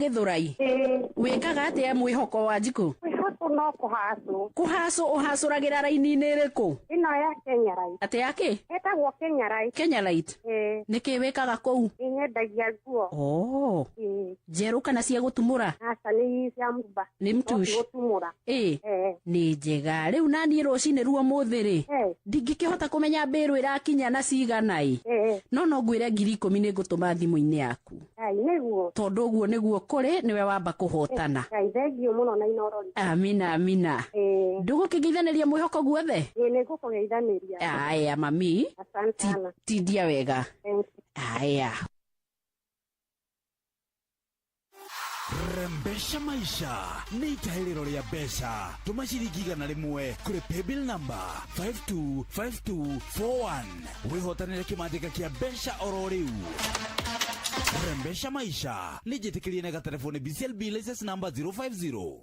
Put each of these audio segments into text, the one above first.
Gĩthũrai. Ĩĩ. Wĩkaga atĩa mwĩhoko wa Njikũ? Mwĩhoko no kũhacwo. Kũhacwo ũhacũragĩra raini-inĩ ĩrĩkũ? Ĩno ya Kenya Light. Atĩ ya kĩ? Ĩtagwo Kenya Light. Kenya Light. Ĩĩ. Nĩkĩ wĩkaga kũu? Nĩnyendagia nguo. Oh. Ĩĩ. Njerũ kana cia gũtumũra? Aca nĩ cia mũmba. Nĩ No mtush. ti gũtumũra. Ĩĩ. Ĩĩ. Nĩ njega. Rĩu naniĩ rũcinĩ ruo mũthĩ rĩ. Ĩĩ. Ndingĩkĩhota kũmenya mbĩrũ ĩrakinya na cigana ĩ. Ĩĩ. No no ngwĩre 10,000 nĩ ngũtũma thimũ-inĩ yaku. Ngai nĩguo. Tondũ ũguo nĩguo kũrĩ nĩwe wamba kũhotana. Ngai thengiũ mũno na inorori. Amina amina. Ĩĩ. Ndũgũkĩngeithanĩria mwĩhoko guothe? Ĩĩ nĩngũkũgeithanĩria. Aya mami. Asante sana. Tindia wega. Thank you. Aya. Rembesha maisha nĩ itahĩrĩro rĩa mbeca. Tũma ciringi 100 kũrĩ paybill number 525241 wĩhotanĩre kĩmanjĩka kĩa mbeca oro rĩu. Rembesha maisha nĩ njĩtĩkĩrie na gatelefoni BCLB license number 050.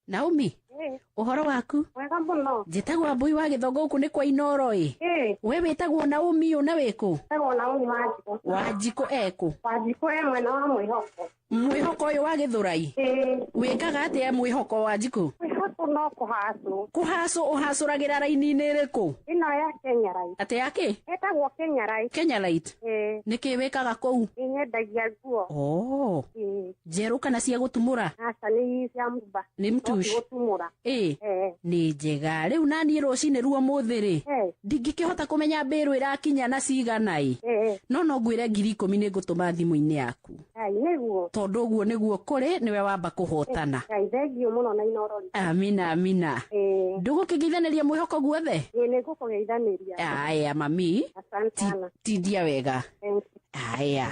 Naomi, Ĩĩ. ũhoro waku? Mwega mũno. Njĩtagwo Ambui wa Gĩthongo gũkũ nĩ kwa Inoro ĩ. Ĩĩ. We wĩtagwo Naomi ũ na wĩkũ? Wĩtagwo Naomi Wanjikũ. Wanjikũ ekũ? Wanjikũ e mwena wa Mwĩhoko. Mwĩhoko ũyũ wa Gĩthũrai? Ĩĩ. Wĩkaga atĩa mwĩhoko wa Njikũ? Mwĩhoko no kũhacwo. Kũhacwo ũhacũragĩra raini-inĩ ĩrĩkũ? Ĩno ya Kenya Light. Atĩ ya kĩ? Ĩtagwo Kenya Light. Kenya Light. Ĩĩ. Nĩkĩ wĩkaga kũu? Nĩnyendagia nguo. Oh. Ĩĩ. Njerũ kana cia gũtumũra? Aca nĩ cia mũmba. Nĩ No ti mtush. gũtumũra. Ĩĩ. Ĩĩ. Nĩ njega. Rĩu naniĩ rũcinĩ ruo mũthĩ rĩ. Ĩĩ. Ndingĩkĩhota kũmenya mbĩrũ ĩrakinya na cigana ĩ. Ĩĩ. No no ngwĩre 10,000 nĩ ngũtũma thimũ-inĩ yaku. Ngai nĩguo. Tondũ ũguo nĩguo kũrĩ nĩwe wamba kũhotana. Ngai thengiũ mũno na inorori. Amina amina. Ĩĩ. Ndũgũkĩngeithanĩria mwĩhoko guothe? Ĩĩ nĩngũkũgeithanĩria. Aya mami. Asante sana. Tindia wega. Thank you. Aya.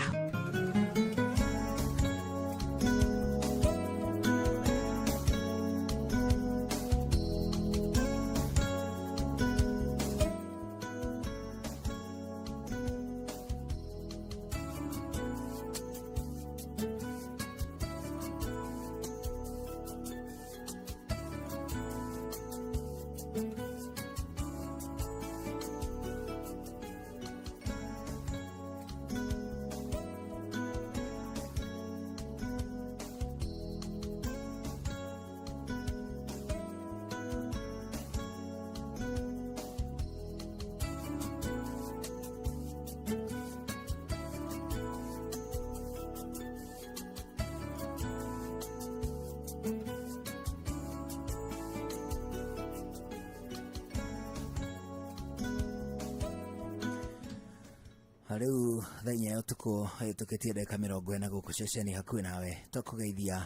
Rĩu thaa inya ya ũtukũ ĩtũkĩtie ndagĩka 40 gũkũ ceceni hakuhĩ nawe twakũgeithia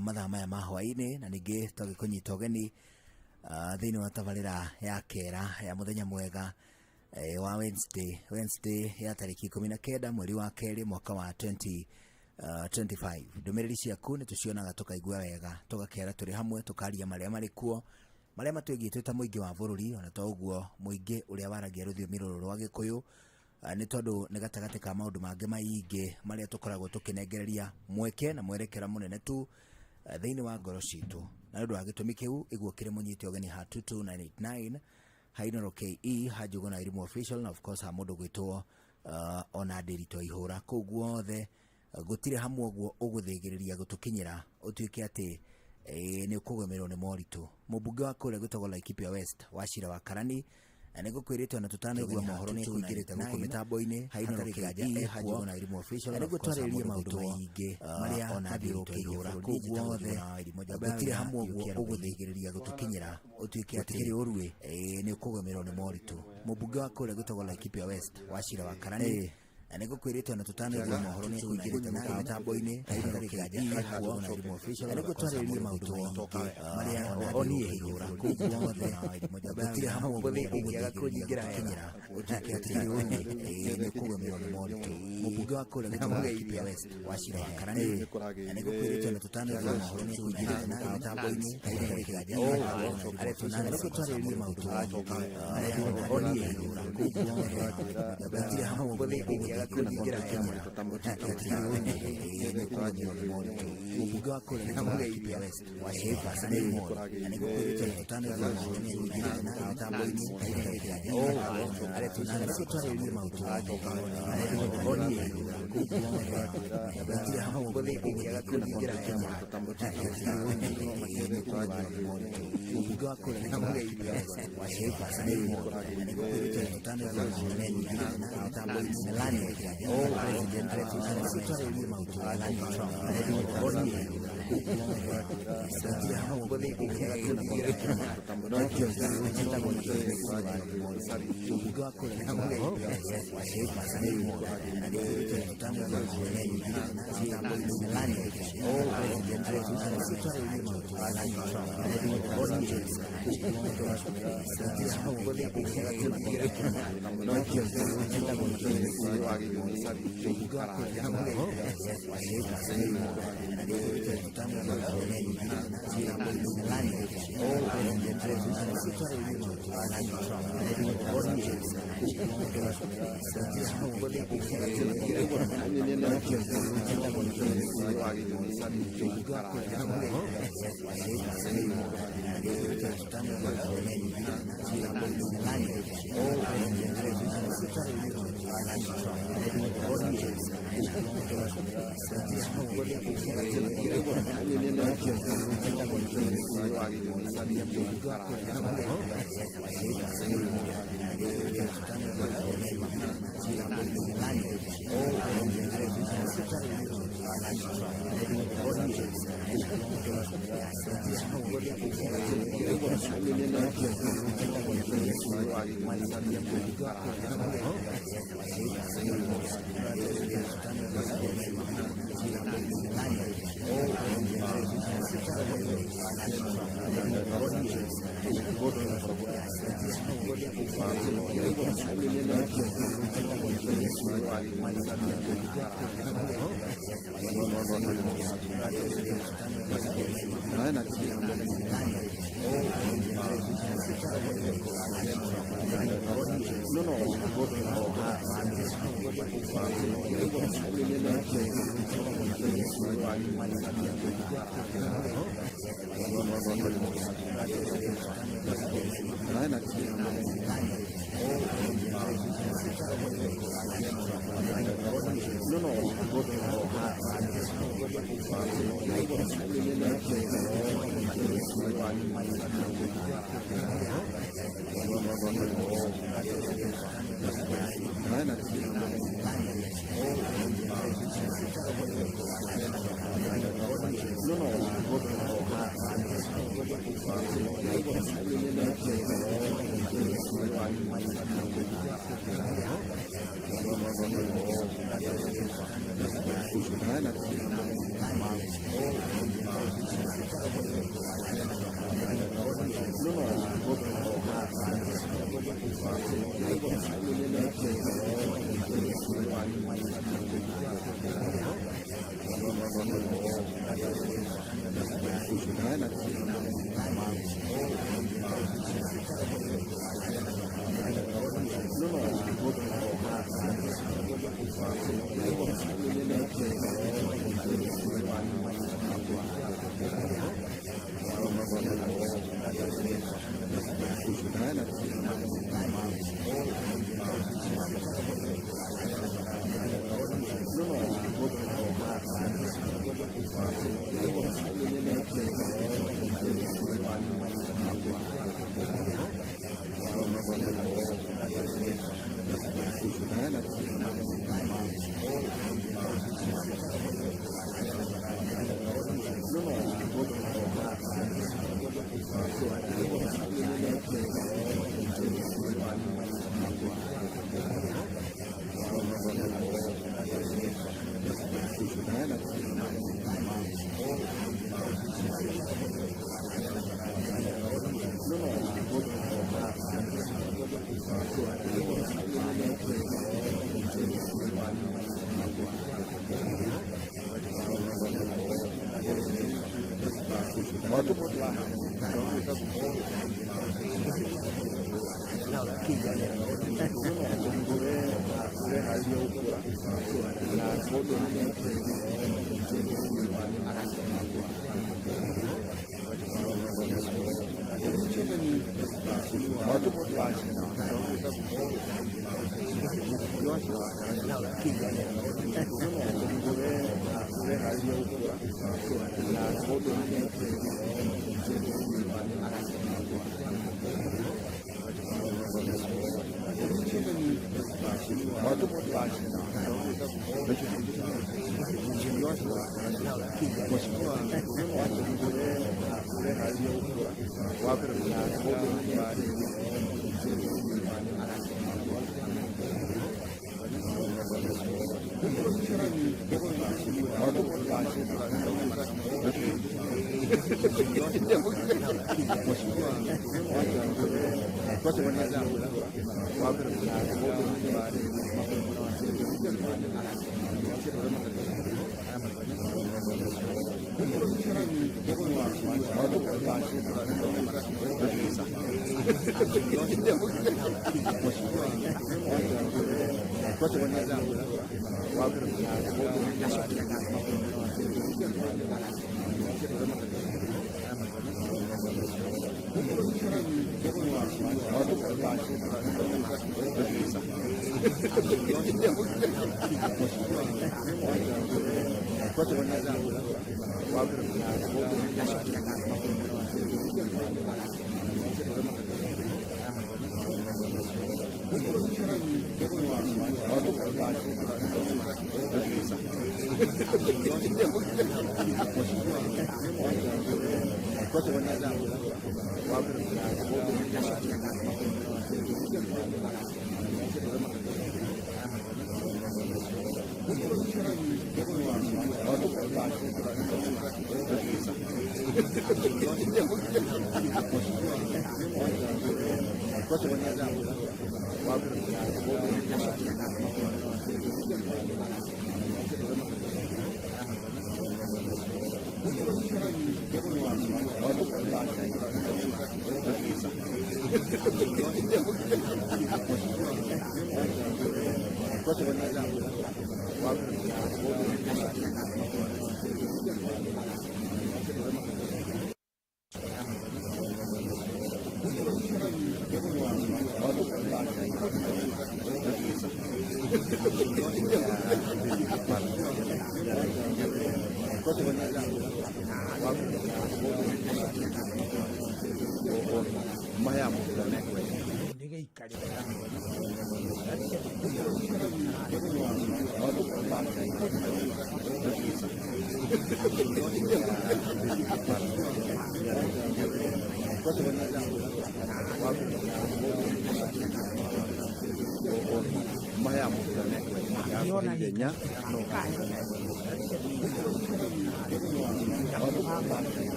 mathaa maya ma hwaĩ-inĩ na ningĩ twagĩkũnyita ũgeni thĩinĩ wa tabarĩra ya kera ya mũthenya mwega wa Wednesday, Wednesday ya tarĩki 19 mweri wa kerĩ mwaka wa 2025. Ndũmĩrĩri ciaku nĩ tũcionaga tũkaigua wega tũgakera tũrĩ hamwe tũkaria marĩa marĩ kuo marĩa matwĩgiĩ twĩ ta mũingĩ wa bũrũri ona to ũguo mũingĩ ũrĩa waragia rũthiomi rũrũ rwa Gĩkũyũ nĩ tondũ nĩ gatagatĩ ka maũndũ mangĩ maingĩ marĩa tũkoragwo tũkĩnengereria mweke na mwerekera mũnene tu thĩinĩ wa ngoro citũ na nĩ ũndũ wa gĩtũmi kĩu iguo kĩrĩ mũnyite ũgeni ha 22989 ha Inoro KE ha Njuguna Elimu Official na of course ha mũndũ gwĩtwo ona Ndĩritũ Ihũra kũu guothe gũtirĩ hamwe ũguo ũgũthĩgĩrĩria gũtũkinyĩra ũtuĩke atĩ nĩ ũkũgũmĩrwo nĩ moritũ. Mũmbunge wa kũrĩa gwĩtagwo Laikipia West Wachira wa Karani nĩ ngũkwĩrĩte ona tũtanaigua mohoro nĩ kũingĩrĩte gũkũ mĩtambo-inĩ hatarĩ nganja ekuo nĩguo twarĩrĩrie maũndũ maingĩ marĩa mathiũrũrũkĩirie bũrũri kũu guothe gũtirĩ hamwe ũguo ũgũthĩgĩrĩria gũtũkinyĩra ũtuĩke atĩ ũruĩ nĩ ũkũgũmĩrwo nĩ moritũ. Mũmbunge wa kũrĩa gwĩtagwo Laikipia West Wachira wa Karani nĩ ngũkwĩrĩte ona tũtanaigua mohoro nĩ kũingĩrĩte gũkũ mĩtambo-inĩ hatarĩ nganja ekuo nĩguo twarĩrĩrie maũndũ maingĩ marĩa mathiũrũrũkĩirie bũrũri kũu guothe gũtirĩ hamwe ũguo ũgũthĩgĩrĩria gũtũkinyĩra ũtuĩke atĩ ũruĩ nĩ ũkũgũmĩrwo nĩ moritũ. Mũmbunge wa kũrĩa gwĩtagwo Laikipia West Wachira wa Karani nĩ ngũkwĩrĩte ona tũtanaigua mohoro nĩ kũingĩrĩte gũkũ mĩtambo-inĩ hatarĩ nganja ekuo nĩguo twarĩrĩrie maũndũ maingĩ marĩa mathiũrũrũkĩirie bũrũri kũu guothe gũtirĩ hamwe ũguo ũgũthĩgĩrĩria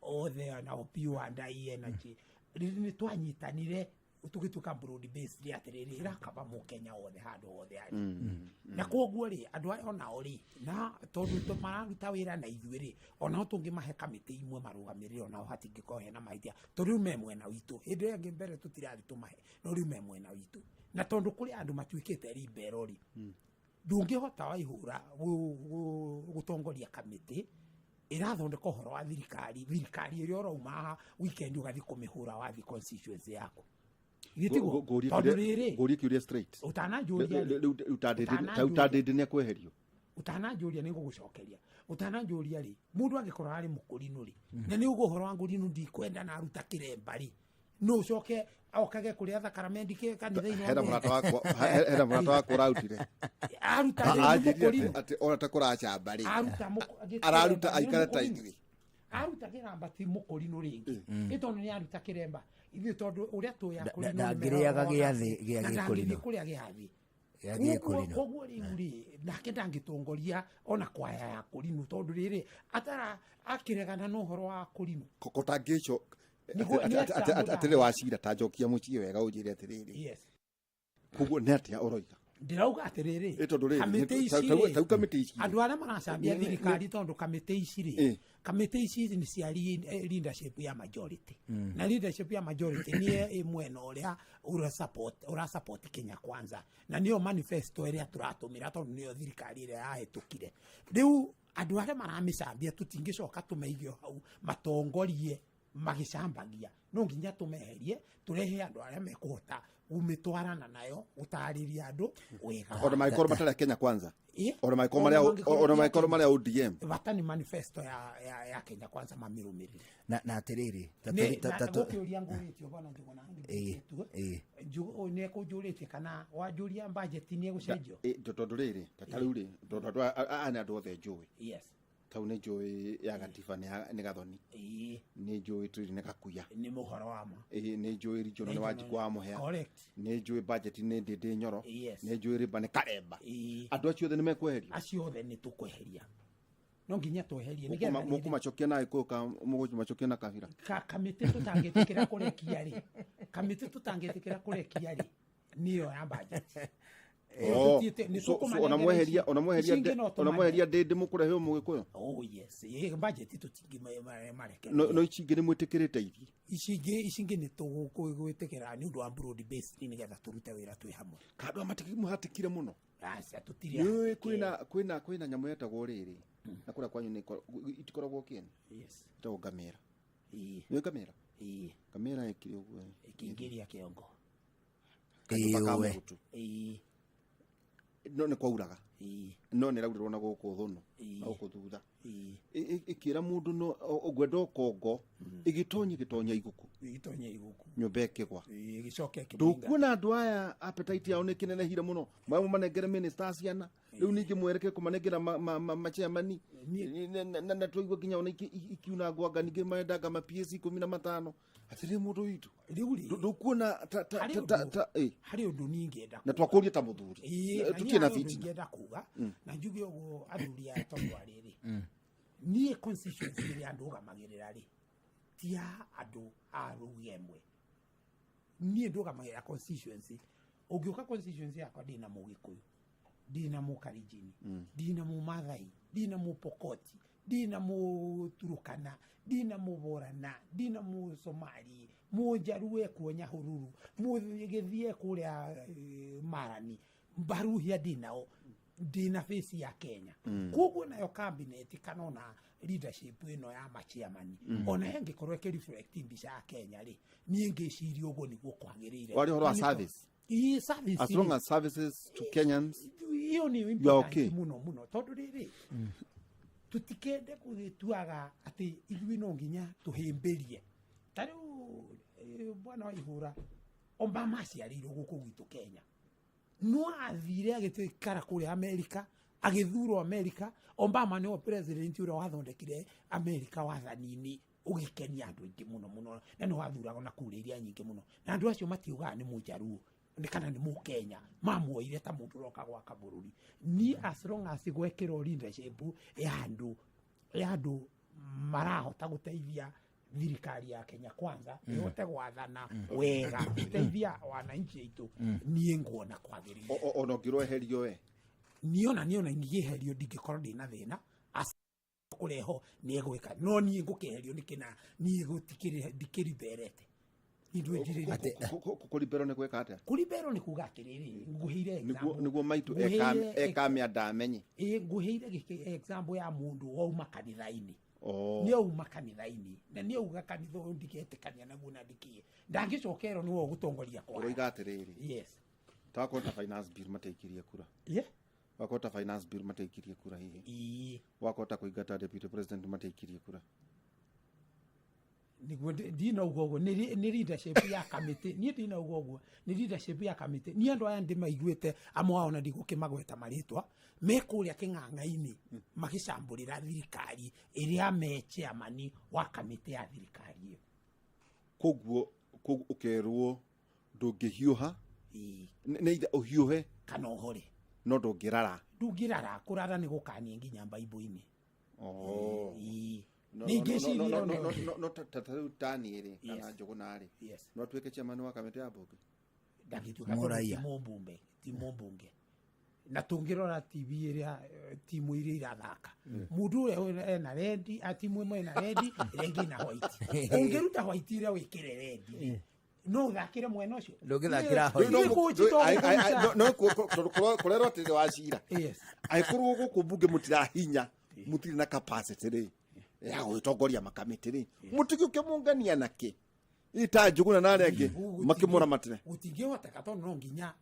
Othe na opiwa ndai energy nä twanyitanire tũgĩtuĩka broad based atĩrĩrĩ ĩrakaba mũkenya wothe handũ hothe arĩ na koguo rĩ andũ aya onao rĩ na tondũ mararuta wĩra na ithuĩ rĩ, onao tũngĩmahe kamĩtĩ imwe marũgamĩrĩre, onao hatingĩkorwo hena mahĩtia, tondũ rĩu me mwena witũ. Hĩndĩ ĩrĩa ĩngĩ mbere tũtirarĩ tũmahe, no rĩu me mwena witũ, na tondũ kũrĩ andũ matuĩkĩte libero rĩ, ndũngĩhota waihũra gũtongoria kamĩtĩ ĩrathondeka ũhoro wa thirikari, thirikari ĩrĩa ũrauma haha weekend ũgathiĩ kũmĩhũra wathiĩ constituency yaku. Githĩ tiguo? Tondũ rĩrĩ, Ngũrie kĩũria straight. Ũtananjũria rĩ, Rĩu ũtananjũria- tandĩndĩ nĩ akweherio? Ũtananjũria nĩ ngũgũcokeria. Ũtananjũria rĩ, mũndũ angĩkorwo arĩ mũkũrinũ rĩ, na nĩ ũguo ũhoro wa ngũrinũ ndikwenda na aruta kĩremba rĩ, no ũcoke okage kũrĩa thakaramendi kanitha-inĩ wa Hena Ngai? mũrata wakwa, hena mũrata wakwa ũrautire Aruta rĩ, nĩ anjĩrire mũkũrinũ. atĩ ona ta kũracamba rĩ, Aruta araruta kĩremba, nĩ aikare ta mũkũrinũ. ithuĩ. Aruta kĩramba ti mũkũrinũ rĩngĩ, ĩ tondũ nĩ aruta kĩremba, ithuĩ tondũ ũrĩa tũĩ akũrinũ Ndangĩrĩaga gĩathĩ gĩa na gĩkũrinũ. ndangĩthiĩ kũrĩa gĩathĩ. Gĩa Koguo gĩkũrinũ. Koguo rĩu rĩ, nake ndangĩtongoria ona kwaya ya kũrinũ, tondũ rĩrĩ atara akĩregana na ũhoro wa kũrinũ. Kotangĩco Nĩ atĩa atĩrĩ wacira ta njokia mũciĩ wega ũnjĩre atĩrĩrĩ, Yes. Koguo nĩ atĩa ũroiga? Ndĩrauga atĩrĩrĩ, Ĩ tondũ rĩrĩ, kamĩtĩ ici rĩ, tau kamĩtĩ ici rĩ. Andũ arĩa maracambia thirikari, tondũ kamĩtĩ ici rĩ, kamĩtĩ ici nĩ cia leadership ya majority, na leadership ya majority nĩ ĩ mwena ũrĩa ũra support Kenya Kwanza, na nĩyo manifesto ĩrĩa tũratũmĩra, tondũ nĩyo thirikari ĩrĩa yahĩtũkire. Rĩu andũ arĩa maramĩcambia tũtingĩcoka tũmeige o hau matongorie magĩcambagia, no nginya tũmeherie, tũrehe andũ arĩa mekũhota gũmĩtwarana nayo, gũtarĩria andũ wega. Ona mangĩkorwo matarĩ a Kenya Kwanza? Ĩ? Ona mangĩkorwo marĩa Ona ona mangĩkorwo marĩa ODM? Bata nĩ manifesto ya Kenya Kwanza mamĩrũmĩrĩre. Na atĩrĩrĩ, Gũkĩũria ngũrĩtio bwana Njũgũna, Ĩ. Nĩ ekũnjũrĩtie kana wanjũria budget nĩ ĩgũcenjio? Ĩ, tondũ rĩrĩ, ta rĩu rĩ, tondũ andũ aya nĩ andũ othe njũĩ. Tau nĩ njũĩ ya gatiba nĩ gathoni. Nĩ njũĩ tũrĩ nĩ gakuya. Nĩ mũhoro wa ma. Ĩ, nĩ njũĩ regional nĩ wanjikũ wa mũhea. Correct. Nĩ njũĩ budget nĩ ndĩndĩ nyoro. Yes. Nĩ njũĩ rĩmba nĩ karemba. Andũ acio othe nĩ mekweherio? Acio othe nĩ tũkweheria, no nginya tweherie nĩgetha rĩrĩ- Mũkũmacokia na gĩkũyũ ka mũkũmacokia na kabira? Kamĩtĩ tũtangĩtĩkĩra kũrekia rĩ, kamĩtĩ tũtangĩtĩkĩra kũrekia rĩ, nĩyo ya budget. Oh, Nĩ so tũkũmanengera ona mweheria ici. ona mweheria Ici ingĩ no ona tũmane. mweheria ndĩndĩ mũkũrehe mũgĩkũyũ? Oh yes, ĩ, budget tũtingĩmarekereria. No ici ingĩ nĩ mwĩtĩkĩrĩte ithi? Ici ingĩ nĩ tũgwĩtĩkĩra nĩ ũndũ wa broad based, nĩgetha tũrute wĩra twĩ hamwe. Kandũ aya mũhatĩkire mũno. Aca, tũtirĩ Nĩũĩ ahatĩke. Kwĩna nyamũ yetagwo rĩrĩ na kũrĩa kwanyu itikoragwo kĩene? Yes. Ĩtagwo ngamĩra. Ĩĩ. Nĩũĩ ngamĩra? Ĩĩ. Ngamĩra ĩkĩrĩ ũguo. Ĩkĩingĩria kĩongo. Kanyũmba ka Ĩĩ, we. mũgũtũ. Ĩĩ. No nĩ kwauraga. Ĩĩ. No nĩ raurĩrwo na gũkũ thũnũ, Ĩĩ. na gũkũ thutha. Ĩĩ. Ĩkĩra mũndũ no ngwenda ũkongo, ĩgĩtonya ĩgĩtonya iguku. Ĩgĩtonya iguku. Nyũmba ĩkĩgwa. Ĩĩ, ĩgĩcoka ĩkĩmũinga. Ndũkuona andũ aya appetite yao nĩ kĩnenehire mũno, manengere minister ciana, rĩu ningĩ mwereke kũmanengera machairmani, na twaigua nginya ona ikiunangwo anga ningĩ marendaga ma PS 15, atĩrĩ mũndũ witũ. Rĩu rĩ, Ndũkuona ta harĩ ta ta ũndũ- ta ĩ. Harĩ ũndũ niĩ ingĩenda Na twakũria ta mũthuri. Ĩĩ, na niĩ Tũtirĩ na harĩ ũndũ fitina. ingĩenda kuga, na njuge ũguo athuri aya, tondũ arĩrĩ niĩ constituency ĩrĩa ndũgamagĩrĩra rĩ, ti ya andũ a ruga ĩmwe. Niĩ ndũgamagĩrĩra constituency Ũngĩũka constituency yakwa, ndĩna Mũgĩkũyũ, ndĩna Mũkarinjini, ndĩna Mũmathai, ndĩna Mũpokoti, ndĩna Mũturukana, ndĩna Mũborana, ndĩna Mũsomali, Mũnjaruo ekuo Nyahururu, Mũgĩthiĩ kũrĩa Marani, Mbaruhia ndĩnao, ndĩna face ya Kenya. Koguo nayo cabinet kana ona leadership ĩno ya machairman, ona ĩngĩkorwo ĩkĩreflect mbica ya Kenya rĩ, niĩ ngĩciria ũguo nĩguo kwagĩrĩire. Waria ũhoro wa Na nĩ service. Ii, service As long rĩ, as services to Kenyans iyo nä You are important okay. muno muno, tondå rä rä tũtikende gũgĩtuaga atĩ ithuĩ no nginya tũhĩmbĩrie. Ta rĩu bwana wa ihũra Obama aciarĩirwo gũkũ gwitũ Kenya, no athire agĩikara kũrĩa Amerika, agĩthurwo Amerika. Obama nĩwe president ũrĩa wathondekire Amerika wathani-inĩ ũgĩkenia andũ aingĩ mũno mũno, na nĩ wathuragwo na kura iria nyingĩ mũno, na andũ acio matiugaga nĩ Mũjaruo nĩ kana nĩ Mũkenya, mamuoire ta mũndũ ũroka gwaka bũrũri. Ni as long as gwekĩrwo leadership ya andũ marahota gũteithia thirikari ya Kenya Kwanza ĩhote gwathana wega, gũteithia wananchi aitũ, niĩ nguona kwagĩrĩire. Ona ũngĩrweherio we? Niona ingĩherio ndingĩkorwo ndĩna thĩna. Kũreho nĩ egwĩka, no niĩ ngũkĩeherio nĩkĩ na niĩ gũtikĩrĩ ndikĩriberete nindwĩnjirĩrie. Kũriberwo nĩ gwĩka atĩa? Kũriberwo nĩ kuga atĩrĩrĩ, ngũheire nĩguo example. Nĩguo maitũ ekamĩa ndamenye. Ĩ, ngũheire example ya mũndũ wauma kanitha-inĩ. Oh. Nĩ auma kanitha-inĩ na nĩ auga kanitha ũyũ ndiketĩkania naguo na ndikie, ndangĩcokerwo nĩwe ũgũtongoria kwaya. Ũroiga atĩrĩrĩ, Yes. takorwo ta finance bill mataikirie kura, wakorwo ta finance bill mataikirie kura hihi, wakorwo ta kũingata deputy president mataikirie kura. Niguo ndinauga ũguo nĩ leadership ya kamĩtĩ. Niĩ ndinauga ũguo nĩ leadership ya kamĩtĩ. Niĩ andũ aya ndĩmaiguĩte, amwe ao na ndigũkĩmagweta marĩtwa, me kũrĩa kĩng'ang'a-inĩ magĩcambũrĩra thirikari ĩrĩa me chairman wa kamĩtĩ ya thirikari ĩyo. Koguo ũkerwo ndũngĩhiũha. Nĩ either ũhiũhe kana ũhore. No ndũngĩrara. Ndũngĩrara, kũrara nĩ gũkanie nginya Baibũ-inĩ. Oh. Ĩĩ. No, Nĩ no, no, ngĩciria no, no, ũndũ no, ũngĩ. no, no, ta rĩu tani rĩ kana Njũgũna rĩ, no atuĩke chairman wa kamĩtĩ ya mbunge? Ndangĩtuĩka tondũ Mũraiya. ti mũmbunge, ti mũmbunge. Na tũngĩrora TV ĩrĩa timu iria irathaka, mũndũ ũrĩa ena red, a timu ĩmwe ĩna red, ĩrĩa ĩngĩ ĩna white. Ũngĩruta white ĩrĩa wĩkĩre red rĩ, no ũthakĩre mwena ũcio? Ndũngĩthakĩra Niĩ- white. niĩ coach to gũkũruta. No tondũ kũrerwo atĩrĩ wacira, angĩkorwo gũkũ mbunge mũtirahinya, mũtirĩ na capacity rĩ ya gũgĩtongoria makamĩtĩ rĩ, mũtigĩũke mũngania nakĩ ita Njũgũna na arĩa angĩ makĩmũramatĩre. Gũtingĩhoteka tondũ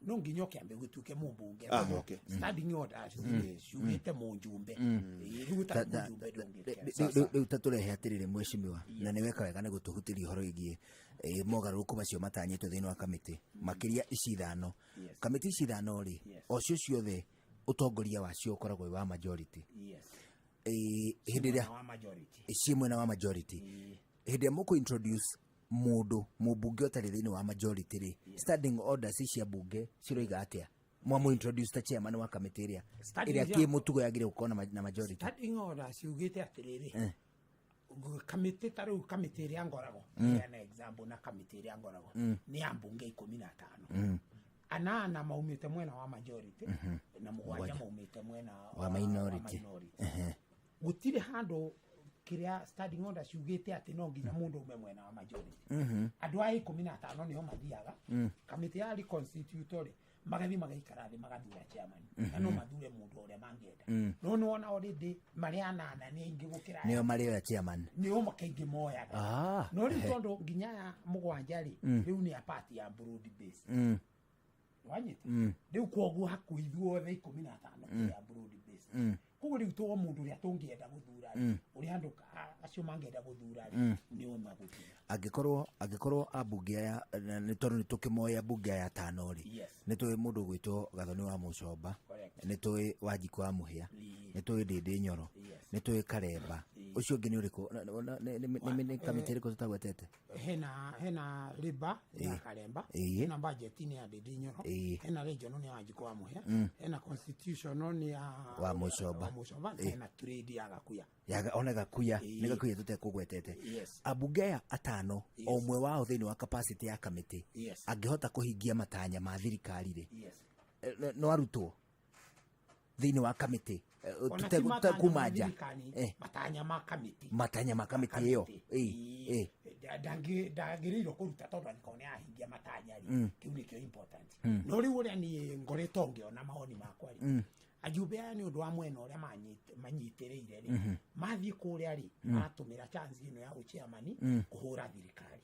no nginya ũkĩambe gũtuĩke mũmbunge. Ah, Tondũ okay. standing orders ciugĩte mũnjumbe. Ĩĩ, rĩu ũtarĩ mũnjumbe ndũngĩkĩra. Rĩu ta tũrehe atĩrĩrĩ, mweshimiwa, na nĩ weka wega nĩ gũtũhutĩria ũhoro wĩgiĩ mogarũrũku macio matanyĩtwo thĩinĩ wa kamĩtĩ, makĩria ici ithano. Kamĩtĩ ici ithano rĩ, o cio ciothe ũtongoria wacio ũkoragwo wĩ wa majority. Hĩndĩ ĩrĩa Mwena wa majority. Ciĩ mwena wa majority. Hĩndĩ ĩrĩa mũkũ introduce mũndũ mũmbunge ũtarĩ thĩinĩ wa majority rĩ, standing orders cia mbunge ciroiga atĩa mwamũ introduce ta chairman wa kamĩtĩ ĩrĩa Standing ĩrĩa kĩ mũtugo yagĩrĩire gũkorwo na majority? Standing order ciugĩte atĩrĩrĩ, kamĩtĩ ta rĩu kamĩtĩ ĩrĩa ngoragwo, heana example na kamĩtĩ ĩrĩa ngoragwo nĩ ya mbunge 15, anana maumĩte mwena wa majority na mũgwanja maumĩte mwena wa minority. Minority. Gũtirĩ handũ kĩrĩa standing order ciugĩte atĩ no nginya mũndũ ume mwena wa majority. Andũ aya 15 nĩo mathiaga kamĩtĩ ya reconstitute rĩ, magathi magaikara thĩ magathura chairman, na no mathure mũndũ ũrĩa mangĩenda, no nĩwona already marĩ anana nĩ aingĩ gũkĩra Nĩo marĩoya chairman. Nĩo kaingĩ moyaga. No rĩu tondũ nginya ya mũgwanja rĩ, rĩu nĩ a party ya broad base, wanyita rĩu koguo hakuhĩ ithuothe 15 tũrĩ a broad base. Koguo rĩu to mũndũ ũrĩa tũngĩenda gũthura rĩ, ũrĩa andũ acio mangĩenda gũthura rĩ, nĩo magũthura. Angĩkorwo ambunge aya nĩ tondũ nĩ tũkĩmoĩ ambunge aya atano rĩ, nĩ tũĩ mũndũ ũgwĩtwo Gathoni wa Mũcomba, nĩ tũĩ Wanjikũ wa Mũhĩa, nĩ tũĩ Ndĩndĩ Nyoro, nĩ tũĩ Karemba, ũcio ũngĩ nĩ ũrĩkũ? Nĩ kamĩtĩ ĩrĩkũ tũtagwetete? Hena Labour ya Karemba, hena budget nĩ ya Ndĩndĩ Nyoro, hena regional nĩ ya Wanjikũ wa Mũhĩa, hena constitutional nĩ ya wa Mũcomba. Mucomba na hena trade ya Gakuya. Yaga ona Gakuya. Ĩĩ. Nĩ Gakuya tũtekũgwetete. Yes. Ambunge aya atano, o ũmwe wao thĩinĩ wa capacity ya kamĩtĩ, angĩhota kũhingia matanya ma thirikari rĩ, no arutwo thĩinĩ wa kamĩtĩ, Ona ti matanya kuma ma nja. thirikari, matanya ma kamĩtĩ. Matanya ma kamĩtĩ ĩyo. Ĩĩ, ĩĩ. Ndagĩrĩirwo kũruta tondũ angĩkorwo nĩ ahingia matanya rĩ, kĩu nĩkĩo important. No rĩu ũrĩa niĩ ngoretwo ngĩona mawoni makwa rĩ, ajumbe aya nĩ ũndũ wa mwena ũrĩa manyitĩrĩire rĩ, mathiĩ kũrĩa rĩ, maratũmĩra chance ĩno ya ũchairman kũhũra thirikari,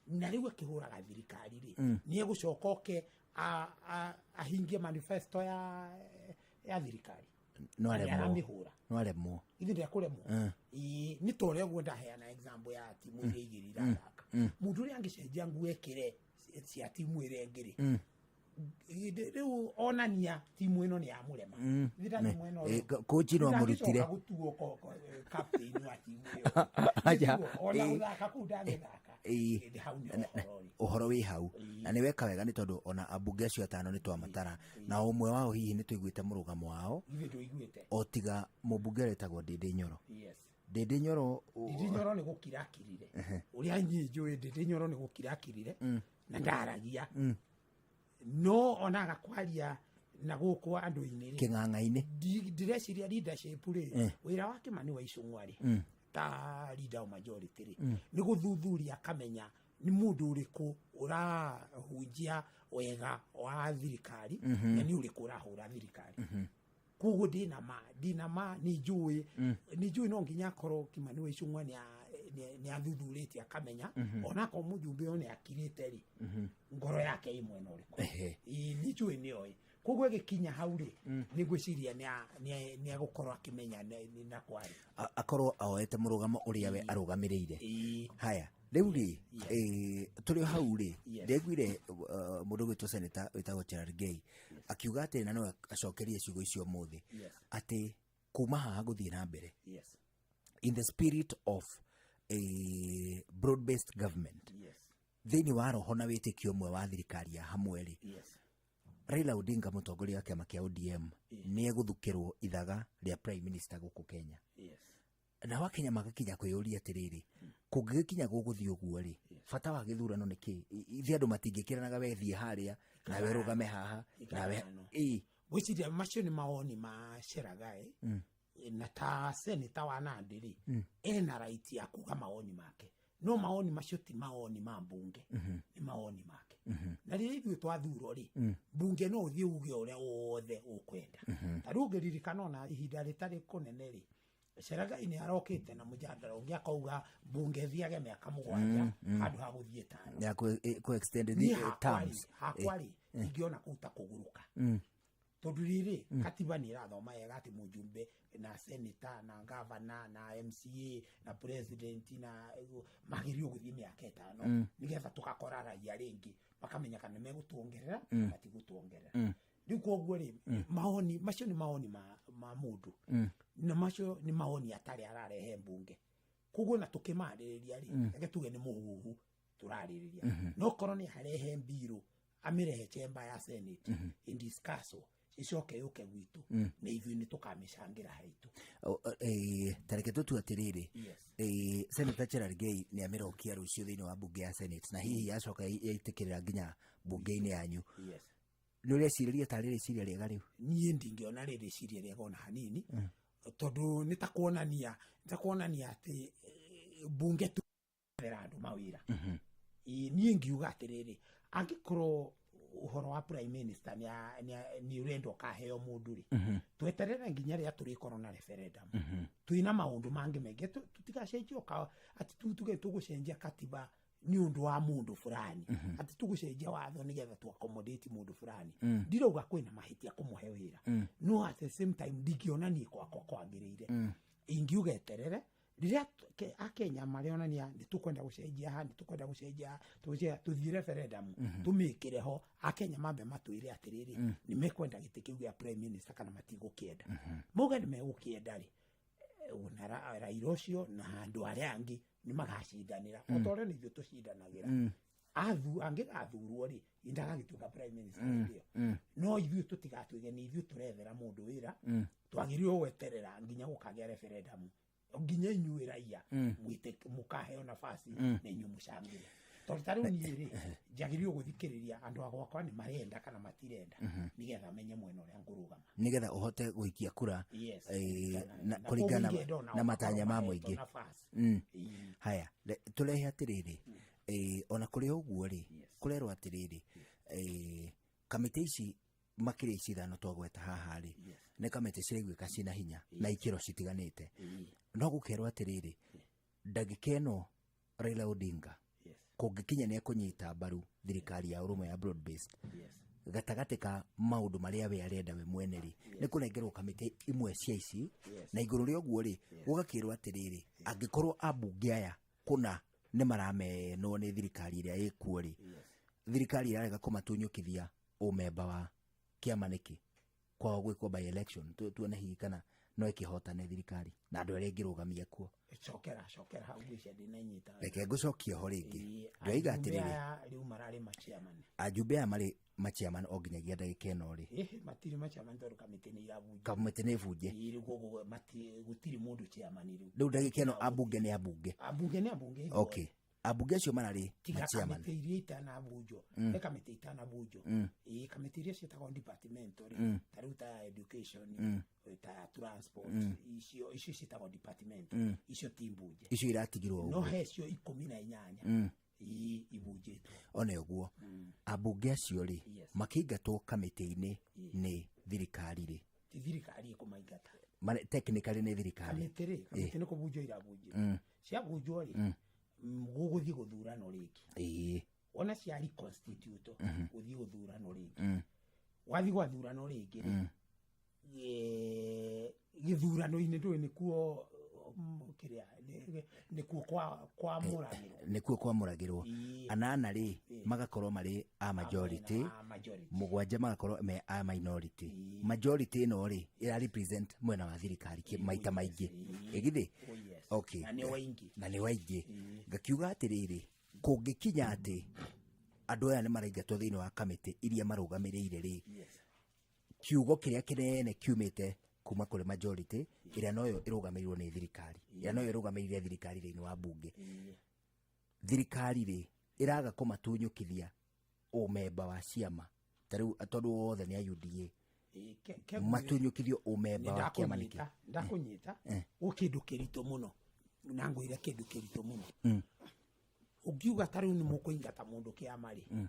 na rĩu akĩhũraga thirikari rĩ, nĩ egũcoka oke ahingie manifesto ya thirikari? No Na nĩ aremwo. aramĩhũra. No aremwo. Ithe ndekũremwo. Ĩĩ, nĩ ta ũrĩa ũguo ndaheana example ya timu iria igĩrĩ irathaka, mũndũ ũrĩa angĩcenjia nguo ekĩre cia timu ĩrĩa ĩngĩ rĩ, rĩu onania timu ĩno nĩ ya mũrema. Ithe ndathiĩ mwena ũyũ. Coach no amũrutire. Ndangĩcoka gũtuo captain wa timu ĩyo. Aja, Nĩguo, ona gũthaka kũu ndangĩthaka. Ĩĩ. Ĩndĩ hau nĩho ũhoro ũrĩ. Ũhoro wĩ hau na nĩ weka wega, nĩ tondũ ona ambunge acio atano nĩ twamatara na o ũmwe wao hihi nĩ tũiguĩte mũrũgamo wao. Ithe ndũiguĩte. O tiga mũmbunge ũrĩa wĩtagwo Ndĩndĩ Nyoro. Yes. Ndĩndĩ Nyoro. Ndĩndĩ Nyoro nĩ gũkira akirire. Ũrĩa niĩ njũĩ, Ndĩndĩ Nyoro nĩ gũkira akirire na ndaragia, no onaga kwaria na gũkũ andũ-inĩ rĩ, kĩng'ang'a-inĩ. Ndĩreciria leadership rĩ, wĩra wa Kĩmani wa Icũng'wa rĩ, ta leader of majority rĩ, nĩ gũthuthuria akamenya nĩ mũndũ ũrĩkũ ũrahunjia wega wa thirikari na nĩ ũrĩkũ ũrahũra thirikari. Koguo ndĩna ma nĩ njũĩ no nginya akorwo Kĩmani wa Icũng'wa nĩ athuthurĩtie akamenya onakorwo mũjumbe ũyũ nĩ akirĩte rĩ, ngoro yake ĩ mwena ũrĩkũ. Ĩĩ, nĩ njũĩ nĩoĩ. Koguo ĩgĩkinya hau rĩ, nĩ ngwĩciria nĩ egũkorwo akĩmenya na kwarĩ. Akorwo oete mũrũgamo ũrĩa we arũgamĩrĩire. Haya, rĩu rĩ, tũrĩ o hau rĩ, ndĩguire mũndũ ũgwĩtwo seneta wĩtagwo Cherargei akiuga atĩ, na no acokerie ciugo icio ũmũthĩ, atĩ kuma haha gũthiĩ na mbere, in the spirit of a broad based government, thĩinĩ wa roho na wĩtĩkio ũmwe wa thirikari ya hamwe rĩ, Raila Odinga, mũtongoria wa kĩama kĩa ODM, nĩ egũthukĩrwo ithaga rĩa prime minister gũkũ Kenya. Na wakenya magakinya kwĩyũria atĩrĩrĩ, kũngĩgĩkinya gũgũthiĩ ũguo rĩ, bata wa gĩthurano nĩ kĩ? Ithuĩ andũ matingĩkĩranaga, we thiĩ harĩa nawe rũgame haha nawe. Ikarano. Ĩĩ. Ngwĩciria macio nĩ mawoni ma Cherargei, na ta seneta wa Nandi rĩ, ena right ya kuga mawoni make, no mawoni macio ti mawoni ma mbunge, nĩ mawoni make. Na rĩrĩa ithuĩ twathurwo rĩ, mbunge no ũthiĩ uge ũrĩa wothe ũkwenda. Ta rĩu ũngĩririkana, ona ihinda rĩtarĩ kũnene rĩ, Cherargei nĩ arokĩte na mũjadara ũngĩ akauga mbunge thiage mĩaka 7 handũ ha gũthiĩ 5. Ya kũ extend Niĩ the hakwa rĩ, terms. hakwa rĩ, ingĩona kũu ta kũgũrũka, tondũ rĩrĩ katiba nĩ ĩrathoma wega atĩ mũjumbe na seneta na gavana na MCA na president na magĩrĩirwo gũthiĩ mĩaka 5, nĩgetha tũgakora raia rĩngĩ makamenya kana nĩ megũtuongerera matigũtuongerera. Rĩu koguo rĩ, maoni macio nĩ maoni ma mũndũ, na macio nĩ maoni atarĩ ararehe mbunge. Koguo na tũkĩmarĩrĩria rĩ, reke tuge nĩ mũhuhu tũrarĩrĩria, no korwo nĩ arehe mbirũ, amĩrehe chamber ya senate indiscusswo, icoke yũke gwitũ, na ithuĩ nĩ tũkamĩcangĩra haitũ. Tareke tũtue atĩrĩrĩ, Senator Cherargei nĩ amĩrokia rũciũ thĩinĩ wa mbunge ya senate, na hihi yacoka yaitĩkĩrĩra nginya mbunge-inĩ yanyu, nĩ ũrecirĩria tarĩ rĩciria rĩega rĩu? Niĩ ndingĩona rĩ rĩciria rĩega ona hanini, tondũ nĩ ta kuonania atĩ mbunge tu ethera andũ mawĩra. Ĩ, niĩ ngiuga atĩrĩrĩ, angĩkorwo ũhoro wa prime minister nĩ ũrenda ũkaheo mũndũ rĩ, tweterere nginya rĩrĩa tũrĩkorwo na referendum. Twĩna maũndũ mangĩ maingĩ. Tũtigacenjie ũka atĩ tuge tũgũcenjia katiba nĩ ũndũ wa mũndũ fulani, atĩ tũgũcenjia watho nĩgetha tu accommodate mũndũ fulani. Ndirauga kwĩna mahĩtia kũmũhe wĩra, no at the same time ndingĩona niĩ kwakwa kwagĩrĩire. Ingiuga eterere rĩrĩa akenya marĩonania nĩ tũkwenda gũcenjia haha, nĩ tũkwenda gũcenjia haha, tũgũcenjia, tũthiĩ referendum, tũmĩkĩre ho, akenya mambe matwĩre atĩrĩrĩ, nĩ mekwenda gĩtĩ kĩu gĩa prime minister kana matigũkĩenda. Mauga nĩ megũkĩenda rĩ, na Raila ũcio na andũ arĩa angĩ nĩ magacindanĩra o ta ũrĩa nĩ ithuĩ tũcindanagĩra. Athu angĩgathurwo rĩ, ndagagĩtuĩka prime minister hĩndĩ ĩyo. No No ithuĩ tũtigatuĩke nĩ ithuĩ tũrethera mũndũ wĩra, twagĩrĩirwo gweterera nginya gũkagĩa referendum, nginya inyuĩ raia mwĩte mũkaheo nafasi na inyuĩ mũcangĩre, tondũ ta rĩu niĩ rĩ, njagĩrĩirwo gũthikĩrĩria andũ a gwakwa nĩ marenda kana matirenda, nĩgetha menye mwena ũrĩa ngũrũgama. Nĩgetha ũhote gũikia kura. Yes. Kũringana koguo ingĩenda onao na matanya ma makorwo mahetwo mũingĩ. nafasi. Haya, tũrehe atĩrĩrĩ, ona kũrĩ ũguo rĩ, kũrerwo atĩrĩrĩ, kamĩtĩ ici makĩria ici ithano twagweta haha rĩ, nĩ kamĩtĩ ciraiguĩka cina hinya na ikĩro citiganĩte, no gũkerwo atĩrĩrĩ, ndagĩka ĩno Raila Odinga kũngĩkinya nĩ ekũnyita mbaru thirikari ya ũrũmwe ya broad based, gatagatĩ ka maũndũ marĩa we arenda we mwene rĩ, nĩ kũnengerwo kamĩtĩ imwe cia ici. Na igũrũ rĩa ũguo rĩ, gũgakĩrwo atĩrĩrĩ, angĩkorwo ambunge aya kũna nĩ maramenwo nĩ thirikari ĩrĩa ĩkuo rĩ, thirikari ĩrarega kũmatunyũkithia ũmemba wa kĩama nĩkĩ kwao gwĩkwo by election, tuone hihi kana no ĩkĩhotane thirikari na andũ arĩa ĩngĩrũgamia kuo. Cokera, cokera hau, ngwĩcia ndinanyita. Reke ngũcokie ho rĩngĩ. Ndĩroiga Ajumbe atĩrĩrĩ, aya rĩu mararĩ machairman. Ajumbe aya marĩ machairman o nginyagia ndagĩka ĩno rĩ? Matirĩ machairman tondũ kamĩtĩ nĩ irabunjwo. Kamĩtĩ nĩ bunje. Ĩĩ, rĩu koguo gũtirĩ mũndũ chairman rĩu. Rĩu ndagĩka ĩno ambunge nĩ ambunge. Ambunge nĩ ambunge. Okay, ambunge acio mararĩ Tiga machairman. kamĩtĩ iria itanabunjwo, he kamĩtĩ itanabunjwo. Ĩĩ, kamĩtĩ iria ciĩtagwo department rĩ, ta rĩu ta ya education, ta ya transport, icio ciĩtagwo department, icio ti mbunje. Icio iratigirwo No ũguo. he cio 18, ĩĩ, ibunjĩtwo. One ũguo ambunge acio rĩ, makĩingatwo kamĩtĩ-inĩ nĩ thirikari rĩ, Ti thirikari ĩkũmaingata. Technically nĩ thirikari. Kamĩtĩ rĩ, kamĩtĩ nĩ kũbunjwo irabunjirwo, ciabunjwo rĩ, gũgũthiĩ gũthurano rĩngĩ. Wona cia reconstitute, gũthiĩ gũthurano rĩngĩ, wathiĩ gwathurano rĩngĩ rĩ, gĩthurano-inĩ ndũĩ nĩkuo, kĩrĩa nĩkuo kwamũragĩrwo. Nĩkuo kwamũragĩrwo. Anana rĩ, magakorwo marĩ a majority, A majority. 7 magakorwo me a minority. Majority ĩno rĩ, ĩra represent mwena wa thirikari maita maingĩ, ĩgithĩ? Oh, yes. Okay. Na nĩ waingĩ. Na nĩ waingĩ. Ngakiuga atĩrĩrĩ, kũngĩkinya atĩ andũ aya nĩ maraingatwo thĩinĩ wa kamĩtĩ iria marũgamĩrĩire rĩ, kiugo kĩrĩa kĩnene kiumĩte kuma kũrĩ majority, ĩrĩa noyo ĩrũgamĩrĩirwo nĩ thirikari, ĩrĩa noyo ĩrũgamĩrĩire thirikari thĩinĩ wa bunge, thirikari rĩ, ĩraga kũmatunyũkithia ũmemba wa ciama ta rĩu, tondũ othe nĩ a UDA, Ĩĩ, matunyũkithio ũmemba wa kĩama nĩkĩ? Nĩndakũnyita, ndakũnyita. Gũ kĩndũ kĩritũ mũno, na ngwĩre kĩndũ kĩritũ mũno, ũngiuga ta rĩu nĩ mũkũingata mũndũ kĩama rĩ,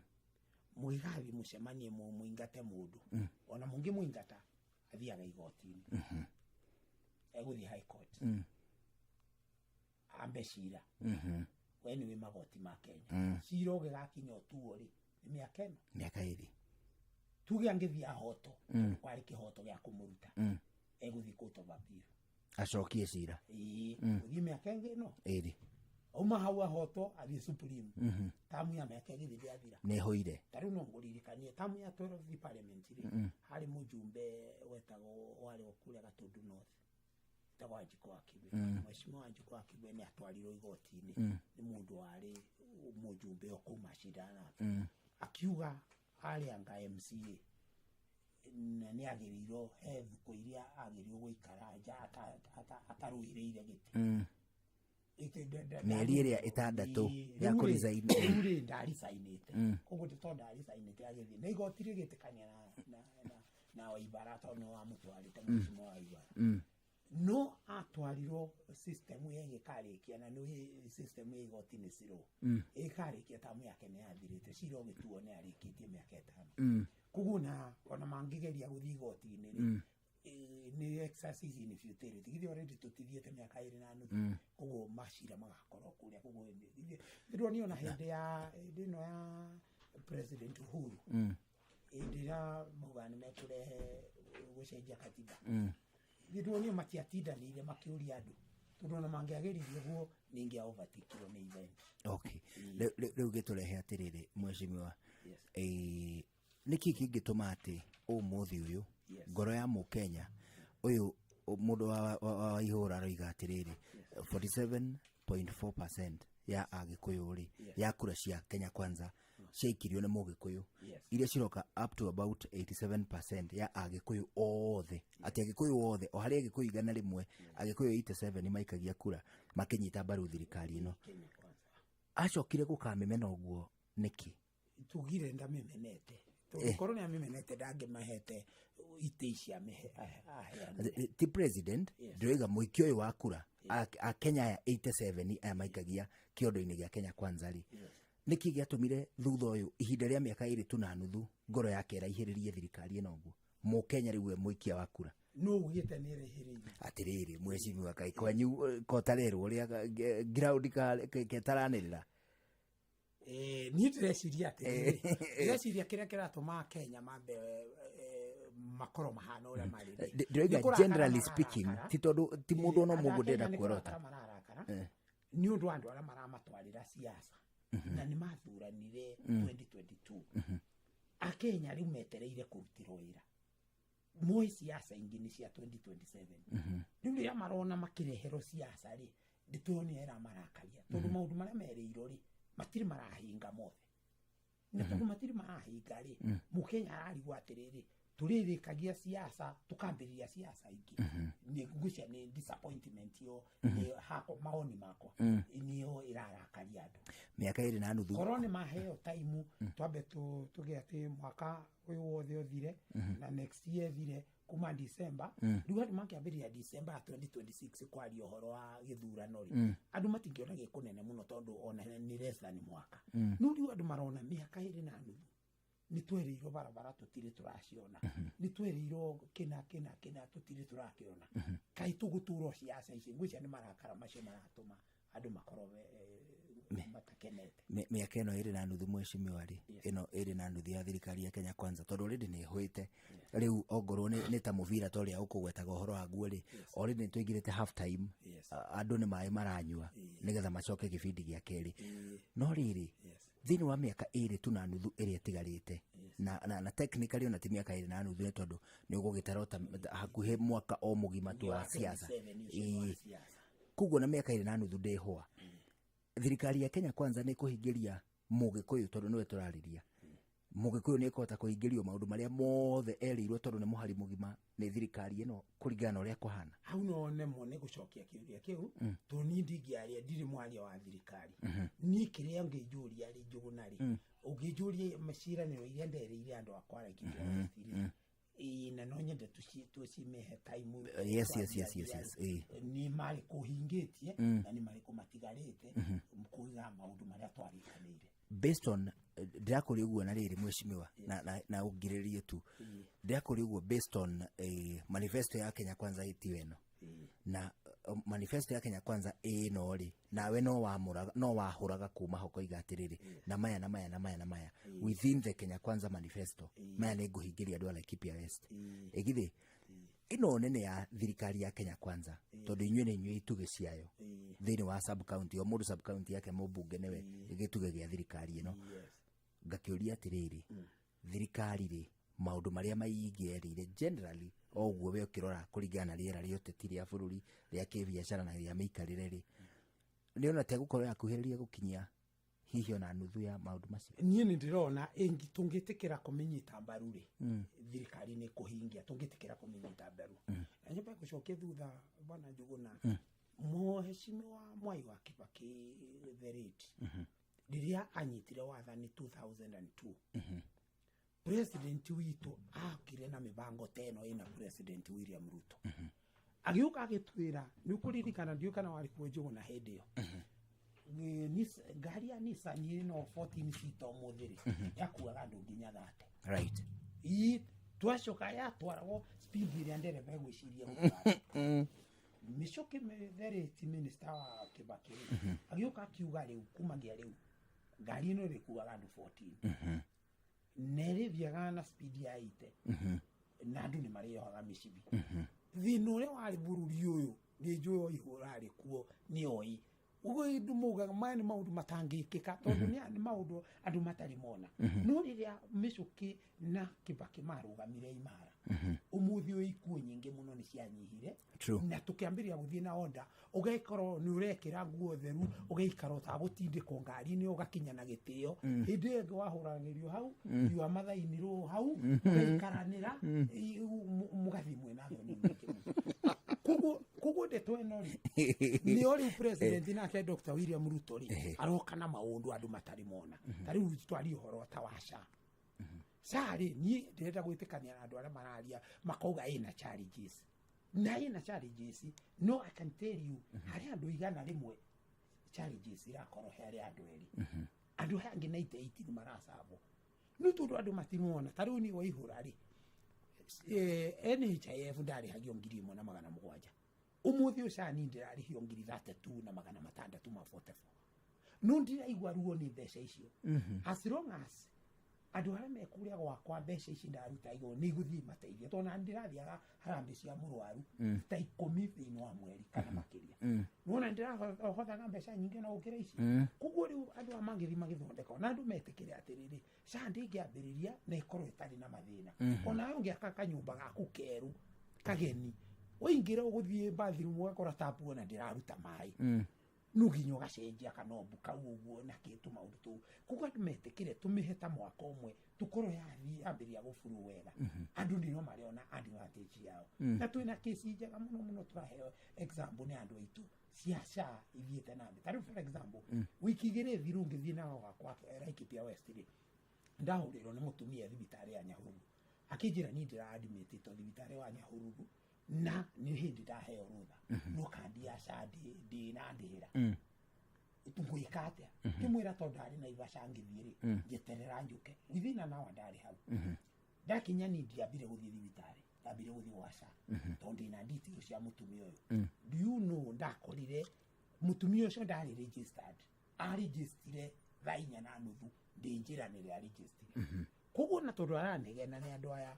mũgĩgathiĩ mũcemanie mũingate mũndũ, ona mũngĩmũingata athiaga igoti-inĩ, egũthiĩ high court ambe cira. We nĩ wĩ magoti ma Kenya, cira ũgĩgakinya ũtuo rĩ, nĩ mĩaka ĩno. Mĩaka 2. Tuge angĩthiĩ ahoto, tondũ kwarĩ kĩhoto gĩa kũmũruta, egũthiĩ court of appeal. Acokie cira. Ĩĩ, gũthiĩ mĩaka ĩngĩ ĩno. 2. Auma hau ahoto athiĩ supreme, tamu ya mĩaka ĩgĩthiĩ ndĩathira. Nĩ ĩhũire. Ta rĩu no ngũririkanie tamu ya 12 parliament rĩ, harĩ mũjumbe wetagwo, warĩ wa kũrĩa Gatundu North, wetagwo Wanjikũ wa Kibe. Mheshimiwa Wanjikũ wa Kibe nĩ atwarirwo igoti-inĩ nĩ mũndũ warĩ mũjumbe o kũu macindana nake, akiuga arĩ anga MCA na nĩ agĩrĩirwo he thukũ iria agĩrĩirwo gũikara nja atarũĩrĩire gĩtĩ. Mĩeri ĩrĩa 6 Ĩĩ, ya rĩu rĩ- kũresign. Rĩu rĩ, ndaricainĩte, koguo tondũ ndaricainĩte agĩthiĩ na igoti rĩgĩtĩkania na Waibara, tondũ nĩ wamũtwarĩte mũcimo wa Waibara, no atwarirwo system ĩgĩkarĩkia, na nĩ system ya igoti nĩ slow, ĩkarĩkia tamu yake nĩ yathirĩte, cira ũgĩtuo nĩ arĩkĩtie mĩaka 5. Koguo na ona mangĩgeria gũthiĩ igoti-inĩ rĩ, nĩ exercise in futility. Githĩ already tũtithiĩte mĩaka 2.5? Koguo macira magakorwo kũrĩa. Koguo ndĩronio ona hĩndĩ ya hĩndĩ ĩno ya President Uhuru, hĩndĩ ĩrĩa maugaga nĩ mekũrehe gũcenjia katiba, ndĩronio matiatindanĩire makĩũria andũ, tondũ ona mangĩageririe ũguo nĩ overtakirwo nĩ event. Okay. Rĩu gĩtũrehe atĩrĩrĩ, mheshimiwa, nĩkĩ kĩngĩtũma atĩ ũmũthĩ ũyũ ngoro ya mũkenya ũyũ, mũndũ wa ihũra aroiga atĩrĩrĩ, 47.4% ya agĩkũyũ rĩ, ya kura cia Kenya Kwanza. Ciaikirio nĩ Mũgĩkũyũ. Yes. Iria ciroka up to about 87% ya Agĩkũyũ othe, atĩ Agĩkũyũ othe, o harĩ Agĩkũyũ 100, Agĩkũyũ 87 nĩ maikagia kura makĩnyita mbaru thirikari ĩno. Kenya Kwanza. Acokire gũkamĩmena ũguo nĩkĩ? Tugire ndamimenete, tondu korwo ni amimenete ndangimahete itĩ ici aheanire. Ti president. Yes. Ndĩroiga mũikia ũyũ wa kura a Kenya aya 87 aya maikagia kĩondo-inĩ gĩa Kenya Kwanza rĩ, nĩkĩ gĩatũmire thutha ũyũ ihinda rĩa mĩaka 2 tu na nuthu ngoro yake ĩraihĩrĩrie thirikari ĩno ũguo, Mũkenya rĩu we mũikia wa kura? No ugite ni ĩrehĩrĩirie. Atirĩrĩ, mwecimiwa, kaĩ kwanyu kotarerwo ũrĩa ground ketaranĩrĩra? Niĩ ndĩreciria atĩrĩrĩ, ndĩreciria kĩrĩa kĩratũma Kenya mambe makorwo mahana ũrĩa marĩ rĩ. Ndĩroiga Nĩ kũrakara generally speaking, mararakara. ti tondũ ti mũndũ ona Andũ ũmwe a ũguo Kenya ndĩrenda nĩ kuorota. kũrakara mararakara nĩ ũndũ wa andũ arĩa maramatwarĩra siasa na nĩ mathuranire 2022. Akenya rĩu metereire kũrutirwo wĩra moĩ siasa ingĩ nĩ cia 2027. Rĩu rĩrĩa marona makĩreherwo siasa rĩ, ndĩtũyo nĩyo ĩramarakaria, tondũ maũndũ marĩa merĩirwo rĩ matirĩ marahinga mothe, na tondũ matirĩ marahinga rĩ, Mũkenya ararigwo atĩrĩrĩ, tũrĩrĩkagia siasa tũkambĩrĩria siasa ingĩ? Nĩ ngwĩcia nĩ disappointment yo nĩ hakwa, maoni makwa, nĩyo ĩrarakaria andũ. Mĩaka 2 na nuthu. Korwo nĩ maheo taimu twambe tuge atĩ mwaka ũyũ wothe ũthire na next year ĩthire kuma December, rĩu andũ makĩambĩrĩria December ya 2026 kwaria ũhoro wa gĩthurano rĩ, andũ matingĩona gĩ kũnene mũno, tondũ ona nĩ less than mwaka. No rĩu andũ marona mĩaka 2 na nuthu nĩ twerĩirwo barabara tũtirĩ tũraciona, nĩ twerĩirwo kĩna kĩna kĩna tũtirĩ tũrakĩona, kaĩ tũgũtũra ciaca ici? Ngwĩcia nĩ marakara macio maratũma andũ makorwo matakenete. Mĩaka ĩno 2 na nuthu, mwecimiwa rĩ, ĩno 2 na nuthu ya thirikari ya Kenya Kwanza, tondũ already nĩ ĩhũĩte rĩu, ongorwo nĩ ta mũbira ta ũrĩa ũkũgwetaga ũhoro waguo rĩ, already nĩ tũingĩrĩte half time. Yes. Andũ nĩ maĩ maranyua nĩgetha macoke gĩbindi gĩa kerĩ. No rĩrĩ, thĩinĩ wa mĩaka 2 tu na nuthu ĩrĩa ĩtigarĩte, na technically ona ti mĩaka 2 na nuthu, nĩ tondũ nĩ ũgũgĩtara ta hakuhĩ mwaka o mũgima tu wa siasa. 27 ũcio wa siasa. Koguo na mĩaka 2 na nuthu ndĩhũa, thirikari ya Kenya Kwanza nĩ kũhingĩria Mũgĩkũyũ, tondũ nĩwe tũrarĩria, Mũgĩkũyũ nĩ ĩkũhota kũhingĩrio maũndũ marĩa mothe erĩirwo, tondũ nĩ mũhari mũgima nĩ thirikari ĩno kũringana na ũrĩa kũhana? Hau no nemwo nĩ gũcokia kĩũria kĩu, tondũ niĩ ndingĩaria, ndirĩ mwaria wa thirikari. Niĩ kĩrĩa ũngĩnjũria rĩ, Njũgũna rĩ, ũngĩnjũria maciranĩro iria nderĩire andũ akwa Laikipia West rĩ, ĩĩ, na no nyende tũcimehe time. Yes. Nĩ marĩkũ hingĩtie na nĩ marĩkũ matigarĩte kũiga maũndũ marĩa twarĩkanĩire. Based on ndirakũria ũguo na rĩrĩ, mwecimiwa, na ũngirĩrĩrie tu, ndirakũria ũguo based on manifesto ya Kenya Kwanza ĩtiwe ĩno na manifesto ya Kenya Kwanza ĩno rĩ, nawe no wamũraga, no wahũraga kuma ho koiga atĩrĩrĩ, na maya na maya na maya na maya within the Kenya Kwanza manifesto, maya nĩ ngũhingĩria andũ a Laikipia West. Ĩgithĩ ĩno nene ya thirikari ya Kenya Kwanza, tondũ inyuĩ nĩ inyuĩ itugĩ ciayo thĩinĩ wa sub county, o mũndũ sub county yake mũmbunge nĩwe gĩtugĩ gĩa thirikari ĩno, ngakĩũria atĩrĩrĩ, thirikari rĩ, maũndũ marĩa maingĩ erĩire generally o ũguo we ũkĩrora kũringana na rĩera rĩa ũteti rĩa bũrũri, rĩa kĩbiacara na rĩa mĩikarĩre rĩ, nĩ ona tegũkorwo yakuhĩrĩria gũkinyia hihi ona nuthu ya maũndũ macio? Niĩ nĩ ndĩrona tũngĩtĩkĩra kũmĩnyita mbaru rĩ, thirikari nĩ kũhingia tũngĩtĩkĩra kũmĩnyita mbaru. Na nyambe gũcokia thutha, bwana Njũgũna, Mheshimiwa Mwai wa Kibaki the late, rĩrĩa anyitire wathani 2002, president witũ akire na mĩbango ta ĩno ĩna President William Ruto, agĩũka agĩtwĩra, nĩ ũkũririkana, ndiũĩ kana warĩ kuo Njũgũna hĩndĩ ĩyo, ngari ya Nissan ĩno 14 seater ũmũthĩ rĩ, yakuaga andũ nginya 30. Ii twacoka yatwaragwo speed ĩrĩa ndereba egwĩciria gũtwara. Michuki the minister wa Kibaki rĩ, agĩũka akiuga rĩu kumagia rĩu ngari ĩno ĩrĩkuaga andũ 14 na ĩrĩthiaga na speed ya 80 na andũ nĩ marĩohaga mĩcibi. Thĩna ũrĩa warĩ bũrũri ũyũ nĩ njũĩ o ũrarĩ kuo nĩ oĩ. Ũguo andũ maugaga maya nĩ maũndũ matangĩkĩka tondũ nĩ maũndũ andũ matarĩ mona. No rĩrĩa Mĩcũkĩ na Kĩbakĩ marũgamire imara, ũmũthĩ ũyũ ikuũ nyingĩ mũno nĩ cianyihire. True. Na tũkĩambĩrĩria gũthiĩ na onda, ũgakorwo nĩ ũrekĩra nguo theru, ũgaikara ũtagũtindĩkwo ngari-inĩ, ũgakinya na gĩtĩo. Hĩndĩ ĩyo ĩngĩ wahũragĩrio hau, riũa mathainirwo hau, ũgaikaranĩra, mũgathiĩ mwĩna thoni nyingĩ mũno. Koguo ndeto ĩno rĩ, nĩo rĩu president nake Dr. William Ruto rĩ, aroka na maũndũ andũ matarĩ mona. Ta rĩu twarie ũhoro ta wa SHA. SHA rĩ, niĩ ndĩrenda gwĩtĩkania na andũ arĩa mararia makauga ĩna challenges, na ĩna challenges, no I can tell you, harĩ andũ 100 challenges irakorwo he harĩ andũ erĩ, andũ aya angĩ 98 nĩ maracabwo nĩ tondũ andũ matimona. Ta rĩu niĩ waihũra rĩ, NHIF ndarĩhagio 1,700, ũmũthĩ ũyũ SHA ni ndĩrarĩhio 32,644, no ndiraigua ruo nĩ mbeca icio, as long as andũ arĩa me kũrĩa gwakwa mbeca ici ndaruta igũrũ nĩ igũthiĩ mateithia, tondũ na ndĩrathiaga harambĩ cia mũrwaru ta 10 thĩinĩ wa mweri kana makĩria. Nĩwona ndĩrahothaga mbeca nyingĩ na gũkĩra ici. Koguo rĩu andũ aya mangĩthiĩ magĩthondeka na andũ metĩkĩre atĩrĩrĩ, SHA ndĩngĩambĩrĩria na ĩkorwo ĩtarĩ na mathĩna. Onawe ũngĩaka kanyũmba gaku kerũ kageni, waingĩra ũgũthiĩ bathroom ũgakora tapu ona ndĩraruta maĩ, no nginya ũgacenjia kanombu kau ũguo na kĩ tũmaũndũ tũu. Koguo andũ metĩkĩre tũmĩhe ta mwaka ũmwe, tũkorwo yathiĩ yambĩrĩria gũburu wega, andũ nĩo marĩona advantage yao. Na twĩna kesi njega mũno mũno, tũraheo example nĩ andũ aitũ cia SHA ithiĩte na mbere. Ta rĩu for example, wiki 2 thiru ngĩthiĩ na gwakwa Laikipia West rĩ, ndahũrĩrwo nĩ mũtumia thibitarĩ ya Nyahururu, akĩnjĩra niĩ ndĩra-admitĩtwo thibitarĩ wa Nyahururu na nĩ hĩndĩ ndaheo rũtha, no kandi ya SHA ndĩnandĩhĩra, ngwĩka atĩa? Ngĩmwĩra tondũ ndarĩ Naivasha ngĩthiĩ rĩ, njeterera njũke. Within an hour ndarĩ hau. Ndakinya ni ndiambire gũthiĩ thibitarĩ, ndambire gũthiĩ gwa SHA tondũ ndĩna details cia mũtumia ũyũ. Do you know ndakorire mũtumia ũcio ndarĩ registered, arigistire thaa 4:30 ndĩ njĩra nĩrĩa arigistire. Koguo na tondũ aranegena nĩ andũ aya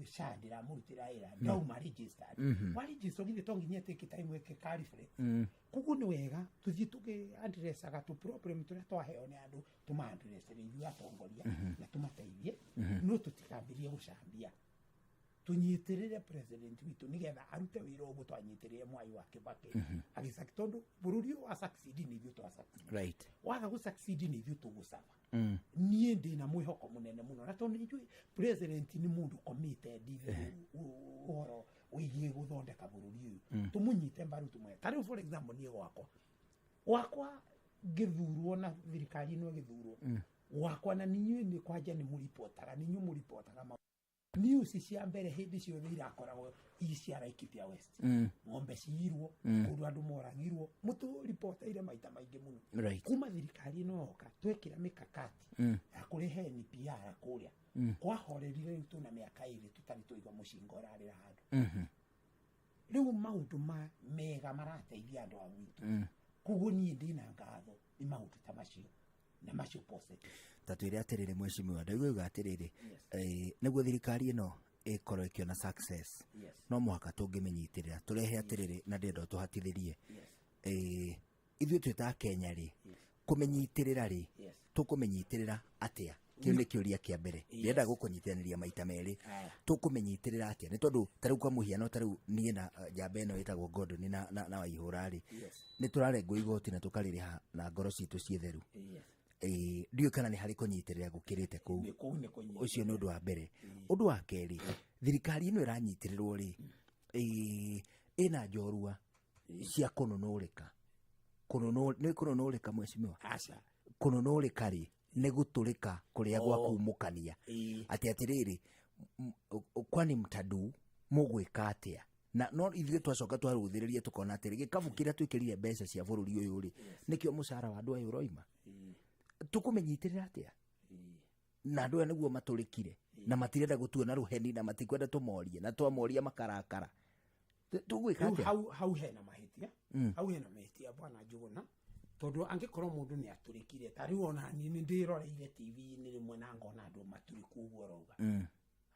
SHA ndĩramũrutĩra wĩra, ndauma registered, wa register githĩ to nginya take time ĩke ka reflect. Koguo nĩ wega tũthiĩ tũkĩ addressaga tũ problem tũrĩa twaheo nĩ andũ, tũma-addressere ithuĩ atongoria na tũmateithie, no tũtikambĩrie gũcambia. Tũnyitĩrĩre president witũ nĩgetha arute wĩra ũguo twanyitĩrĩre Mwai wa Kĩbakĩ agĩcaki, tondũ bũrũri ũyũ wa succeed nĩ ithuĩ twa succeed. Waga gũ succeed nĩ ithuĩ tũgũcaba. Niĩ ndĩna mwĩhoko mũnene mũno, na tondũ nĩnjũĩ president nĩ mũndũ committed ũhoro wĩgiĩ gũthondeka bũrũri ũyũ, tũmũnyite mbaru tũmwe. Ta rĩu for example, niĩ gwakwa ngĩthurwo na thirikari ĩno ĩgĩthurwo gwakwa, na ninyuĩ nĩ kwanja nĩ mũripotaga, nĩ inyuĩ mũripotaga news cia mbere hĩndĩ ciothe irakoragwo i cia Laikipia West, ng'ombe ciirwo kũndũ, andũ moragirwo, mũtũripoteire maita maingĩ mũno. Kuma thirikari ĩno yoka, twekĩra mĩkakati ya kũrehe NPR kũrĩa kwahorerire. Rĩu tũna mĩaka 2 tũtarĩ tũigua mũcinga ũrarĩra handũ. Rĩu maũndũ ma mega marateithia andũ a gwitũ. Koguo niĩ ndĩna ngatho nĩ maũndũ ta macio na macio positive. Ta twĩre atĩrĩrĩ, mheshimiwa, ndaigua uga atĩrĩrĩ, nĩguo thirikari ĩno ĩkorwo ĩkĩona success, no mũhaka tũngĩmĩnyitĩrĩra tũrehe atĩrĩrĩ, na ndĩrenda ũtũhatithĩrie, ithuĩ twĩ ta Kenya rĩ, kũmĩnyitĩrĩra rĩ, tũkũmĩnyitĩrĩra atĩa? Kĩu nĩ kĩũria kĩa mbere ndĩrenda gũkũnyitithaniria maita merĩ. Tũkũmĩnyitĩrĩra atĩa? Nĩ tondũ ta rĩu kwa mũhiano, ta rĩu niĩ na njamba ĩno ĩtagwo Gordon na Waihũra rĩ, nĩ tũrarengwo igoti na tũkarĩrĩha na ngoro citũ ciĩ theru. Ndiũĩ kana nĩ harĩ kũnyitĩrĩra gũkĩrĩte kũu. Nĩ kũu nĩ kũnyitĩrĩra. Ũcio nĩ ũndũ wa mbere. Ũndũ wa kerĩ, thirikari ĩno ĩranyitĩrĩrwo rĩ, ĩna njorua cia kũnũnũrĩka. Nĩ kũnũnũrĩka, mheshimiwa? Aca. Kũnũnũrĩka rĩ, nĩ gũtũrĩka kũrĩa gwa Oh. kumũkania atĩ atĩrĩrĩ, kwani mtadu mũgwĩka atĩa? Na no ithuĩ twacoka twarũthĩrĩria tũkona atĩrĩ, gĩkabu kĩrĩa twĩkĩrire mbeca cia bũrũri ũyũ rĩ, nĩkĩo mũcara wa andũ aya ũroima. Tũkũmĩnyitĩrĩra atĩa na andũ aya nĩguo matũrĩkire na matirenda gũtuona rũheni na matikwenda tũmorie, na twamoria makarakara? Tũgwĩka Rĩu atĩa? hau hena mahĩtia. Hau hena mahĩtia, bwana Njũgũna, tondũ angĩkorwo mũndũ nĩ atũrĩkire, ta rĩu ona niĩ nĩ ndĩroreire TV-inĩ rĩmwe na ngona andũ matũrĩku ũguo ũrauga.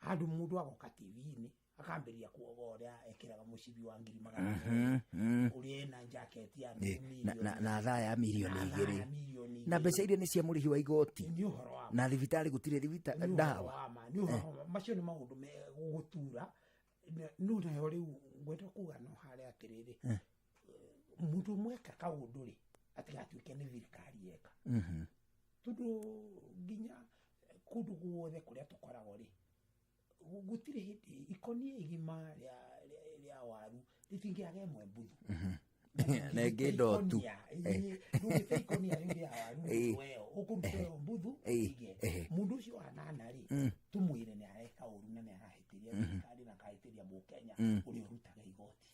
Handũ mũndũ agoka TV-inĩ akambĩrĩria kuoga ũrĩa ekĩraga mũcibi wa 100,000, ũrĩa ena jaketi ya Eh, nuthu na, na, na thaa ya mirioni na thaa ya 2 mirioni na 2. mbeca iria nĩ cia mũrĩhi wa igoti. Nĩ ũhoro wa Na thibitarĩ gũtirĩ nĩ ũhoro ndawa. wa ma, nĩ ũhoro wa ma. Macio nĩ maũndũ megũgũtura. No nayo rĩu ngwenda kuga no harĩa atĩrĩrĩ, mũndũ ũmwe eka kaũndũ rĩ, atigatuĩke nĩ thirikari yeka, tondũ nginya kũndũ guothe kũrĩa tũkoragwo rĩ, gũtirĩ hĩndĩ ikonia igima rĩa waru rĩtingĩaga ĩmwe mbuthu. Na ĩngĩ ndotu. Ndũngĩte ikonia rĩu rĩa waru Eh. ĩyo ũkũruta ĩyo mbuthu Eh. ĩige. Eh. Mũndũ ũcio wa nana rĩ, tũmwĩre nĩ areka ũru na nĩ arahĩtĩria thirikari na akahĩtĩria mũkenya ũrĩa ũrutaga igoti.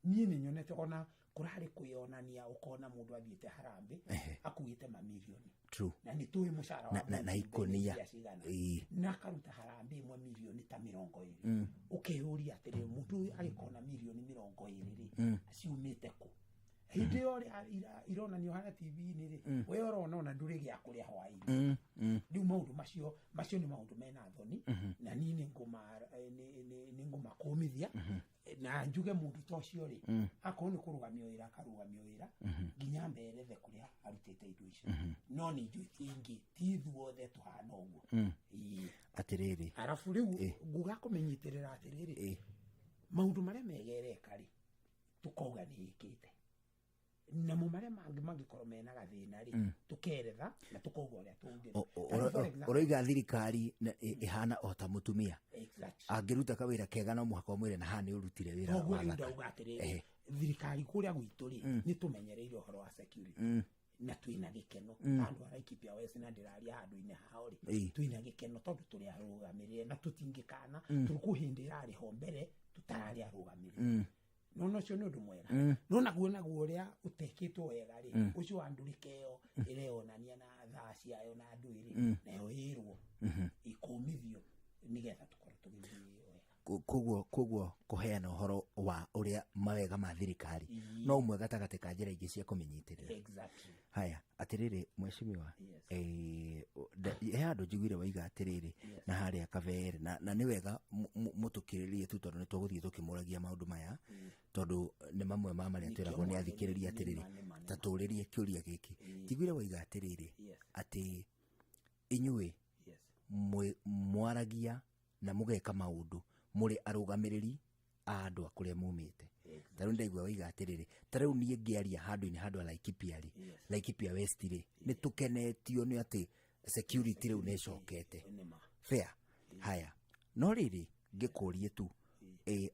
Niĩ nĩ nyonete ona kũrarĩ kwĩyonania, ũkona mũndũ athiĩte harambĩ akuĩte mamirioni. True. Na nĩ tũĩ mũcara wa Na mũndũ ikũnia. mbia cigana. Ĩĩ. Na akaruta harambĩ ĩmwe mirioni ta 20. Ũkeyũria atĩrĩrĩ, mũndũ ũyũ agĩkona mirioni 20 rĩ, ciumĩte kũ? Hĩndĩ ĩyo ironanio harĩa TV-inĩ rĩ, we ũrona ona ndũrĩ gĩa kũrĩa hwaĩ-inĩ. Rĩu maũndũ macio nĩ maũndũ mena thoni, na niĩ nĩ ngũmakũmithia na njuge mũndũ ta ũcio rĩ, akorwo nĩ kũrũgamio wĩra akarũgamio wĩra nginya merethe kũrĩa arutĩte indo icio. No nĩ njũĩ ti aingĩ, ti ithuothe tũhana ũguo. Ĩĩ. Atĩrĩrĩ. Arabu rĩu nguga kũmenyitĩrĩra atĩrĩrĩ, maũndũ marĩa mega ĩreka rĩ, tũkauga nĩ ĩkĩte, namo marĩa mangĩ mangĩkorwo mena gathĩna rĩ, tũkeretha na tũkauga ũrĩa tũngĩra. Ta rĩu, for example, Ũroiga thirikari ĩhana o ta mũtumia. Exactly. Angĩruta kawĩra kega no mũhaka ũmwĩre na haha nĩ ũrutire wĩra Koguo wa rĩu thaka. ndauga atĩrĩrĩ, thirikari kũrĩa gwitũ rĩ, nĩ tũmenyereire ũhoro wa security na twĩna gĩkeno handũ a Laikipia West, na ndĩraria handũ-inĩ hao rĩ, twĩna gĩkeno tondũ tũrĩ arũgamĩrĩre na tũtingĩkana, tondũ kwĩ hĩndĩ ĩrarĩ ho mbere tũtararĩ arũgamĩrĩre. Nona ũcio nĩ ũndũ mwega, no naguo ũrĩa ũtekĩtwo wega rĩ, ũcio wa ndũrĩka ĩyo ĩreyonania na thaa ciayo na ndwĩrĩ nayo ĩrwo ĩkũmithio nĩgetha tũkorwo tũgĩthiĩ wega. Koguo kũheana ũhoro wa ũrĩa mawega ma thirikari no ũmwe gatagatĩ ka njĩra ingĩ cia kũmĩnyitĩrĩra. Exactly. Haya, atĩrĩrĩ mheshimiwa, Yes. he handũ njiguire waiga atĩrĩrĩ na harĩa kabere, na nĩ wega mũtũkĩrĩrie tu, tondũ nĩ tũgũthiĩ tũkĩmũragia maũndũ maya, tondũ nĩ mamwe ma marĩa Nĩkĩo twĩragwo nĩ mwathani, athikĩrĩria. nĩ Atĩrĩrĩ, ma, nĩ ma, nĩ ta ma. tũrĩrie kĩũria gĩkĩ. Njiguire waiga atĩrĩrĩ, Yes. atĩ inyuĩ Yes. mwaragia na mũgeka maũndũ mũrĩ arũgamĩrĩri a andũ a kũrĩa mumĩte. Ta rĩu ndaigua waiga atĩrĩrĩ, ta rĩu niĩ ngĩaria handũ-inĩ handũ a Laikipia rĩ, Laikipia West rĩ, nĩ tũkenetio nĩ atĩ security rĩu nĩ ĩcokete. Nĩ ma. Fair. Haya, no rĩrĩ, ngĩkũrie tu,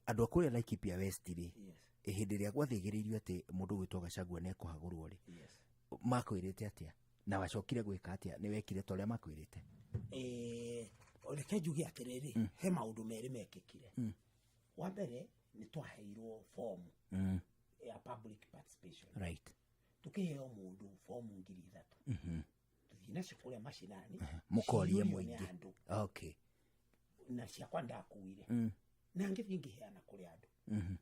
andũ a kũrĩa Laikipia West rĩ, Yes. hĩndĩ ĩrĩa gwathĩgĩrĩirio atĩ mũndũ ũgwĩtwo Gachagua nĩ ekũhagũrwo rĩ, Yes. makwĩrĩte atĩa na wacokire gwĩka atĩa? Nĩ wekire ta ũrĩa makwĩrĩte? Reke njuge atĩrĩrĩ, he maũndũ merĩ mekĩkire. Wa mbere, nĩ twaheirwo fomu ya public participation. Tukĩheo mũndũ fomu 3,000 tũthiĩ nacio kũrĩa macinani, Mũkorie ciyũrio nĩ mũingĩ. andũ. Na ciakwa ndakuire na ngĩthiĩ ngĩheana kũrĩ andũ,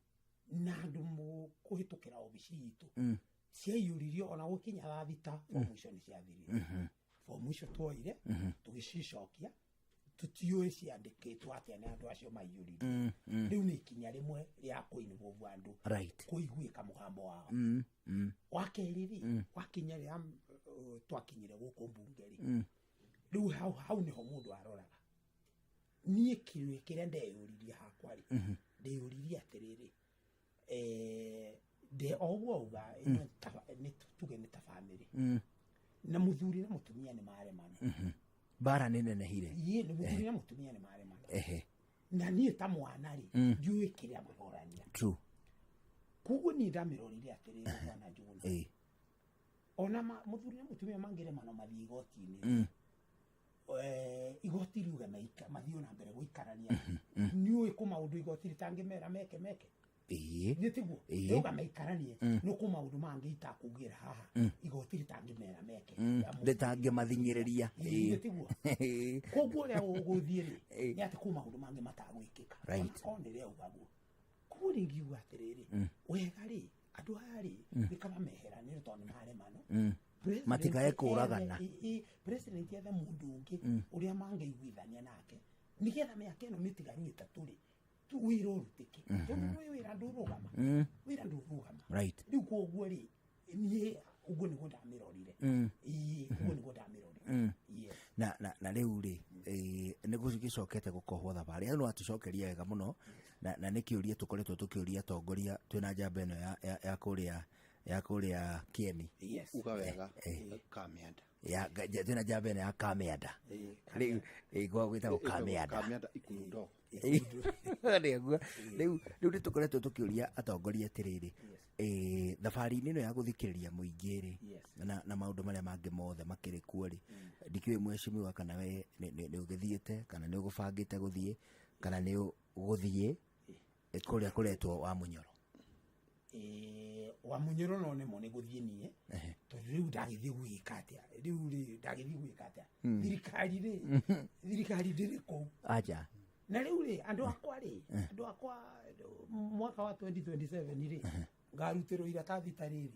na andũ kũhĩtũkĩra obici itũ ciaiyũririo ona gũkinya thaa 6 fomu icio nĩ ciathirire. Fomu icio tuoire tũgĩcicokia, tũtiũĩ ciandĩkĩtwo atĩa nĩ andũ acio maiyũririe. Rĩu nĩ ikinya rĩmwe rĩa kũinvolve andũ, kũiguĩka mũgambo wao. Wa kerĩ rĩ, wakinya rĩrĩa twakinyire gũkũ mbunge rĩ, rĩu hau nĩho mũndũ aroraga. Niĩ kĩrĩa kĩrĩa ndeyũririe hakwa rĩ, ndeyũririe atĩrĩrĩ, nde o ũguo auga ĩno nĩ tuge nĩ ta bamĩrĩ, na mũthuri na mũtumia nĩ maremana. Mbara nĩ nenehire. Ĩĩ, nĩ mũthuri na mũtumia nĩ maremana, na niĩ ta mwana rĩ, ndiũĩ kĩrĩa marorania. Koguo niĩ ndamĩrorire atĩrĩrĩ, bwana Njuguna, ona mũthuri na mũtumia mangĩremana mathiĩ igoti-inĩ, igoti riuge mathiĩ ona mbere gũikarania, nĩũĩ kũ maũndũ igoti rĩtangĩmera meke nĩ tiguo? Rĩuga maikaranie, nĩ kũ maũndũ mangĩ itakugĩra haha igoti rĩtangĩmera meke. Ya mũthuri. Rĩtangĩmathinyĩrĩria. Ĩĩ, nĩ tiguo? Koguo ũrĩa ũgũthiĩ rĩ, nĩ atĩ kwĩ maũndũ mangĩ matagwĩkĩka. Onakorwo nĩ rĩaugagwo. Koguo rĩ, ngiuga atĩrĩrĩ, wega rĩ, andũ aya rĩ, nĩ kaba meheranĩre tondũ nĩ maremano. President Matikae kũragana. President ethe mũndũ ũngĩ ũrĩa mangĩiguithania nake. Nĩgetha mĩaka ĩno mĩtigaru ĩtatũ rĩ, wĩra ũrutĩke, tondũ ndũĩ wĩra ndũrũgama, wĩra ndũrũgama. Rĩu koguo rĩ, niĩ ũguo nĩguo ndamĩrorire. Ĩĩ, ũguo nĩguo ndamĩrorire. Yes. Na rĩu rĩ, nĩ gũgĩcokete gũkohwo thabarĩ hau, no atũcokeria wega mũno, na nĩ kĩũria tũkoretwo tũkĩũria atongoria twĩna njamba ĩno ya kũrĩa Kĩeni. Uga wega, Kamianda. Ya twĩna njamba ĩno ya Kamianda rĩu, kwa gwĩtagwo Kamianda. Kamianda Ikuru ndogo. Nĩguo rĩu nĩ tũkoretwo tũkĩũria atongoria atĩrĩrĩ, thabarĩ-inĩ ĩno ya gũthikĩrĩria mũingĩ rĩ, na maũndũ marĩa mangĩ mothe makĩrĩ kuo rĩ, ndikĩũĩ mheshimiwa kana we nĩ ũgĩthiĩte, kana nĩ ũgũbangĩte gũthiĩ, kana nĩ ũgũthiĩ kũrĩa kũretwo wa Mũnyoro. Wa Mũnyoro no nĩmo nĩ gũthiĩ niĩ, tondũ rĩu ndagĩthiĩ gwĩka atĩa? Rĩu rĩ, ndagĩthiĩ gwĩka atĩa? Thirikari rĩ, thirikari ndĩrĩ kũu. Aja. Na rĩu rĩ, andũ akwa rĩ, andũ akwa mwaka wa 2027 rĩ, ngarutĩrwo iratathi ta rĩrĩ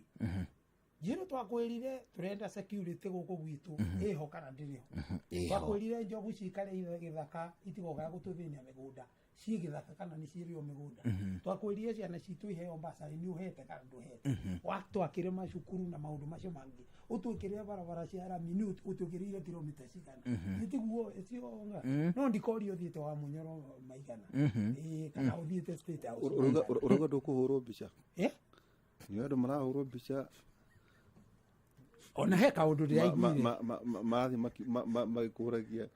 njĩrũ, twakwĩrire tũrenda security gũkũ gwitũ, ĩho kana ndĩrĩ ho? Ĩho. Twakwĩrire njogu cikare gĩthaka, itigokaga gũtũthĩnia mĩgũnda, ciĩ gĩthaka kana nĩ ciĩrĩo mĩgũnda? Twakwĩrire ciana citũ iheo mbasarĩ, nĩ ũhete kana ndũhete? Watwakĩre macukuru na maũndũ macio mangĩ, ũtwĩkĩrĩre barabara cia rami, nĩ ũtwĩkĩrĩire kilomita cigana? Nĩtiguo cio no ndikorio ũthiĩte wa Mũnyoro maigana. Ĩĩ, kana ũthiĩte State House. Ũrauga ndũkũhũrwo mbica? Eh? Nĩ andũ marahũrwo mbica. Ona he kaũndũ ndĩraiguire. Marathiĩ magĩkũragia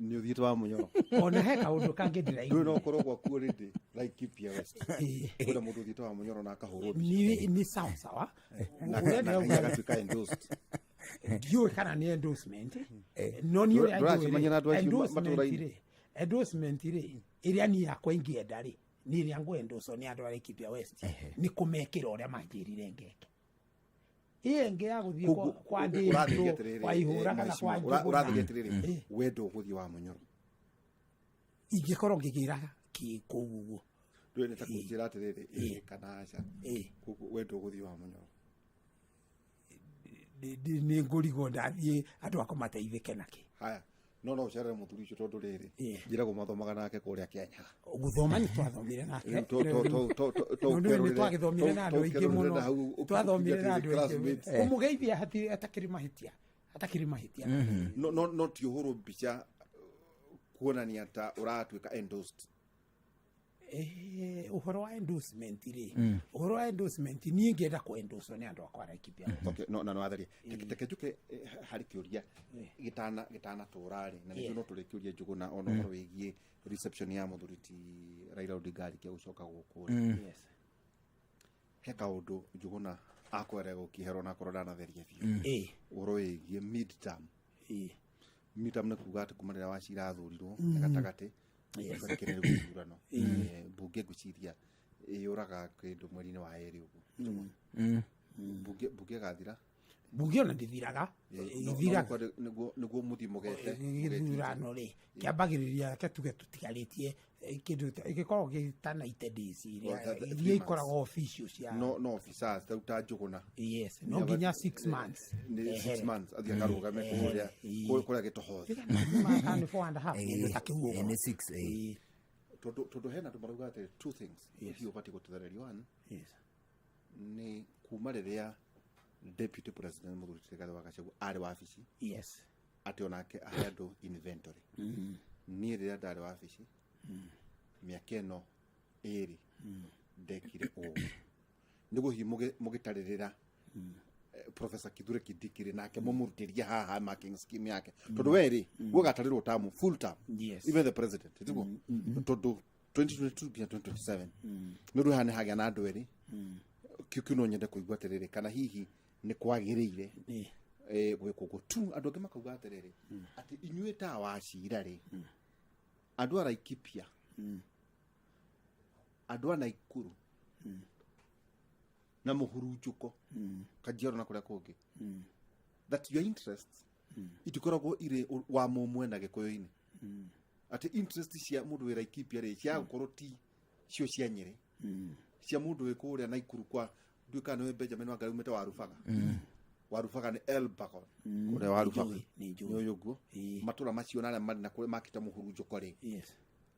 nĩ ũthiĩte wa Mũnyoro. Ona he kaũndũ kangĩ Ndũĩ ndĩraiguire. no ũkorwo gwaku already Laikipia West kwĩna mũndũ ũthiĩte wa Mũnyoro na akahũrwo mbica. Nĩ sawa sawa. Na Ũrĩa na ndĩrauga, agatuĩka endorsed. Ndiũĩ kana nĩ endorsement, no niĩ ũrĩa njũĩ Ndũracemania na andũ rĩ, acio endorsement matũũra-inĩ? rĩ, endorsement rĩ, ĩrĩa niĩ yakwa ingĩenda rĩ, nĩ ĩrĩa ngũ-endorse nĩ andũ a Laikipia West, nĩ kũmekĩra ũrĩa manjĩrire ngeke. Ĩyo ĩngĩ ya gũthiĩ kwa Ũrathiĩ Ndĩndũ, atĩrĩrĩ, kwa Ihũra kana kwa mheshimiwa, ũrathiĩ Njũgũna. atĩrĩrĩ, we ndũgũthiĩ wa Mũnyoro? Ingĩkorwo ngĩgĩra kĩ kũu ũguo. Ndũĩ nĩ ta kũnjĩra atĩrĩrĩ, ĩĩ kana aca. Koguo we ndũgũthiĩ wa Mũnyoro? Nĩ ngũrigwo ndathiĩ andũ akwa mateithĩke nakĩ. Haya, no ũcerere mũthuri ũcio, tondũ rĩrĩ, njĩragwo mathomaga nake kũrĩa Kenya. Gũthoma nĩ twathomire nake. Rĩu No nĩ twagĩthomire na andũ aingĩ to mũno. ũkerũrĩre hau Twathomire na andũ aingĩ. classmates. Kũmũgeithia hatirĩ atakĩrĩ mahĩtia, atakĩrĩ mahĩtia. No ti ũhũrwo mbica kuonania ta ũratuĩka endorsed. Ũhoro wa endorsement rĩ, ũhoro wa endorsement, niĩ ngĩenda kũ endorse nĩ andũ akwa a Laikipia. Okay, no na no atharia. Reke njuke harĩ kĩũria gĩtanatũra rĩ, na nĩkĩo no tũrĩkĩũria Njũgũna ona ũhoro wĩgiĩ reception ya mũthuri ti Raila Odinga arĩkia gũcoka gũkũ rĩ. He kaũndũ Njũgũna akwere gũkĩherwo na akorwo ndanatheria biũ, ũhoro wĩgiĩ midterm. Midterm nĩ kuga atĩ kuma rĩrĩa Wachira athurirwo nĩ gatagatĩ kwerekereria gĩthurano. Mbunge ngwĩciria ĩyũraga kĩndũ mweri-inĩ wa ĩrĩ ũguo, mbunge ĩgathira. Mbunge ona ndĩthiraga. Ithiraga. Nĩguo mũthiĩ mũgete. Gĩthurano rĩ, kĩambagĩrĩria, reke tuge tũtigarĩtie kĩndũ gĩkoragwo gĩ ta 90 days iria Well, iria 3 months. ikoragwo official cia No officers ta ta Njũgũna. Yes, no nginya 6 months. Nĩ 6 Ehere. months athiĩ akarũgame kũrĩa kũrĩa gĩtohothi. Nĩ four and a half, kĩndũ ta kĩu ũguo. Nĩ six. Tondũ hena andũ marauga atĩ two things hihi ũbatiĩ gũtũthereria. One, nĩ kuma rĩrĩa deputy president mũthuri Rigathĩ wa Gachagua arĩ wabici, atĩ onake ahe andũ inventory, niĩ rĩrĩa ndarĩ wabici mĩaka ĩno ĩrĩ ndekire ũũ, nĩguo hihi mũgĩtarĩrĩra Professor Kithure Kindiki rĩ, nake mũmũrutĩrie haha marking scheme yake, tondũ we rĩ gũgatarĩrwo tamu full term. Even the president tiguo, tondũ 2022 nginya 2027 nĩ ũndũ haha nĩ hagĩa na andũ erĩ. Kĩu no nyende kũigua atĩrĩrĩ, kana hihi nĩ kwagĩrĩire gwĩkwo ũguo tu. Andũ angĩ makauga atĩrĩrĩ, atĩ inyuĩ ta Wacira rĩ, andũ a Laikipia, andũ a Naikuru na mũhurunjũko, Kajiado na kũrĩa kũngĩ, that your interests itikoragwo irĩ wa mũmwe na Gĩkũyũ-inĩ, atĩ interest cia mũndũ wĩ Laikipia rĩ, cia gũkorwo ti cio cia Nyĩrĩ, cia mũndũ wĩ kũrĩa Naikuru kwa nduĩ kana nĩwe Benjamin Wangari umĩte wa Rubaga. Warubaga nĩ Elbagon kũrĩa Warubaga. Nĩ njũĩ, nĩ njũĩ. Nĩ ũyũ ũguo. Ĩĩ. Matũra macio na arĩa marĩ na kũrĩa makĩte mũhurunjũko rĩ, Yes.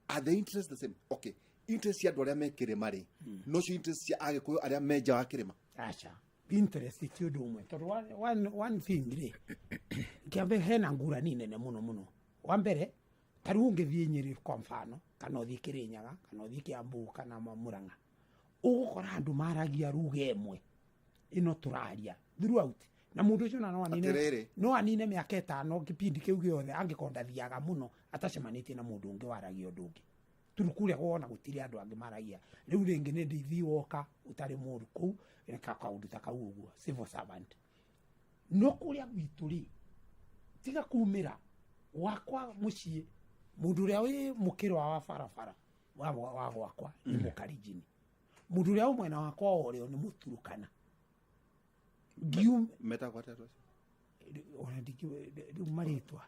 are the interests the same? Okay, interest cia andũ arĩa me kĩrĩma rĩ, nocio interest cia agĩkũyũ arĩa me nja wa kĩrĩma? Aca, interest ti ũndũ ũmwe, tondũ one thing rĩ, kĩambe hena ngũrani nene mũno mũno. Wa mbere, ta rĩu ũngĩthiĩ Nyĩrĩ kwa mfano, kana ũthiĩ Kĩrĩnyaga, kana ũthiĩ Kĩambu, kana Mũrang'a, ũgũkora andũ maragia ruga ĩmwe ĩno tũraria throughout, na mũndũ ũcio na no anine Atĩrĩrĩ. no anine mĩaka 5 kĩpindi kĩu gĩothe angĩkorwo ndathiaga mũno atacemanĩtie na mũndũ ũngĩ waragia ũndũ ũngĩ. Tondũ kũrĩa wona gũtirĩ andũ angĩ maragia. Rĩu rĩngĩ nĩ ndithi woka ũtarĩ mũru kũu kaũndũ ta kau ũguo, civil servant. No kũrĩa gwitũ rĩ, tiga kumĩra gwakwa mũciĩ, mũndũ ũrĩa wĩ mũkĩro wa barabara wa gwakwa nĩ mũkarinjini, mũndũ ũrĩa wĩ mwena wakwa wa ũrĩo nĩ mũturukana. Ngium Metagwo atĩa andũ acio? Ona rĩu marĩtwa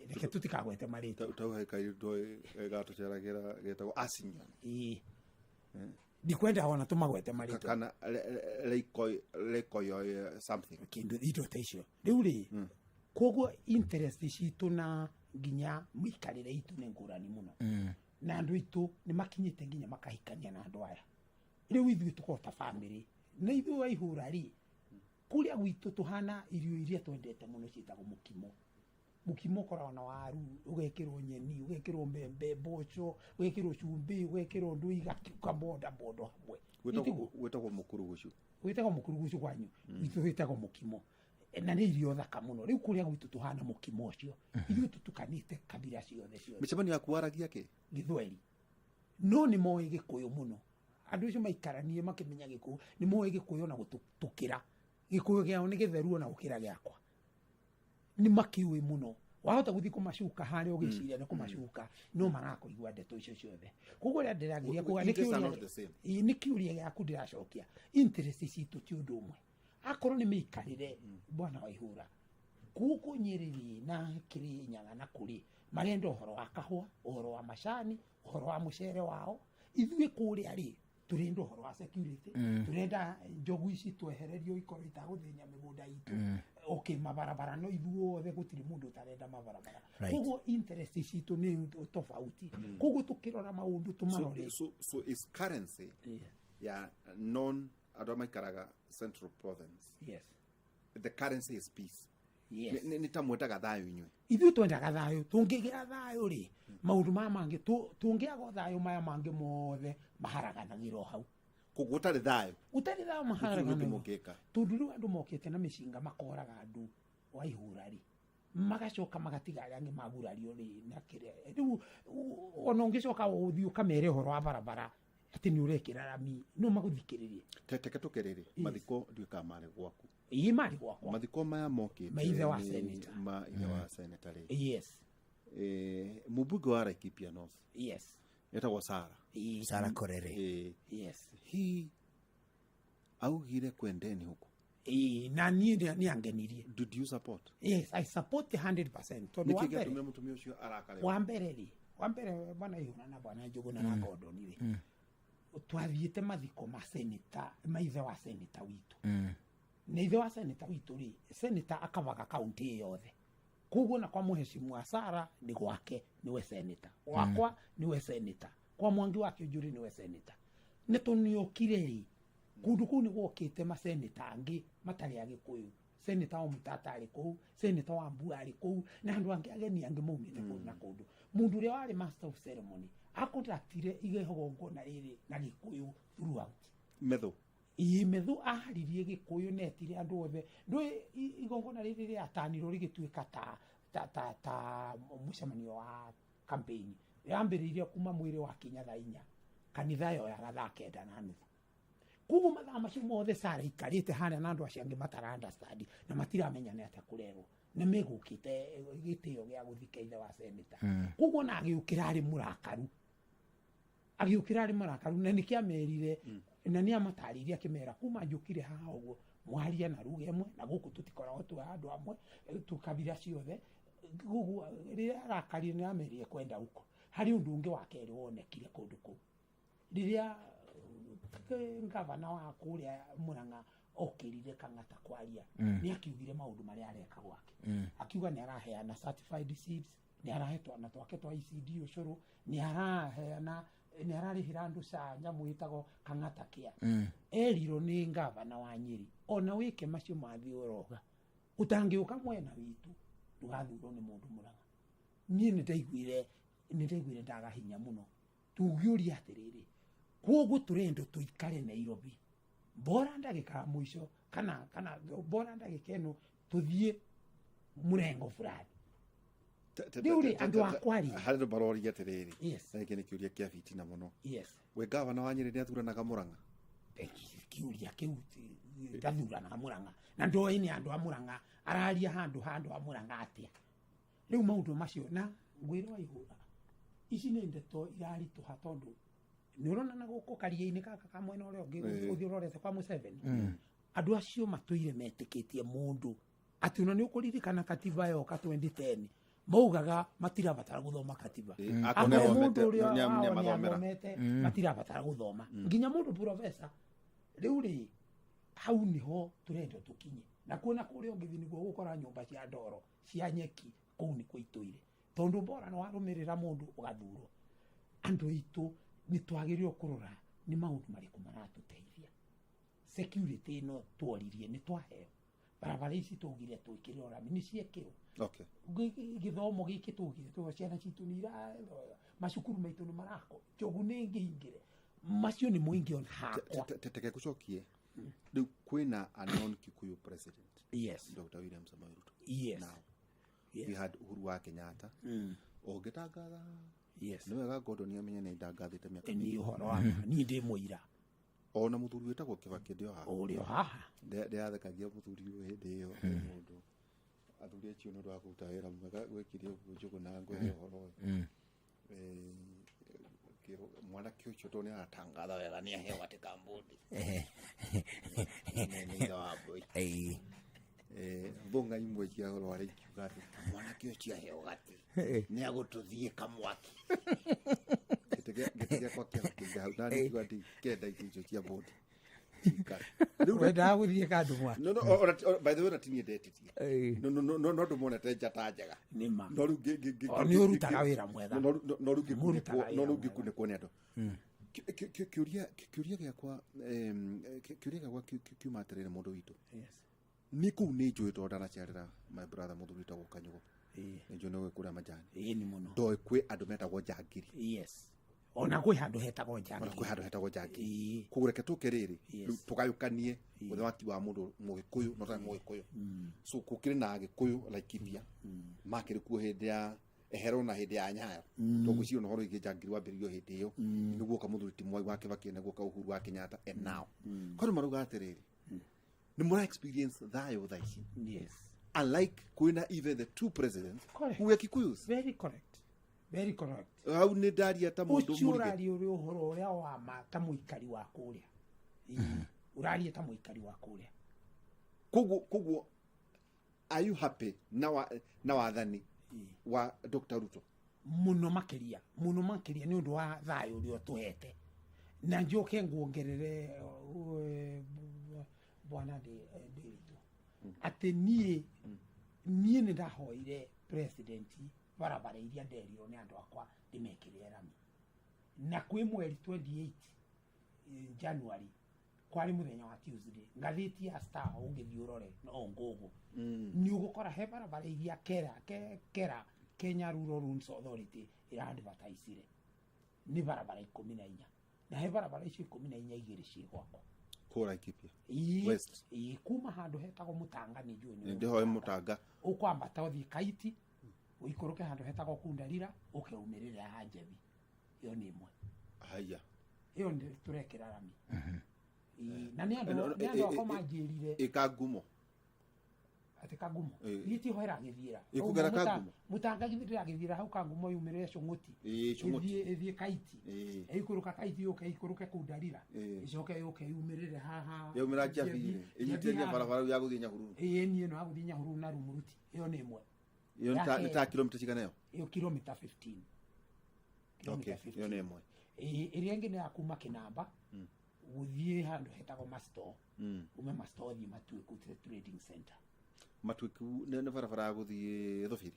reke tũtikagwete marĩtwa. Tau he kairĩtu gatũceragĩra getagwo Asinyon. Ĩĩ. Ndikwenda ona tũmagwete marĩtwa. Kana Leikoyo something. Kĩndũ indo ta icio rĩu rĩ, koguo interest citũ na nginya mĩikarĩre itũ nĩ ngũrani mũno, na andũ aitũ nĩ makinyĩte nginya makahikania na andũ aya. Rĩu ithuĩ tũkorwo ta bamĩrĩ na ithuĩ wa ihũra rĩ, kũrĩa gwitũ tũhana irio iria twendete mũno ciĩtagwo mũkimo. Mũkimo ũkoragwo na waru, ũgekĩrwo nyeni, ũgekĩrwo mbembe, mboco, ũgekĩrwo cumbĩ, ũgekĩrwo ndũi, ũkabonda bondo hamwe. Nĩtiguo? Wĩtagwo mũkurugucu. Wĩtagwo mũkurugucu kwanyu, itũ wĩtagwo mũkimo, na nĩ irio thaka mũno. Rĩu kũrĩa gwitũ tũhana mũkimo ũcio, ithuĩ tũtukanĩte kabira ciothe ciothe. Mĩcemanio yaku waragia kĩ? Gĩthweri, no nĩ moĩ gĩkũyũ mũno. Andũ acio maikaranie makĩmenya gĩkũyũ, nĩ moĩ gĩkũyũ na gũtũkĩra. Gĩkũyũ kĩao nĩ gĩtheru ona gũkĩra gĩakwa, nĩ makĩũĩ mũno. Wahota gũthiĩ kũmacuka harĩa ũgĩciria nĩ kũmacuka, no marakũigua ndeto icio ciothe. Koguo ũrĩa ndĩrageria kuga nĩ Interests are kĩũria not the same. Ĩĩ, nĩ kĩũria gĩaku ndĩracokia, interest citũ ti ũndũ ũmwe. Akorwo nĩ mĩikarĩre, bwana wa ihũra, gũkũ Nyĩrĩ na Kĩrĩnyaga na kũrĩ marenda ũhoro wa kahũa, ũhoro wa macani, ũhoro wa mũcere wao. Ithuĩ kũrĩa rĩ, tũrenda ũhoro wa security, tũrenda njogu ici twehererio ikorwo itagũthĩnia mĩgũnda itũ. Okay, mabarabara no ithuothe gũtirĩ mũndũ ũtarenda mabarabara. Koguo interest citũ nĩ tofauti, koguo tũkĩrora maũndũ tũmarore. So is currency ya non andũ arĩa maikaraga Central Province, the currency is peace? Nĩ ta mwendaga thayũ inyuĩ? Ithuĩ twendaga thayũ. Tũngĩgĩa thayũ rĩ, maũndũ maya mangĩ tũngĩaga thayũ, maya mangĩ mothe maharaganagĩra o hau. Koguo ũtarĩ thayũ, ũtarĩ thayũ gũtirĩ ũndũ maharaganagĩra. mũngĩka. Tondũ rĩu andũ mokĩte na mĩcinga makoraga andũ wa ihũra rĩ, magacoka magatiga arĩa angĩ magurario rĩ, na kĩrĩa rĩu ona ũngĩcoka ũthiĩ ũkamere ũhoro wa barabara atĩ nĩ ũrekĩra rami, no magũthikĩrĩrie? Teke tũkĩrĩrĩ, mathiko nduĩkaga marĩ gwaku? Ĩĩ, marĩ gwakwa. Mathiko maya mokĩte Ma ithe wa nĩ senator. Ma ithe wa senator rĩ, mũmbunge wa Laikipia North etagwo Sara. Ĩĩ. Sara Korere. He augire kwendeni huko. Ĩĩ, na niĩ nĩ angenirie. Did you support? Yes, I support 100%, tondũ Nĩkĩ wa mbere gĩatũmire mũtumia ũcio arakare? Wa mbere rĩ, wa mbere, bwana ihũra na bwana Njũgũna na Ngondoni rĩ, twathiĩte mathiko ma seneta, ma ithe wa seneta witũ, na ithe wa seneta witũ rĩ, seneta akavaga kaunti ĩ yothe, koguo na kwa mũhecimu Sara nĩ gwake, nĩwe seneta wakwa, nĩwe seneta kwa Mwangi wa Kĩũnjũrĩ, nĩwe seneta. Nĩ tũniokire rĩ, kũndũ kũu nĩ gwokĩte maseneta angĩ matarĩ agĩkũyũ. Seneta wa Mũtata arĩ kũu, seneta wa Mbua arĩ kũu, na andũ angĩ ageni angĩ maumĩte kũndũ na kũndũ. Mũndũ ũrĩa warĩ master of ceremony akondaktire igongona rĩrĩ na gĩkũyũ throughout. Metho. Ĩĩ, methu aharirie gĩkũyũ, netire andũ othe. Ndũĩ igongona rĩrĩ rĩatanirwo rĩgĩtuĩka ta mũcemanio wa campaign. Yambĩrĩirie kuma mwĩrĩ wa kinya thaa 4, kanitha yoyaga thaa 9:30. Koguo mathaa macio mothe Sara ikarĩte harĩa na andũ acio angĩ matara understand na matiramenya nĩ atĩa kũrerwo na megũkĩte gĩtĩo gĩa gũthika ithe wa seneta. Koguo na agĩũkĩra arĩ mũrakaru, agĩũkĩra arĩ marakaru, na nĩkĩ amerire na nĩ amatarĩirie akĩmera kuma njũkire haha ũguo mwaria na ruga ĩmwe, na gũkũ tũtikoragwo twĩ handũ hamwe, tũkabira ciothe. Koguo rĩrĩa arakarire nĩ amerire kwenda huko. Harĩ ũndũ ũngĩ wa kerĩ wonekire kũndũ kũu rĩrĩa ngavana wa kũrĩa Murang'a. Okĩrire Kang'ata kwaria, nĩ akiugire maũndũ marĩa areka gwake. Akiuga nĩ araheana certified seeds, nĩ arahe twana twake twa ECD ũcũrũ, nĩ araheana, nĩ ararĩhĩra andũ ca nyamũ ĩtagwo Kang'ata Care. Erirwo nĩ ngavana wa Nyĩrĩ, ona wĩke macio mathiĩ ũroga, ũtangĩũka mwena witũ ndũgathurwo nĩ mũndũ Mũrang'a. Niĩ nĩ ndaiguire ndaga hinya mũno. Tũngĩũria atĩrĩrĩ, koguo tũrendo tũikare Nairobi bora ndagĩka ya mũico kana bora ndagĩka ĩno tũthiĩ mũrengo fulani? Rĩu rĩ, andũ akwa rĩ. Harĩ andũ maroria atĩrĩrĩ, Yes. na gĩkĩ nĩ kĩũria kĩa bitina mũno. Yes. We gavana wa Nyĩrĩ nĩ athuranaga Mũrang'a? Kiuria kiu ndathuranaga Mũrang'a na ndoĩ nĩ andũ a Mũrang'a, araria handũ ha andũ a Mũrang'a atĩa? Rĩu maũndũ macio na ngwĩre wa ihũra, ici nĩ ndeto iraritũha, tondũ nĩ ũrona na gũkũ karia-inĩ gaka ka mwena ũrĩa ũngĩ, ũthiĩ ũrorete kwa Museveni, andũ acio matũire metĩkĩtie mũndũ atĩ ona nĩ ũkũririkana katiba yoka 2010, maugaga matirabatara gũthoma katiba. Akorwo nĩ Akorwo mũndũ athomete, ũrĩa nĩ wao nĩ amathomera. athomete, matirabatara gũthoma nginya mũndũ profesa. Rĩu rĩ, hau nĩho tũrenda tũkinye, na kuona kũrĩa ũngĩthiĩ nĩguo gũkora nyũmba cia ndoro cia nyeki kũu nĩkuo itũire, tondũ bora nĩ warũmĩrĩra mũndũ ũgathurwo. Andũ aitũ, nĩ twagĩrĩirwo kũrora nĩ maũndũ marĩkũ maratũteithia. Security ĩno tworirie nĩ twaheo, barabara ici tũgire twĩkĩrĩrwo rami nĩ ciekĩrwo, gĩthomo gĩkĩ tũgire tũ ciana citũ nĩ ira macukuru maitũ nĩ marakwo, njogu nĩ ngĩhingĩre, macio nĩ mũingĩ ona hakwa. Teke gũcokie rĩu, kwĩna a non Kikuyu president, Yes. Dr. William Samoei Ruto. Yes. Now Yes. we had Uhuru wa Kenyatta ũngĩtangatha. Yes. Nĩ wega Gordon amenye nĩ ndangathĩte mĩaka Nĩ mĩingĩ. ũhoro wa ma, niĩ ndĩ mũira. Ona mũthuri wĩtagwo Kibaki ndĩ o haha. Ũrĩ o haha. Ndĩrathekagia mũthuri ũyũ hĩndĩ ĩyo mũndũ athuri acio nĩ ũndũ wa kũruta wĩra mwega gwĩkire ũguo Njũgũna ngwĩhe ũhoro ũyũ. Mwanake ũcio tondũ nĩ aratangatha wega nĩ aheo atĩ kambuni nĩ ithe wa mbũi. Ĩĩ. Thũng'a imwe cia ũhoro warĩa ikiuga atĩ mwanake ũcio aheo gati nĩ agũtũthiĩ kamwaki. Gĩtĩ gĩakwa kĩahũkĩire hau na nĩkiuga ndikenda itĩ icio cia bodi cikare. Rĩu Wendaga gũthiĩ kandũ mwaki. No, no, by the way, ona ti niĩ ndetirie. No, no, no, no, no ndũmonete njata njega. Nĩ ma. No rĩu O, nĩ ũrutaga wĩra mwega. No rĩu Mũrutaga no wĩra rĩu mwega. ngĩkunĩkwo nĩ andũ. Kĩũria gĩakwa kiuma atĩrĩrĩ, mũndũ witũ. Yes. Nĩ kũu nĩ njũĩ tondũ ndanacerera my brother mũthuri wĩtagwo Kanyugo. Ĩĩ. Nĩ njũĩ nĩ kũrĩa majani. Ĩĩ, nĩ mũno. Ndoĩ kwĩ andũ metagwo njangiri. Yes, ona kwĩ handũ hetagwo Ona njangiri. kwĩ handũ hetagwo njangiri. Ĩĩ. Koguo reke tũke rĩrĩ, Yes. rĩu tũgayũkanie ũthamaki wa mũndũ mũgĩkũyũ na ũtarĩ mũgĩkũyũ. So gũkĩrĩ na agĩkũyũ Laikipia makĩrĩ kuo hĩndĩ ya ehero na hĩndĩ ya Nyayo, tondũ ngwĩciria ona ũhoro wĩgiĩ njangiri wambĩrĩirio hĩndĩ ĩyo, nĩguo ka mũthuri ti Mwai wa Kibaki, nĩguo ka Uhuru wa Kenyatta, and now kwani marauga atĩrĩrĩ, nĩ mũra experience thayũ thaa ici, Yes. unlike kwĩna even the two presidents Correct. who were Kikuyus. Very correct, very correct. Hau nĩ ndaria ta mũndũ Ũcio mũrige. ũraria ũrĩ ũhoro ũrĩa wa ma ta mũikari wa kũrĩa. Ĩĩ, ũraria ta mũikari wa kũrĩa. Koguo are you happy na wathani wa Dr. Ruto? Mũno makĩria, mũno makĩria, nĩ ũndũ wa thayũ ũrĩa ũtũhete. Na njoke nguongerere, bwana ndĩritũ, atĩ niĩ nĩ ndahoire president barabara iria nderirwo nĩ andũ akwa ndĩmekĩrĩre rami, na kwĩ mweri 28 January, kwarĩ mũthenya wa Tuesday, ngathĩti ya Star ũngĩthiĩ ũrore no ngũgũ nĩ ũgũkora he barabara iria kera Kenya Rural Roads Authority ĩra advertisire nĩ barabara 14, na he barabara icio 14, igĩrĩ ciĩ gwakwa. Kũu Laikipia Ĩĩ, West. Ĩĩ, kuma handũ hetagwo Mũtanga, nĩ njũĩ nĩ Nĩ ndĩhoe Mũtanga. Ũkwambata ũthiĩ Kaiti, ũikũrũke handũ hetagwo Kundarira, ũke umĩrĩre haha Njebi, ĩyo nĩ ĩmwe. Haya. Ĩyo nĩ tũrekĩra rami. Ĩĩ, na nĩ andũ nĩ andũ akwa manjĩrire. Ĩka ngumo. Atĩ Kangumo? Ĩĩ. Niĩ tiho ĩragĩthiĩra. Ĩkũgera Kangumo? Mũtanga githĩ ndĩragĩthiĩra hau Kangumo yumĩrĩre Cũng'ũti? Ĩĩ, Cũng'ũti. Ĩthiĩ Kaiti, Ĩĩ. ĩikũrũka Kaiti, yũke ĩikũrũke Kundarira, Ĩĩ. ĩcoke yũke yumĩrĩre haha Yaumĩra Njabi-rĩ, ĩnyitĩrĩrie haha. barabara ya gũthiĩ Nyahururu. Ĩĩ, niĩ ĩno ya gũthiĩ Nyahururu na Rumuruti, ĩyo nĩ ĩmwe. Ĩyo Ya nĩ ta kilomita cigana ĩyo? Ĩyo kilomita 15. Okay, Kilomita ĩyo nĩ ĩmwe. 15. Ĩĩ, ĩrĩa ĩngĩ nĩ ya kuma Kĩnamba. Gũthiĩ handũ hetagwo masto, ume masto ũthiĩ Matuĩku trading center. Matuĩku nĩ barabara ya gũthiĩ Thubiri?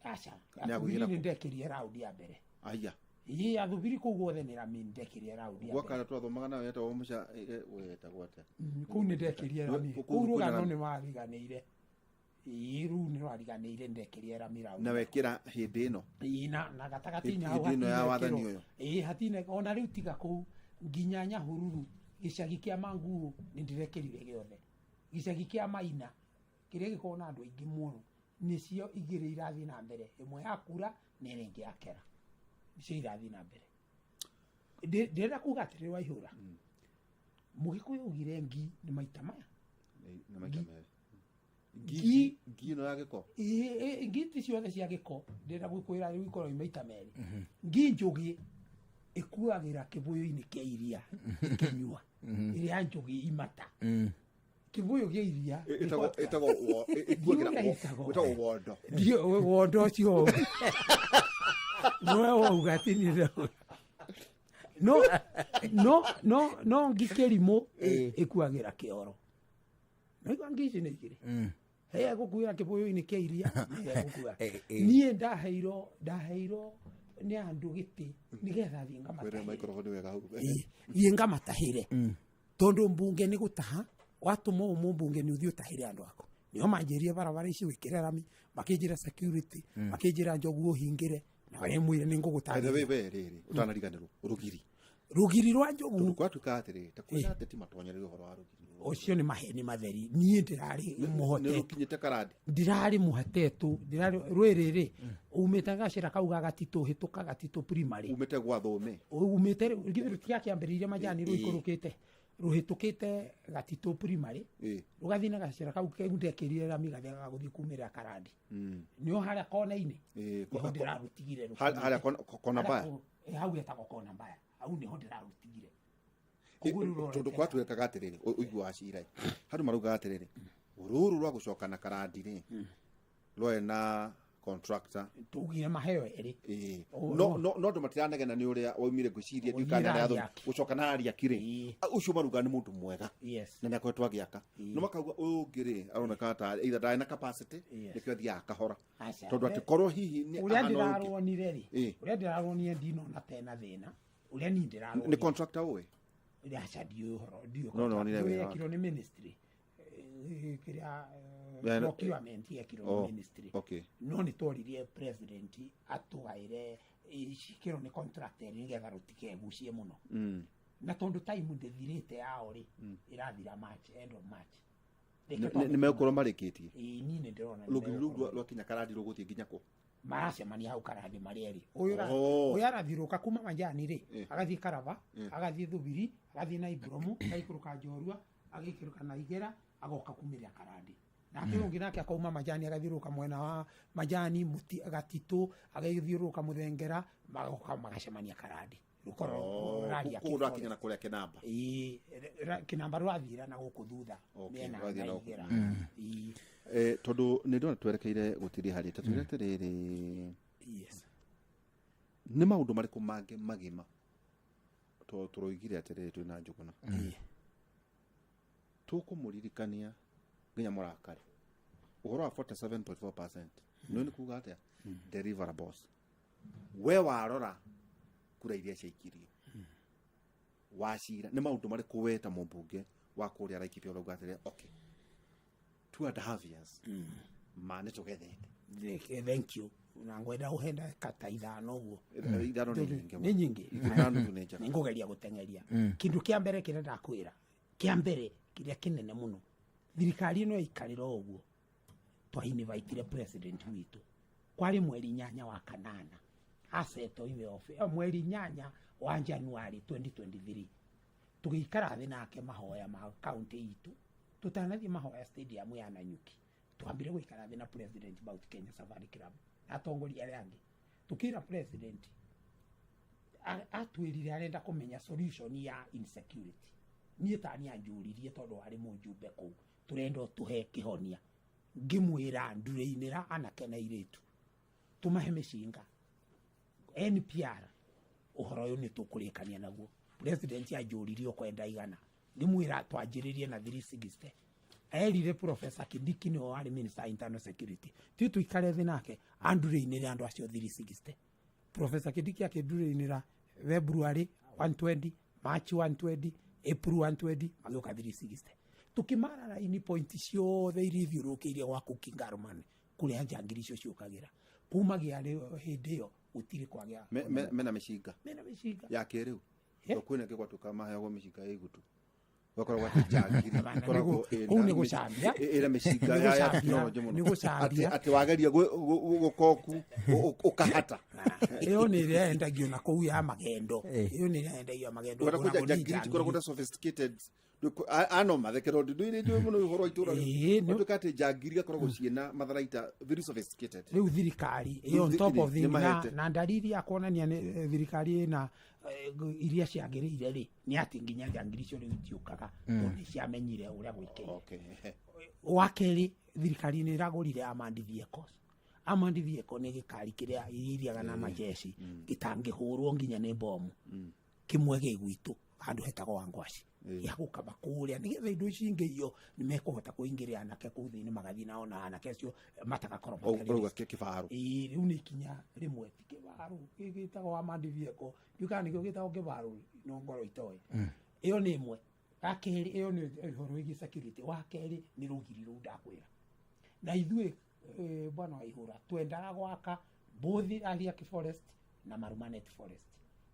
Aca. Nĩ ya gũthiĩ Athubiri nakũ? nĩ ndekĩrie raundi ya mbere. Aya. Ĩ, athubiri kũu guothe nĩ rami ndekĩrie raundi ya Gwa mbere. kana twathomaga nawe etagwo mũca wetagwo atĩa? Kũu nĩ ndekĩrie rami. Kũu Kũu kwĩna rũgano rami. nĩ wariganĩire, ĩ, rũu nĩ rwariganĩire, ndekĩrie rami raundi. Na wekĩra hĩndĩ ĩno? Ĩ, na gatagatĩ-inĩ hau Hĩndĩ ĩno ya hatinekĩrwo. wathani ũyũ? Ĩ, hatina ona rĩu tiga kũu nginya Nyahururu, gĩcagi kĩa Manguũ nĩ ndĩrekĩrire gĩothe, gĩcagi kĩa Maina kĩrĩa gĩkoragwo na andũ aingĩ mũno, nĩcio igĩrĩ irathiĩ na mbere, ĩmwe ya kura na ĩrĩa ĩngĩ ya kera, nĩcio irathiĩ na mbere. Ndĩrenda kuga atĩrĩrĩ, Waihũra, Mũgĩkũyũ augire ngi nĩ maita maya. Nĩ maita merĩ. Ngi. Ngi ĩno ya gĩko. Ĩ, ngi ti ciothe cia gĩko, ndĩrenda gwĩkwĩra rĩu ikorwo i maita merĩ. Ngi njũgĩ ĩkuagĩra kĩbũyũ-inĩ kĩa iria ĩkĩnyua, ĩrĩa njũgĩ imata kĩbũyũ kĩa iria. Ĩtagwo ĩtagwo ĩkuagĩra Ndiũrĩa ĩtagwo. ĩtagwo wondo. Wondo ũcio nĩwe wauga atĩ niĩ no no no no ngi kĩrimũ ĩkuagĩra kĩoro. Naigua ngi ici nĩ igĩrĩ, he gũkuĩra kĩbũyũ-inĩ kĩa iria na he gũkua. Niĩ ndaheirwo nĩ andũ gĩtĩ nĩgetha thiĩ Kwĩra ngamatahĩre. microphone wega hau. Ĩ, thiĩ ngamatahĩre, tondũ mbunge nĩ gũtaha watũmwo ũ mũmbunge nĩ ũthiĩ ũtahĩre andũ aku. Nĩo manjĩrie barabara ici wĩkĩre rami, makĩnjĩra security, makĩnjĩra njogu ũhingĩre, na mwĩre nĩ By the way, ngũgũtarĩria. we rĩrĩ ũtanariganĩrwo rũgiri. Rũgiri rwa njogu. Tondũ gwatuĩka atĩrĩ, ta kwĩna ateti matonyereire ũhoro wa rũgiri. Ũcio nĩ maheni matheri, niĩ ndĩrarĩ Nĩ mũhotetwo. rũkinyĩte karandi? Ndirarĩ mũhatetũ, ndirarĩ rwĩrĩ rĩ umĩte gacĩra kau ga Gatitũ, hĩtũka Gatitũ primary. Umĩte gwa thũme. Umĩte githĩ rũtiakĩambĩrĩirie majani, rũikũrũkĩte rũhĩtũkĩte Gatitũ primary, rũgathiĩ na gacĩra kau kau ndekĩrire rami gathiaga gũthiĩ kumĩrĩra karandi, nĩo harĩa kona-inĩ, nĩho ndĩrarũtigire. Harĩa kona mbaya? Hau etagwo kona mbaya, hau nĩho ndĩrarũtigire. Koguo rĩu Tondũ rũrorete gwatuĩkaga atĩrĩrĩ, ũigua wa cira handũ maraugaga atĩrĩrĩ, rũrũ rwa gũcoka na karandi rĩ rwarĩ na contractor. Tugire maheo erĩ. No no no andũ matiranegena nĩ ũrĩa waumire, ngwĩciria ndiũĩ kana Waumire nĩ Ariaki. gũcoka na Ariaki rĩ, ũcio maruga nĩ mũndũ mwega na nĩ akoretwo agĩaka, no makauga ũyũ ũngĩ rĩ aroneka ta either ndarĩ na capacity, nĩkĩo athiaga kahora. Aca. Tondũ atĩ korwo hihi nĩ Ũrĩa ahana ũngĩ. ndĩrarwonire rĩ, ũrĩa ndĩrarwonire ndinona tena thĩna ũrĩa niĩ Nĩ ndĩrarwonire. contractor ũĩ? Aca, ndiũĩ ũhoro, ndiũĩ. No, no, nĩ Ũrĩa wĩra yekirwo nĩ ministry, kĩrĩa Yeah, procurement yekirwo Oh, nĩ ministry. No nĩ tworirie president atũgaĩre cikĩrwo nĩ contract ĩrĩ nĩgetha rũtikegucie mũno, na tondũ time ndĩthirĩte yao rĩ, ĩrathira March, end of March. Nĩ megũkorwo marĩkĩtie? Ĩĩ, niĩ nĩ ndĩrona nĩ Rũgiri rũu megũkorwo. rwakinya karandi rũgũthiĩ nginya kũ? Maracemania hau karandi marĩ erĩ, ũyũ Oh. ũyũ arathiũrũka kuma majani rĩ, agathiĩ Karaba, Eh. agathiĩ Thubiri, agathiĩ na Ibromu, agaikũrũka Njorua, agĩikũrũka na Igera, agoka kumĩrĩra karandi. Nake ũyũ ũngĩ nake akauma majani, agathiũrũrũka mwena wa majani mũti Gatitũ, agathiũrũrũka Mũthengera, magoka magacemania karandi. Rũkorwo Oh, rari ya koguo rwakinya na kũrĩa kĩnamba? Ĩĩ, kĩnamba rũrathira na gũkũ thutha. Okay, mĩena rũrathiĩ na na gũkũ. Igera. Ĩĩ. Tondũ nĩ ndona twerekeire gũtirĩ harĩ ta twĩre atĩrĩrĩ, nĩ maũndũ marĩkũ mangĩ magima tondũ tũroigire atĩrĩrĩ twĩna Njũgũna, tũkũmũririkania nginya mũrakare ũhoro wa 47.4%, nĩ kuga atĩa deliverables? We warora kura iria ciaikirio wacira, nĩ maũndũ marĩkũ we ta mũmbunge wa kũrĩa Laikipia ũrauga atĩrĩrĩ, okay, 2.5 years ma nĩ tũgethete? Thank you, na ngwenda ũhe ndagĩka ta 5 ũguo. 5 nĩ nyingĩ. Nĩ nyingĩ. Igĩrĩ na nuthu nĩ njega. Nĩ ngũgeria gũteng'eria. Kĩndũ kĩa mbere kĩrĩa ndakwĩra, kĩa mbere kĩrĩa kĩnene mũno, thirikari ĩno yaikarĩra o ũguo, twainvaitire president witũ kwarĩ mweri 8 wa kanana asetwo in the office, mweri 8 wa January 2023, tũgĩikara thĩ nake mahoya ma kaunti itũ. Tũtanathiĩ mahoya stadium ya Nanyuki, twambire gũikara thĩ na president Mount Kenya Safari Club na atongoria arĩa angĩ, tũkĩra president atwĩrire arenda kũmenya solution ya insecurity. Niĩ tani anjũririe tondũ warĩ mũjumbe kũu, tũrenda ũtũhe kĩhonia. Ngĩmwĩra ndurĩinĩra anake na airĩtu, tũmahe mĩcinga NPR, ũhoro ũyũ nĩ tũkũrĩkania naguo. President anjũririe ũkwenda igana, ngĩmwĩra twanjĩrĩrie na 360. Erire Professor Kindiki, nĩwe warĩ minister internal security, ti tũikare thĩ nake andurĩinĩre andũ acio 360. Professor Kindiki akĩndurĩinĩra February 120, March 120, April 120, magĩũka 360. Tukĩmara raini point ciothe iria ithiũrũrũkĩirie gwa Kingarman kũrĩa njangiri icio ciũkagĩra. Kumagia hĩndĩ ĩyo gũtirĩ kwagĩa. Mena mĩcinga? Mena mĩcinga. Ya kĩrĩu? Eh? Kwĩna ĩngĩ gwatuĩka maheagwo mĩcinga ya igutu, gwakoragwo atĩ njangiri Bana, ĩkoragwo kũu nĩ gũcambia. ĩna mĩcinga Nĩ ya gũcambia. tekinoronjĩ mũno. Nĩ gũcambia. Atĩ wageria gũkoku ũkahata. Ĩyo nĩ ĩrĩa yendagio na kũu ya magendo. Ĩyo nĩ ĩrĩa yendagio ya magendo. Ũrĩa ĩgũragwo kũja nĩ njangiri cikoragwo njangiri. na sophisticated ano mathekero ndå ndå må no å horo wa itå Ĩĩ, ra atä njangiri gakoragwo ciĩna matharaita very sophisticated. Rĩu thirikari ĩyo on top of Nĩ thing na, mahete. na ndariri ya kuonania nĩ thirikari ĩna iria ciagĩrĩire rĩ, nĩ atĩ nginya njangiri icio rĩu itiũkaga tondũ nĩ ciamenyire ũrĩa gwĩkĩire. Wa kerĩ, thirikari nĩ ĩragũrire armored vehicles. Armored vehicle nĩ gĩkari kĩrĩa iriaga na majeshi gĩtangĩhũrwo nginya nĩ bomu. Kĩmwe gĩ gwitũ handũ hetagwo Wangwaci ya gũkaba kũrĩa nĩgetha indo ici ingĩiywo nĩ mekũhota kũingĩrĩra anake kũu thĩinĩ magathiĩ nao na anake acio matagakorwo matarĩ Ũrauga kĩbaro? Ĩĩ, rĩu nĩ ikinya rĩmwe, ti kĩbaro gĩtagwo armored vehicle, ndiũĩ kana nĩkĩo gĩtagwo kĩbaro, no ngorwo itoĩ. Ĩyo nĩ ĩmwe. Wa kerĩ, ĩyo nĩ ũhoro wĩgiĩ security. Wa kerĩ nĩ rũgiri rũu ndakwĩra na ithuĩ bwana wa ihũra twendaga gwaka both Ariaki Forest na Marumanet Forest.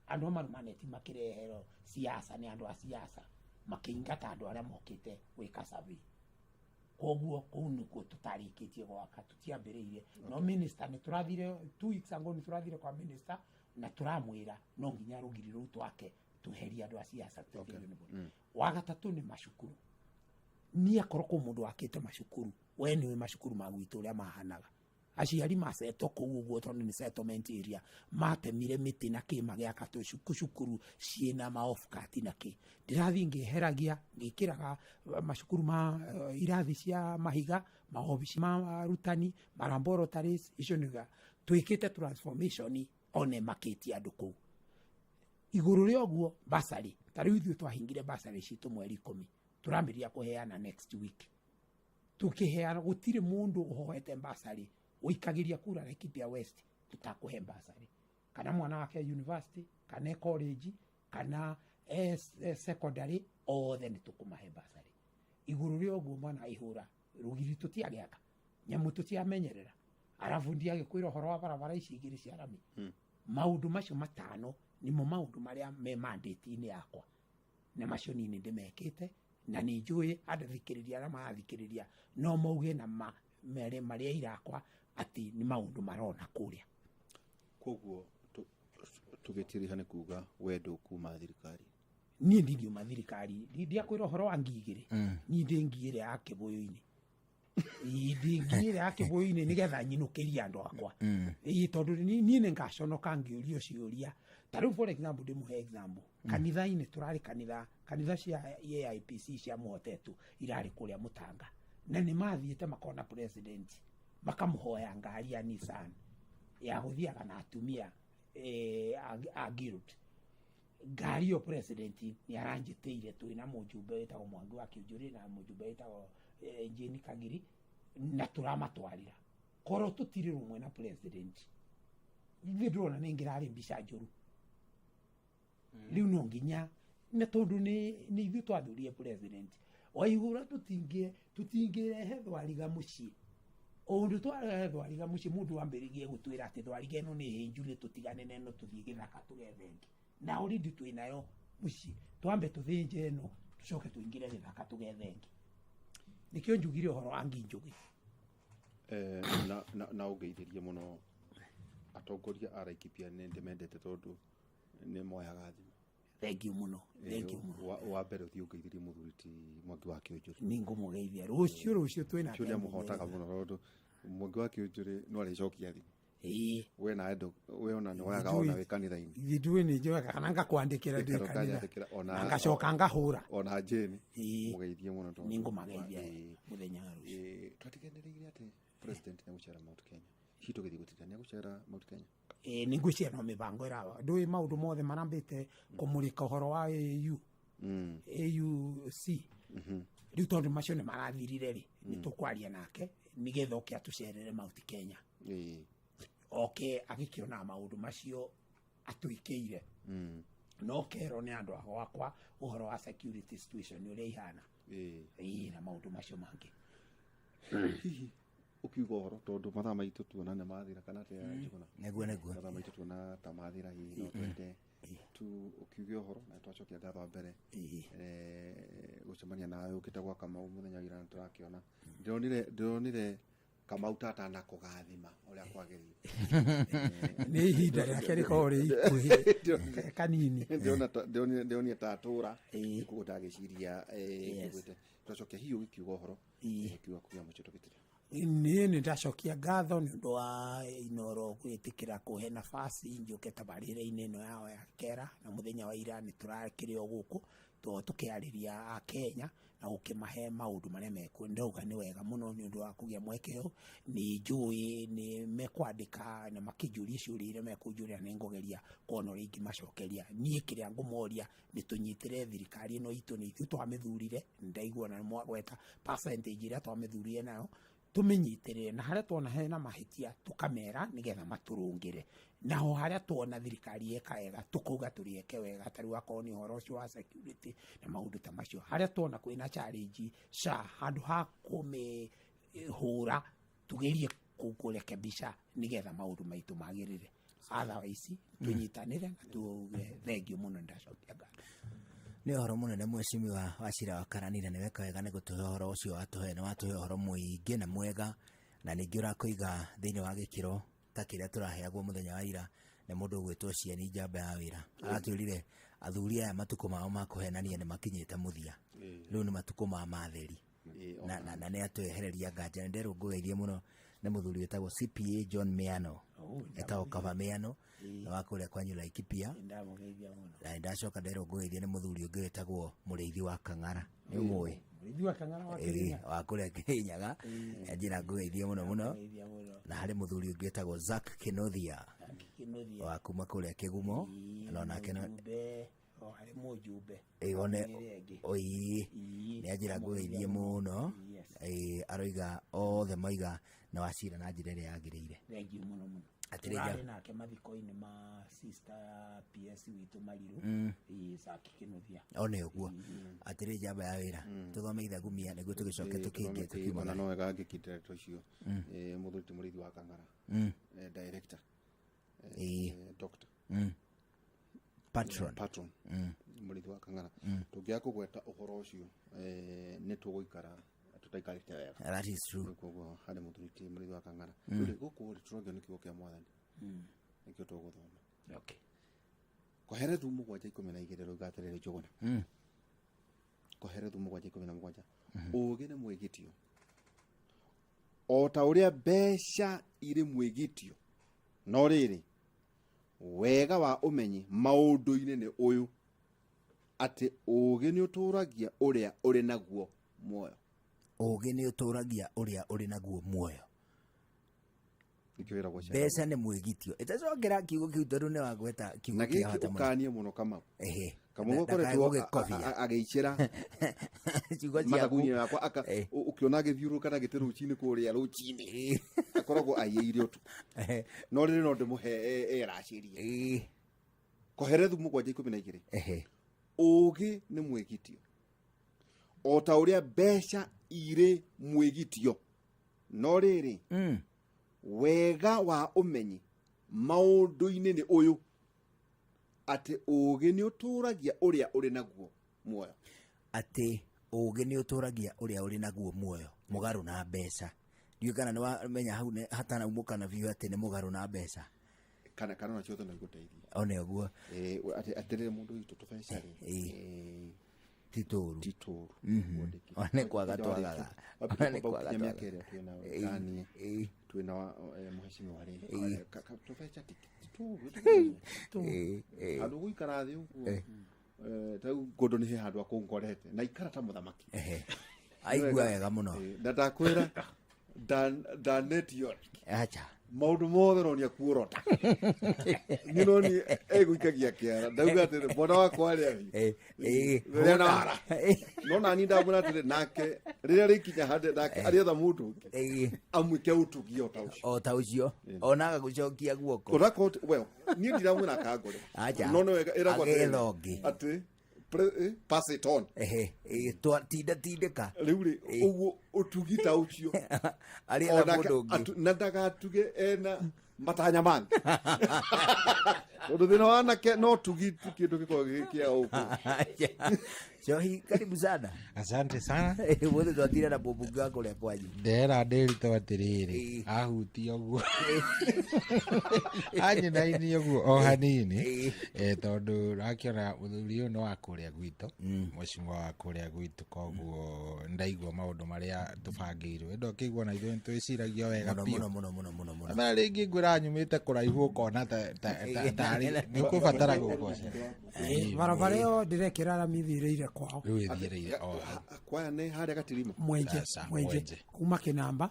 Andũ a Marumanet makĩreherwo siasa nĩ andũ a siasa, makĩingata andũ arĩa mokĩte gwĩka survey. Koguo kũu nĩkuo tũtarĩkĩtie gwaka, tũtiambĩrĩirie. No minister nĩ tũrathire 2 weeks ago, nĩ tũrathire kwa minister na tũramwĩra no nginya rũgiri rũu twake tweherie andũ a siasa tũteithĩrĩrio nĩ bũrũri. Wa gatatũ nĩ macukuru. Niĩ akorwo kũ mũndũ wakĩte macukuru, we nĩũĩ macukuru ma gwitũ ũrĩa mahanaga. Aciari macetwo kũu ũguo tondũ nĩ settlement area, matemire mĩtĩ na kĩ, magĩaka tũcukuru ciĩna ma offcut na kĩ. Ndĩrathiĩ ngĩheragia ngĩkĩraga macukuru ma irathi cia mahiga, maobici ma arutani, ma laboratories icio. Nĩga twĩkĩte transformation one makĩtie andũ kũu. Igũrũ rĩa ũguo, basarĩ, ta rĩu ithuĩ twahingire basarĩ citũ mweri 10, tũrambĩrĩria kũheana next week. Tukĩheana gũtirĩ mũndũ ũhoete basarĩ ũikagĩria kura Laikipia West tũtakũhe basarĩ, kana mwana wake university, kana e college, kana e secondary, othe nĩ tũkũmahe basarĩ. Igũrũ rĩa ũguo, mwana ihũra, rũgiri tũtiagĩaka, nyamũ tũtiamenyerera, arabu ndiagĩkwĩra ũhoro wa barabara ici igĩrĩ cia rami. Maũndũ macio matano nĩmo maũndũ marĩa me mandate-inĩ yakwa, na macio niĩ nĩ ndĩmekĩte na nĩ njũĩ andathikĩrĩria arĩa marathikĩrĩria no mauge na ma mere marĩa irakwa atĩ nĩ maũndũ marona kũrĩa. Koguo tũgĩtiriha nĩ kuga we ndũkuma thirikari? Niĩ ndingiuma thirikari. Ndiakwĩra ũhoro wa ngi igĩrĩ. Niĩ ndĩ ngi ĩrĩa ya kĩbũyũ-inĩ. Ĩĩ, ndĩ ngi ĩrĩa ya kĩbũyũ-inĩ nĩgetha nyinũkĩrie andũ akwa. Ĩĩ, tondũ niĩ nĩ ngaconoka ngĩũrio ciũria ta rĩu. For example, ndĩmũhe example, kanitha-inĩ tũrarĩ kanitha cia AIPC cia Mũhotetu irarĩ kũrĩa Mũtanga, na nĩ mathiĩte makona president makamũhoya ngari ya Nissan ya gũthiaga na atumia a guild. Ngari ĩyo president nĩ aranjĩtĩire twĩna mũjumbe wĩtagwo Mwangi wa Kĩũnjũrĩ na mũjumbe wĩtagwo Jane Kagiri, na tũramatwarĩra. Korwo tũtirĩ rũmwe na president, ithuĩ ndĩrona nĩ ngĩrarĩ mbica njũru. Rĩu no nginya na tondũ nĩ ithuĩ twathurire president waihũra, tũtingĩrehe thwariga mũciĩ. O ũndũ twarehe thwariga mũciĩ, mũndũ wambĩrĩrie gũtwĩra atĩ thwariga ĩno nĩ hĩnju, nĩ tũtigane na ĩno tũthiĩ gĩthaka tũgethe ĩngĩ, na already twĩ nayo mũciĩ. Twambe tũthĩnje ĩno, tũcoke tũingĩre gĩthaka tũgethe ĩngĩ. Nĩkĩo njugire ũhoro wa ngi njũgĩ. Na ũngeithĩrie mũno atongoria a Laikipia, nĩ ndĩmendete tondũ nĩ moyaga thimũ. Thank you mũno, thank you mũno. Wa mbere ũthiĩ ũngeithĩrie mũthuri ti Mwangi wa Kĩũnjũrĩ. Nĩ ngũmũgeithia rũciũ twĩna. Kĩũria mũhotaga mũno tondũ Mwangi wa Kĩũnjũrĩ no arĩcokia thimũ. Ĩĩ. We nawe we ona nĩ woyaga ona wĩ kanitha-inĩ. Ithuĩ ndũĩ nĩ njoyaga kana ngakwandĩkĩra ndĩ Ũgaikara kanitha ũkanyandĩkĩra na ngacoka ngahũra. Ona Jane. Ĩĩ. Mũgeithie mũno tondũ Nĩ ngũmageithia Ĩĩ. mũthenya wa rũciũ. Ĩĩ, twatiganĩrĩire atĩ president nĩ gũcera Mount Kenya. Hihi tũgĩthiĩ gũtinda nĩ egũcera Mount Kenya? Ĩ, nĩ ngwĩciria no mĩbango ĩrawa ndũĩ maũndũ mothe marambĩte kũmũrĩka ũhoro wa AU AUC rĩu tondũ macio nĩ marathirire rĩ, nĩ tũkwaria nake nĩgetha oke atũcerere Mount Kenya. Oke agĩkĩonaga maũndũ macio atwĩkĩire, no kerwo nĩ andũ a gwakwa ũhoro wa security situation ũrĩa ihana. Ĩĩ, na maũndũ macio mangĩ. Hihi ũkiuga ũhoro, tondũ mathaa maitũ tuona nĩ mathira, kana atĩa, Njuguna? Nĩguo, nĩguo. Mathaa maitũ tuona ta mathira, hihi no twende tu ũkiuge ũhoro na twacokia ngatho mbere. Gũcemania nawe ũkĩte gwa Kamau mũthenya wa ira nĩ tũrakĩona, ndĩronire Kamau tata na kũgathima ũrĩa kwagĩrĩire. Nĩ ihinda rĩake rĩkoragwo rĩ ikuhĩ kanini. Ndĩronire ta atũra koguo ndagĩciria ngũgwĩte twacokia, hihi ũgĩkiuga ũhoro kiuga kũgĩa mũico tũgĩtire. Niĩ nĩ ndacokia ngatho nĩ ũndũ wa Inoro gwĩtĩkĩra kũhe nafasi njũke tabarĩra-inĩ ĩno yao ya kera, na mũthenya wa ira nĩ tũrakĩrĩ o gũkũ tũkĩarĩria Akenya na gũkĩmahe maũndũ marĩa mekuo. Ndauga nĩ wega mũno nĩ ũndũ wa kũgĩa mweke ũyũ. Nĩ njũĩ nĩ mekwandĩka na makĩnjũria ciũria iria mekũnjũria, nĩ ngũgeria kuona ũrĩa ingĩmacokeria. Niĩ kĩrĩa ngũmoria nĩ tũnyitĩre thirikari ĩno itũ, nĩ ithuĩ twamĩthurire. Ndaigua na mwagweta percentage ĩrĩa twamĩthurire nayo, tũmĩnyitĩrĩre, na harĩa tuona hena mahĩtia tũkamera nĩgetha matũrũngĩre, naho harĩa tuona thirikari yeka wega tũkauga tũrĩeke wega. Ta rĩu akorwo nĩ ũhoro ũcio wa security na maũndũ ta macio, harĩa tuona kwĩna challenge SHA, handũ ha kũmĩhũra tugerie kũrekebisha nĩgetha maũndũ maitũ magĩrĩre. Otherwise tũnyitanĩre na tuuge thengio mũno, ndacokia ngatho. Nĩ ũhoro mũnene, mheshimiwa Wachira wa Karanira, nĩ weka wega nĩ gũtũhe ũhoro ũcio watũhe, nĩ watũhe ũhoro mũingĩ na mwega, na ningĩ ũrakũiga thĩinĩ wa gĩkĩro ta kĩrĩa tũraheagwo mũthenya wa ira nĩ mũndũ ũgwĩtwo Cieni Njamba ya wĩra. Aratwĩrire athuri aya matukũ mao ma kũhenania nĩ makinyĩte mũthia, rĩu nĩ matukũ ma matheri, na nĩ atwehereria nganja. Nĩ nderwo ngũgeithie mũno nĩ mũthuri wĩtagwo CPA John Miano, etagwo Kaba Miano, na wa kũrĩa kwanyu Laikipia. Ndamũgeithia mũno. Na nĩ ndacoka nderwo ngũgeithie nĩ mũthuri ũngĩ wĩtagwo Mũrĩithi wa Kang'ara, nĩ ũmũĩ? Mũrĩithi wa Kang'ara wa Kĩrĩnyaga. Wa kũrĩa Kĩrĩnyaga, njĩra ngũgeithie mũno mũno. Ndamũgeithia mũno. Na harĩ mũthuri ũngĩ wĩtagwo Zack Kinothia Kĩnuthia. wa kuma kũrĩa Kĩgumo, na onake no Mũjumbe, o harĩ mũjumbe. One Ĩrĩa ĩngĩ. oi. Nĩ anjĩra ngũgeithie mũno. Aroiga othe maiga na Wachira na njĩra ĩrĩa yagĩrĩire. Thengiũ mũno mũno. Atĩrĩ Tũrarĩ nake mathiko-inĩ ma sister ya PS witũ Marirũ. Zack Kĩnuthia. One ũguo atĩrĩ, njamba ya wĩra, tũthome ithagumia nĩguo tũgĩcoke tũkĩingĩ Ona tũkiumagara. no wega ngĩkindĩra ndeto icio. Mũthuri ti Mũrĩithi wa Kang'ara, director, doctor, Patron. Patron Mũrĩithi wa Kang'ara, tũngĩaga kũgweta ũhoro ũcio, nĩ tũgũikara tũtaikarĩte wega. That is true. Koguo harĩ mũthuri ti Mũrĩithi wa Kang'ara. Rĩu rĩ, gũkũ rĩ tũrongio nĩ kiugo kĩa Mwathani, nĩkĩo tũgũthoma. Koherethu 7:12 rauga atĩrĩrĩ, Njũgũna. Koherethu 7:17, ũũgĩ nĩ mwĩgitio o ta ũrĩa mbeca irĩ mwĩgitio, no rĩrĩ, wega wa ũmenyi maũndũ-inĩ nĩ ũyũ, atĩ ũũgĩ nĩ ũtũũragia ũrĩa ũrĩ naguo muoyo. Ũũgĩ nĩ ũtũragia ũrĩa ũrĩ naguo muoyo. Nĩkĩo wĩragwo ciana. Mbeca nĩ mwĩgitio, ĩtacokera kiugo kĩu tondũ nĩ wagweta kiugo Na kĩa gĩkĩ bata mũno. ũkanie mũno, Kamau. Kamau Ndakae akoretwo gũgĩkobia. agĩicĩra ciugo ciaku. mathagu-inĩ yakwa aka ũkĩona agĩthiũrũrũka na gĩtĩ rũcinĩ kũrĩa rũcinĩ, akoragwo aiyĩire ũtukũ, no rĩrĩ no ndĩmũhe eracĩrie. Koherethu 7:12, ũũgĩ nĩ mwĩgitio o ta ũrĩa mbeca irĩ mwĩgitio, no rĩrĩ, wega wa ũmenyi maũndũ-inĩ nĩ ũyũ, atĩ ũũgĩ nĩ ũtũũragia ũrĩa ũrĩ naguo muoyo. Atĩ ũũgĩ nĩ ũtũragia ũrĩa ũrĩ naguo muoyo, mũgarũ na mbeca. Ndiũĩ kana nĩ wamenya hau hatanaumũkana biũ atĩ nĩ mũgarũ na mbeca. Kana ona ciothe no igũteithie. One ũguo. Atĩrĩrĩ, mũndũ witũ, tũbeca rĩ, ti tũru. Ti tũru. Ona nĩ kwaga twagaga. Ona nĩ kwaga Kinya mĩaka twagaga. ĩrĩa twĩnayo kanie twĩna mũhecimiwa rĩ, tũbeca ti tũru. Handũ gũikara thĩ ũguo, ta rĩu ngũndũ nĩ he handũ akũngorete na ikara ta mũthamaki. Aigua wega mũno. Na ndakwĩra ndanetio. Acha. Maũndũ mothe nonia kuorota. Niĩ no niĩ egũikagia kĩara. Ndauga atĩrĩ, mwana wakwa arĩa thiĩ. Rĩrĩa na wara. No nani ndamwĩra atĩrĩ, nake rĩrĩa rĩkinya handũ nake arĩetha mũndũ ũngĩ. Amwĩke ũtugi o ta ũcio. O ta ũcio ona agagũcokia guoko. Ũrakorwo well, niĩ ndiramwĩra akangore. Acha. No nĩ wega ĩragwo atĩrĩrĩ, Agetha ũngĩ. atĩ pass it on. Ehe, tinda tindĩka. Rĩu rĩ, ũguo ũtugi ta ũcio. Arĩetha Onake mũndũ ũngĩ. Na ndagatuge ena matanya mangĩ. Tondũ thĩna wa anake no tugi tu kĩndũ gĩkoragwo gĩ kĩa ũkũ. Shohi, karibu sana. Asante sana. Mũthĩ twatira na mũmbunge wa kũrĩa kwanyu. Ndera ndĩritũ atĩrĩrĩ, ahutia ũguo anyinainie ũguo o hanini, tondũ rakĩona mũthuri ũyũ nĩ wa kũrĩa gwitũ, mũcimwa wa kũrĩa gwitũ, koguo ndaigua maũndũ marĩa tũbangĩirwo ĩndĩ ũkĩigua na ithuĩ nĩtwĩciragia wega Mũno biũ. mũno mũno mũno mũno mũno. Na rĩngĩ ngwĩra nyumĩte kũraihu ũkona tarĩ nĩ ũkũbatara gũgocera. Barabara ĩyo ndĩrekĩra rami ĩthirĩire kwao. Rĩu ĩthirĩire o hau. Kwaya nĩ harĩa gatirima. Mwenje. Sasa, Mwenje. Mwenje. Kuma Kĩnamba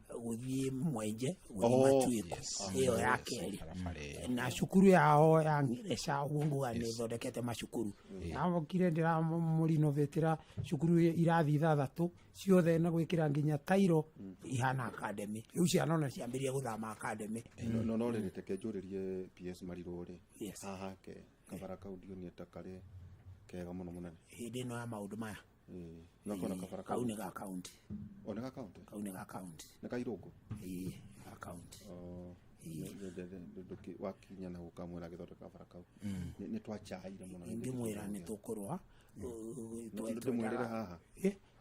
gũthiĩ Mwenje gũthiĩ Oh, Matuĩko ĩyo ya kerĩ na cukuru yao ya Ngereca ũguo nguga nĩ ĩthondekete macukuru. Ndamokire ndĩramũrinovatĩra cukuru irathi ithathatũ ciothe na gwĩkĩra nginya tairo ihana academy. Rĩu ciana ona ciambĩrĩria gũthama academy. No no rĩrĩ teke njũrĩrie PS Marirũ rĩ. Yes. Haha hake kabara kau ndionire ta karĩ kega mũno mũnene. Hĩndĩ ĩno ya maũndũ maya. Ĩĩ. Nokona kabara kau kau. nĩ ga county. O nĩ ga county. Kau nĩ ga county. Nĩ ka Irũngũ. Ĩĩ, ga county. Oh, wakinya na gũkamwĩra agĩthondeka kabara kau. Nĩ twachaire mũno. Ingĩmwĩra nĩ tũkũrũa. Ndĩmwĩrĩre haha.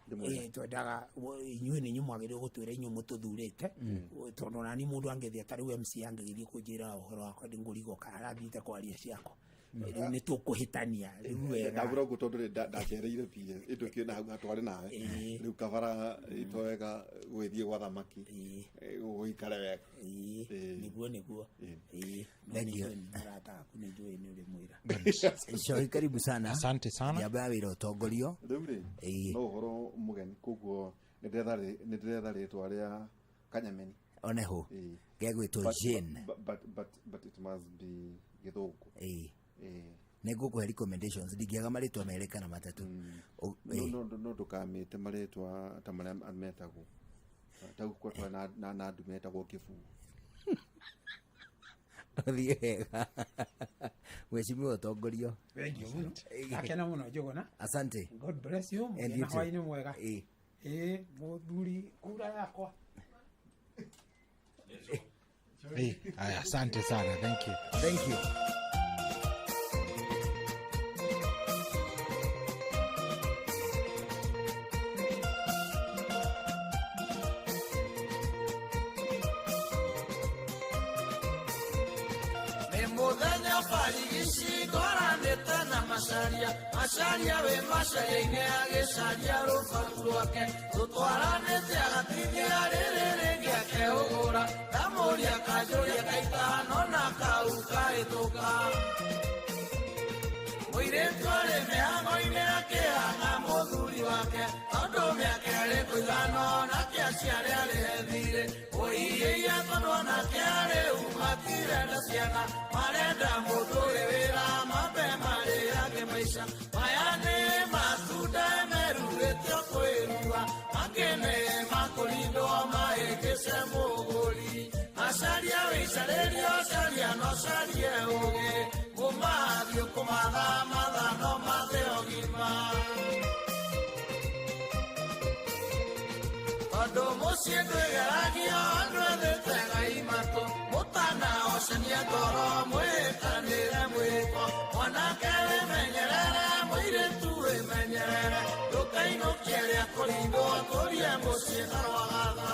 Ndĩmwĩrĩre. Twendaga inyuĩ nĩ inyuĩ mwagĩrĩirwo gũtwĩra inyuĩ mũtũthurĩte, tondũ nani mũndũ angĩthiĩ ta rĩu MC angĩgĩthiĩ kũnjĩra ũhoro wakwa ndĩngũrigwo kana arathiĩte kwaria ciakwa, rĩu nĩ tũkũhĩtania rĩu wega. Ndagũra ũguo tondũ rĩ ndacereire PS ĩndũ kĩ na hau hatwarĩ nawe. Rĩu kabara itoega gwĩthiĩ gwa thamaki. Gũikare wega. Ĩĩ, nĩguo nĩguo. Ĩĩ, no Thank you. nĩ njũĩ nĩ mũrata waku, nĩ njũĩ nĩ ũrĩmwĩra. Shohi, karibu sana. Asante sana. Niaba ya wĩra ũtongorio. Rĩu rĩ Ĩĩ. no ũhoro mũgeni koguo nĩ ndĩretha rĩtwa rĩa kanyameni. Oneho. Ĩĩ. Gegwĩtwo But- Jane. but it must be gĩthũngũ. Ĩĩ. Ĩĩ. Nĩ ngũkũhe recommendations ndingĩaga marĩtwa merĩ kana matatũ. No no no ndũkamĩte marĩtwa ta marĩa metagwo tau kwatwa na andũ metagwo kĩbuu. Ũthiĩ wega. Mheshimiwa ũtongorio. Thank you mũno. Akena mũno Njũgũna. Asante. God bless you. And Mũgĩe you na too. hwaĩ-inĩ mwega. Ĩĩ. Ĩĩ, mũthuri kura yakwa. Aya, asante sana, thank you. Thank you. Nĩ mũthenya barigici ngoranĩte na macaria macaria wĩ macaria-inĩ agĩcaria rũbaru rwake tũtwaranĩte agatithia rĩrĩ rĩngĩ akehũgũra ndamũria kanjũria kaitano na kau kahĩtũka mũirĩtu arĩ mĩhango-inĩ akĩhang'a mũthuri wake tondũ mĩaka ĩrĩ kũigana nake aciarĩ arĩhe thirĩ ũiĩie tondũ anake arĩu matirenda ciana marenda mũndũ ũrĩ wĩra mambe marĩage maica maya nĩ matunda merurĩtio kwĩrua mangĩ nĩ makũrindwo mahĩngĩce mũgũri macaria wĩcarĩrio caria no carie ũgĩ kũmathiĩ kũmatha matha no mathe ũgima tondũ mũciĩ ndwĩgeragio andũ ethĩte ngai matũ mũtanaocania ngoro mwĩtanĩre mwĩko mwanake wĩmenyerere mũirĩtu wĩmenyerere ndũkainũkie rĩa kũrindwo tũrie mũciĩ na rwagatha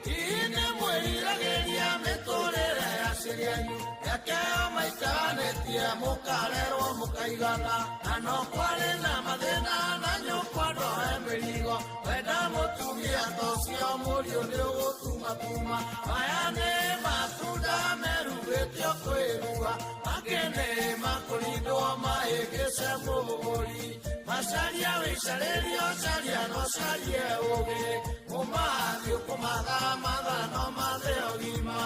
hihi nĩ mwĩriragĩria mĩtũrĩre ya cirinyu mĩaka ĩyo maikaranĩtie mũkarerwo mũkaigana na no kwarĩ na mathĩna na nyũkwa ndoe mĩrigo wenda mũtumia ta ũcio mũriũ nĩ ũgũtumatuma maya nĩ matunda merugĩtio kwĩrua mangĩ nĩ makũrindwo mahĩngĩce mũgũri. Macaria wĩcarĩrio caria no carie ũgĩ ũmathiĩ ũkũmatha matha no mathe ũgima.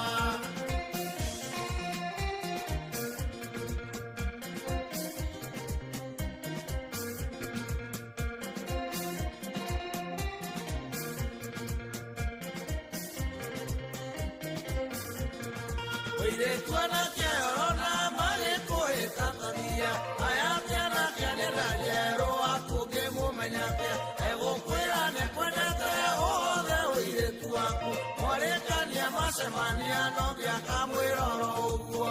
Mũirĩtu anake orona magĩkũhĩtatania aya atĩ anake nĩ njerũ akũngĩmũmenya atĩa egũkwĩra nĩkwendete ũhothe ũirĩtu waku mwarĩkania macemania no ngiakamwĩra oro ũguo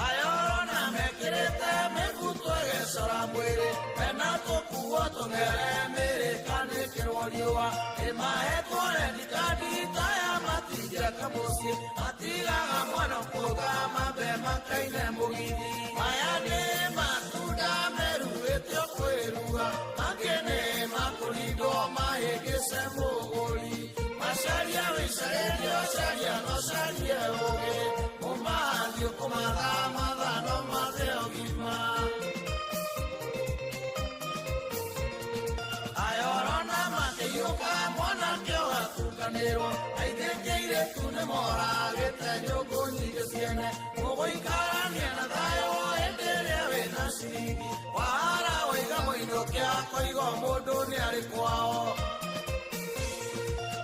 aya orona mekĩrĩte mĩbuto ĩgĩcora mwĩrĩ mena tũkuo tũng'ere mĩrĩ kanĩkĩrwo riũa ĩmahetwo rendikandi taya matingĩaka mũciĩ matigaga mwana kuonga mambe makaine mũgithi maya nĩ matunda meruĩtio kwĩrua mangĩ nĩ makũrindwo mahĩngĩce mũgũri macaria wĩcarĩrio caria no carie ũgĩ ũmathiĩ ũkũmatha matha no mathe ũgima. Ayorona makĩiyũka mwanake ũgatukanĩrwo aingĩ airĩtu nĩmoragĩte nyũngũ nyingĩ ciene mũgũikarania na thayũ hĩndĩ ĩrĩa wĩna ciringi wahara waiga mũinũke akoiga mũndũ nĩarĩ kwao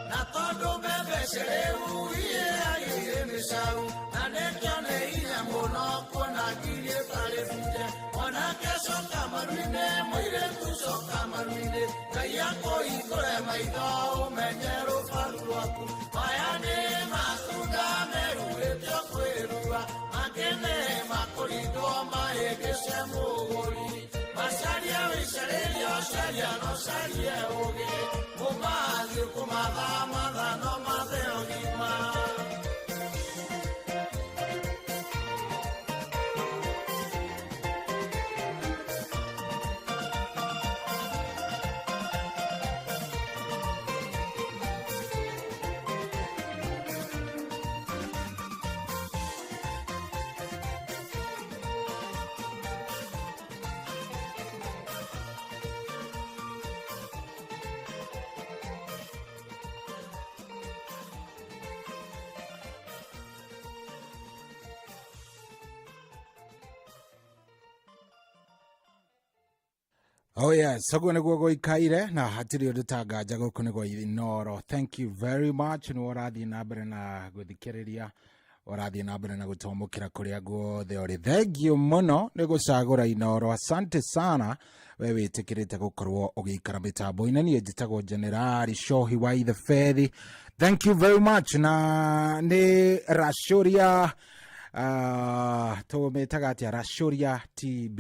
na tondũ mbembe cirĩu iĩagĩire mĩcaru na nĩkĩo nĩ hinya mũno kuona ngiri ĩtarĩ bunje mwanake coka maru-inĩ mũirĩtu coka maru-inĩ Ngai akũhingũre maitho ũmenye rũbaru rwaku maya nĩ matunda meruĩtio kwĩrua mangĩ nĩ makũrindwo mahĩngĩce mũgũri macaria wĩcarĩrio caria no carie ũgĩ ũmathiĩ ũkũmatha matha no mathe ũgima. Oh yes, ũguo nĩguo gũikaire na hatirĩ ũndũ tanganja gũkũ nĩ gwa Inooro. Thank you very much nĩ ũrathiĩ na mbere na gũthikĩrĩria ũrathiĩ na mbere na gũtwamũkĩra kũrĩa guothe ũrĩ. Thank you mũno nĩ gũcagũra Inooro. Asante sana we wĩtĩkĩrĩte gũkorwo ũgĩikara mĩtambo-inĩ. Niĩ njĩtagwo Generali Shohi wa Ithe Fethi. Thank you very much na nĩ Rashuria tũmĩtaga atĩa Rashuria TB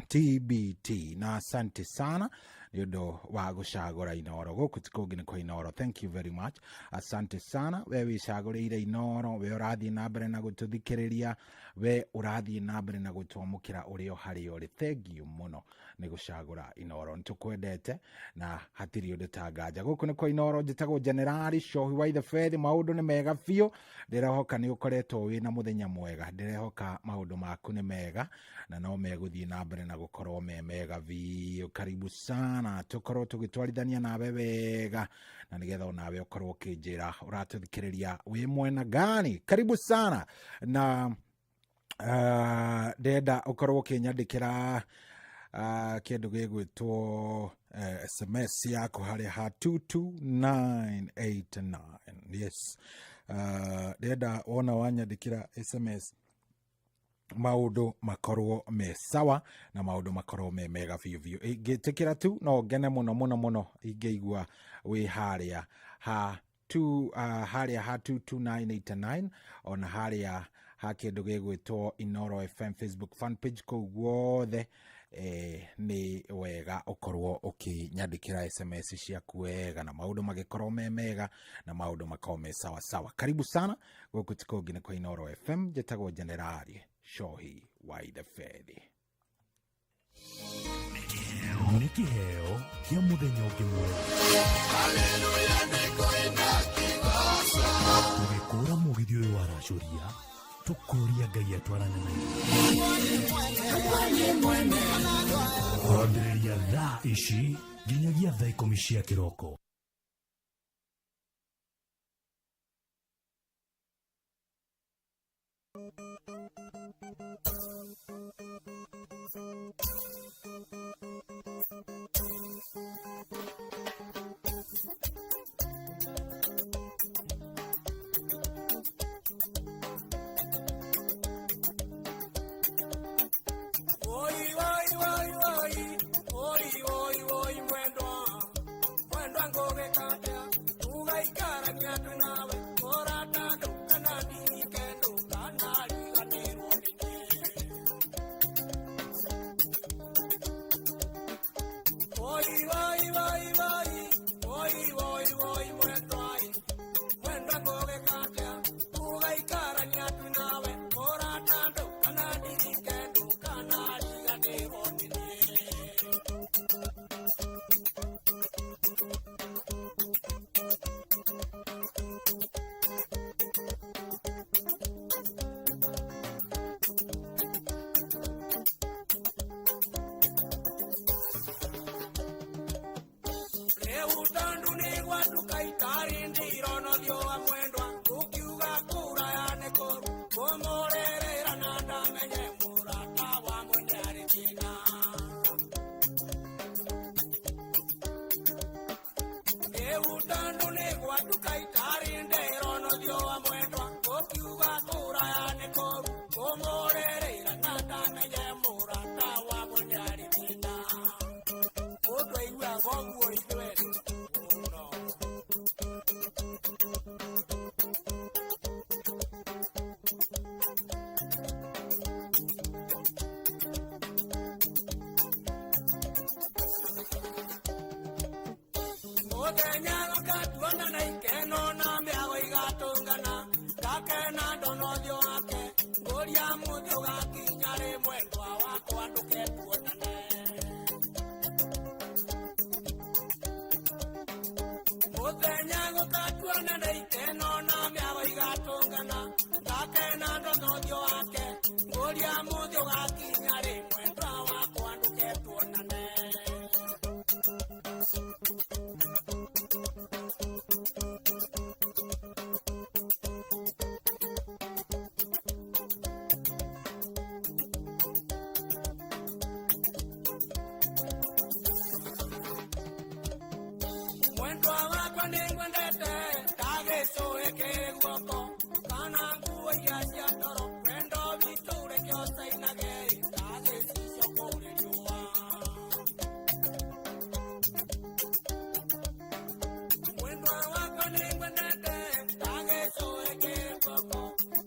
TBT na asante sana nĩ ũndũ wa gũcagũra Inooro gũkũ ti kũngĩ nĩ kwa Inooro. Thank you very much, asante sana we wĩcagũrĩire Inooro, we ũrathiĩ na mbere na gũtũthikĩrĩria, we ũrathiĩ na mbere na gũtwamũkĩra ũrĩ o harĩa ũrĩ. Thank you mũno nĩ gũcagũra Inooro, nĩ tũkwendete na hatirĩ ũndũ tanganja. Gũkũ nĩ kwa Inooro, njĩtagwo Generali Shohi wa Ithe Fethi. Maũndũ nĩ mega biũ, ndĩrehoka nĩ ũkoretwo wĩna mũthenya mwega, ndĩrehoka maũndũ maku nĩ mega na no megũthiĩ na mbere na gũkorwo me mega biũ. Karibu sana, tũkorwo tũgĩtwarithania nawe wega na nĩgetha onawe ũkorwo ũkĩnjĩra ũratũthikĩrĩria wĩ mwena gani. Karibu sana na ndenda ũkorwo ũkĩnyandĩkĩra kĩndũ gĩgwĩtwo SMS yaku harĩa ha 22989. Yes, ndenda wona wanyandĩkĩra SMS maundu makorwo me sawa na maundu makorwo me mega biũ biũ. Ingĩtĩkĩra tu no ngene mũno mũno mũno ingĩigua wĩ harĩa ha two, harĩa ha 22989 ona harĩa ha kĩndũ gĩgwĩtwo Inooro FM Facebook fan page kũu guothe. Nĩ wega ũkorwo ũkĩnyandĩkĩra SMS ciaku wega na maũndũ magĩkorwo me mega na maũndũ makorwo me sawa sawa. Karibu sana gũkũ ti kũngĩ nĩ kwa Inooro FM, njĩtagwo Generali Shohi wa Ithe Fethi. Nĩ kĩheo kĩa mũthenya ũngĩ mwega. Tũgĩkũra mũgithi ũyũ wa Racũria, Tũkũria Ngai atwarane na kwambĩrĩria thaa ici nginyagia thaa 10 cia kĩroko. Oi, oi, oi, oi, oi, oi, oi, mwendwa, mwendwa ngũgĩkatia, tũgaikarania twĩ nawe, mũrata ndũkana ndirike ndũkanariganĩrwo nĩ niĩ. Oi, oi, oi, oi, oi, oi, oi, mwendwa, mwendwa ngũgĩkatia, tũgaikarania twĩ nawe, mũrata ndũkanandirike ndũkanariganĩrwo nĩ niĩ. Rĩu tondũ nĩ gwatuka itarĩ ndirona ũthiũ wa mwendwa, ũkiuga kũraya nĩ kũũru, kũmũrĩrĩra na ndamenye mũrata wa mwende arĩ thĩna. Rĩu tondũ nĩ gwatuka itarĩ ndirona ũthiũ wa mwendwa, ũkiuga kũraya nĩ kũũru, kũmũrĩrĩra na ndamenye mũrata wa mwende arĩ thĩna. Mũndũ aiguaga ũguo ithuerĩ mũno. Mũthenya gũkatuona na ikeno na mĩago igatũngana, ngakena ndona ũthiũ wake, ngũria mũthĩ ũgakinya rĩ mwendwa wakwa ndũke tuonane. Mũthenya gũkatuona na ikeno na mĩago igatũngana, ngakena ndona ũthiũ wake, ngũria mũthĩ ũgakinya rĩ mwendwa wakwa ndũke tuonane. Mwendwa wakwa nĩngwendete ndagĩcũĩ kĩrĩ guoko kana nguo iria cia toro, wendo witũ reke ũcainage ndagĩcicio kũrĩ riũa. Mwendwa wakwa nĩngwendete ndagĩcũĩ kĩrĩ guoko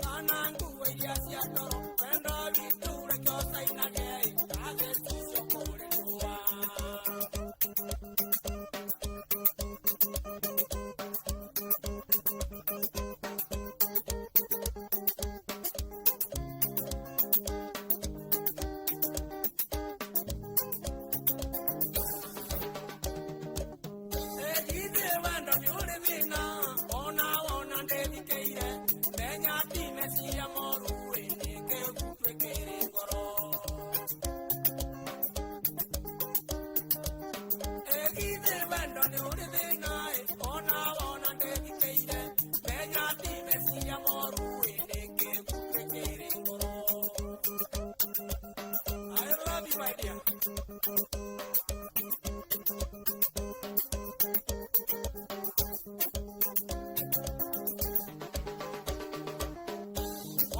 kana nguo iria cia toro, wendo witũ reke ũcainage ndagĩcicio kũrĩ riũa. Ĩgithĩ wendo nĩ ũrĩ thĩna, ona wona ndĩthikĩire, menya ti meciria moru ĩ, nĩkĩo twĩkĩre ngoro. Ĩgithĩ wendo nĩ ũrĩ thĩna ĩ, ona wona ndĩthikĩire, menya ti meciria moru ĩ, nĩkĩo twĩkĩre ngoro. I love you, my dear.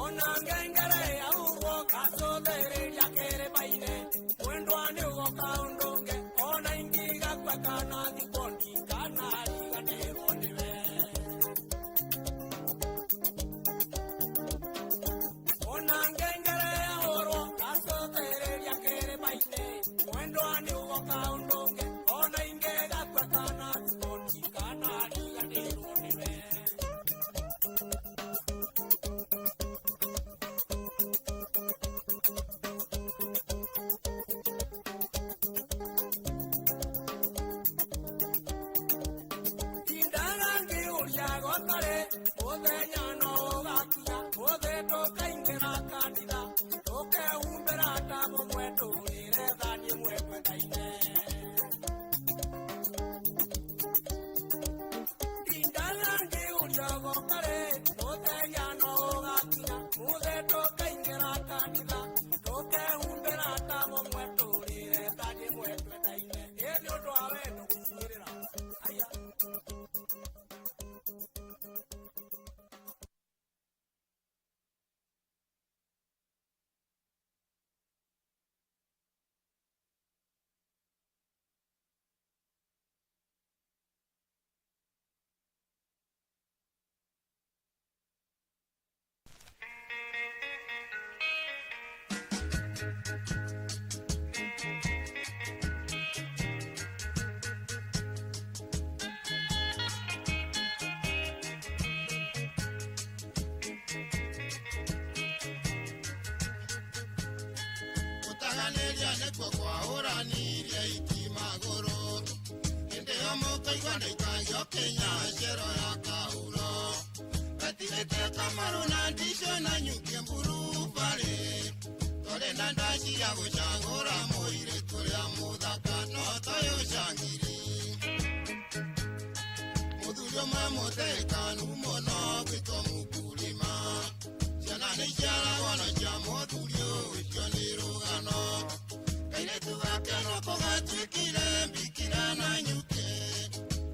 Ona ngengere yaurwo gacũthĩrĩria kĩrĩma-inĩ, mwendwa nĩ ũgoka ũndũnge, ona ingĩgakua kana thikwo ndikanariganĩrwo nĩwe. Ona ngengere yaurwo gacũthĩrĩria kĩrĩma-inĩ, mwendwa nĩ ũgoka ũndũnge, ona ingĩgakua kana thikwo ndikanariganĩrwo nĩwe. Tindaga ngĩũria gwatarĩ, mũthenya no ũgakinya, mũthĩ tũkaingĩra. Kanitha tũkehumbĩra tamo mwetũrĩre tanji mwetwendaine ĩ nĩ ũndũ wa wendo gũkuĩrĩra aya. Gũtaganĩria nĩkuo kwahũranirie itimagũrũ hĩndĩ ĩyo mũkaigua ndaikagio Kenya cero ya kahuro gatigĩte kamaru na ndicio na nyuki mburu barĩ tũrĩ na ndaci ya gũcagũra mũirĩtu ũrĩa mũthaka no toyũ cangiri mũthuri ũmwe mũtekanu mũno gwĩtwo mũkulima ciana nĩ iciaragwo na cia mũthuri ũcio nĩ rũgano kairĩtu gake noko gatuĩkire mbikira na nyuke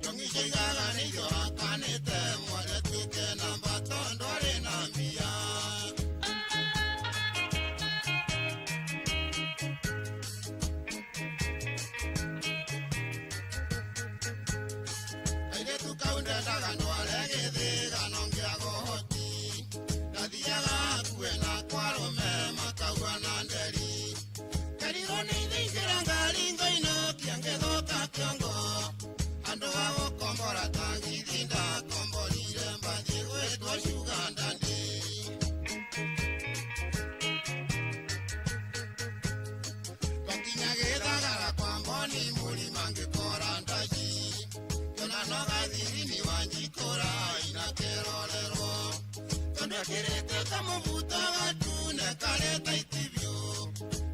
njong'i ciaigaga nĩ irio hakanĩte mwarĩ atuĩke namba tondũ arĩ na mbia. Kairĩtu kau ndendaga ndware gĩthĩga no ngĩaga ũhoti ndathiaga hakuhĩ na kwarũme makaua na nderi kerirwo nĩ ithe ingĩra ngari ngoinũkia ngĩthũka kĩongo andũ a gũkombora tagithi ndakomborire mbathi gwĩtwo Sugar Daddy. Twakinya gĩthagara kwa mboni mũrima ngĩkora ndaci kĩona no gathirini wanjikũra ina kĩrorerwo tondũ ekĩrĩte kamũbuto gatune karĩ ta itibio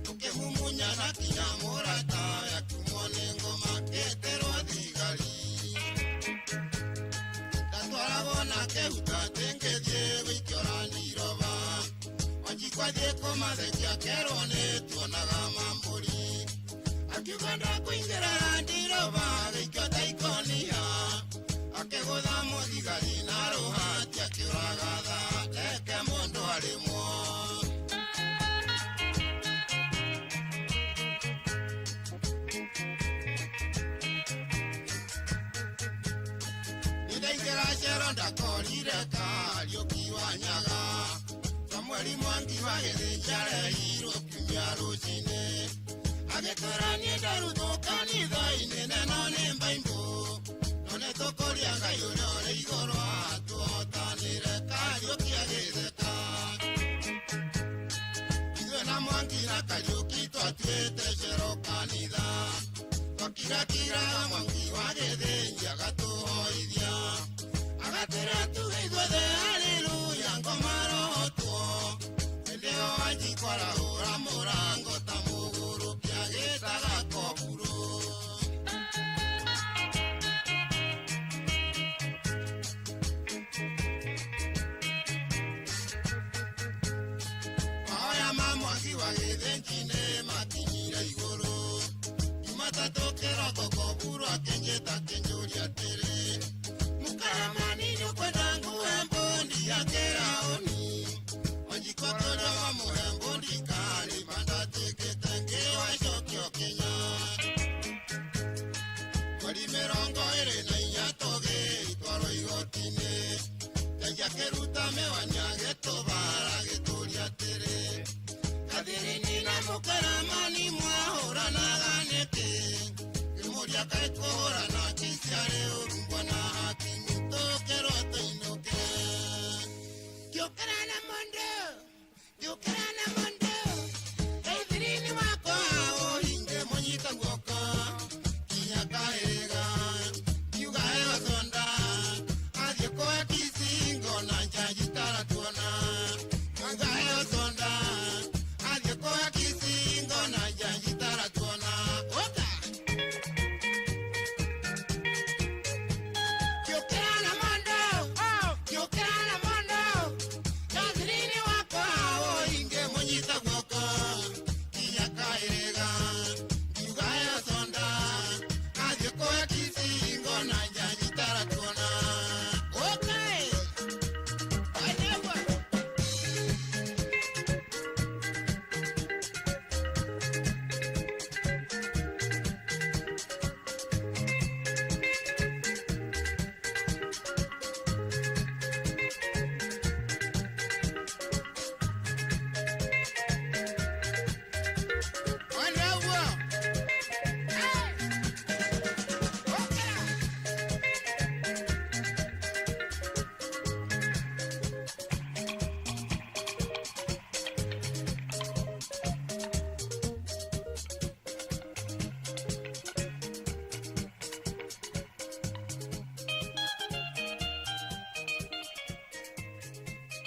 tũkĩmumunya na kinya mũrata yakumwo nĩ ngoma ngĩtĩrwo thigari ndatwaragwo nake hutate ngĩthiĩ gũikĩora ndiroba wanjikwathiĩ kũmathekia kerwo nĩ tuonaga mambũri akiuga ndakũingĩra ndiroba gĩikio ta ikonia akĩgũtha mũthigari na rũhati akĩũraga thaa reke mũndũ arĩmwo. Nĩndaingĩra cero ndakorire Kariũki wa Nyaga Samueli Mwangi wa Gĩthĩnja arehirwo kiumia rũcinĩ agĩtwĩra niĩ ndarutwo kanitha-inĩ neno nĩ mbaimbũ no nĩtũkũria Ngai ũrĩa ũrĩ igũrũ atũhotanĩre Kariũki agĩtheka ithuĩ na Mwangi na Kariũki twatuĩte cero kanitha twakirakira Mwangi wa Gĩthĩnji agatũhoithia agatwĩra tuge ithuothe haleluya ngoma rohotwo hĩndĩ ĩyo wanjikwarahũra mũrango ta mũgũrũki agĩtaga koburo. Mahoya ma Mwangi wa Gĩthĩnji nĩ makinyire igũrũ Jumatatũ kĩroko koburo akĩnjĩta akĩnjũria atĩrĩ mũkaramani nĩũkwenda nguhe mbondi ya kĩraũni Wanjikwa tondũ wamũhe mbondi karĩma ndatuĩkĩte ngĩwacokio Kenya mweri 24 tũgĩtwarwo igoti-inĩ Ngai akĩruta mĩwani agĩtũbara agĩtũria atĩrĩ Kathirini na mũkaramani mwahũranaga nĩkĩ ngĩmũria kaĩ kũhũrana kiciarĩ ũrumbwa na hakimu tũkĩrwo tũinũke.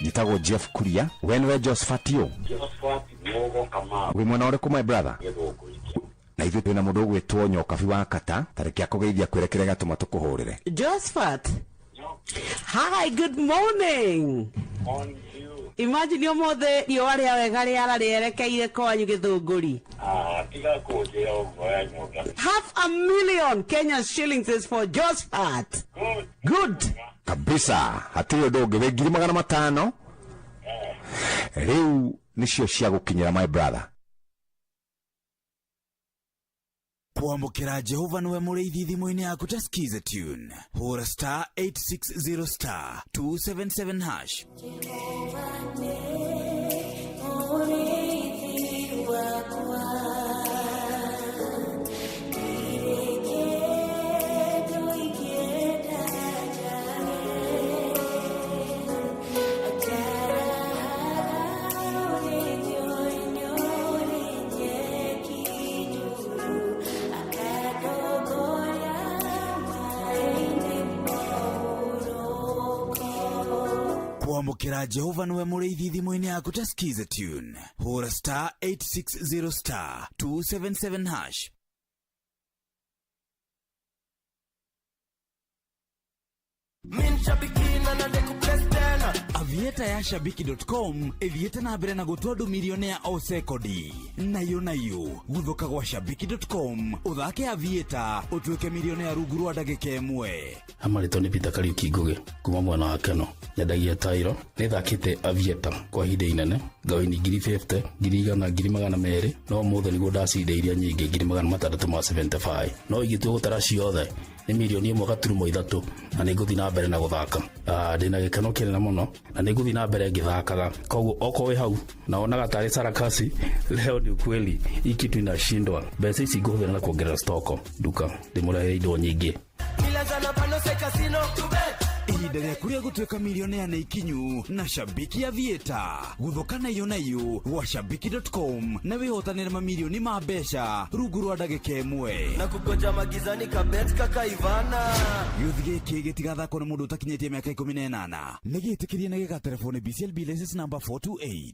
Njĩtagwo Jeff Kuria. We nĩwe Josephat ũ? Wĩ mwena ũrĩkũ, my brother? Na ithuĩ twĩna mũndũ ũgwĩtwo Nyokabi wa Kata, tarĩki akũgeithia kwĩre kĩrĩa gĩatũma tũkũhũrĩre. Josephat. Hi, good morning. Imagine ũmũthĩ riũa rĩa wega rĩara rĩerekeire kwanyu Gĩthũngũri. 500,000 Kenya shillings is for Josephat. Good. Kabisa, hatirĩ ũndũ ũngĩ. Wĩ 500,000 rĩu nĩcio cia gũkinyĩra, my brother. Kwamũkĩra Jehova nĩwe mũrĩithi thimũ-inĩ yaku ta Skiza tune. Hũra star 860 star 277 hash. Kwamũkĩra Jehova nĩwe mũrĩithi thimũ-inĩ yaku ta Skiza tune. Hũra star 860 star 277 hash. Avieta ya shabiki.com ithiĩte na mbere na gũtua andũ milionea o sekondi. Nayo nayo guthuka gwa shabiki.com ũthake Avieta ũtuĩke milionea rungu rwa ndagĩka ĩmwe. Amarĩtwo nĩ Peter Kariuki Ngugi kuma mwena wa Keno. Nyendagia tairo. Nĩthakĩte Avieta kwa ihinda inene, ngawini 50,000, 100,000, 200,000, no ũmũthĩ nĩguo ndacinda iria nyingĩ 675,000. No ingĩtua gũtara ciothe nĩ 1.3 million, na nĩngũthiĩ na mbere na gũthaka. Ndĩna gĩkeno kĩnene mũno na nĩngũthiĩ na mbere ngĩthakaga. Koguo okorwo wĩ hau na wonaga tarĩ sarakasi, leo ni ukweli, hii kitu inashindwa. Mbeca ici ngũhũthĩra na kuongerera stoko nduka, ndĩmũrehe indo nyingĩ. Ihinda rĩaku rĩa gũtuĩka milionea nĩ ikinyu na Shabiki Avieta. Guthuka nayo nayo gwa shabiki.com na wĩhotanĩre mamirioni ma mbeca rungu rwa ndagĩka ĩmwe. Na kugoja magizani kabet kakaivana. Gĩũthi gĩkĩ gĩtigathakwo nĩ mũndũ ũtakinyĩtie mĩaka 18. Nĩ gĩtĩkĩrie na gĩgaterefo nĩ BCLB license number 428.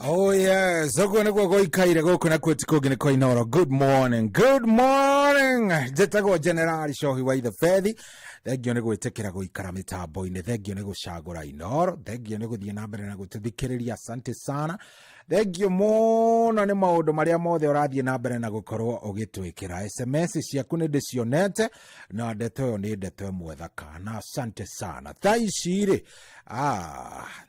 Oh yes, ũguo nĩguo gũikaire gũkũ na kuo ti kũngĩ nĩ kwa Inooro. Good morning, good morning. Njĩtagwo Generali Cohi wa Ithe Bethi. Thengio nĩ gwĩtĩkĩra gũikara mĩtambo-inĩ, thengio nĩ gũcagũra Inooro, thengio nĩ gũthiĩ na mbere na gũtũthikĩrĩria. Asante sana, thengio mũno nĩ maũndũ marĩa mothe ũrathiĩ na mbere na gũkorwo ũgĩtwĩkĩra. SMS ciaku nĩ ndĩcionete na ndeto ĩyo nĩ ndeto ĩmwe thaka, na asante sana. Thaa ici rĩ,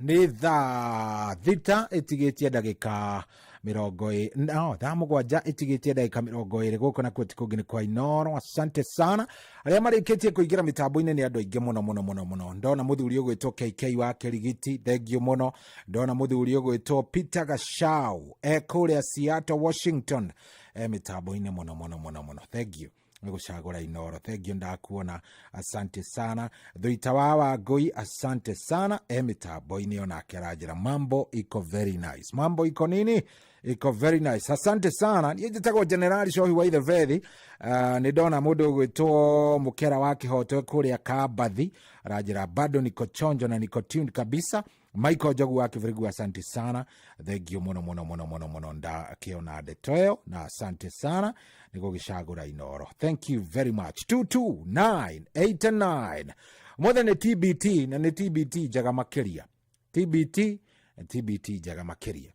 nĩ thaa 6 ĩtigĩtie ndagĩka 20, no, thaa 7 ĩtigĩtie ndagĩka 20 gũkũ na kuo ti kũngĩ nĩ kwa Inooro. Asante sana arĩa marĩkĩtie kũingĩra mĩtambo-inĩ nĩ andũ aingĩ mũno mũno mũno mũno. Ndona mũthuri ũgwĩtwo KK wa Kĩrigiti, thengio mũno. Ndona mũthuri ũgwĩtwo Peter Gachau e kũrĩa Seattle, Washington, e mĩtambo-inĩ mũno mũno mũno mũno, thengio nĩ gũcagũra Inooro, thengio ndakuona, asante sana. Thuita wa Wangũi, asante sana, e mĩtambo-inĩ onake aranjĩra mambo iko very nice, mambo iko nini, iko very nice, asante sana. Niĩ njĩtagwo Generali Cohi wa Ithe Bethi. Nĩ ndona mũndũ ũgwĩtwo Mũkera wa Kĩhoto kũrĩa Kambathi aranjĩra bado niko chonjo na niko tuned kabisa. Michael Njogu wa Kĩbĩrĩgu, asante sana, thengio mũno mũno mũno mũno mũno, ndakĩona ndeto ĩyo na asante sana nĩ gũgĩcagũra Inooro, thank you very much. 22989 mothe nĩ TBT na nĩ TBT njega makĩria, TBT TBT njega makĩria,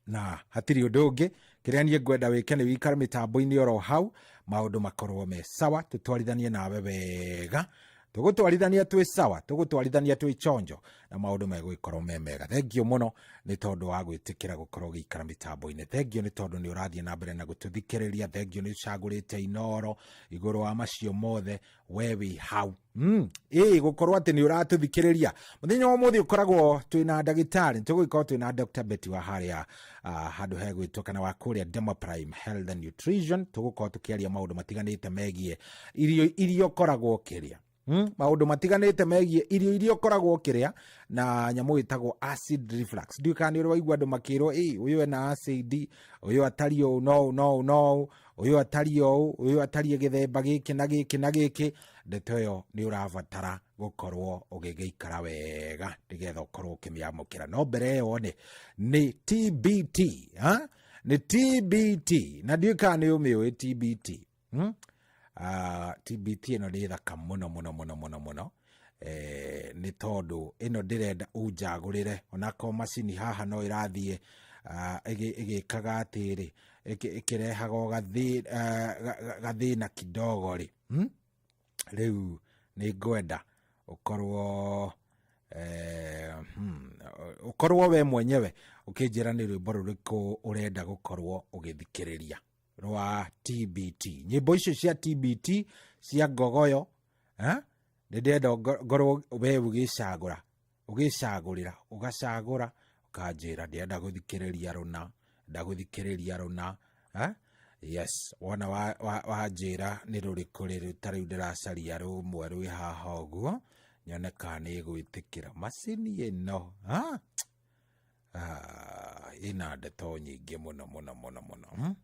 na hatirĩ ũndũ ũngĩ kĩrĩa niĩ ngwenda wĩke nĩ wĩikare mĩtambo-inĩ oro hau, maũndũ makorwo me sawa, tũtwarithanie nawe wega, tũgũtwarithania twĩ sawa, tũgũtwarithania twĩ chonjo na maũndũ megũgĩkorwo me mega. Thengio mũno nĩ tondũ wa gwĩtĩkĩra gũkorwo ũgĩikara mĩtambo-inĩ, thengio nĩ tondũ nĩ ũrathiĩ na mbere na gũtũthikĩrĩria, thengio nĩ ũcagũrĩte Inooro igũrũ wa macio mothe, we wĩ hau. Ĩĩ gũkorwo atĩ nĩ ũratũthikĩrĩria mũthenya wa ũmũthĩ ũkoragwo twĩna ndagĩtarĩ, tũgũgĩkorwo twĩna Dr. Betty wa harĩa handũ hegwĩtwo kana wa kũrĩa Demo Prime Health and Nutrition, tũgũkorwo tũkĩaria maũndũ matiganĩte megiĩ irio iria ũkoragwo ũkĩrĩa. Maũndũ matiganĩte megiĩ irio iria ũkoragwo ũkĩrĩa na nyamũ ĩtagwo acid reflux. Ndiũĩ kana nĩ ũrĩ waigua andũ makĩrwo ĩ ũyũ ena acid, ũyũ atariĩ ũũ no ũũ no ũũ no ũũ, ũyũ atariĩ ũũ, ũyũ atariĩ gĩthemba gĩkĩ na gĩkĩ na gĩkĩ. Ndeto ĩyo nĩ ũrabatara gũkorwo ũgĩgĩikara wega nĩgetha ũkorwo ũkĩmĩamũkĩra. No mbere ĩyo nĩ TBT, ha? Nĩ TBT na ndiũĩ kana nĩ ũmĩũĩ TBT. TBT ĩno nĩ thaka mũno mũno mũno mũno mũno, nĩ tondũ ĩno ndĩrenda unjagũrĩre onakorwo macini haha no ĩrathiĩ ĩgĩkaga atĩrĩ, ĩkĩrehaga o gathĩna kidogo rĩ. Rĩu nĩ ngwenda ũkorwo ũkorwo we mwenyewe ũkĩnjĩra nĩ rwĩmbo rũrĩkũ ũrenda gũkorwo ũgĩthikĩrĩria rwa TBT, nyĩmbo icio cia TBT cia ngogoyo, nĩ ndĩrenda ngorwo we ũgĩcagũra, ũgĩcagũrĩra, ũgacagũra ũkanjĩra ndĩrenda gũthikĩrĩria rũna, ndĩrenda gũthikĩrĩria rũna, Yes, wona wanjĩra nĩ rũrĩkũ rĩrĩ, ta rĩu ndĩracaria rũmwe rwĩ haha ũguo nyone kana nĩ ĩgwĩtĩkĩra macini ĩno, ha? Ĩna ndeto nyingĩ mũno mũno mũno mũno.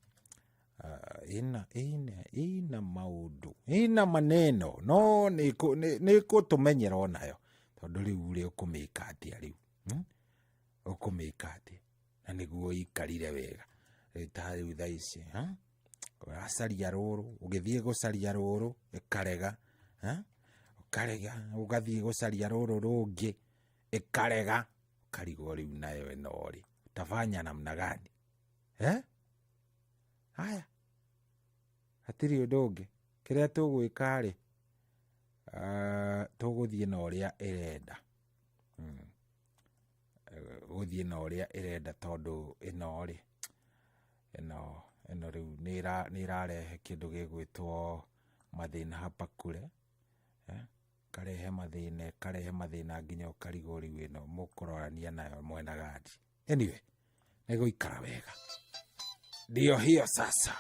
Ĩna maũndũ, ĩna maneno, no nĩ ĩkũtũmenyera onayo tondũ rĩu rĩ ũkũmĩka atĩa rĩu? Ũkũmĩka atĩa na nĩguo ĩikarire wega rĩu ta rĩu thaa ici, ha? Ũracaria rũrũ, ũgĩthiĩ gũcaria rũrũ ĩkarega, ha? Ũkarega, ũgathiĩ gũcaria rũrũ rũngĩ ĩkarega, ũkarigwo rĩu nayo ĩno rĩ utafanya namna gani? Haya, hatirĩ ũndũ ũngĩ kĩrĩa tũgwĩka rĩ, tũgũthiĩ na ũrĩa ĩrenda. Gũthiĩ na ũrĩa ĩrenda tondũ ĩno rĩ, ĩno rĩu nĩ ĩrarehe kĩndũ gĩgwĩtwo mathĩna hapa kure, karehe mathĩna, karehe mathĩna nginya ũkarigwo rĩu ĩno mũkũrorania nayo mwena gani. Anyway, nĩ gũikara wega. Ndio hiyo sasa.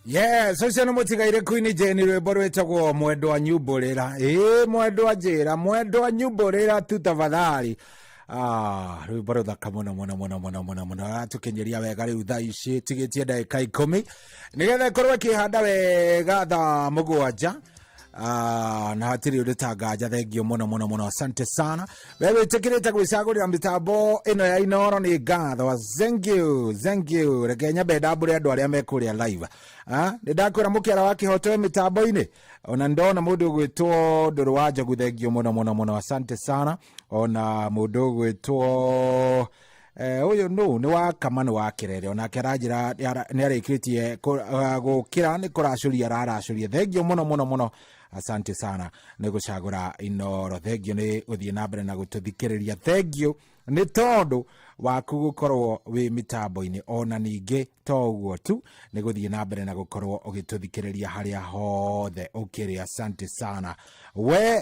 Yes, ũcio nĩ mũtigaire Queen Jane rwĩmbo rwĩtagwo mwendwa nyumbũrĩra. Ĩĩ mwendwa njĩra, mwendwa nyumbũrĩra tu tafadhali. Rwĩmbo rũthaka mũno mũno mũno mũno mũno mũno, aratũkinyeria wega rĩu thaa ici tigĩtie ndagĩka 10 nĩgetha ĩkorwo ĩkĩhanda wega thaa 7. Na hatirĩ ũndũ ta nganja. Thengio mũno mũno mũno, asante sana. We wĩtĩkĩrĩte gwĩcagũrĩra mĩtambo ĩno ya Inoro, nĩ ngatho. Thank you, thank you. Reke nyambe ndambũre andũ arĩa me kũrĩa live. Nĩ ndakwĩra mũkĩara wa kĩhoto wĩ mĩtambo-inĩ, ona ndona mũndũ ũgwĩtwo Ndũrũ wa Njogu, thengio mũno mũno mũno, asante sana. Ona mũndũ ũgwĩtwo ũyũ nũ nĩ wa kama nĩ wa kĩrere, onake aranjĩra nĩ arĩkĩtie gũkĩra, nĩ kũracũria araracũria. Thengio mũno mũno mũno, asante sana nĩ gũcagũra Inoro. Thengio nĩ gũthiĩ na mbere na gũtũthikĩrĩria. Thengio nĩ tondũ waku gũkorwo wĩ mĩtambo-inĩ, ona ningĩ to ũguo tu, nĩ gũthiĩ na mbere na gũkorwo ũgĩtũthikĩrĩria harĩa hothe ũkĩrĩ. Asante sana. We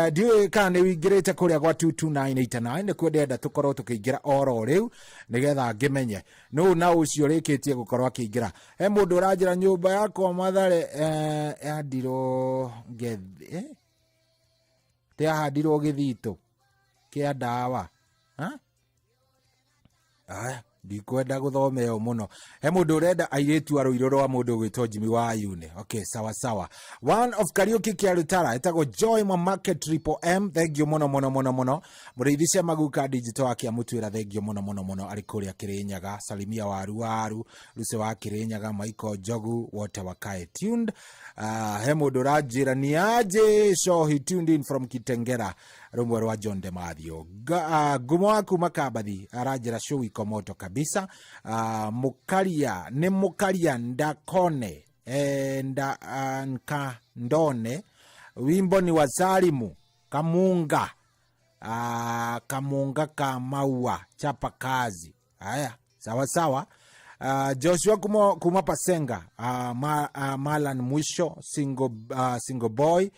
ndiũĩ kana nĩ wĩingĩrĩte kũrĩa gwa 22989, nĩkuo ndĩrenda tũkorwo tũkĩingĩra oro rĩu nĩgetha ngĩmenye nũ na ũcio ũrĩkĩtie gũkorwo akĩingĩra. He mũndũ ũranjĩra nyũmba yakwa Mathare yandirwo ngethi tĩahandirwo gĩthitũ kĩa ndawa. Ha? Aya, ndikwenda gũthoma ĩyo mũno. He mũndũ ũrenda airĩtu a rũirũ rwa mũndũ ũgwĩtwo Jimmy wa Yune. Okay, sawa sawa. One of Kariuki Kĩarutara ĩtagwo Joy Mamake Triple M, thengio mũno mũno mũno mũno. Mũrĩithi cia Maguka Digital akĩamũtuĩra, thengio mũno mũno mũno, arĩ kũrĩa Kĩrĩnyaga. Salimia waru waru Lucy wa Kĩrĩnyaga, Michael Njogu, wote wakae tuned. He mũndũ ũranjĩra nĩ aje Shohi, tuned in from Kitengera, rũmwe rwa John de Mathew. Ngumo waku Makambathi aranjĩra show iko moto kabisa. Mũkaria nĩ Mũkaria ndakone nda, nka ndone wimbo ni wa Salimu Kamunga, Kamunga ka maua, chapa kazi. Haya, sawa sawa. Joshua kuma Pasenga, Malan mwisho single boy.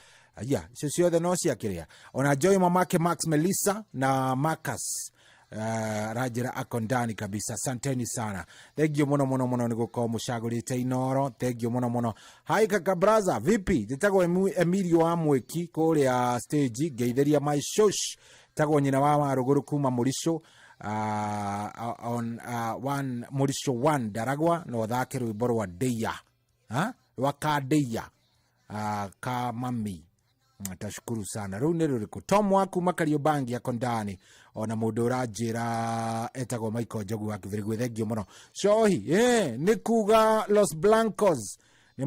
Yeah, icio ciothe no ciakĩrĩa. Ona Joy mamake Max Melissa na Marcus ranjĩra ako ndani kabisa. Asanteni sana, thengio mũno mũno mũno nĩ gũkorwo mũcagũrĩte Inoro, thengio mũno mũno. Hi kaka braza, vipi? Njĩtagwo Emilio wa Mwĩki kũrĩa stage, ngeithĩria my shosh tagwo nyina wa Warũgũrũ kuma Mũricũ, on one Mũricũ one Ndaragwa, no thake rwĩmbo rwa Ndeia, ha? Rwa Kandeia, ka mami. Tashukuru sana. Rĩu nĩ rũrĩkũ? Tom waku Makariobangi ako ndani, ona mũndũ ũranjĩra etagwo Michael Njogu wa Kĩbĩrĩgwe, thengio mũno. Shohi nĩ kuga Los Blancos nĩ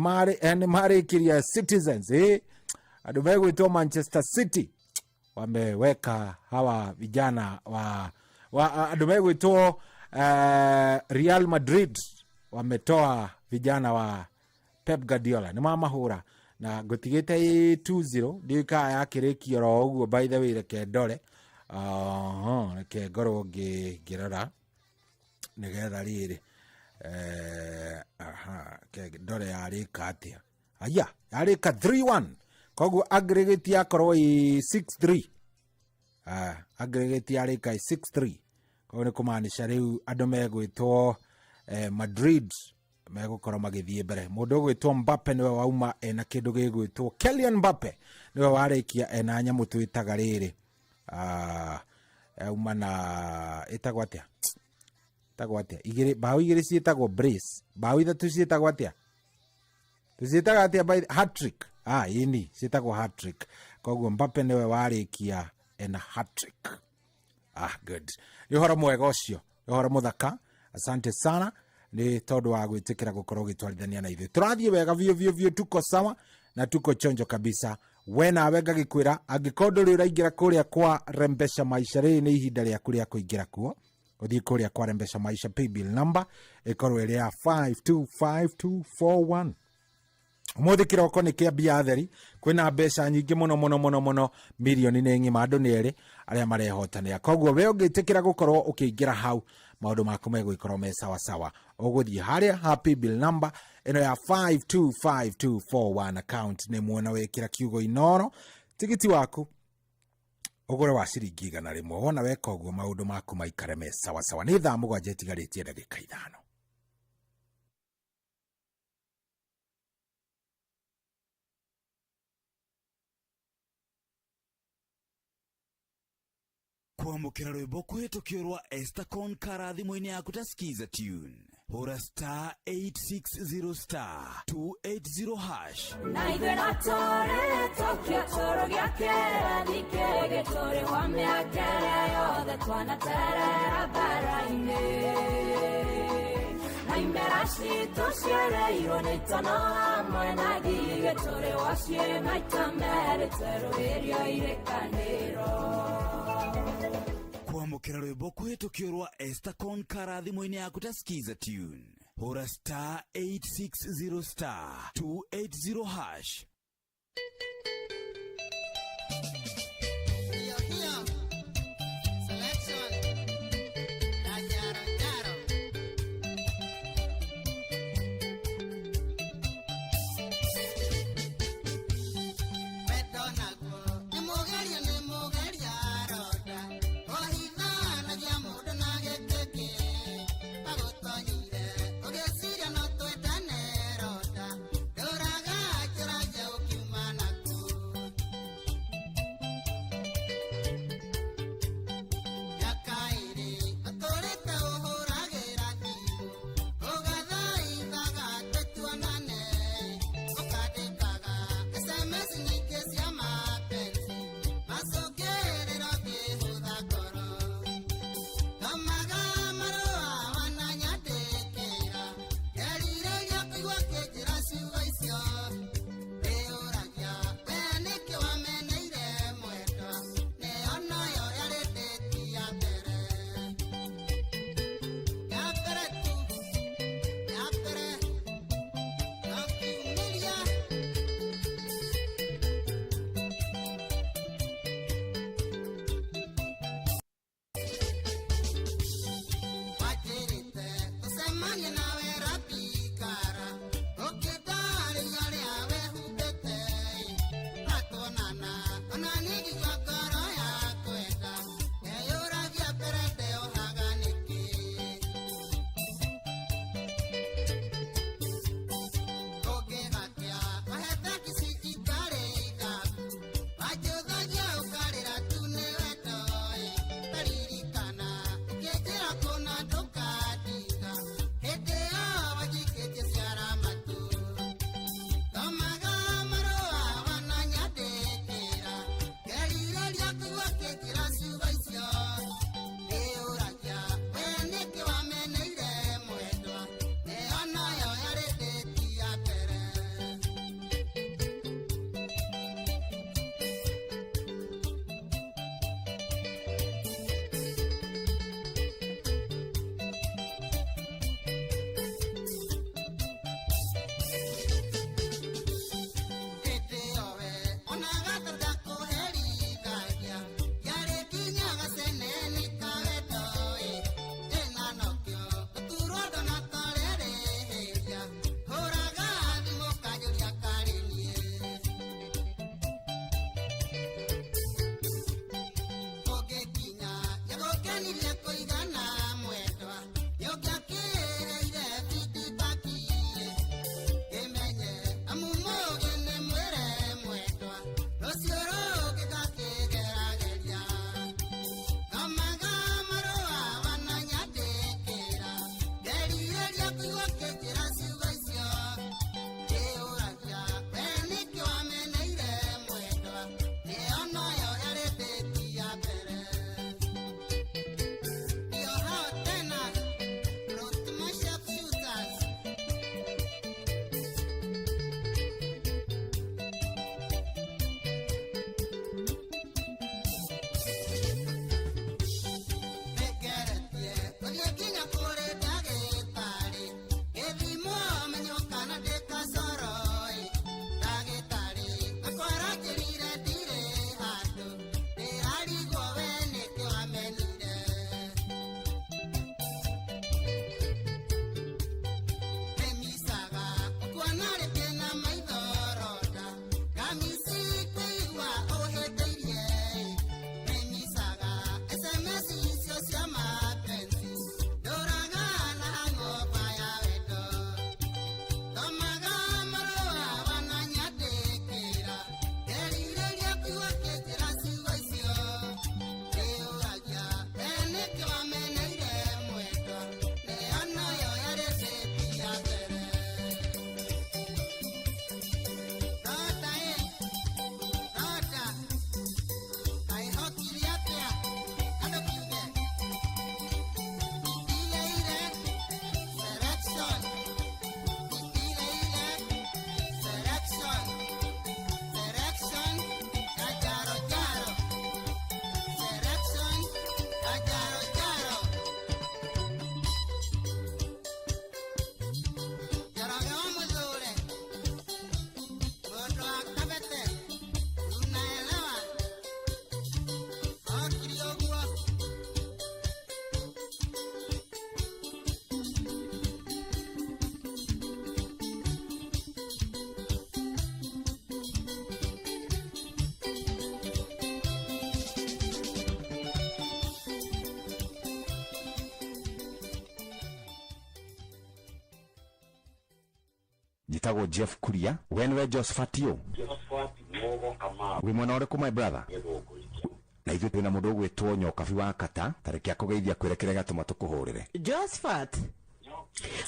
marĩkirie Citizens, andũ megwĩtwo Manchester City wameweka hawa vijana wa andũ megwĩtwo Real Madrid wametoa vijana wa Pep Guardiola, nĩ mamahũra na ngũtigĩte ĩ 2-0, ndiũĩ kana yakĩrĩkia oro ũguo. By the way, reke ndore. Reke ngorwo ngĩrora nĩgetha rĩrĩ aha, reke ndore yarĩka atĩa. Aya, yarĩka 3-1, koguo aggregate yakorwo ĩ 6-3. Aggregate yarĩka ĩ 6-3, koguo nĩ kũmaanisha rĩu andũ megwĩtwo Madrid megũkorwo magĩthiĩ mbere. Mũndũ ũgwĩtwo Mbappe nĩwe wauma ena kĩndũ gĩgwĩtwo Kylian Mbappe, nĩwe warĩkia ena nyamũ twĩtaga rĩrĩ, auma na ĩtagwo atĩa, ĩtagwo atĩa, igĩrĩ, mbaũ igĩrĩ ciĩtagwo brace, mbaũ ithatũ ciĩtagwo atĩa, tũciĩtaga atĩa by hat-trick. Ĩni ciĩtagwo hat-trick, koguo Mbappe nĩwe warĩkia ena hat-trick. Good, nĩ ũhoro mwega ũcio, nĩ ũhoro mũthaka. Asante sana nĩ tondũ wa gwĩtĩkĩra gũkorwo ũgĩtwarithania na ithuĩ. Tũrathiĩ wega biũ biũ biũ, tuko sawa na tuko chonjo kabisa. We nawe ngagĩkwĩra angĩkorwo ndũrĩ ũraingĩra kũrĩa kwa Rembesha Maisha, rĩrĩ nĩ ihinda rĩaku rĩa kũingĩra kuo. Ũthiĩ kũrĩa kwa Rembesha Maisha, paybill number ĩkorwo ĩrĩ ya 525241. Ũmũthĩ kĩroko nĩ kĩa mbia theri, kwĩna mbeca nyingĩ mũno mũno mũno mũno, mirioni nĩ ng'ima, andũ nĩ erĩ arĩa marehotanĩra. Koguo we ũngĩtĩkĩra gũkorwo ũkĩingĩra hau, maũndũ maku megũgĩkorwo me sawa sawa. Ũgũthiĩ harĩa ha paybill number ĩno ya 525241, account nĩ muona, wĩkĩra kiugo Inoro, tigiti waku ũgũre wa ciringi 100. Wona weka ũguo, maũndũ maku maikare me sawa sawa. Nĩ thaa 7 itigarĩtie ndagĩka 5. Kwamũkĩra rwĩmbo kũhĩtũkio rwa Estacon kara thimũ-inĩ yaku ta Skiza tune, hũra star 860 star 280 hash. Na ithuĩ no tũrĩ tũkĩo tũrũ gĩa kĩrathi kĩgĩ tũrĩ wa mĩaka ĩrĩa yothe twanaterera mbara-inĩ na imera citũ ciĩrĩirwo nĩ tono hamwe na ngigĩ tũrĩ waciĩ maita merĩ twerũhĩrio irĩkanĩro. Kwamũkĩra rwĩmbo kũhĩtũkio rwa Estacon kara thimũ-inĩ yaku ta Skiza tune, hũra star 860 star 280 hash. Hiyo hiyo selection ya Jaro Jaro. Wendo naguo nĩ mũgeria, nĩ mũgeria ronda ũhithanagia mũndũ na gĩkĩkĩ agũtonyire ũgĩciria no twendane ronda ndũraga njũraja ũkiuma nakuo. Njĩtagwo Jeff Kuria. We nĩwe Josephat ũ? Wĩ mwena ũrĩkũ my brother? Na ithuĩ twĩna mũndũ ũgwĩtwo Nyokabi wa Kata, tarĩki akũgeithia kwĩre kĩrĩa gĩatũma tũkũhũrĩre. Josephat.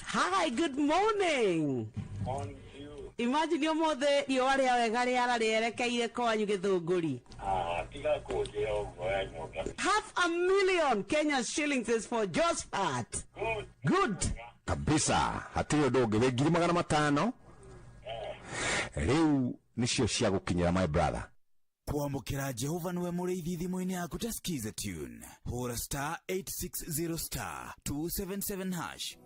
Hi, good morning. Morning to you. Imagine ũmũthĩ riũa rĩa wega rĩara rĩerekeire kwanyu Gĩthũngũri. Ah, tiga kũnjĩra ũguo we Nyokabi. 500,000 Kenya shillings is for Josephat. Good. Good. Kabisa, hatirĩ ũndũ ũngĩ, wĩ 500,000 rĩu nĩcio cia gũkinyĩra my brother. Kwamũkĩra Jehova nĩwe mũrĩithi thimũ-inĩ yaku ta Skiza tune. Hũra star 860 star 277 hash.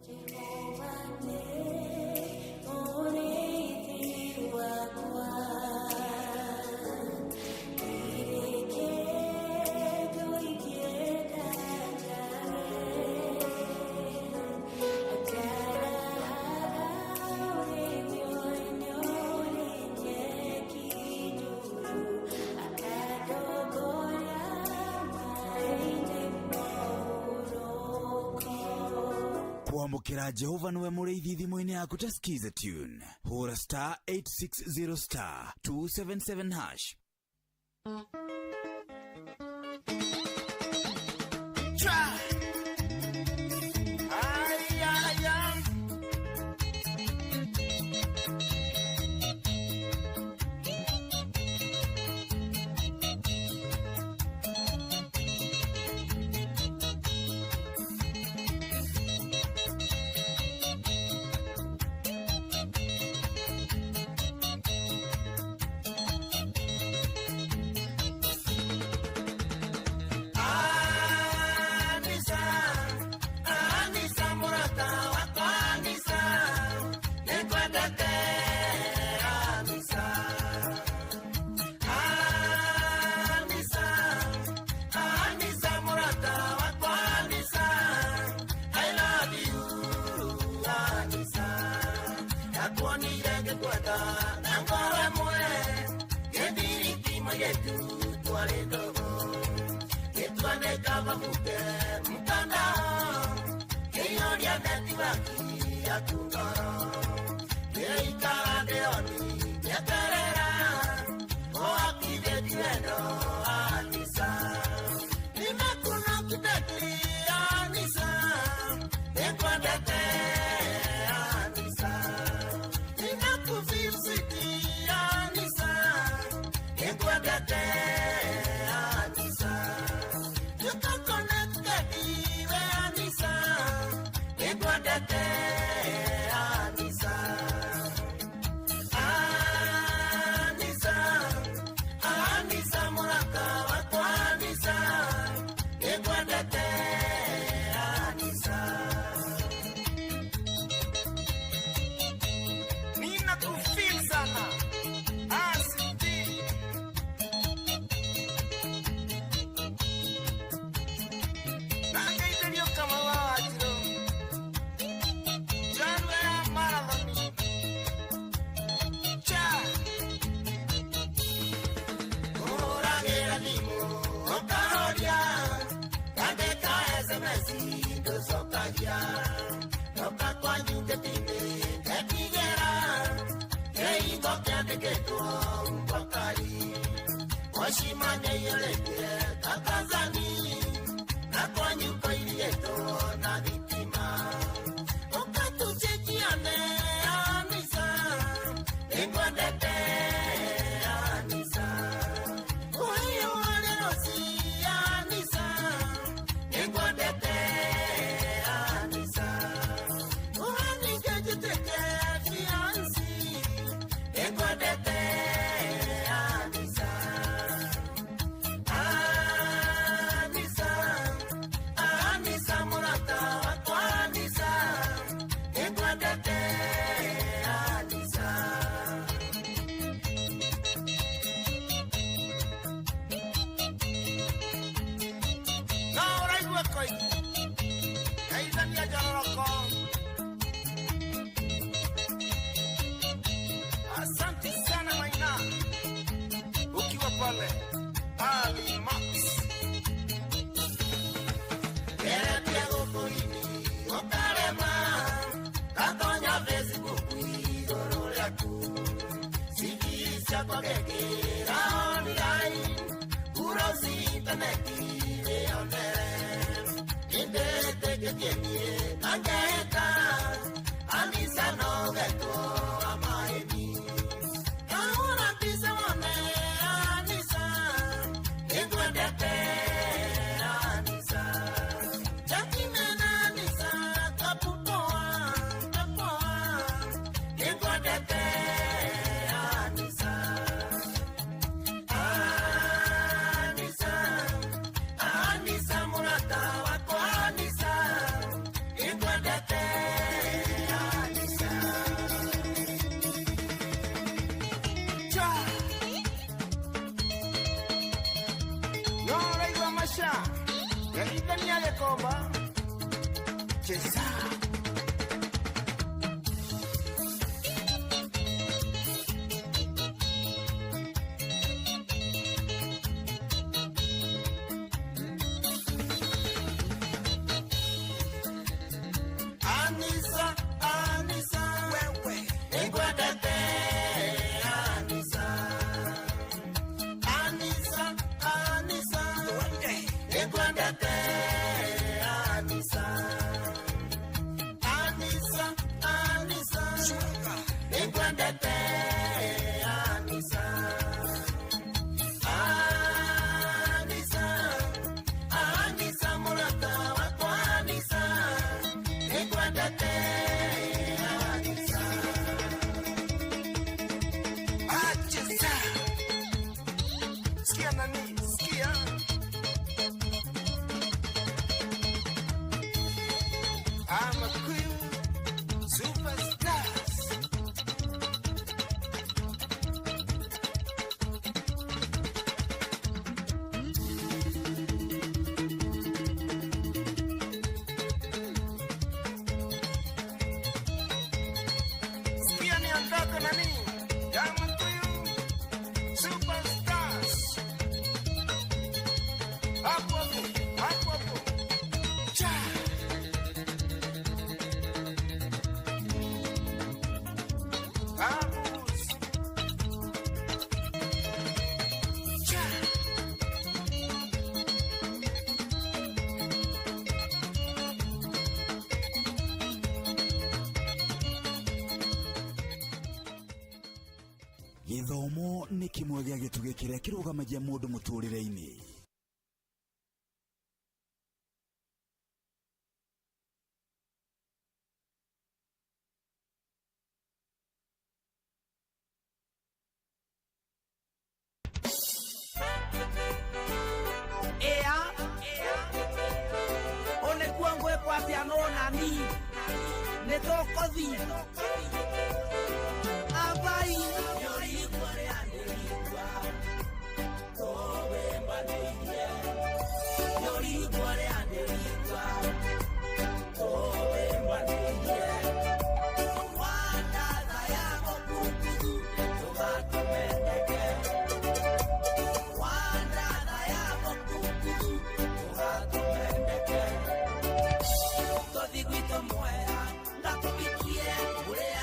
Kwamũkĩra Jehova nĩwe mũrĩithi thimũ-inĩ yaku ta Skiza tune. Hũra star 860 star 277 hash. Ay, ay, ay. Anisa, Anisa murata wakwa Anisa, nĩngwendete Anisa. Anisa, Anisa murata wakwa Anisa, I love you Anisa. Ndakuonire ngĩkwenda na ngoro ĩmwe, gĩthiriti mũirĩtu twarĩ ndũgũ. Gĩtwandĩka mabuke mtandao, kĩiyũria netiwaki yaku ngoro. Ngĩikara ndĩoni ngĩeterera, ũhakithĩtie wendo Anisa. Nimekuna kibeti Anisa, nĩngwendete Anisa. Nimekufeel sweet Anisa, nĩngwendete Anisa. You can connect we Anisa, nĩngwendete Anisa. Anisa, Anisa mũrata wakwa Anisa, nĩngwendete Anisa. Nina kufeel sana ACT. Nangeithĩrio Kamau wa Wanjirũ, njorua ya marathoni. Cha. Kũhũragĩra thimũ ũkahoria, ngandĩka SMS ndũcokagia. Ndoka kwanyu ngĩtinde ngetigĩra, kĩhingo kĩandĩkĩtwo Mbakari. Moshi manyaiyũrĩtie ta Tanzania, na kwanyu kũirigĩtwo na thitima. Ũkatũcenjiane Anisa, nĩngwendete Anisa. Ũhĩũ warĩ Rosi Anisa, nĩngwendete Anisa. Ũhanike njĩtĩke fiancé, nĩngwendete Anisa. Twagekĩra online Kurosi intaneti wĩonere Nĩndĩtĩkĩtie niĩ angeka Anisa no getwo amaĩni Kahũra mbica wone Anisa Nĩngwendete Anisa Jakimena Anisa Kapupoa Kapoa Nĩngwendete Anisa Anisa Anisa mũrata wakwa Anisa Nĩngwendete Anisa Cha. No raigua maca geithania gĩkomba chesa Anisa, Anisa, wewe nĩngwendete Anisa. Anisa, Anisa, nĩngwendete Anisa. Anisa, Anisa, nĩngwendete Anisa. Anisa, Anisa mũrata wakwa Anisa. Nĩngwendete Anisa. Achesa sikia nani sikia I'm a queen superstars. Sikia niondoko nani I'm a queen superstars. Hapo hapo hapo hapo cha. Vamos. Cha. Gĩthomo nĩ kĩmwe gĩa gĩtugĩ kĩrĩa kĩrũgamagia mũndũ mũtũrĩre-inĩ. Ea onekuo ngwĩkwo atĩa no nani nĩ tũkũthi abai nĩũrigua rĩanĩrigua tũwĩmbanĩirie nĩũrigua rĩanĩrigua tũwĩmbanĩirie wandatha ya gũkuku tũgatũmendeke wandatha ya gũkuku tũgatũmendeke tũthi gwitũ mwea ngatũbikie ũrĩa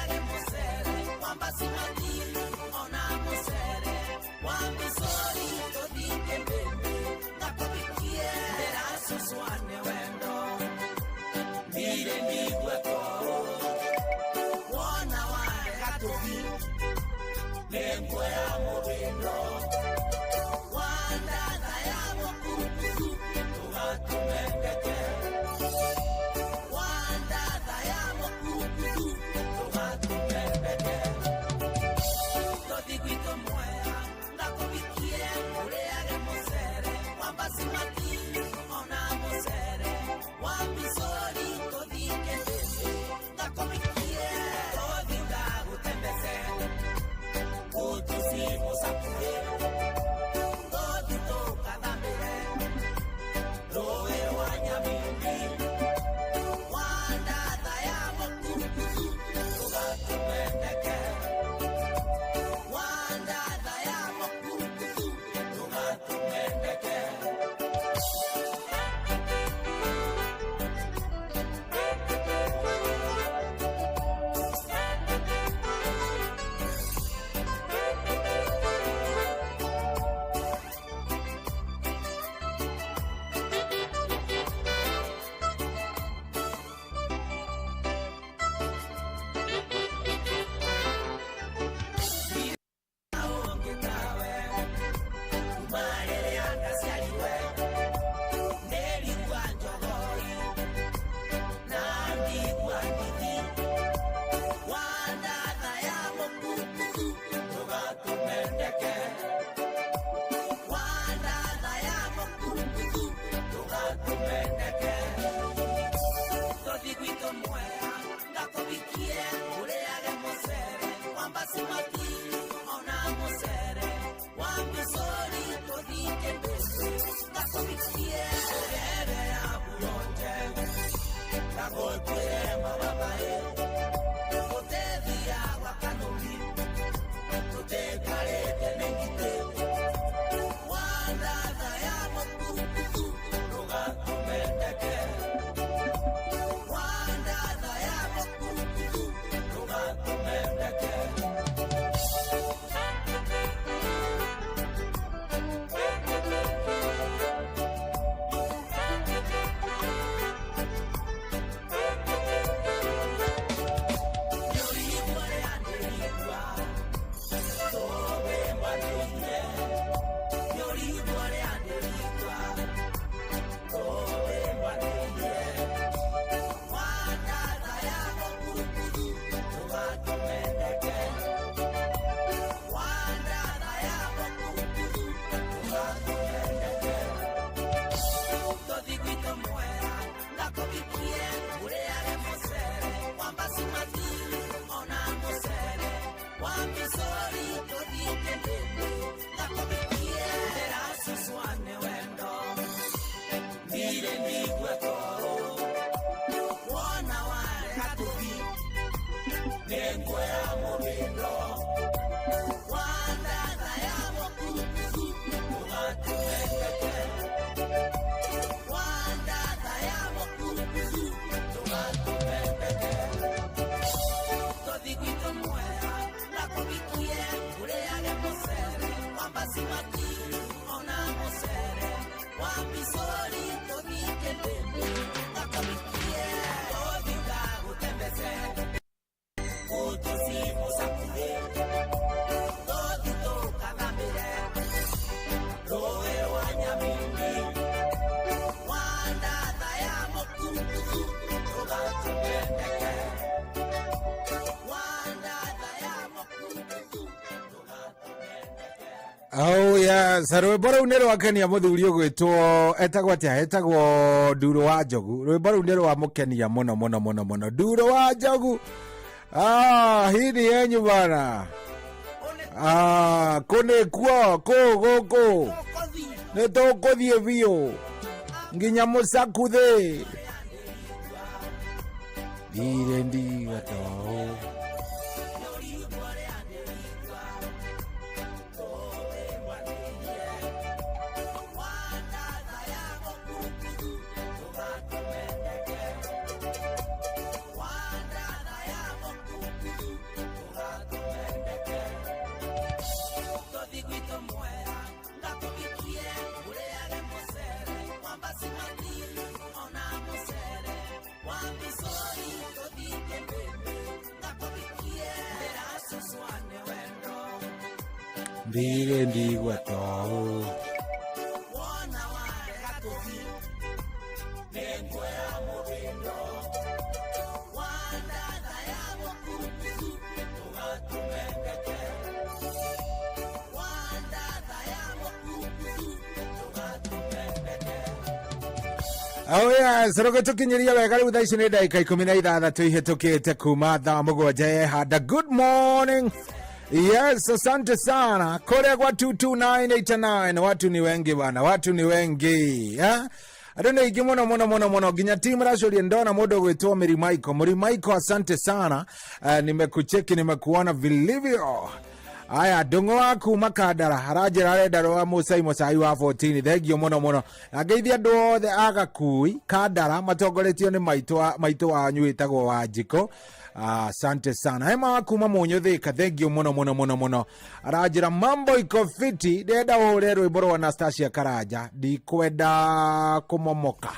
Oh yes, rwĩmbo rũu nĩ rwakenia mũthuri ũgwĩtwo etagwo atĩa? Etagwo Nduro wa Njogu. Rwĩmbo rũu nĩ rwamũkenia mũno mũno mũno mũno. Nduro wa Njogu. Ah, hii ni yenyu bana. Ah, kũ nĩ kuo kũ gũkũ nĩ tũkũthiĩ biũ nginya mũcakuthĩ ndirĩ ndiga too. Ndirĩ ndigua too. Oh yes, rũgĩ tũkinyĩria wega rĩu thaa ici nĩ ndagĩka 16 ihĩtũkĩte kuma thaa 7 yehanda. Good morning. Yes, asante sana. Kule kwa 22989 watu ni wengi bana, watu ni wengi. Eh? Andũ nĩ aingĩ mũno mũno mũno mũno nginya timu racoria ndona mũndũ ũgwĩtwo Mary Michael. Mary Michael, asante sana. Nimekucheki, nimekuona vilivyo. Aya, ndũng'ũ wa kuma Kandara aranjĩra arenda rwa Mũcai Mũcai wa 14. Thengio mũno mũno na ngeithia andũ othe a Gakui Kandara matongoretio nĩ maitũ wanyu wĩtagwo Wanjikũ. Asante sana. Hema wa kuma Mũnyũ Thĩka, thengio mũno mũno mũno mũno. Aranjĩra mambo iko fiti, ndĩrenda ũhũre rwĩmbo rwa Anastasia Karanja, ndikwenda kũmomoka.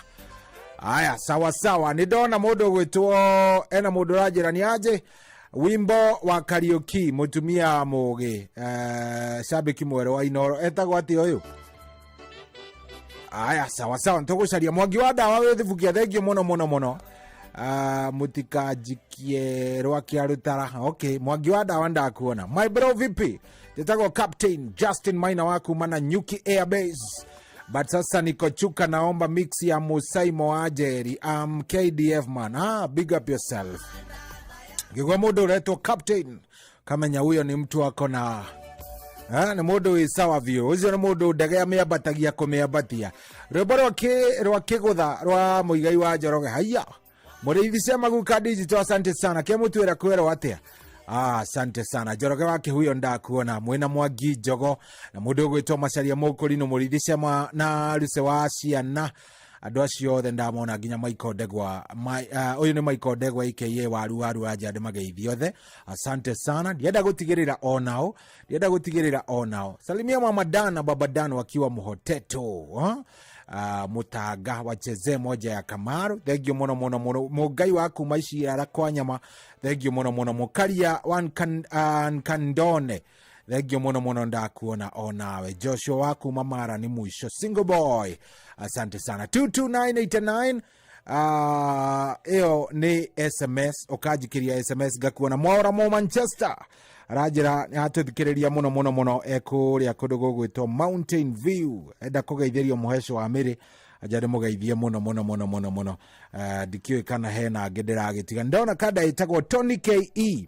Aya, sawa sawa. Nĩ ndona mũndũ ũgwĩtwo ena mũndũ ũranjĩra nĩ aje wimbo wa Kariuki mũtumia mũgĩ, shabiki mwerũ wa Inoro etagwo atĩa ũyũ? Aya, sawa sawa, nĩtũgũcaria Mwangi wa ndawa wĩ Thibukia, thengio mũno mũno mũno. Mũtikanjikie rwake rũtara. Okay, Mwangi wa ndawa ndakuona. My bro vipi? Njĩtagwo Captain Justin Maina wa kuma na Nyuki Airbase. But sasa niko Chuka, naomba mix ya Musai Moajeri. I'm KDF man. Big up yourself. Ngĩgwa mũndũ ũretwo Captain, kamenya huyo ni mtu ako na nĩ mũndũ wĩ sawa biũ. Ũcio nĩ mũndũ ndege amĩambatagia kũmĩambatia. Rwĩmbo rwa kĩgũtha rwa Mũigai wa Njoroge. Haiya. Mũrĩithi cia Maguka Digital, asante sana. Kĩamũtuĩra kwĩrwo atĩa? Asante sana. Njoroge wa Kĩhuyo ndakuona. Mwĩna Mwangi Njogo na mũndũ ũgwĩtwo Macaria Mũkũrinũ, mũrĩithi cia na Ruse wa ciana. Andũ acio othe ndamona nginya Michael Ndegwa. Ũyũ nĩ Michael Ndegwa aka Waru Waru wa Njandĩ mageithio othe. Asante sana. Ndienda gũtigĩrĩra onao. Ndienda gũtigĩrĩra onao. Salimia Mama Dan na Baba Dan wakiwa Muhoteto. Huh? Mutanga wacheze moja ya Kamaru. Thank you mũno mũno mũno. Mũngai wa kuma Iciara kwa nyama. Thank you mũno mũno. Mũkaria wa Nkandone. Thank you mũno mũno ndakuona onawe. Joshua wa kuma Mara ni mwisho. Single boy. Asante sana. 22989. Ĩyo nĩ SMS, ũkanjikĩria SMS ngakuona. Mwaura mo Manchester aranjĩra atũthikĩrĩria mũno mũno mũno ekũrĩa kũndũ gũgwĩtwo Mountain View, enda kũgeithĩrio mũheco wa mĩrĩ anja ndĩmũgeithie mũno mũno mũno mũno mũno. Ndikĩũĩ kana hena angĩ ndĩragĩtiga. Ndona kanda ĩtagwo Tony KE.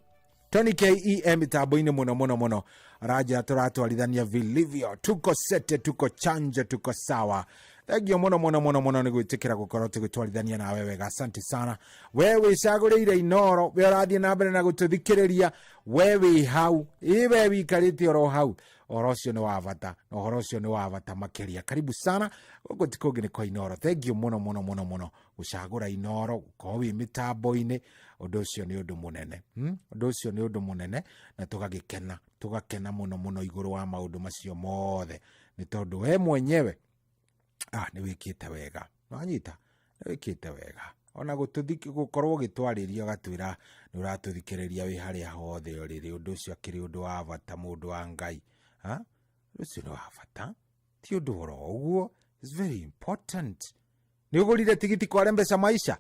Tony KE e mĩtambo-inĩ mũno mũno mũno, aranjĩra tũratwarithania vilivyo, tuko sete, tuko chanja, tuko sawa. Thengio muno muno muno muno nĩ gwĩtĩkĩra gũkorwo tũgĩtwarithania nawe wega. Asante sana. We wĩcagũrĩire Inoro, we ũrathiĩ na mbere na gũtũthikĩrĩria, we wĩ hau, ĩ we wĩikarĩte oro hau, ũhoro ũcio nĩ wa bata na ũhoro ũcio nĩ wa bata makĩria. Karibu sana gũkũ ti kũngĩ nĩ kwa Inoro. Thengio muno muno muno muno gũcagũra Inoro, gũkorwo wĩ mĩtambo-inĩ, ũndũ ũcio nĩ ũndũ mũnene, Ũndũ ũcio nĩ ũndũ mũnene na tũgagĩkena, tũgakena mũno mũno igũrũ wa maũndũ macio mothe nĩ tondũ we mwenyewe nĩ wĩkĩte wega, nĩwanyita, nĩ wĩkĩte wega ona gũkorwo ũgĩtwarĩria ũgatwĩra nĩ ũratũthikĩrĩria wĩ harĩa hothe ũrĩ rĩ, ũndũ ũcio akĩrĩ ũndũ wa bata mũndũ wa Ngai. Ũndũ ũcio nĩ wa bata, ti ũndũ oro ũguo, it's very important. Nĩ ũgũrire tigiti kwa Rembesha Maisha?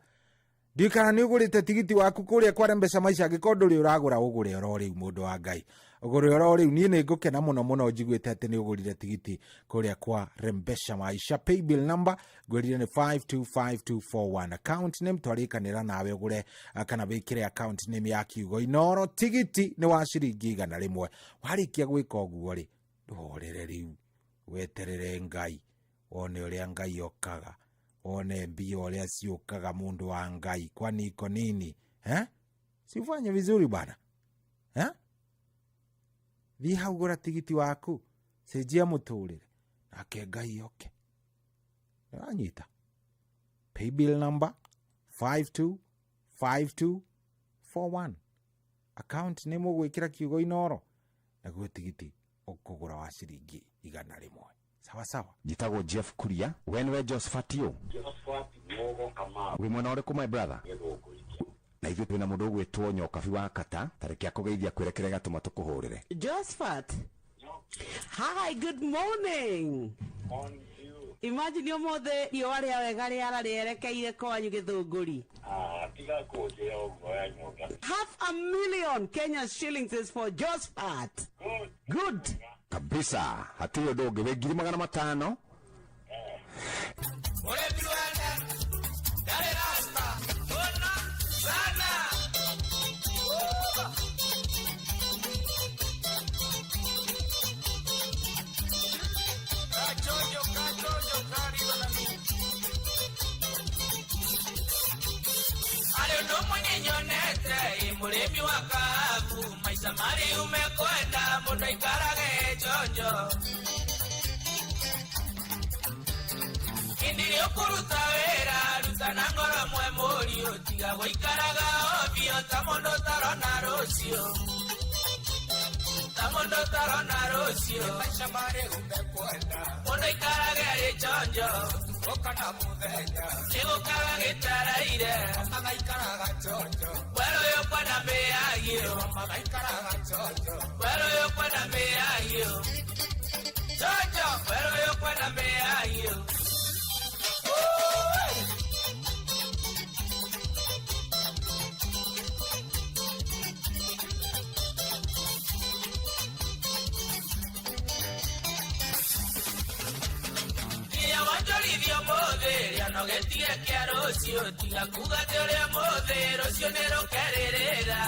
Ndiũĩ kana nĩ ũgũrĩte tigiti waku kũrĩa kwa Rembesha Maisha. Angĩkorwo ndũrĩ ũragũra, ũgũre oro rĩu mũndũ wa Ngai, ũgũre oro rĩu. Niĩ nĩ ngũkena mũno mũno njiguĩte atĩ nĩ ũgũrire tigiti kũrĩa kwa Rembesha Maisha. Paybill number ngwĩrire nĩ 525241, account name twarĩkanĩra nawe ũgũre kana wĩkĩre account name ya kiugo Inoro. Tigiti nĩ wa ciringi 100. Warĩkia gwĩka ũguo rĩ, ndũhorere rĩu, weterere Ngai wone ũrĩa Ngai okaga, wone mbia ũrĩa ciũkaga mũndũ wa Ngai. Kwani iko nini eh? Si ufanye vizuri bana eh? Thiĩ hau gũra tigiti waku, cenjia mũtũrĩre nake Ngai oke. Nĩwanyita? Paybill number 525241, account nĩ mũgwĩkĩra kiugo Inoro, naguo tigiti ũkũgũra wa ciringi 100. Sawa sawa. Njĩtagwo Jeff Kuria, we nĩwe Josephat ũ? Josephat Mugo Kamau. Wĩ mwena ũrĩkũ, my brother? Gĩthũngũri. Na ithuĩ twĩna mũndũ ũgwĩtwo Nyokabi wa Kata, tarĩki akũgeithia kwĩre kĩrĩa gĩatũma tũkũhũrĩre. Josephat. Hi, good morning. Morning to you. Imagine ũmũthĩ riũa rĩa wega rĩara rĩerekeire kwanyu Gĩthũngũri. Tiga kũnjĩra ũguo ya nyũmba. 500,000 Kenya shillings is for Josephat. Good. Good. Kabisa, hatirĩ ũndũ ũngĩ, wĩ 500,000. Mũrĩmi wene ndarĩ rasta ona sana. Kachojo kachojo karibu na mimi. Arĩ ũndũ ũmwe nĩnyonete ĩ mũrĩmi wa kahabu, maica marĩ umekwenda mũndũ aikarage chonjo. Hĩndĩ ĩrĩa ũkũruta wĩra ruta na ngoro mwe mũriũ, tiga gũikaraga ovyo ta mũndũ ũtarona rũciũ, ta mũndũ ũtarona rũciũ. Maica marĩ umekwenda mũndũ aikarage arĩ chonjo, ũkana mũthenya nĩgũkaga gĩtaraire, magaikaraga chonjo. Werũ ũyũ kwenda mĩagio, magaikaraga chonjo. Werũ ũyũ kwenda mĩagio, chonjo. Werũ ũyũ kwenda mĩagio. Nginya wanjorithio mũthĩ rĩanogetie kĩa rũciũ, tiga kuga atĩ ũrĩa mũthĩ rũciũ nĩ rũkerĩrĩra.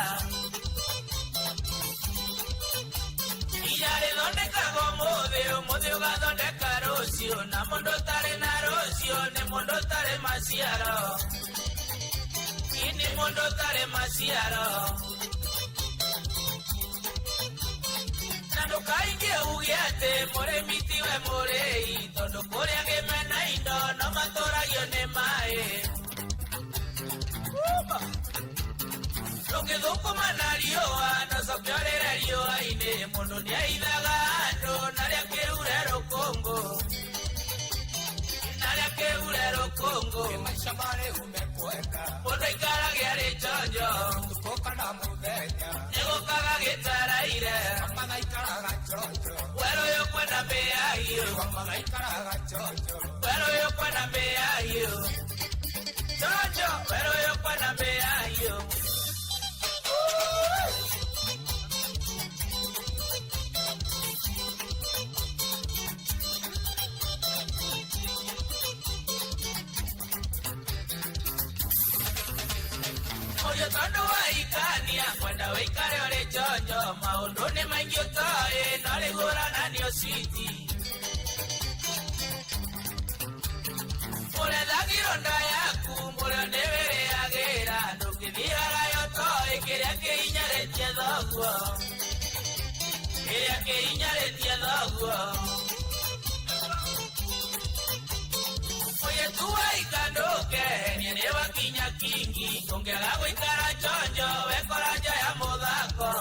Inya rĩthondekagwo mũthĩ, ũmũthĩ ũgathondeka rũciũ, na mũndũ ũtarĩ na rũciũ nĩ mũndũ ũtarĩ maciaro. Ĩ nĩ mũndũ ũtarĩ maciaro. Na ndũkaingĩ uge atĩ mũrĩmi tiwe mũrĩi, tondũ kũrĩa kĩmena indo no matũragio nĩ maĩ. Ndũngĩthũkũma na riũa no coke ũrĩre riũa-inĩ, mũndũ nĩaithaga andũ narĩa kĩure rũkũngũ, narĩa kĩure rũkũngũ. Maica marĩ umekwenda mũndũ aikarage arĩ chonjo, ũtukũ kana mũthenya nĩgũkaga gĩtaraire, magaikaraga chonjo. Werũ ũyũ kwenda mĩagio, magaikaraga chonjo. Werũ ũyũ kwenda mĩagio, chonjo. Werũ ũyũ kwenda mĩagio. Mũriũ tondũ waikania kwenda wĩikare ũrĩ chonjo, maũndũ nĩ maingĩ ũtoĩ no rĩgũrananio citi. Nda yaku mũrĩo nĩ wĩrĩagĩra ndũngĩthiĩ haraya ũtoĩ kĩrĩa kĩhinyarĩtie thoguo kĩrĩa kĩhinyarĩtie thoguo mũirĩtu waika ndũkehenie nĩ wakinya kingi ũngĩaga gũikara chonjo wekora nja ya mũthako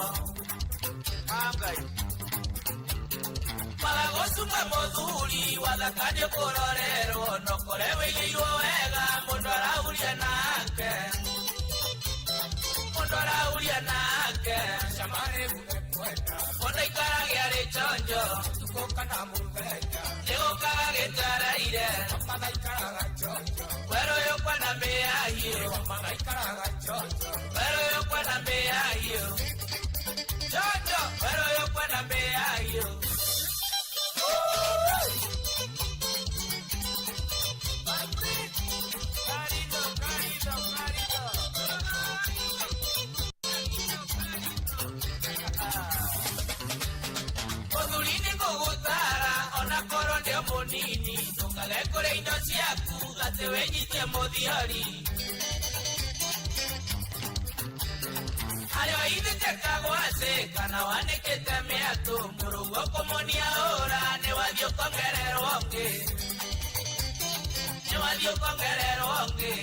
Kwaga gũcunga mũthuri wathaka nĩ kũrorerwo no kore wĩigĩirwo wega mũndũ arauria nake mũndũ arauria nake mũndũ aikarage arĩ chonjo nĩgũkaga gĩtaraire werũ ũyũ kwana mĩahiũ werũ ũyũ kwana mĩahiũ chonjo werũ ũyũ kwana mĩahiũ. Mũthuri nĩ ngũgũtara ona korwo ndĩ o mũnini ndũkage kũrĩa indo ciaku atĩ wĩnyitie mũthiori harĩa waithĩte kagwacĩ kana wanĩkĩte mĩatũ mũrũguo kũmonia ũra nĩ wathiĩ ũkongererwo ũngĩ nĩ wathiĩ ũkongererwo ũngĩ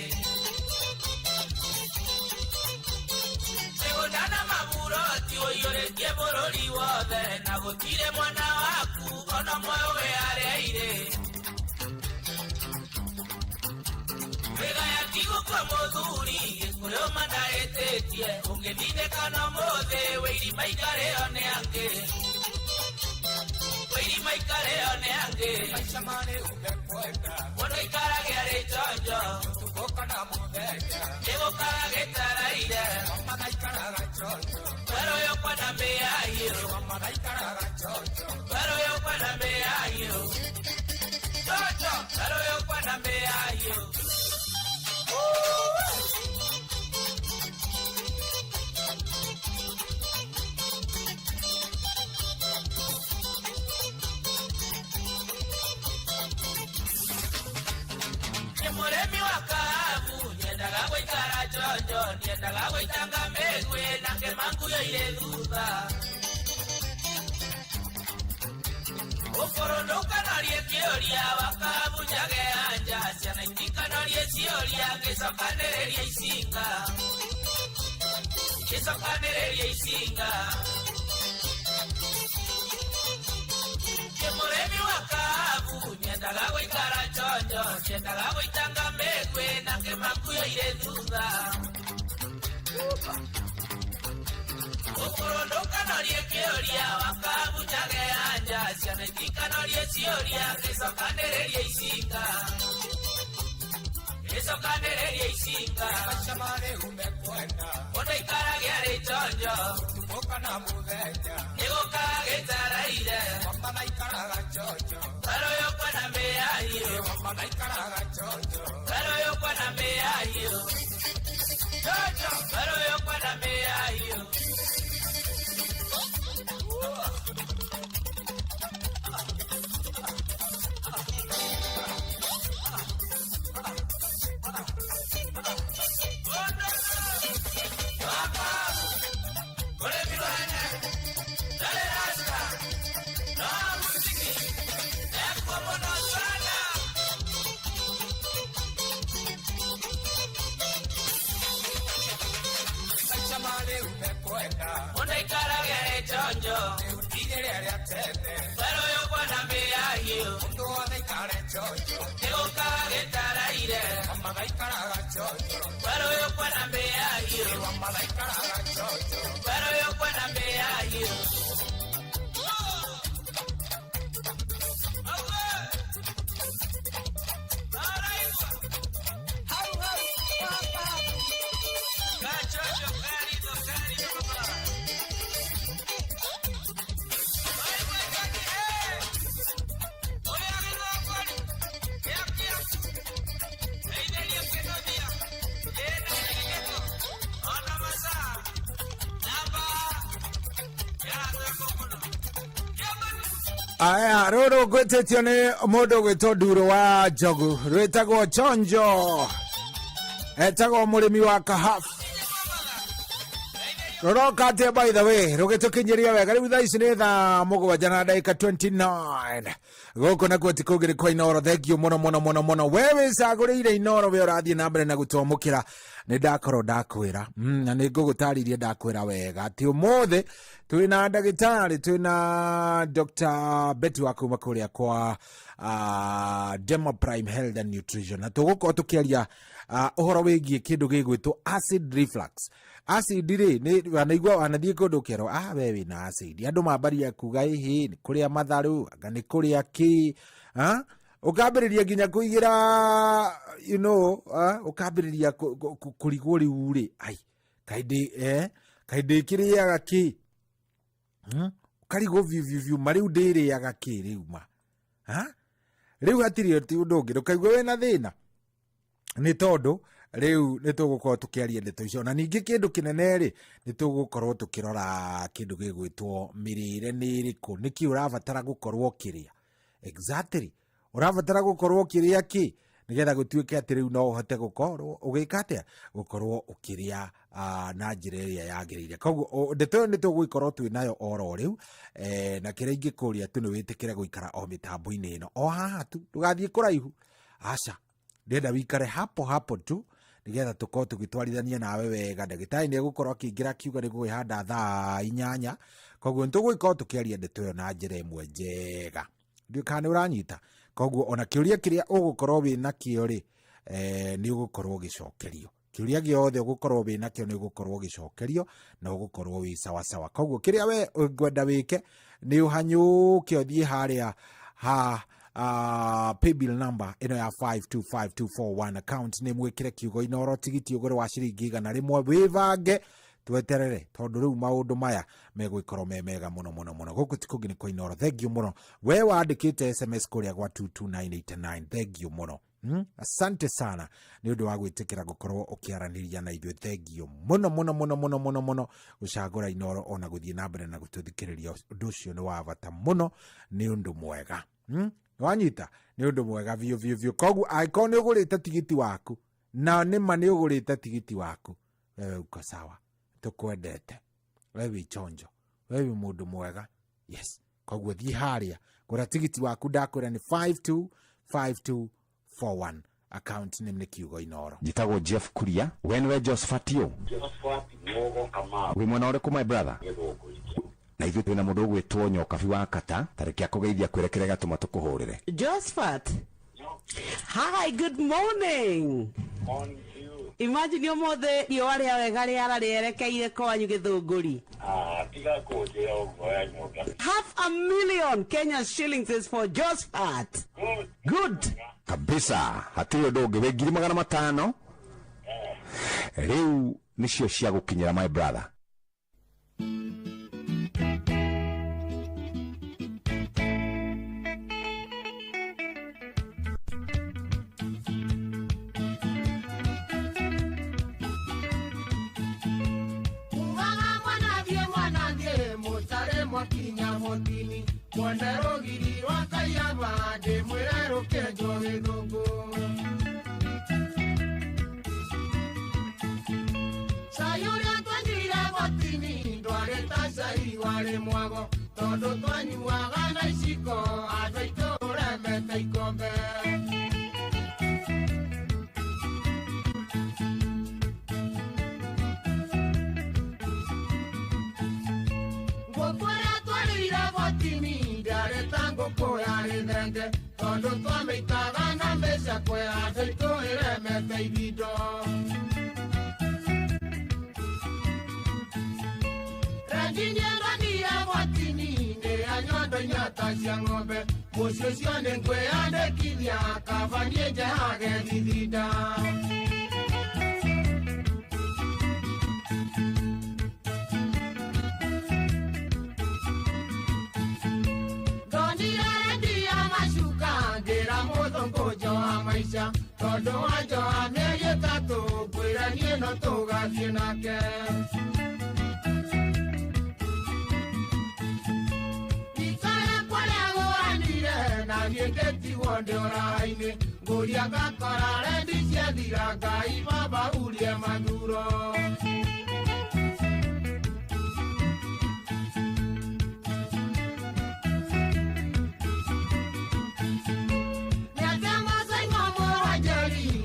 mĩgũnda na maburoti ũiyũrĩtie bũrũri wothe na gũtirĩ mwana waku ona ũmwe wĩarĩire wĩgaya ti gũkua mũthuri gĩkũyũ mandaĩtĩtie ũngĩtindĩkana ũmũthĩ wĩirima ikarĩo nĩ angĩ wĩirima ikarĩo nĩ angĩ mũndũ aikarage arĩ chonjo nĩgũkaga gĩtaraire werũ ũyũ kwana mĩahiũ werũ ũyũ kwana mĩahiũ chonjo werũ ũyũ kwana mĩahiũ. Nĩ mũrĩmi wa kahabu nyendaga gũikara chonjo nyendaga gũitanga mĩguĩ na kĩmanguyo irĩ thutha ũkũrũ ndũkanorie kĩũria wa kahabu njage anja ciana itikanorie ciũria ngĩcokanĩrĩria icinga ngĩcokanĩrĩria icinga Nĩ mũrĩmi wa kahabu nyendaga gũikara chonjo nyendaga gũitanga mĩguĩ na kĩmakuyo irĩ thutha ũkũrũ ndũkanorie kĩũria wa kahabu njage anja ciana itikanorie ciũria ngĩcokanĩrĩria icinga ngĩcokanĩrĩria icinga mũndũ aikarage arĩ chonjo nĩgũkaga gĩtaraire werũ ũyũ kwana mĩahiũ werũ ũyũ kwana mĩahiũ chonjo werũ ũyũ kwana mĩahiũ. Mũndũ aikarage arĩ chonjo werũ ũyũ kwana mĩahiũ nĩgũkaga gĩtaraire werũ ũyũ kwana mĩahiũ werũ ũyũ kwana mĩahiũ. Aya, rũrũ ngwĩtĩtio nĩ mũndũ ũgwĩtwo Nduro wa Njogu, rwĩtagwo Chonjo, etagwo mũrĩmi wa kahabu. Rũroka atĩa by the way, rũgĩtũkinyĩria wega. Rĩu thaa ici nĩ thaa 7 na ndagĩka 29. Gũkũ nakuo ti kũngĩ nĩ kwa Inoro. Thank you mũno mũno mũno mũno. We wĩcagũrĩire Inoro, we ũrathiĩ na mbere na gũtwamũkĩra. Nĩ ndakorwo ndakwĩra, na nĩ ngũgũtarĩria ndakwĩra wega atĩ ũmũthĩ twĩna ndagĩtarĩ, twĩna Dr. Betty wa kuma kũrĩa kwa Demo Prime Health and Nutrition, na tũgũkorwo tũkĩaria ũhoro wĩgiĩ kĩndũ gĩgwĩtwo acid reflux. Acid rĩ, nĩ wanaigua wanathiĩ kũndũ ũkerwo, we wĩna acid. Andũ mambaria kuga ĩhĩ nĩ kũrĩa matharũ, anga nĩ kũrĩa kĩ, ũkambĩrĩria nginya kũigĩra, you know, ũkambĩrĩria kũrigwo rĩu rĩ, ai kaĩ kaĩ ndĩkĩrĩaga kĩ, ũkarigwo biũ biũ biũ, ma rĩu ndĩrĩaga kĩ rĩu ma, rĩu hatirĩ ti ũndũ ũngĩ, ndũkaigua wĩna thĩna nĩ tondũ rĩu nĩ tũgũkorwo tũkĩaria ndeto icio. Na ningĩ kĩndũ kĩnene rĩ, nĩ tũgũkorwo tũkĩrora kĩndũ gĩgwĩtwo mĩrĩre nĩ ĩrĩkũ, nĩkĩ ũrabatara gũkorwo ũkĩrĩa, exactly ũrabatara gũkorwo ũkĩrĩa kĩ, nĩgetha gũtuĩke atĩ rĩu no ũhote gũkorwo ũgĩka atĩa, gũkorwo ũkĩrĩa na njĩra ĩrĩa yagĩrĩire. Koguo ndeto ĩyo nĩ tũgũgĩkorwo twĩ nayo oro rĩu, na kĩrĩa ingĩkũria tu nĩ wĩtĩkĩre gũikara o mĩtambo-inĩ ĩno o haha tu, ndũgathiĩ kũraihu, aca, ndĩrenda wikare hapo hapo tu nĩgetha tũkorwo tũgĩtwarithania nawe wega. Ndagĩtarĩ nĩ egũkorwo akĩingĩra akiuga nĩ gũkwĩhanda thaa 8, koguo nĩ tũgũgĩkorwo tũkĩaria ndeto ĩyo na njĩra ĩmwe njega. Ndiũĩ kana nĩ ũranyita. Koguo ona kĩũria kĩrĩa ũgũkorwo wĩ nakĩo rĩ, nĩ ũgũkorwo ũgĩcokerio. Kĩũria gĩothe ũgũkorwo wĩ nakĩo nĩ ũgũkorwo ũgĩcokerio na ũgũkorwo wĩ sawasawa. Koguo kĩrĩa we ngwenda wĩke nĩ ũhanyũke ũthiĩ harĩa ha paybill number ĩno ya 525241 account, nĩ mwĩkĩre kiugo Inoro tigiti ũgũre wa ciringi 100, wĩbange tweterere tondũ rĩu maũndũ maya megũgĩkorwo me mega mũno mũno mũno. Gũkũ ti kũngĩ nĩ kwa Inoro. Thank you mũno we wandĩkĩte SMS kũrĩa gwa 22989. Thank you mũno. Asante sana nĩ ũndũ wa gwĩtĩkĩra gũkorwo ũkĩaranĩria na ithuĩ. Thank you mũno mũno mũno mũno mũno mũno gũcagũra Inoro ona gũthiĩ na mbere na gũtũthikĩrĩria. Ũndũ ũcio nĩ wa bata mũno, nĩ ũndũ mwega. Wanyita, nĩ ũndũ mwega biũ biũ biũ. Koguo angĩkorwo nĩ ũgũrĩte tigiti waku, na nĩma nĩ ũgũrĩte tigiti waku, wewe uko sawa, tũkwendete, we wĩ chonjo, we wĩ mũndũ mwega. Yes, koguo thiĩ harĩa gũra tigiti waku, ndakwĩra nĩ 525241 account name nĩ kiugo Inoro. Njĩtagwo Jeff Kuria, we nĩwe Josephat? Josephat Mugo Kamau. Wĩ mwena ũrĩkũ my brother? Gĩthũngũri. Na ithuĩ twĩna mũndũ ũgwĩtwo Nyokabi wa Kata, tarĩki akũgeithia kwĩre kĩrĩa gĩatũma tũkũhũrĩre. Josephat, hi, good morning. Morning to you. Imagine ũmũthĩ riũa rĩa wega rĩara rĩerekeire kwanyu Gĩthũngũri. Tiga kũnjĩra ũguo ya nyũmba. 500,000 Kenya shillings is for Josephat. Good. Good. Kabisa, hatirĩ ũndũ ũngĩ, wĩ 500,000 rĩu nĩcio cia gũkinyĩra my brother. Ugaga mwanathiĩ mwanathiĩ mũtare mwakinya botini, mwone rũgiri rwa Kaiyaba ndĩmwĩre rũkĩenjwo gĩthũngũ. Cai ũrĩa twanyuire botini ndwarĩ ta cai warĩ mwago, tondũ twanyuaga na iciko andũ aitũ ũremete ikombe. Ngũkũ ĩrĩa twarĩire botini ndĩarĩ ta ngũkũ yarĩ thenge, tondũ twamĩitaga na mĩcakwe andũ aitũ ĩremete ithindo. Rangi nĩendonire botini nĩ ya nyondo inyata cia ng'ombe, mũciĩ ũcio nĩ ngwĩyandĩkithia kaba niĩ njehage thithinda. Ndonire rendi ya macuka ngĩra mũthũngũ njoha maica, tondũ wa njoha mĩeri ĩtatũ ngwĩra niĩ no tũgathiĩ nake. Ikara kũrĩa niĩ ngĩtigwo ndĩ ũraha-inĩ ngũria ngakora rendi ciathira Ngai baba urie mathuro.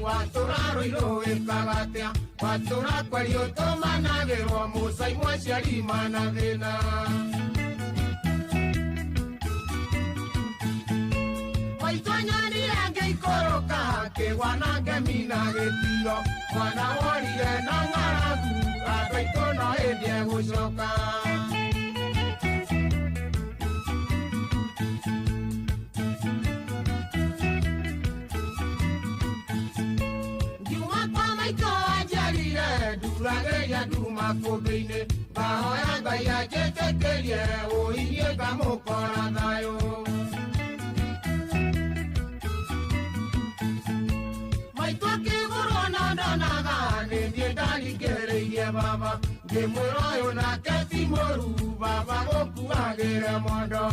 Watũra wĩkaga watũra kwario tũmanagĩrwo mũcai mwaciari mana thĩna. Maitũ nyonire ngĩikũrũka kĩgwa na ngemi na gĩtiro mwana worire na ng'aragu andũ aitũ no hĩndĩ egũcoka. Ndurageria nduma kũmbĩ-inĩ ngahoya Ngai anjĩtĩkĩrie ũinie ngamũkora thayũ. Maitũ akĩgũrwo na ndonaga nĩ niĩ ndaringĩrĩirie baba ngĩmwĩra ũyũ nake ti mũru baba gũkuagĩre mondo.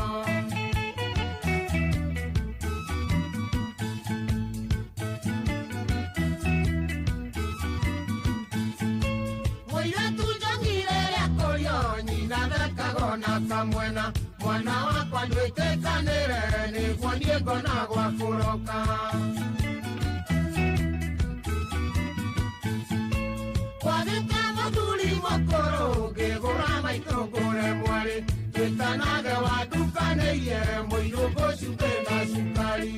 Kamwena mwana wakwa ndwĩtĩkanĩre nĩguo niĩ ngona gwa kũroka. Kwagĩte mũthuri mũkũrũ ngĩgũra maitũ ngũre mwarĩ twĩtanage wandukanĩirie mũirũ ngũcumbĩ na cukari.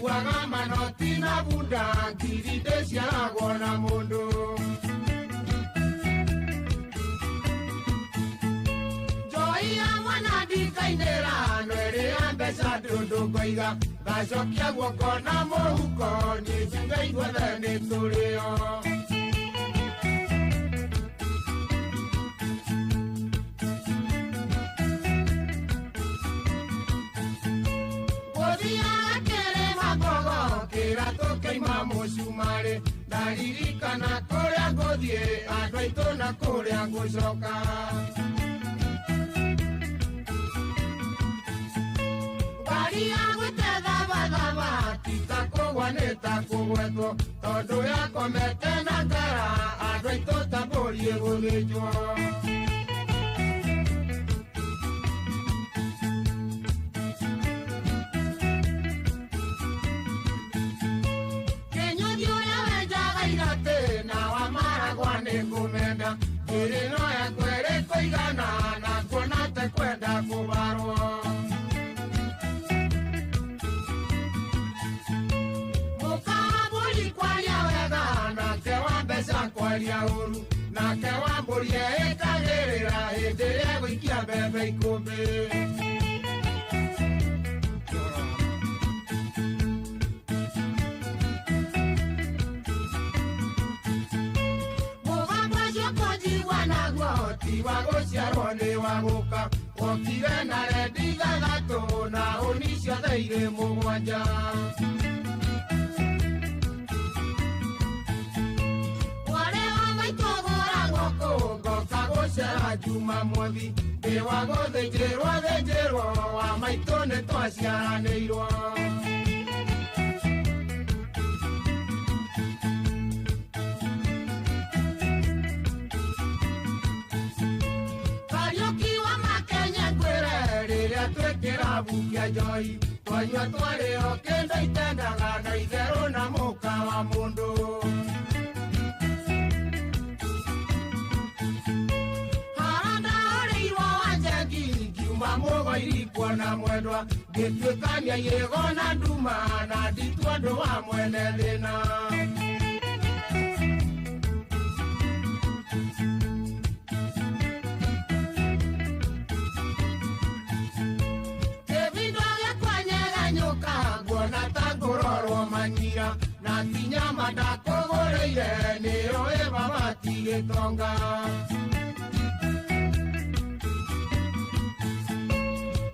Kuaga manoti na bunda ngiri ndĩciaragwo na mũndũ. Njoi ya mwana ndikainĩra no ĩrĩa mbeca ndũndũ ngoiga ngacokia guoko na mũhuko niĩ njuge ithuothe nĩ tũrĩo. Mũcumarĩ ndaririkana kũrĩa ngũthiĩ andũ aitũ na kũrĩa ngũcoka. Ngari ya gwĩtethabathaba ti ta kũgwa nĩ ta kũgwetwo tondũ yakomete na ngara andũ aitũ ta mbũri ĩgũthĩnjwo. Nĩngũmenda ĩrĩ no yakwa ĩrĩ kũigana na kuona te kwenda kũbarwo. Mũka wa mbũri kwaria wega nake wa mbeca kwaria ũru nake wa mbũri eĩkagĩrĩra hĩndĩ ĩrĩa egũikia mbembe ikũmbĩ. Wa gũciarwo nĩ wa gũka wokire na rendi ithathatũ na hũni ciothe irĩ mũgwanja. Mwarĩ wa maitũ gũragwo kũ ngoka gũcera Jumamothi ndĩ wa gũthĩnjĩrwo thĩnjĩrwo wa maitũ nĩ twaciaranĩirwo. Kariũki wa Makenya ngwĩre rĩrĩa twĩ kĩrabu kĩa njohi twanyua twarĩ o kĩndũ itendaga na itherũ na mũka wa mũndũ. Haranda ũrĩirwo wa njengi ngiuma mũgoiri kuona mwendwa ngĩtuĩkania irĩgo na nduma na nditua ũndũ wa mwene thĩna. Kĩbindo gĩakwa nyeganyũka nguona ta ngũrorwo manyira na ti nyama ndakũgũrĩire nĩyo ĩ baba ti gĩtonga.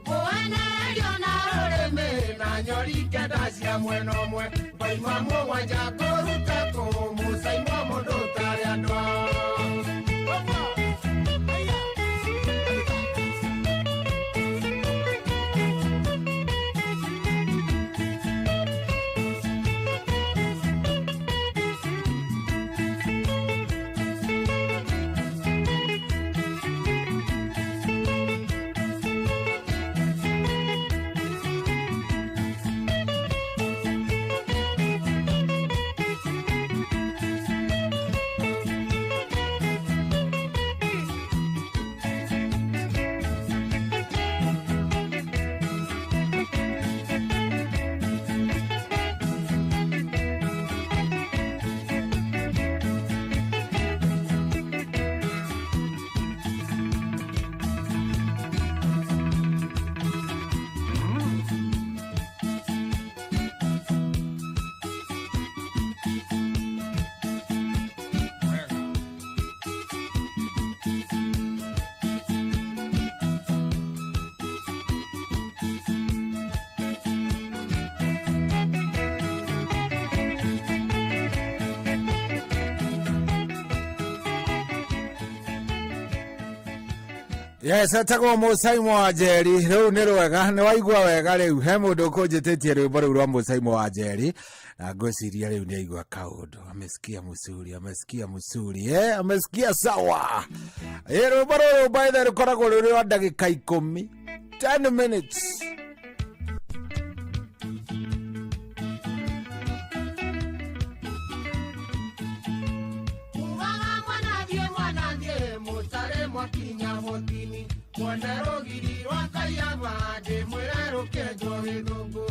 Ngũenerio na rũrĩmĩ na nyori kenda cia mwena ũmwe ngoima mũgwanja kũruta kũ mũcaimwo mũndũ ũtarĩ andũ. Yes, etagwo Mũcaimo wa Njeri. Rĩu nĩ rwega, nĩ waigua wega rĩu. He mũndũ ũkũnjĩtĩtie rwĩmbo rũu rwa Mũcaimo wa Njeri na ngwĩciria rĩu nĩ aigua kaũndũ. Amesikia msuri, amesikia msuri, eh? Amesikia sawa. Ĩ rwĩmbo rũrũ by the way rũkoragwo rũrĩ rwa ndagĩka 10. 10 minutes. Ugaga mwanathiĩ mwanathiĩ mũtarĩ mwakinya botini mwone rũgiri rwa Kaiaba ndĩmwĩre rũkĩenjwo gĩthũngũ.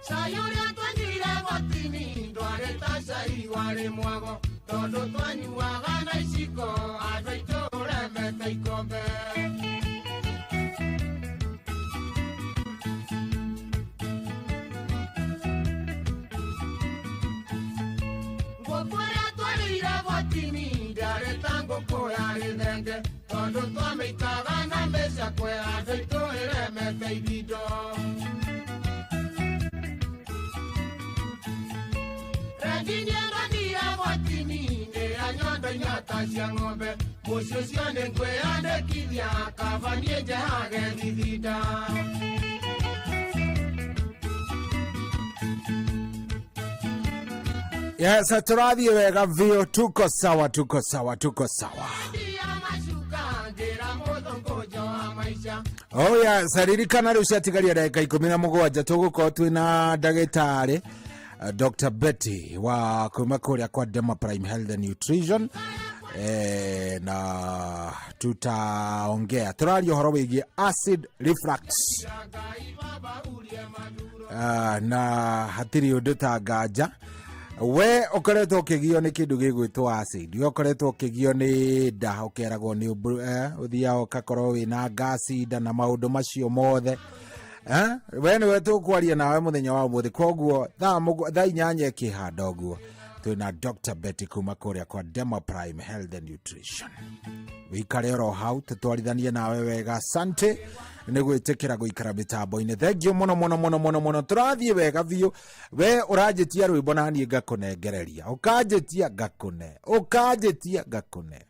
Cai ũrĩa twanyuire botini ndwarĩ ta cai warĩ mwago tondũ twanyuaga na iciko andũ aitũ ũremete ikombe. Ngũkũ ĩrĩa twarĩire botini ndĩarĩ ta ngũkũ yarĩ thenge tondũ twamĩikaga na mĩcakwe andũ aitũ ĩremete ithindo. Rendi nĩendanire botini nĩ ya nyondo inyata cia ng'ombe mũciĩ ũcio nĩ ngwĩyandĩkithia kaba niĩ njehage thithinda. Yes, tũrathiĩ wega biũ, tuko sawa, tuko sawa, tuko sawa. Ndia macuka ngĩra mũthũngũ njoa maica. Oh yes, ririkana rĩu ciatigaria ndagĩka 17 tũgũkorwo twĩna ndagĩtarĩ Dr. Betty wa kuma kũrĩa kwa Dema Prime Health and Nutrition na tutaongea tũraria ũhoro wĩgiĩ acid reflux na hatirĩ ũndũ ta nganja we ũkoretwo ũkĩgio nĩ kĩndũ gĩgwĩtwo acid, we ũkoretwo ũkĩgio nĩ nda ũkeragwo nĩ ũthiaga ũgakorwo wĩna ngasi nda na maũndũ macio mothe. We nĩwe tũkwaria nawe mũthenya wa ũmũthĩ, koguo thaa 8 ĩkĩhanda ũguo Twina Dr. Betty kuma kuria kwa Demo Prime Health and Nutrition. Wikare oro hau tutwarithanie nawe wega. Asante nĩ gwĩtĩkĩra gũikara mĩtambo-inĩ. Thank you mũno mũno mũno mũno mũno. Tũrathiĩ wega biũ. We ũranjĩtia rwĩmbo na niĩ ngakũnengereria, ũkanjĩtia ngakũne, ũkanjĩtia ngakũne.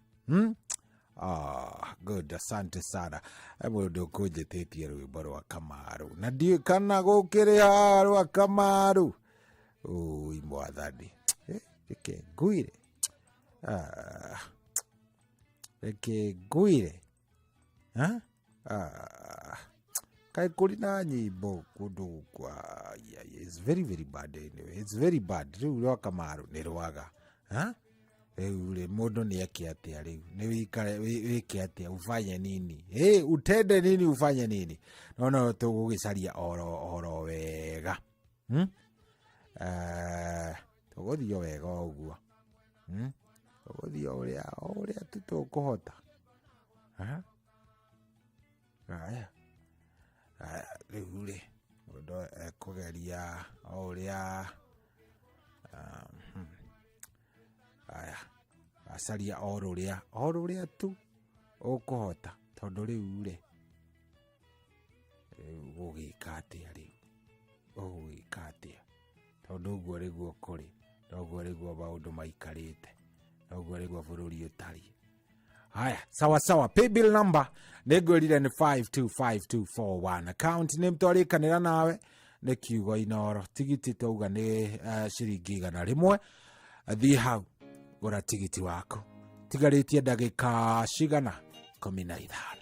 Ah, good, asante sana. Mũndũ ũkũnjĩtĩtie rwĩmbo rwa Kamaru na ndiũĩ kana gũkĩrĩ haha rwa Kamaru. Ui mwathani. Reke nguire. Ah, reke nguire. Ha? Ah, kaĩ kũrĩ na nyĩmbo kũndũ kwa. Yeah, it's very very bad anyway. It's very bad. Rĩu rwa Kamaru nĩ rwaga. Ha? Rĩu rĩ mũndũ nĩ eke atĩa rĩu? Nĩ wĩikare wĩke atĩa? Ufanye nini? Utende nini, ufanye nini? No no tũgũgĩcaria oro oro wega. Tũgũthiĩ o wega o ũguo. Tũgũthiĩ o ũrĩa tu tũkũhota. Ha? Aya. Aya, rĩu rĩ mũndũ ekũgeria o ũrĩa aya acaria o rũrĩa tu ũkũhota tondũ rĩu rĩ rĩu gũgĩka atĩa, rĩu ũgũgĩka atĩa, tondũ ũguo rĩguo kũrĩ, noguo rĩguo maũndũ maikarĩte, noguo rĩguo bũrũri ũtariĩ. Haya, sawa sawa. Paybill number nĩ ngwĩrire nĩ 525241. Account nĩ twarĩkanĩra nawe nĩ kiugo Inoro. Tigiti twauga nĩ ciringi 100. Thiĩ hau gũra tigiti waku. Tigarĩtie ndagĩka cigana? 15.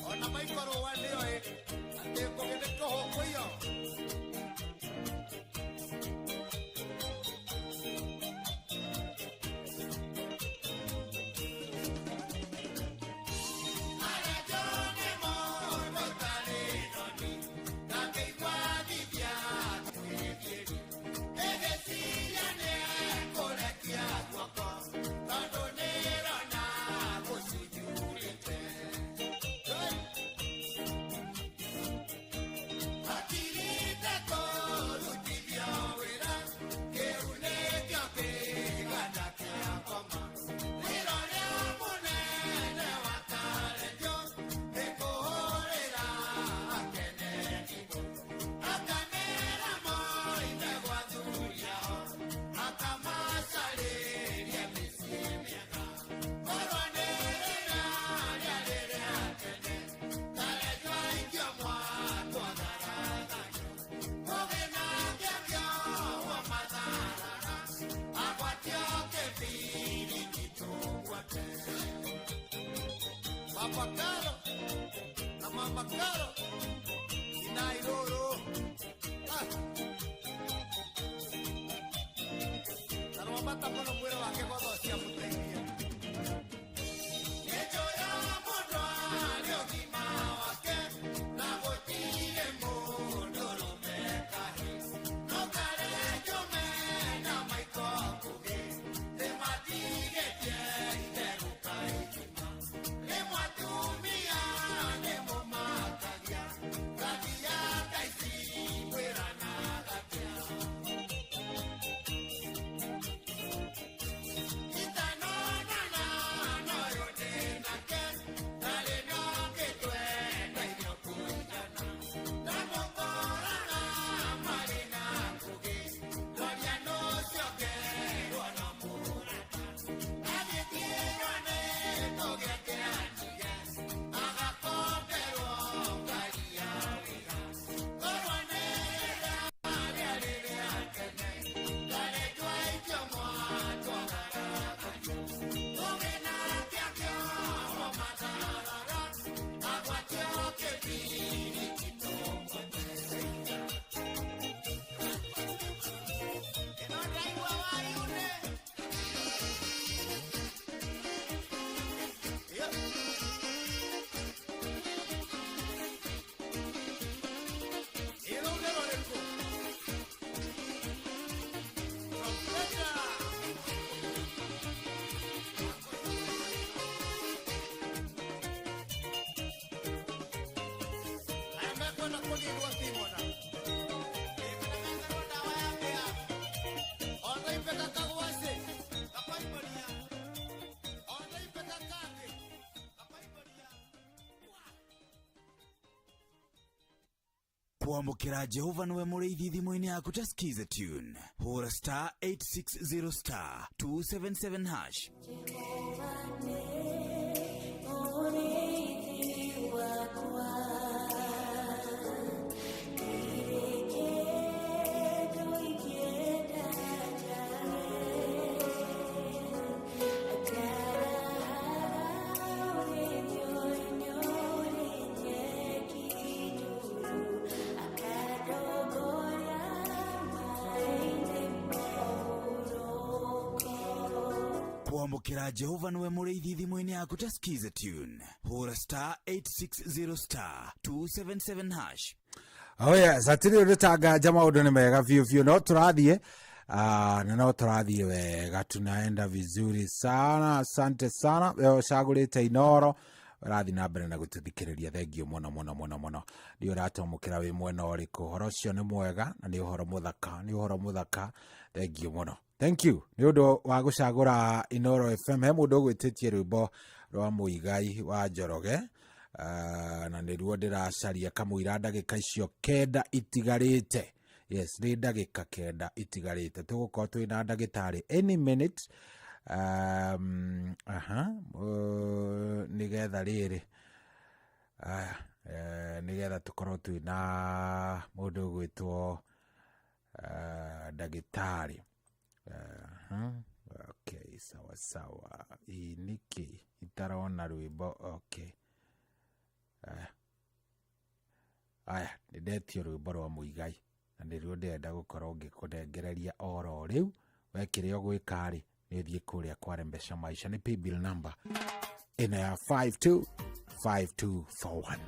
Ona maikorwo nĩoĩ atĩ ngũgĩ nĩ kũhũngũiyo. Papa Caro na Mama Caro inairoro. Ah. Na rwambata mũno mwĩrĩ wake gwathocia mũteithie. Nĩnjũĩ mũndũ arĩ ũgima wake na gũtirĩ mũndũrũme kahĩ. No kare njũme na maitho ngũgĩ nĩmatigĩtie itherũka igima. Rĩmwe atumia nĩmũmakagia ngathiaga ici kwĩra. Mũnini wa Simona. Kwamũkĩra Jehova nĩwe mũrĩithi thimũ-inĩ yaku ta skiza tune hũra star 860 star 277 hash. Kwamũkĩra Jehova nĩwe mũrĩithi thimũ-inĩ yaku ta skiza tune hũra star 860 star 277 hash. Oh yes, hatirĩ ũndũ tanganja, maũndũ nĩ mega biũ biũ, no tũrathiĩ na no tũrathiĩ wega, tunaenda vizuri sana. Asante sana we ũcagũrĩte Inoro, ũrathiĩ na mbere na gũtũthikĩrĩria, thengio mũno mũno mũno mũno. Ndiũ ũratwamũkĩra wĩ mwena ũrĩkũ, ũhoro ũcio nĩ mwega na nĩ ũhoro mũthaka, nĩ ũhoro mũthaka, thengio mũno. Thank you nĩ ũndũ wa gũcagũra Inoro FM. He mũndũ ũgwĩtĩtie rwĩmbo rwa Mũigai wa Njoroge, na nĩruo ndĩracaria kamũira ndagĩka icio 9 itigarĩte. Yes, nĩ ndagĩka 9 itigarĩte, tũgũkorwo twĩ na ndagĩtarĩ any minute. Aha, nĩgetha rĩrĩ aya, nĩgetha tũkorwo twĩ na mũndũ ũgwĩtwo ndagĩtarĩ. Aha, okay, sawa sawa. Ĩ nĩkĩ itarona rwĩmbo? Okay. Aya, nĩ ndetio rwĩmbo rwa Mũigai na nĩruo ndĩrenda gũkorwo ngĩkũnengereria oro rĩu. We kĩrĩa ũgwĩka rĩ, nĩ ũthiĩ kũrĩa kwa Rembesha Maisha, nĩ paybill number ĩno ya 525241.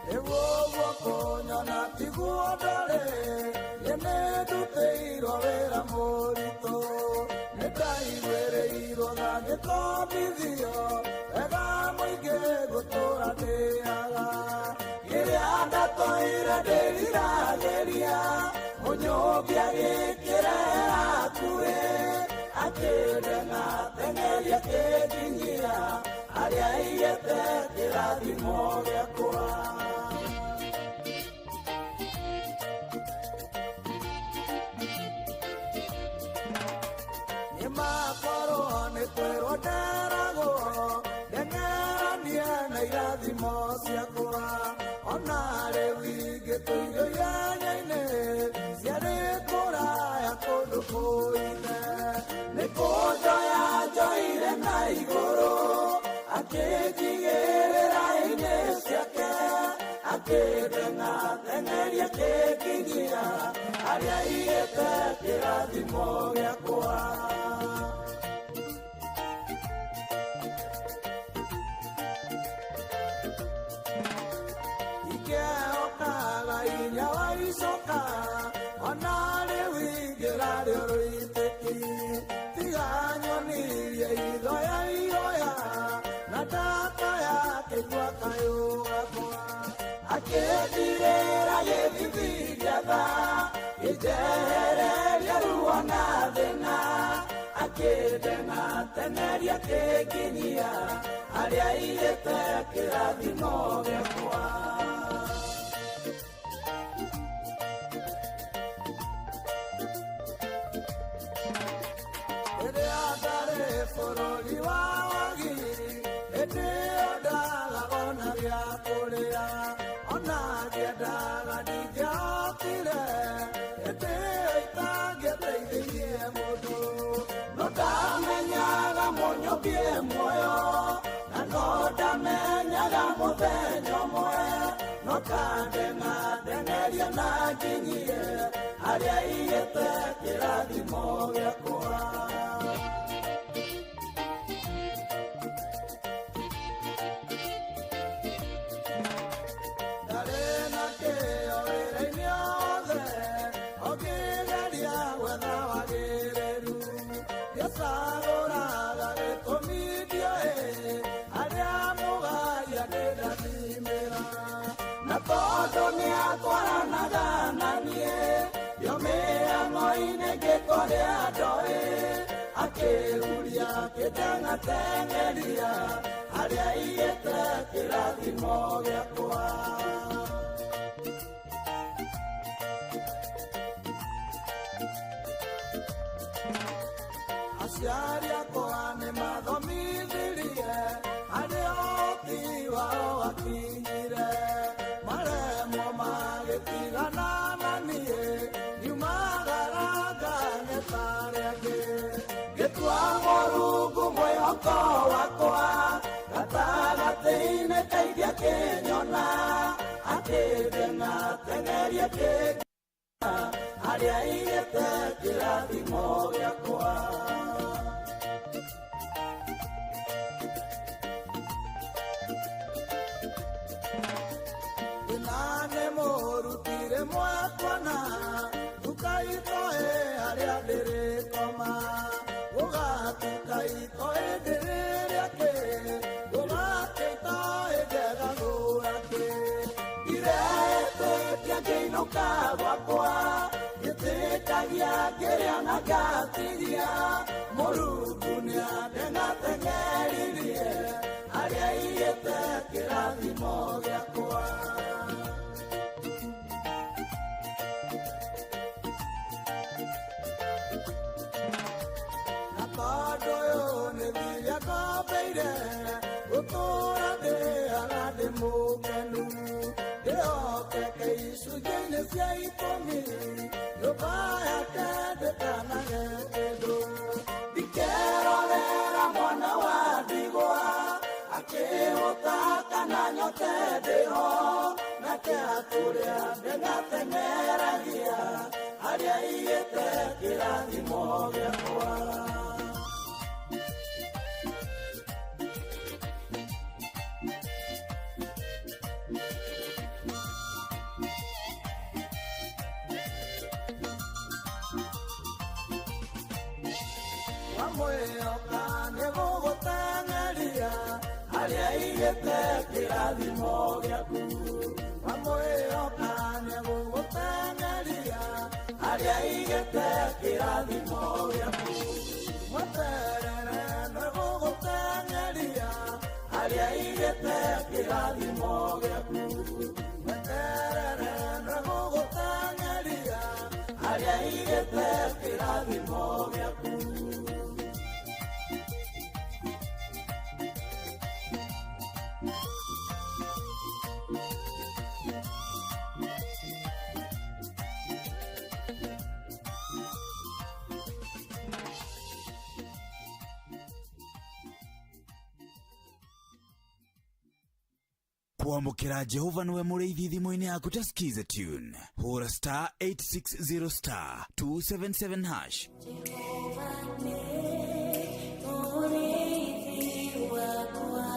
Nĩguo kũnyona tiguo ndarĩ, nĩndutĩirwo wĩra mũritũ, nĩndaiguĩrĩirwo na ngĩkombithio wega mũingĩ ngũtũra ndĩaga. Kĩrĩa ndatũire ndĩriragĩria, mũnyũmbi agĩkĩrehe hakuhĩ, akĩndengateng'eria akĩnginyia harĩa aigĩte kĩrathimo gĩakwa. Nĩmakorwo nĩ kwĩrwo nderagwo ndeng'eranie na irathimo ciakwa, ona rĩu ingĩtũirio ihenya-inĩ ciarĩ kũraya kũndũ kũine. Nĩ kũnjoya njoire na igũrũ, akĩnjigĩrĩra inĩ ciake, akĩndengateng'eria akĩnginyia harĩa aigĩte kĩrathimo gĩakwa. Ikehokaga inya wa icoka, ona rĩu ingĩrario rũitĩki, tiga nyonirie ithoya iroya, na ndaka yakĩigua kayũ gakwa. Akĩndirĩra gĩthithi gĩa tha, gĩnjehereria ruo na thĩna, akĩndengateng'eria akĩnginyia harĩa aigĩte kĩrathimo gĩakwa. Rĩrĩa ndarĩ bũrũri wa wagi, hĩndĩ ĩyo ndaga ona gĩa kũrĩa, ona ngĩendaga ndingĩahotire, hĩndĩ ĩyo itangĩateithirie mũndũ. No ndamenyaga mũnyũmbi e muoyo, na no ndamenyaga mũthenya ũmwe, no kandengateng'eria na nginyie harĩa aigĩte kĩrathimo gĩakwa. Gĩtengatengeria harĩa aigĩte kĩrathimo gĩakwa. Aciari akwa nĩ mathomithirie harĩa ũhoti wao wakinyire, maremwo magĩtigana na niĩ nyumagaraga ngetarĩ angĩ. Ngĩtua Mũrungu mwĩhoko wakwa, gatagatĩ-inĩ kaingĩ akĩnyona, akĩndengatengeria kĩnginya harĩa aigĩte kĩrathimo gĩakwa. Thĩna nĩ mũrutire mwakona, ndukaitoe harĩa ndĩrĩkoma, gũgatuka itoe ndĩrĩrĩa kĩ, gũgakĩitoe njegagũra kĩ. Ndiretĩkia ngĩinũka gwakwa, ngĩtĩkagia ngĩrĩa na ngatigia, Mũrungu nĩandengateng'eririe harĩa aigĩte kĩrathimo gĩakwa. Na tondũ ũyũ nĩ thiria ngombeire, gũtũũra ndĩaga ndĩ mũkenu, ndĩhokeke icunjĩ-inĩ cia ikũmi, nyũmba yake ndĩkanage kĩndũ. Ndikerorera mwana wa ndigwa akĩhũta kana nyote ndĩho, nake atũrĩa ndengateng'eragia harĩa aigĩte kĩrathimo gĩakwa. Wamwĩhoka nĩgũgũteng'eria harĩa aigĩte kĩrathimo gĩaku. Wamwĩhoka nĩgũgũteng'eria harĩa aigĩte kĩrathimo gĩaku. Mweterere nĩgũgũteng'eria harĩa aigĩte kĩrathimo gĩaku. Mweterere nĩgũgũteng'eria harĩa aigĩte kĩrathimo gĩaku. Kwamũkĩra Jehova nĩwe mũrĩithi thimũ-inĩ yaku ta Skiza tune. Hũra star 860 star 277 hash. Mũrĩithi wakwa,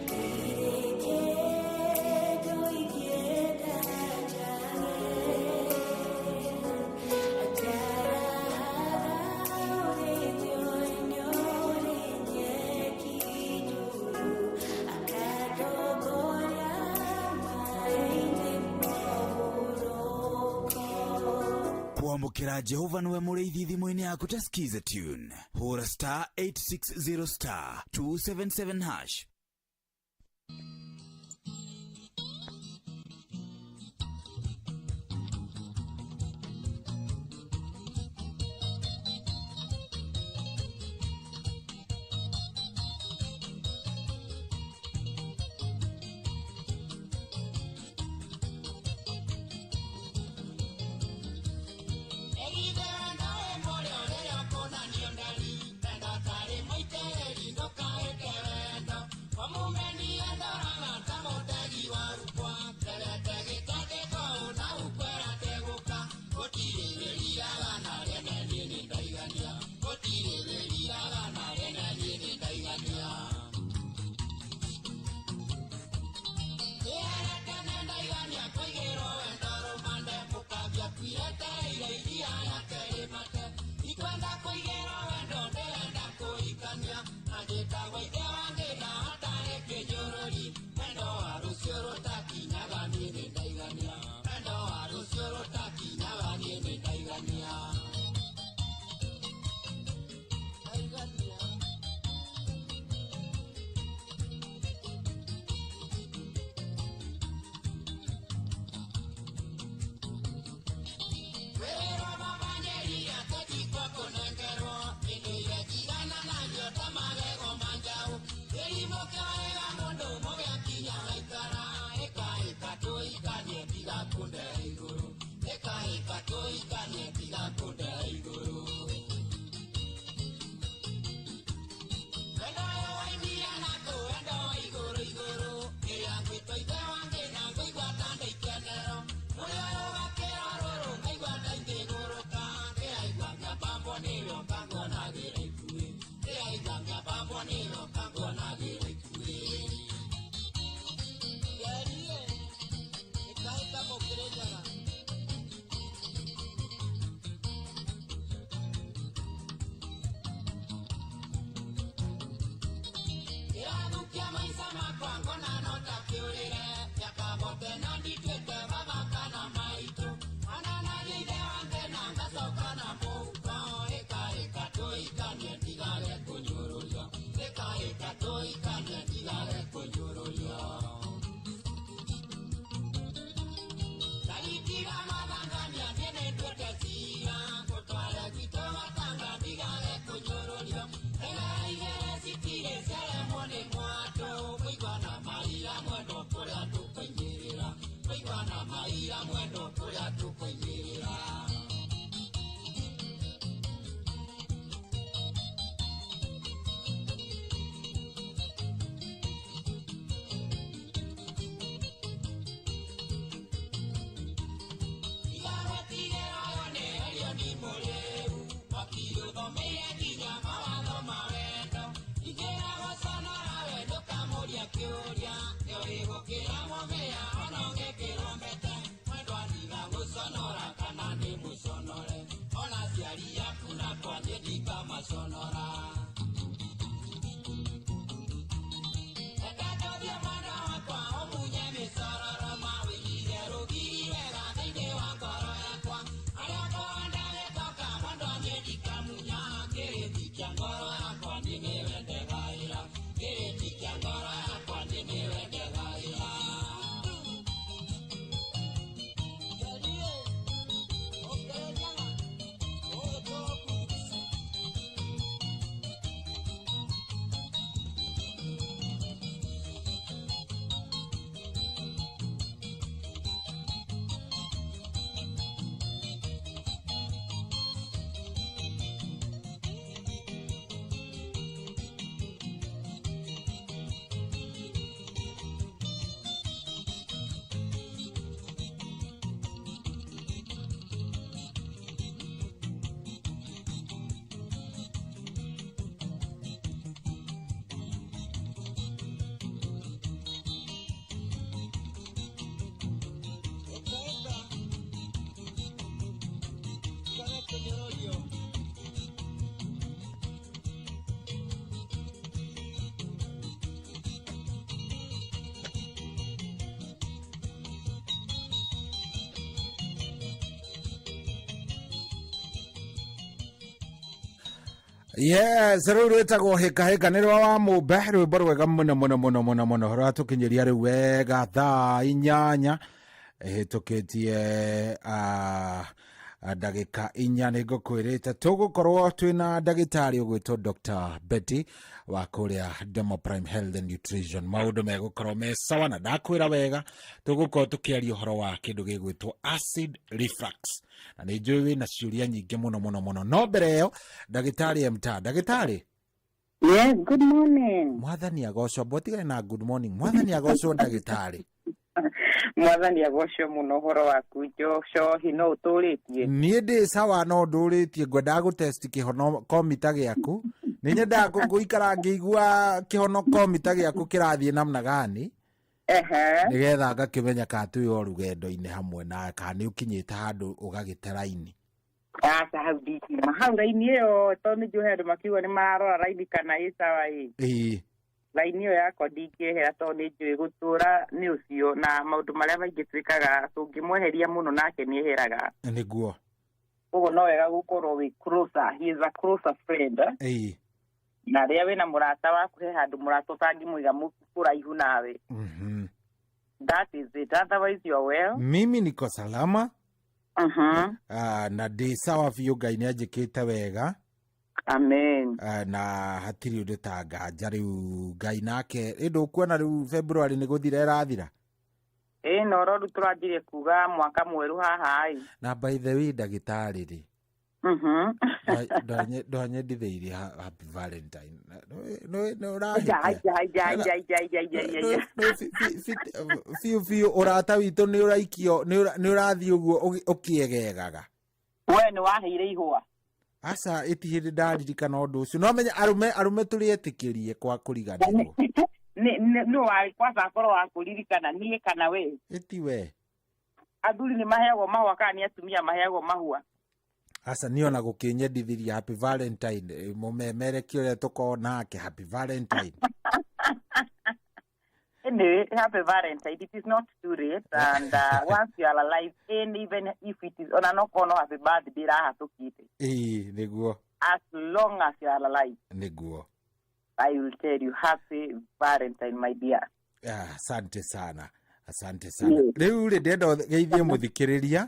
ndirĩ kĩndũ ingĩenda njage, njarahaga ũrĩithio-inĩ ũrĩ nyeki nduru, akandongoria maĩ-inĩ mohurũko. Kwamũkĩra Jehova nĩwe mũrĩithi thimũ-inĩ yaku ta Skiza tune. Hũra star 860 star 277 hash. Yes, rä u rwä tagwo hä ka hä ka nä rwa wa må mbe rwä mbo rwega må no må no må no må no må no rwatå kinyä ria rä u wega thaa 8 hä tå kä tie ndagä ka 4 nä ngå kwä rä te tå gå korwo twä na ndagä tarä å gwä two Dr. Betty wa kå rä a Demo Prime Health and Nutrition. Maå ndå megå korwo me sawa na ndakwä ra wega tå gå korwo tå kä aria å horo wa kä ndå gä gwä two acid reflux na nä njå wä na ciå ria nyingä må no må no må no no mbere ä yo ndagä tarä mta ndagä tarä. Yes, good morning. Mwathani agocwo mbotigane na good morning mwathani agocwo ndagä tarä. Mwathani agocwo muno horo waku Njohi no ũtũrĩtie. Niĩ ndĩ sawa no ndũrĩtie ngwendaga gũtest kĩhonokomita gĩaku nĩ nyendaga gũikara ngĩigua kĩhonokomita gĩaku kĩrathiĩ namna gani nĩgetha ngakĩmenya kana twĩ o rũgendo-inĩ hamwe na kana nĩ ũkinyĩte handũ ũgagĩte raini. Aca hau ndikiuma hau raini ĩyo tondũ nĩ njũĩ andũ makiuga nĩ mararora raini kana ĩ sawa ĩ. Ĩĩ Raini ĩyo yakwa ndingĩehera tondũ nĩ njũĩ gũtũra nĩ ũcio na maũndũ marĩa maingĩ twĩkaga tũngĩmweheria mũno nake nĩ eheraga. Nĩguo. Koguo no wega gũkorwo wĩ closer, he is a closer friend. Ĩĩ. Na rĩrĩa wĩna mũrata waku he handũ mũrata ũtangĩmũiga kũraihu nawe. That is it. Otherwise you are well. Mimi niko salama. Na ndĩ sawa biũ Ngai nĩ anjĩkĩte wega. Amen. Na hatirĩ ũndũ ta nganja rĩu Ngai nake ĩndũ ũkuona rĩu February nĩ gũthira ĩrathira. Ĩĩ Inooro rĩu tũranjirie kuga mwaka mwerũ haha ĩ. Na by the way ndagĩtarĩ rĩ, ndwanyendithĩirie happy Valentine. Nĩ ũrahĩtia. Aija aija aija aija aija aija aija. Biũ biũ ũrata witũ nĩ ũraikio, nĩ ũrathiĩ ũguo ũkĩegegaga. We nĩ waheire ihũa. Aca ĩti hĩndĩ ndaririkana ũndũ ũcio. No menya arũme tũrĩ etĩkĩrie kwa kũriganĩrwo. Nĩ warĩ kwanza akorwo wa kũririkana niĩ kana we. Ĩti we. Athuri nĩ maheagwo mahũa kana nĩ atumia maheagwo mahũa? Aca niĩ ona gũkĩnyendithĩria happy Valentine, mũmemerekia ũrĩa tũkoragwo nake happy Valentine. Anyway, happy Valentine. It is not too late, and once you are alive, and even if it is ona no kono happy birthday rahatũkĩte. Ĩĩ nĩguo. As long as you are alive. Nĩguo. I will tell you happy Valentine, my dear. Asante sana. Asante sana. Rĩu rĩ ndĩrenda geithie mũthikĩrĩria.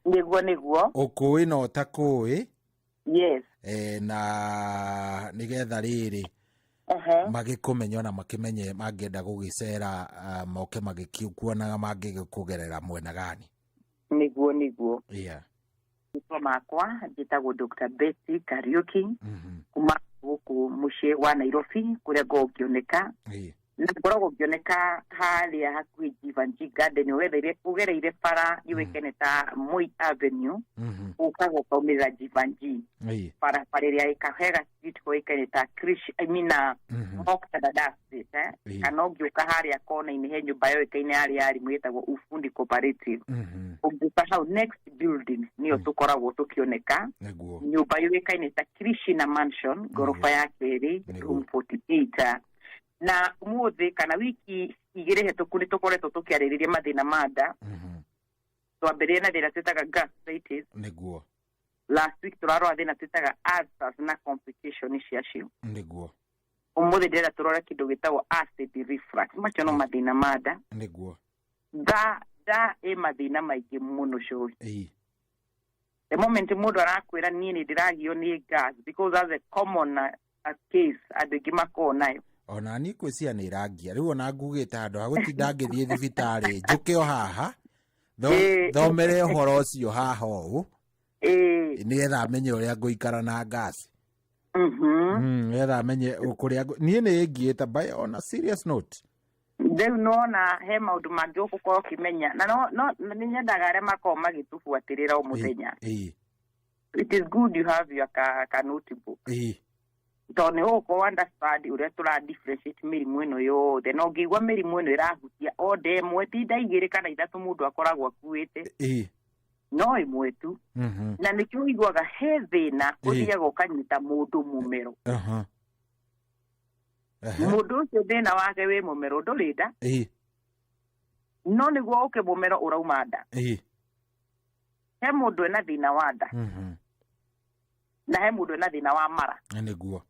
Nĩguo nĩguo. Ũkũĩ na ũtakũĩ. Yes. Na nĩgetha rĩrĩ magĩkũmenya ona makĩmenye mangĩenda gũgĩcera moke magĩkuonaga mangĩgĩkũgerera mwena gani. Nĩguo nĩguo. Yeah. Rĩtwa makwa njĩtagwo Dr. Betty Kariuki kuma gũkũ mũciĩ wa Nairobi kũrĩa ngoragwo ngĩoneka. Na ngoragwo ngĩoneka harĩa hakuhĩ Givenchy Garden ũgereire bara yũĩkaine ta Moi Avenue, ũkaga ũkaumĩrĩra Givenchy barabara ĩrĩa ĩkahega street koĩkaine ta Krish, I mean Moktada Street, kana ũngĩũka harĩa kona-inĩ he nyũmba yoĩkaine harĩa ya arimũ ĩtagwo Ufundi Cooperative. Ũngĩũka hau next building nĩyo tũkoragwo tũkĩoneka. Nyũmba yũĩkaine ta Krishna Mansion, goroba ya kerĩ, room 48. Na ũmũthĩ kana wiki igĩrĩ hetũku nĩ tũkoretwo tũkĩarĩrĩria mathĩna ma nda. Twambĩrĩrie na thĩna twĩtaga gastritis. Nĩguo. Last week tũrarora thĩna twĩtaga ulcers na complication ciacio. Nĩguo. Ũmũthĩ ndĩrenda tũrore kĩndũ gĩtagwo acid reflux. Macio no mathĩna ma nda. Nĩguo. Nda ĩ mathĩna maingĩ mũno cũi. The moment mũndũ arakwĩra niĩ nĩ ndĩragio nĩ gas, because that's a common case andũ aingĩ makoragwo nayo. Ona niĩ ngwĩciria nĩ ĩrangia rĩu ona ngugĩte handũ ha gũtinda ngĩthiĩ thibitarĩ njũke o haha thomere ũhoro ũcio haha ũũ nĩgetha menye ũrĩa ngũikara na ngasi. Nĩgetha menye kũrĩa niĩ nĩ ĩngiĩte by on a serious note. Rĩu nona he maũndũ mangĩ ũgũkorwo ũkĩmenya na no nĩ nyendaga arĩa makoragwo magĩtũbuatĩrĩra o mũthenya. It is good you have your ka notebook. Tondũ nĩ ũgũkorwo understand ũrĩa tũra differentiate mĩrimũ ĩno yothe, na ũngĩigua mĩrimũ ĩno ĩrahutia o nda ĩmwe ti nda igĩrĩ kana ithatũ mũndũ akoragwo akuĩte, no ĩmwe tu. Na nĩkĩo ũiguaga he thĩna ũthiaga ũkanyita mũndũ mũmero. Mũndũ ũcio thĩna wake wĩ mũmero ndũrĩ nda, no nĩguo ũke mũmero ũrauma nda. He mũndũ ena thĩna wa nda na he mũndũ ena thĩna wa mara. Nĩguo.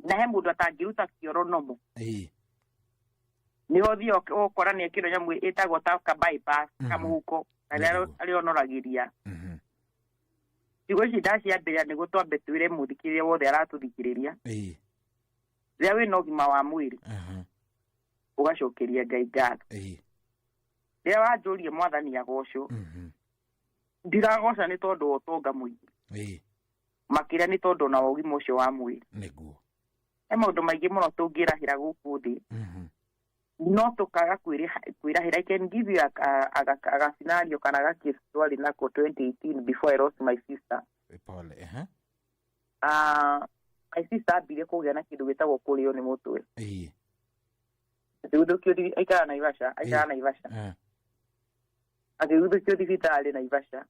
Na he mũndũ atangĩruta kĩoro nomo. Nĩho ũthiaga ũgakora nĩ ekĩrwo nyamũ ĩtagwo ta ka bypass kamũhuko karĩa arĩonoragĩria. Ciugo ici ndaciambĩrĩria nĩguo twambe twĩre mũthikĩrĩria wothe aratũthikĩrĩria. Rĩrĩa wĩna ũgima wa mwĩrĩ ũgacokeria Ngai ngatho. Rĩrĩa wanjũria mwathani agocwo, ndiragoca nĩ tondũ wa ũtonga mũingĩ, makĩria nĩ tondũ ona wa ũgima ũcio wa mwĩrĩ. Nĩguo. He maũndũ maingĩ mũno tũngĩrahĩra gũkũ thĩ, no tũkaga kwĩrahĩra. I can give you a scenario kana ga case twarĩ nako 2018 before I lost my sister. Pole. My sister ambire kũgĩa na kĩndũ gĩtagwo kũrĩo nĩ mũtwe. Akĩguthũkio, aikaraga Naivasha, aikaraga Naivasha. Akĩguthũkio thibitarĩ Naivasha.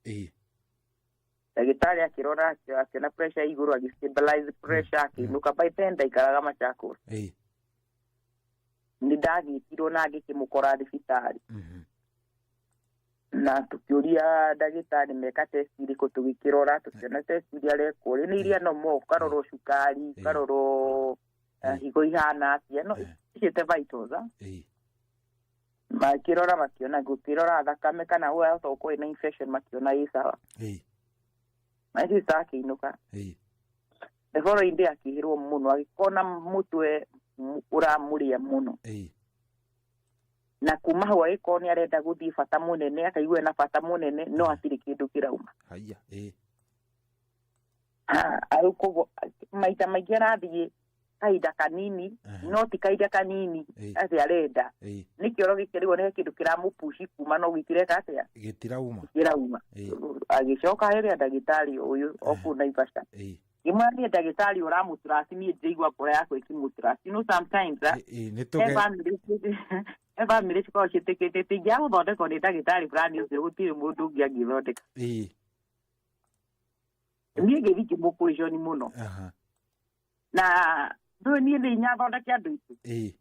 Ndagĩtarĩ akĩrora akĩona pressure igũrũ, agĩ stabilize pressure, akĩinũka. By then ndaikaraga Machakos. Nĩ ndagĩtirwo na ngĩkĩmũkora thibitarĩ. Na tũkĩũria ndagĩtarĩ meka test irĩkũ, tũgĩkĩrora tũkĩona test iria arekwo rĩ nĩ iria nomo, ũkarorwo cukari, ũkarorwo higo ihana atĩa, no icite vitals. Makĩrora makĩona, gũkĩrora thakame kana wahota gũkorwo ĩna infection, makĩona ĩ sawa. My sister akĩinũka. The following day akĩhĩrwo mũno, agĩkona mũtwe ũramũrĩa mũno. Na kuma hau agĩkorwo nĩ arenda gũthiĩ bata mũnene, akaigua ena bata mũnene, no hatirĩ kĩndũ kĩrauma. Haya, ĩ. Rĩu koguo maita maingĩ arathiĩ kahinda kanini, no ti kahinda kanini atĩ arenda. Nĩ kĩoro gĩkĩ rĩu nĩ kĩndũ kĩramũpushi kuma, no gĩtireka atĩa? Gĩtirauma. Kĩrauma. Agĩcoka harĩa ndagĩtarĩ ũyũ o kũu Naivasha, ngĩmwĩra niĩ ndagĩtarĩ ũramũtrust, niĩ ndĩraigua ngoro yakwa ĩkĩmũtrust. You know sometimes Ĩ, nĩ he tũge bamĩrĩ cikoragwo ciĩtĩkĩtie atĩ ingĩaga gũthondekwo nĩ ndagĩtarĩ fulani ũcio, gũtirĩ mũndũ ũngĩ angĩthondeka. Niĩ ngĩthiĩ ngĩmũkũrĩconi mũno. Na ndũĩ niĩ nĩ inyathondeke andũ aitũ. Ĩ.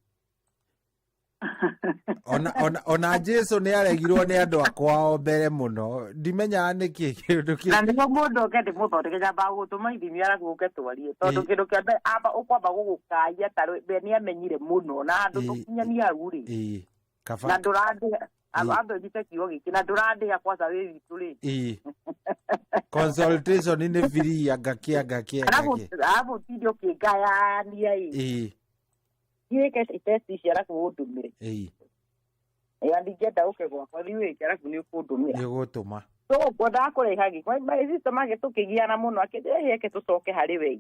Ona Jesu nĩ aregirwo nĩ andũ akwao mbere mũno, ndimenyaga nĩkĩ kĩndũ kĩ Na nĩguo mũndũ oke ndĩmũthondeke, nyambaga gũtũma ithimi arabu ũke twarie, tondũ kĩndũ kĩa mbere amba ũkwamba gũgũkaia tarĩ we nĩ amenyire mũno na handũ tũkinyania hau rĩ. Ĩ, kaba. Na ndũrandĩha, ambe ũnyite kiugo gĩkĩ, na ndũrandĩha kwanza wĩ witũ rĩ. Ĩ, consultation nĩ free, angakĩ angakĩ Arabu angakĩ. Arabu ũtinde ũkĩngayania ĩ. Thiĩ wĩke test ici arabu ũndũmĩre. Ya ndingĩenda ũke gwakwa, thiĩ wĩke arabu nĩ ũkũndũmĩra. Nĩ ũgũtũma. So ngwendaga kũreha gĩko my sister make tũkĩgiana mũno, akĩnjĩra eke tũcoke harĩ we.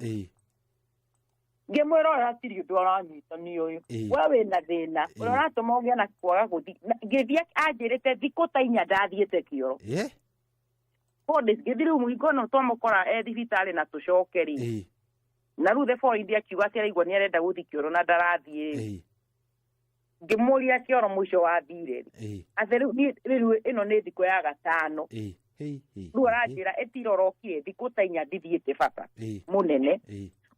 Ngĩmwĩra ũyũ hatirĩ ũndũ aranyita nĩ ũyũ. We wĩna thĩna ũrĩa ũratũma ũgĩe na kwaga gũthiĩ. Ngĩthiĩ anjĩrĩte thikũ ta 4 ndathiĩte kĩoro. 4 days ngĩthiĩ rĩu mũhingo no twamũkora e thibitarĩ na tũcoke rĩ. Na rĩu the following day akiuga atĩ araigua nĩ arenda gũthiĩ kĩoro na ndarathiĩ. Ngĩmũria kĩoro mũico wathire rĩ. Atĩ rĩu niĩ rĩu ĩno nĩ thikũ ya gatano. Rĩu aranjĩra ĩtirorokire thikũ ta 4 ndithiĩte bata mũnene.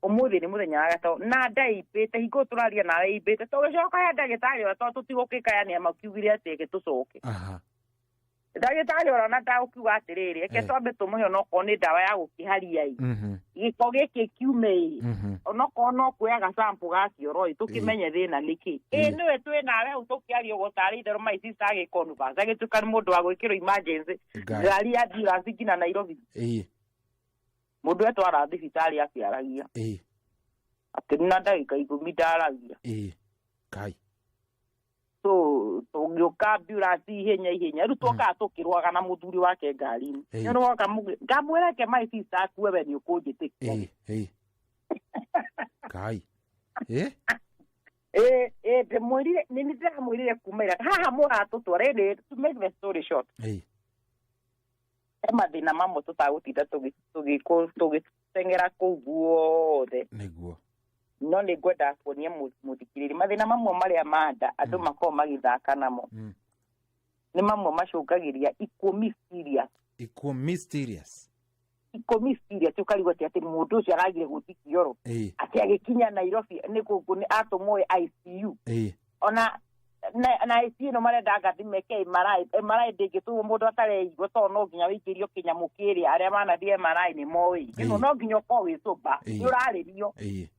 Ũmũthĩ nĩ mũthenya wa gatano na ndaimbĩte, hingo tũraria nawe imbĩte, tũgĩcoka he ndagĩtarĩ ũrĩa tondũ tũtigũkĩkayania makiugire atĩ eke tũcoke. Ndagĩtarĩ ũrĩa ona ndagũkiuga atĩrĩrĩ, eke twambe tũmũhe onokorwo nĩ ndawa ya gũkĩharia ĩ, gĩko gĩkĩ kiume ĩ, onokorwo no kuoya gasample ga kĩoro ĩ, tũkĩmenye thĩna nĩkĩ. Ĩ nĩwe twĩ nawe hau tũkĩaria ũguo tarĩ itherũ my sister agĩconverse, agĩtuĩka nĩ mũndũ wa gwĩkĩrwo emergency ngari ya ambulance nginya Nairobi. Mũndũ etwara thibitarĩ akĩaragia atĩ na ndagĩka 10 ndaragia. Kai. So tũgĩũka ambulance ihenya ihenya, rĩu twokaga tũkĩrũaga na mũthuri wake ngari-inĩ. Nĩũroka ngamwĩra eke my sister akue, we nĩ ũkũnjĩtĩkia? Ĩ. Kai. Ĩ ĩ ndĩmwĩrire, nĩ ndĩramwĩrire kuma ira haha mũratũtwara ĩrĩ. To make the story short, he mathĩna mamwe tũtagũtinda tũgĩteng'era kũu guothe. Nĩguo. No nĩ ngwendaga kuonia mũthikĩrĩria mathĩna mamwe marĩa manda andũ makoragwo magĩthaka namo, nĩ mamwe macũngagĩria ikuũ mysterious. Ikuũ mysterious. Ikuũ mysterious, ũkarigwo atĩ atĩ mũndũ ũcio aragire gũthiĩ kĩoro, atĩ agĩkinya Nairobi nĩ kũngũ nĩ atũmwo ICU. Ona na ICU ĩno marenda ngathi meke MRI. MRI ndĩngĩtũmwo mũndũ atareigua, tondũ no nginya wĩikĩrio kĩnyamũ kĩrĩa, arĩa manathiĩ MRI nĩ moĩ. Ĩno no nginya ũkorwo wĩ sober, nĩ ũrarĩrio,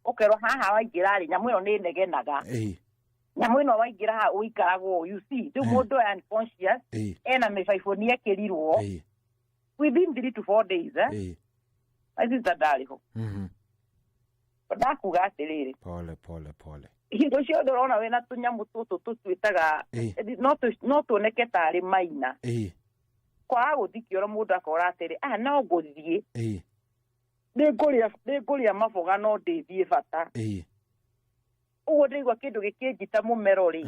ũkerwo haha waingĩra rĩ, nyamũ ĩno nĩ ĩnegenaga, nyamũ ĩno waingĩra haha ũikaragwo, you see, rĩu mũndũ ũyũ unconscious, ena mĩbaibũ nĩ ekĩrirwo within 3 to 4 days, eh? My sister ndarĩ ho. Ndakuga atĩrĩrĩ, Pole pole pole. Hingo ciothe ũrona wĩna tũnyamũ tũtũ tũtwĩtaga no tuoneke tarĩ maina, kwaga gũthiĩ kĩoro, mũndũ akora atĩrĩ, ah, no ngũthiĩ, nĩngũrĩa maboga no ndĩthiĩ bata. Ũguo ndĩigua kĩndũ gĩkĩnjita mũmero rĩ,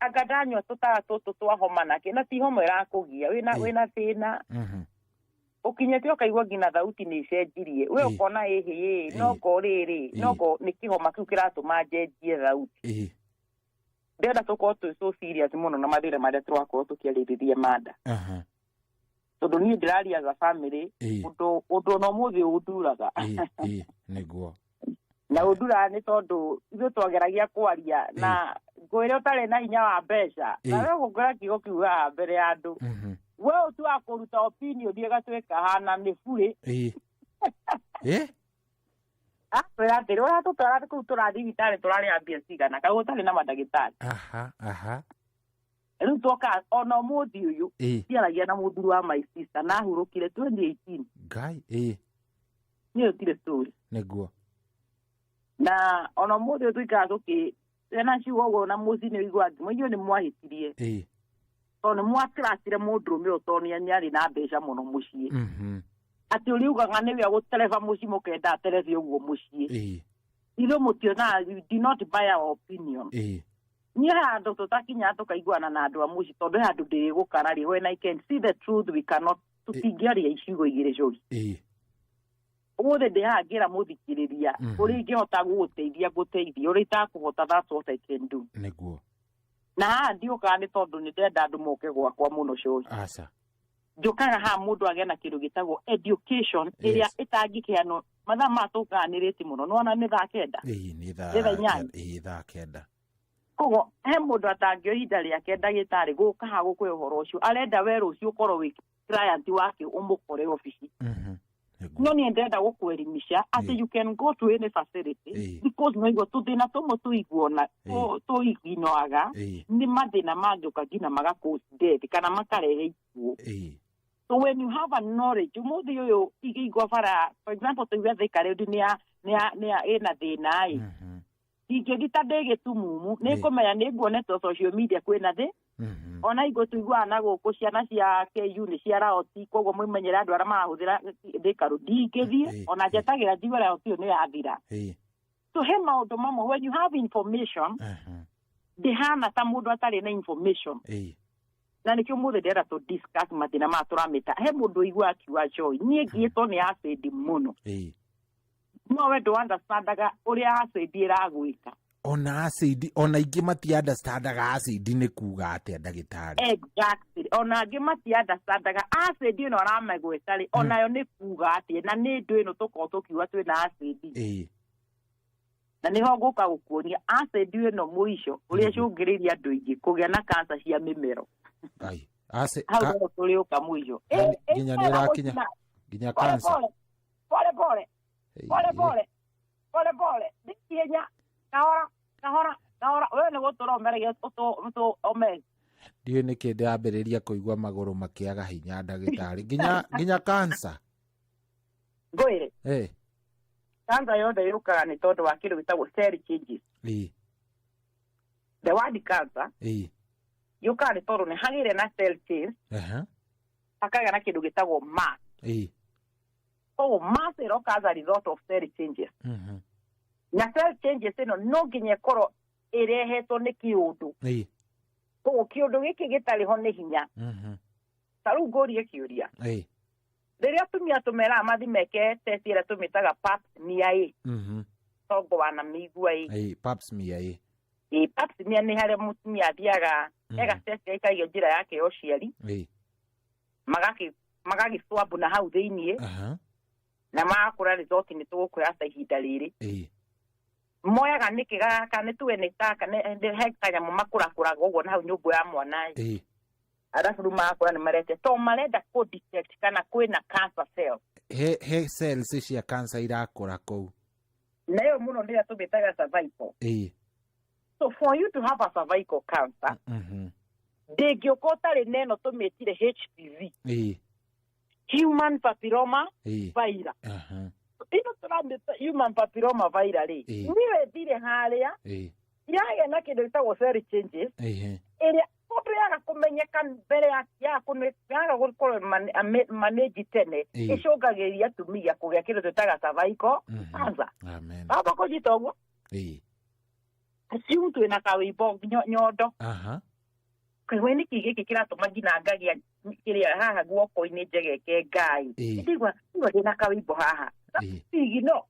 anga ndanyua tũtawa tũtũ twa homa nake, na ti homa ĩrakũgia, wĩna wĩna thĩna ũkinyĩte ũkaigua nginya thauti nĩ ĩcenjirie, we ũkona ĩhĩ ĩ nongo rĩrĩ, nongo nĩ kĩhoma kĩu kĩratũma njenjie thauti. Ndĩrenda tũkorwo twĩ so serious mũno na mathĩna marĩa tũrakorwo tũkĩarĩrĩria manda, tondũ niĩ ndĩraria as a family, ũndũ ona ũmũthĩ ũnduraga. Ĩ, nĩguo. Na ũnduraga nĩ tondũ ithuĩ twageragia kwaria na ngwĩre ũtarĩ na hinya wa mbeca, na we gũngĩra kiugo kiu haha mbere ya andũ, we ũtu wa kũruta opinion ĩgatuĩka hana nĩ burĩ. Akwĩra atĩrĩ, ũratũtwara kũu tũrathiĩ thibitarĩ tũrarĩha mbia cigana kaũ ũtarĩ na mandagĩtarĩ? Aha aha. Rĩu twoka ona ũmũthĩ ũyũ, ndiaragia na mũthuri wa my sister na ahurũkire 2018. Ngai, ĩ. Niĩ ũtirĩ story. Nĩguo. Na ona mũthĩ ũyũ tũikaraga tũkĩ ciana ciuga ũguo na mũciĩ nĩ ũiguaga ngĩmwe inyuĩ nĩ mwahĩtirie. Tondũ nĩ mwakĩratire mũndũrũme ũyũ tondũ nĩ arĩ na mbeca mũno mũciĩ. Atĩ ũrĩa ugaga nĩwe agũtereba mũciĩ, mũkenda aterebe ũguo mũciĩ. Ithuĩ mũtionaga, you do not buy our opinion. Niĩ handũ tũtakinyaga tũkaiguana na andũ a mũciĩ, tondũ he handũ ndĩrĩgũkararia. When I can see the truth, we cannot, tũtingĩaria icigo igĩrĩ cũri. Ũmũthĩ ndĩ haha ngĩra mũthikĩrĩria ũrĩa ingĩhota gũgũteithia, ngũteithia ũrĩa itakũhota, that's what I can do. Na haha ndiũkaga nĩ tondũ nĩ ndenda andũ moke gwakwa mũno cũri. Aca. Njũkaga haha mũndũ agĩe na kĩndũ gĩtagwo education ĩrĩa ĩtangĩkĩheanwo mathaa maya tũkaga nĩ rĩti mũno, nĩwona nĩ thaa 9. Ĩĩ, nĩ thaa. Nĩ thaa 8. Ĩĩ, thaa 9. Koguo he mũndũ atangĩoya ihinda rĩake ndagĩtarĩ gũka haha gũkũhe ũhoro ũcio, arenda we rũciũ ũkorwo wĩ client wake, ũmũkore obici. No niĩ ndĩrenda gũkwelimisha atĩ you can go to any facility, because no igua tũthĩna tũmwe tũiguona tũiginoaga nĩ mathĩna mangĩũka nginya maga cause death kana makarehe ikuũ. So when you have a knowledge, ũmũthĩ ũyũ ingĩigua bara, for example, tũigue Thika Road nĩ ya nĩ ya nĩ ya ĩna thĩna ĩ, ingĩthi ta ndĩ gĩtumumu nĩ ngũmenya nĩ nguonetwo social media kwĩna thĩ. Ona ingũ tũiguaga na gũkũ ciana cia KU nĩ cia raoti, koguo mwĩmenyere andũ arĩa marahũthĩra Thika Road. Ndingĩthiĩ ona njetagĩra njigue raoti ĩyo nĩ yathira. So he maũndũ mamwe, when you have information, ndĩhana ta mũndũ atarĩ na information. Na nĩkĩo mũthĩ ndĩrenda tũ discuss mathĩna maya tũramĩta. He mũndũ ũiguaga akiuga, "Joy, niĩ ngiĩtwo nĩ acid mũno." No we ndũ understandaga ũrĩa acid ĩragwĩka. Ona acid, ona ingĩ mati understandaga acid nĩ kuga atĩa, ndagĩtarĩ. Exactly, ona angĩ mati understandaga acid ĩno aramegweta rĩ, onayo nĩ kuga atĩa, na nĩ ndũ ĩno tũkorwo tũkiuga twĩna acid. Na nĩho ngũka gũkuonia acid ĩno mũico ũrĩa ĩcũngĩrĩirie andũ aingĩ kũgĩa na cancer cia mĩmero. Ai, acid. Hau nĩho tũrĩũka mũico. Nginya nĩ ĩrakinya nginya Pole. cancer. Pole pole pole pole pole pole pole, ndikihenya, kahora kahora kahora, we nĩ gũtũra ũmeragia ũme. Ndiũĩ nĩkĩ ndĩrambĩrĩria kũigua magũrũ makĩaga hinya, ndagĩtarĩ, nginya cancer. Ngwĩre, cancer yothe yũkaga nĩ tondũ wa kĩndũ gĩtagwo cell changes. The word cancer yũkaga nĩ tondũ nĩ hagĩire na cell change, hakagĩa na kĩndũ gĩtagwo mass. Koguo mass ĩroka as a result of cell changes. Na cell changes ĩno no nginya ĩkorwo ĩrehetwo nĩ kĩũndũ. Koguo kĩũndũ gĩkĩ gĩtarĩ ho nĩ hinya. Ta rĩu ngũrie kĩũria, rĩrĩa atumia tũmeraga mathi meke test ĩrĩa tũmĩtaga pap smear ĩ, tongo wanamĩigua ĩ? Ĩĩ, pap smear, ĩĩ. Ĩ, pap smear nĩ harĩa mũtumia athiaga ega test ĩkaigio njĩra yake ya ũciari, magagĩcwambu na hau thĩiniĩ, na magakũra result nĩ tũgũkwĩra ta ihinda rĩrĩ. Moyaga nĩkĩ gaka nĩ tuge nĩ gaka he kanyamũ makũrakũraga ũguo na hau nyũngũ ya mwana ĩ. Arabu rĩu magakũra nĩ marete to marenda kũ detect kana kwĩna cancer cell. He cells cia cancer irakũra kũu. Na ĩyo mũno nĩyo tũmĩtaga cervical. So for you to have a cervical cancer, ndĩngĩũka ũtarĩ na ĩno tũmĩtire HPV, human papilloma virus. Ĩno tũramĩta human papilloma virus rĩ, niwe thire harĩa yagĩa na kĩndũ gĩtagwo cell changes, ĩrĩa tondũ yaga kũmenyeka mbere ya yaga gũkorwo manage tene, ĩcũngagĩrĩria atumia kũgĩa kĩndũ twĩtaga cervical cancer. Amen. Wamba kũnyita ũguo? Assume twĩna kawĩmbo nyondo. Kaigua nĩkĩ gĩkĩ kĩratũma nginya ngagia kĩrĩa haha guoko-inĩ njegeke ngai? Ndigua ndigua ndĩna kawĩmbo haha igino.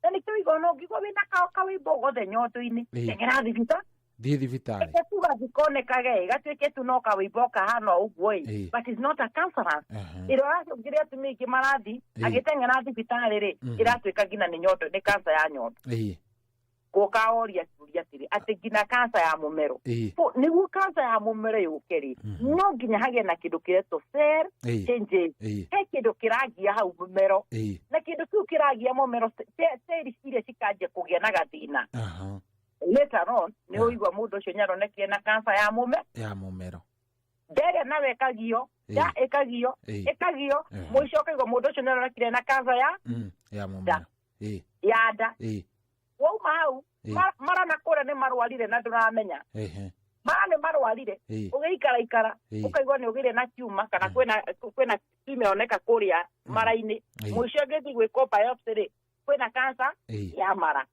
Na nĩkĩo igua no ngigua wĩna kawĩmbo gothe nyondo-inĩ, teng'era thibita. Thiĩ thibitarĩ. Reke tu gathikonekage gatuĩke tu no kawĩmbo kahana o ũguo ĩ, but it's not a cancerous. Ĩrĩa ũracũngĩrĩria atumia aingĩ marathi agĩteng'era thibitarĩ rĩ, ĩratuĩka nginya nĩ nyondo, nĩ cancer ya nyondo. Gũka oria kĩũria atĩrĩ, atĩ nginya cancer ya mũmero. So nĩguo cancer ya mũmero yũke rĩ, no nginya hagĩe na kĩndũ kĩretwo cell changes. He kĩndũ kĩragia hau mũmero, na kĩndũ kĩu kĩragia mũmero, cells iria cikanjia kũgĩa na gathĩna. Later on nĩ ũigua mũndũ ũcio nĩaronekire na cancer ya mũme Ya mũmero. Nderĩa nawe ĩkagio ya ĩkagio, ĩkagio. Mũico ũkaigua mũndũ ũcio nĩaronekire na cancer ya Ya mũmero. Ya nda. Wauma hau, mara na kũrĩa nĩ marwarire na ndũramenya. Mara nĩ marwarire. Ũgĩikara ikara, ũkaigua nĩ ũgĩire na tiuma kana kwĩna tiuma yoneka kũrĩa mara-inĩ. Mũico ũngĩthiĩ gwĩkwo biopsy rĩ, kwĩna cancer ya mara.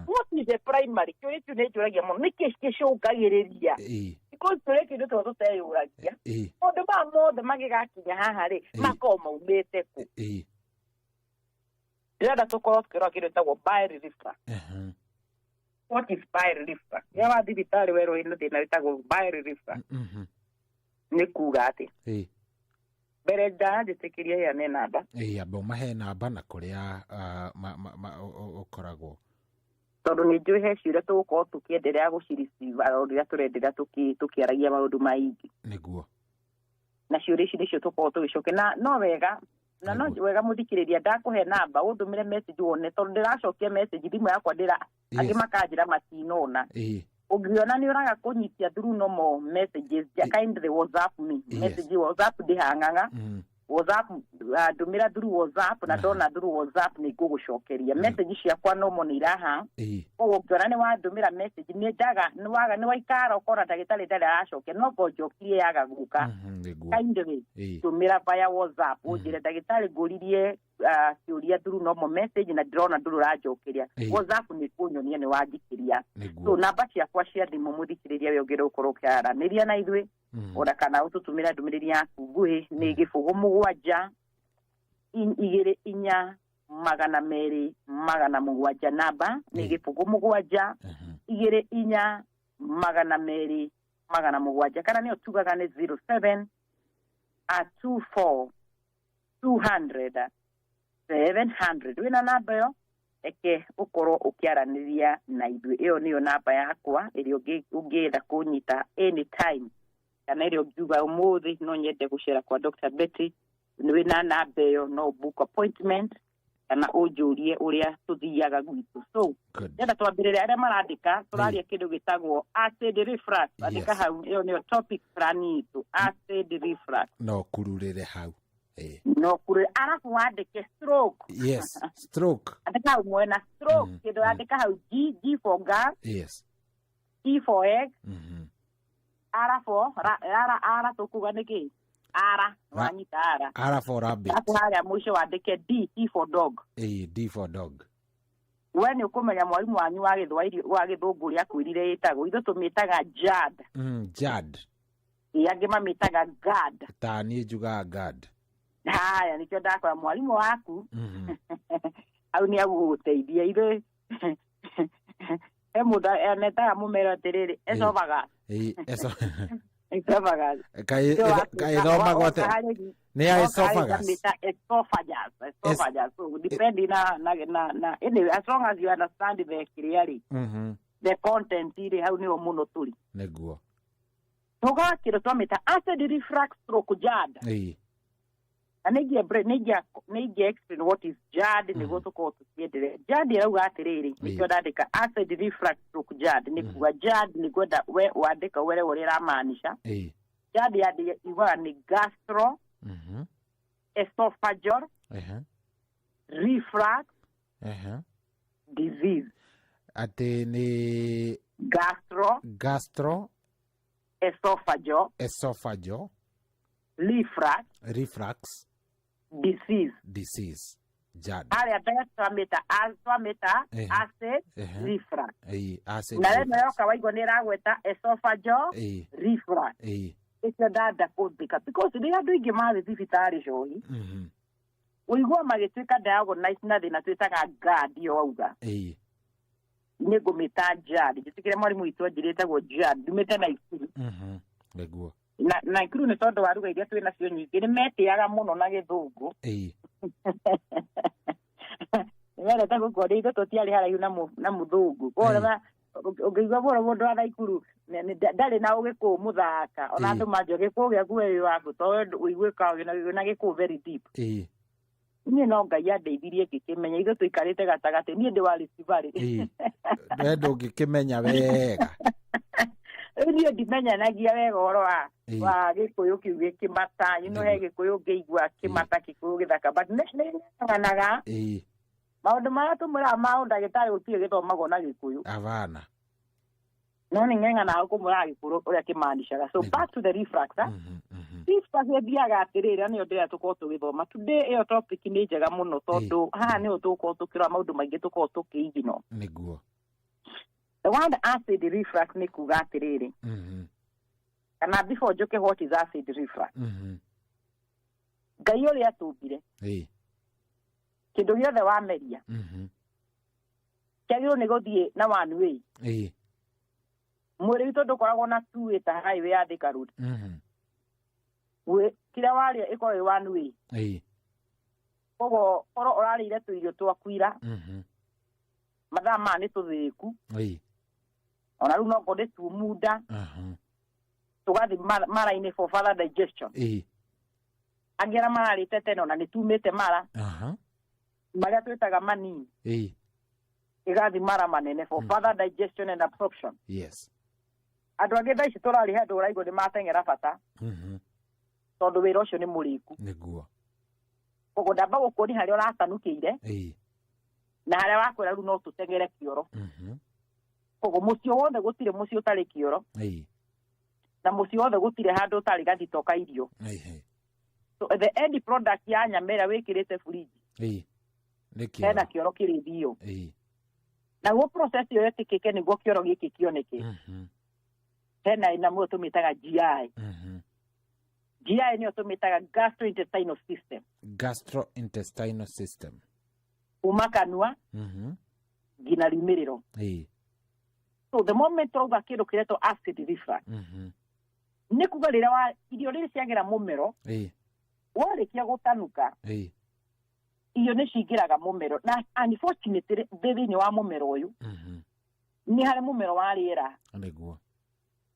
What is the primary? Kĩũria kĩu nĩ njũragia mũno, nĩkĩ gĩcũngagĩrĩria? Because kĩũria kĩu nĩ tondũ tũteyũragia. Maũndũ maya mothe magĩgakinya haha rĩ, makoragwo maumĩte kũ? Ndĩrenda tũkorwo tũkĩrora kĩndũ gĩtagwo bile reflux. What is bile reflux? Rĩrĩa wa thibitarĩ werwo wĩna thĩna wĩtagwo bile reflux, nĩ kuga atĩ mbere ndanjĩtĩkĩria heane namba. Amba ũmahe namba na kũrĩa ũkoragwo. Tondũ nĩ njũĩ he ciũria tũgũkorwo tũkĩenderea gũcireceive o rĩrĩa tũrenderea tũkĩaragia maũndũ maingĩ. Nĩguo. Na ciũria ici nĩcio tũkorwo tũgĩcokia, na no wega na no wega mũthikĩrĩria ndakũhe namba ũndũmĩre message wone, tondũ ndĩracokia message thimũ yakwa ndĩra angĩ makanjĩra matinona. Ũngĩona nĩ ũraga kũnyitia through normal messages, kindly WhatsApp me. Message WhatsApp ndĩhang'ang'a. WhatsApp, ndũmĩra through WhatsApp, na ndona through WhatsApp nĩ ngũgũcokeria. Message ciakwa normal nĩ irahang. Koguo ũngĩona nĩ wandũmĩra message nĩ ndaga nĩ waga nĩ waikara ũkona ndagĩtarĩ ndarĩ aracokia, no ngo njokirie yaga gũka. Kindly ndũmĩra via WhatsApp ũnjĩre ndagĩtarĩ ngũririe kĩũria through normal message na ndĩrona ndũrĩ ũranjokeria. WhatsApp nĩ kũnyonia nĩ wanjikĩria. So namba ciakwa cia thimũ mũthikĩrĩria we ũngĩenda gũkorwo ũkĩaranĩria na ithuĩ ona kana ũtũtũmĩra ndũmĩrĩri yaku nguhĩ nĩ 0 7 2 4 200 700. Namba nĩ 0 7 2 4 200 700, kana nĩyo tugaga nĩ 07 24 200 700. Wĩna namba ĩyo eke ũkorwo ũkĩaranĩria na ithuĩ. Ĩyo nĩyo namba yakwa ĩrĩa ũngĩenda kũnyita anytime, kana ĩrĩa ũngiuga ũmũthĩ no nyende gũcera kwa Dr. Betty, wĩna namba ĩyo no book appointment kana ũnjũrie ũrĩa tũthiaga gwitũ. So ndĩrenda twambĩrĩre arĩa marandĩka, tũraria kĩndũ gĩtagwo acid reflux. Andĩka hau, ĩyo nĩyo topic plan itũ, acid reflux. No kururĩre hau. No kururĩre, arabu wandĩke stroke. Yes, stroke. Andĩka hau mwena stroke, kĩndũ andĩka hau G, G for girl. E for egg. R for R, R tũkuga nĩkĩ? R, wanyita R. R for rabbit. Arabu harĩa mũico wandĩke D, D for dog. D for dog. We nĩ ũkũmenya mwarimũ wanyu wa Gĩthwaĩri wa Gĩthũngũ ũrĩa akwĩrire ĩtagwo. Ithuĩ tũmĩtaga JAD. JAD. Angĩ mamĩtaga GAD. Ta niĩ njugaga GAD. Haya, nĩkĩo ndakora mwarimũ waku. Hau nĩ agũgũteithia. Ithuĩ he mũndũ anetaga mũmero atĩrĩrĩ, esophagus. Esophagus. Kaĩ ĩthomagwo atĩa? Nĩ ya esophagus. Esophagus. Esophagus. So depending na na na na anyway, as long as you understand the clearly the content iri hau nĩho mũno tũrĩ. Nĩguo. Tugaga kĩndũ twamĩta acid reflux stroke JAD. Na nĩingĩ explain what is JAD nĩguo tũkorwo tũkĩenderea. JAD ĩrauga atĩrĩrĩ, nĩkĩo ndandĩka acid reflux stroke JAD, nĩ kuga JAD nĩ kwenda we wandĩka were ũrĩa ĩramaanisha. JAD yugaga nĩ gastro esophageal reflux disease. Atĩ nĩ gastro esophageal reflux disease. JAD. Harĩa mbere twamĩta acid reflux. Acid. Na ĩno yoka waigua nĩ ĩragweta esophageal reflux. Ĩcio ndanda kũndĩka because rĩrĩa andũ aingĩ mathiĩ thibitarĩ cohi, ũigua magĩtuĩka diagnosed na thĩna twĩtaga GAD ĩyo wauga. Nĩ ngũmĩta JAD. Njĩtĩkĩre mwarimũ witũ anjĩrĩte ĩtagwo JAD, ndumĩte Naikuru. Nĩguo. Na Naikuru nĩ tondũ wa ruga iria twĩ nacio nyingĩ, nĩ metĩaga mũno na Gĩthũngũ. Nĩ mendete gũkuonia ithuĩ tũtiarĩ haraihu na mũthũngũ. Koguo ũngĩigua mũno mũndũ wa Naikuru ndarĩ na ũgĩkũyũ mũthaka. Ona andũ manjia gĩkũyũ gĩaku we wĩ waku, tondũ ũiguĩkaga wĩna gĩkũyũ very deep. Niĩ no Ngai andeithirie ngĩkĩmenya, ithuĩ tũikarĩte gatagatĩ, niĩ ndĩ wa Rift Valley. We ndũngĩkĩmenya wega. Rĩu niĩ ndimenyanagia wega ũhoro wa gĩkũyũ kĩu gĩkĩmata. You know, he gĩkũyũ ngĩigua kĩmata, gĩkũyũ gĩthaka, but nĩ ng'ang'anaga. Maũndũ marĩa tũmwĩraga ma ũndagĩtarĩ gũtirĩ gĩthomagwo na Gĩkũyũ. Avana. No nĩ ng'eng'anaga kũmwĩra Gĩkũyũ ũrĩa kĩmanicaga. So back to the reflux. Reflux ĩthiaga atĩrĩrĩ, na nĩyo ndĩrĩa tũkorwo tũgĩthoma today. Ĩyo topic nĩ njega mũno tondũ haha nĩho tũgũkorwo tũkĩrora maũndũ maingĩ tũkorwo tũkĩigino. Nĩguo. The word acid reflux nĩ kuga atĩrĩrĩ, kana before njũke, what is acid reflux? Ngai ũrĩa atũmbire, kĩndũ gĩothe wameria kĩagĩrĩirwo nĩ gũthiĩ na one way. Mwĩrĩ witũ ndũkoragwo na two way ta highway ya Thika Road. Kĩrĩa warĩa ĩkorwo ĩ one way. Koguo korwo ũrarĩire tũirio twaku ira, mathaa maya nĩ tũthĩĩku, ona rĩu no ngorwo nĩ tumu nda, tũgathiĩ mara-inĩ for further digestion. Angĩ arĩa mararĩte tene ona nĩ tumĩte mara marĩa twĩtaga manini, ĩgathiĩ mara manene for further digestion and absorption. Andũ angĩ thaa ici tũrarĩ handũ ũraigua nĩ mateng'era bata, tondũ wĩra ũcio nĩ mũrĩku. Koguo ndamba gũkuonia harĩa ũratanukĩire na harĩa wakwĩra rĩu no tũteng'ere kĩoro. Koguo mũciĩ wothe, gũtirĩ mũciĩ ũtarĩ kĩoro, na mũciĩ wothe gũtirĩ handũ ũtarĩ gathito ka irio. So the end product ya nyama ĩrĩa wĩkĩrĩte fridge, Nĩ hena kĩoro. kĩoro kĩrĩthio. Naguo process ĩyo ĩtĩkĩke nĩguo kĩoro gĩkĩ kĩoneke, hena ĩna mũyo tũmĩtaga GI. GI nĩyo tũmĩtaga gastrointestinal system. Gastrointestinal system. Kuma kanua nginya riumĩrĩro. So the moment tũrauga kĩndũ kĩretwo acid reflux, nĩ kuga rĩrĩa wa irio rĩrĩ ciagera mũmero, warĩkia gũtanuka, irio nĩ cingĩraga mũmero, na unfortunately thĩinĩ wa mũmero ũyũ nĩ harĩ mũmero wa rĩera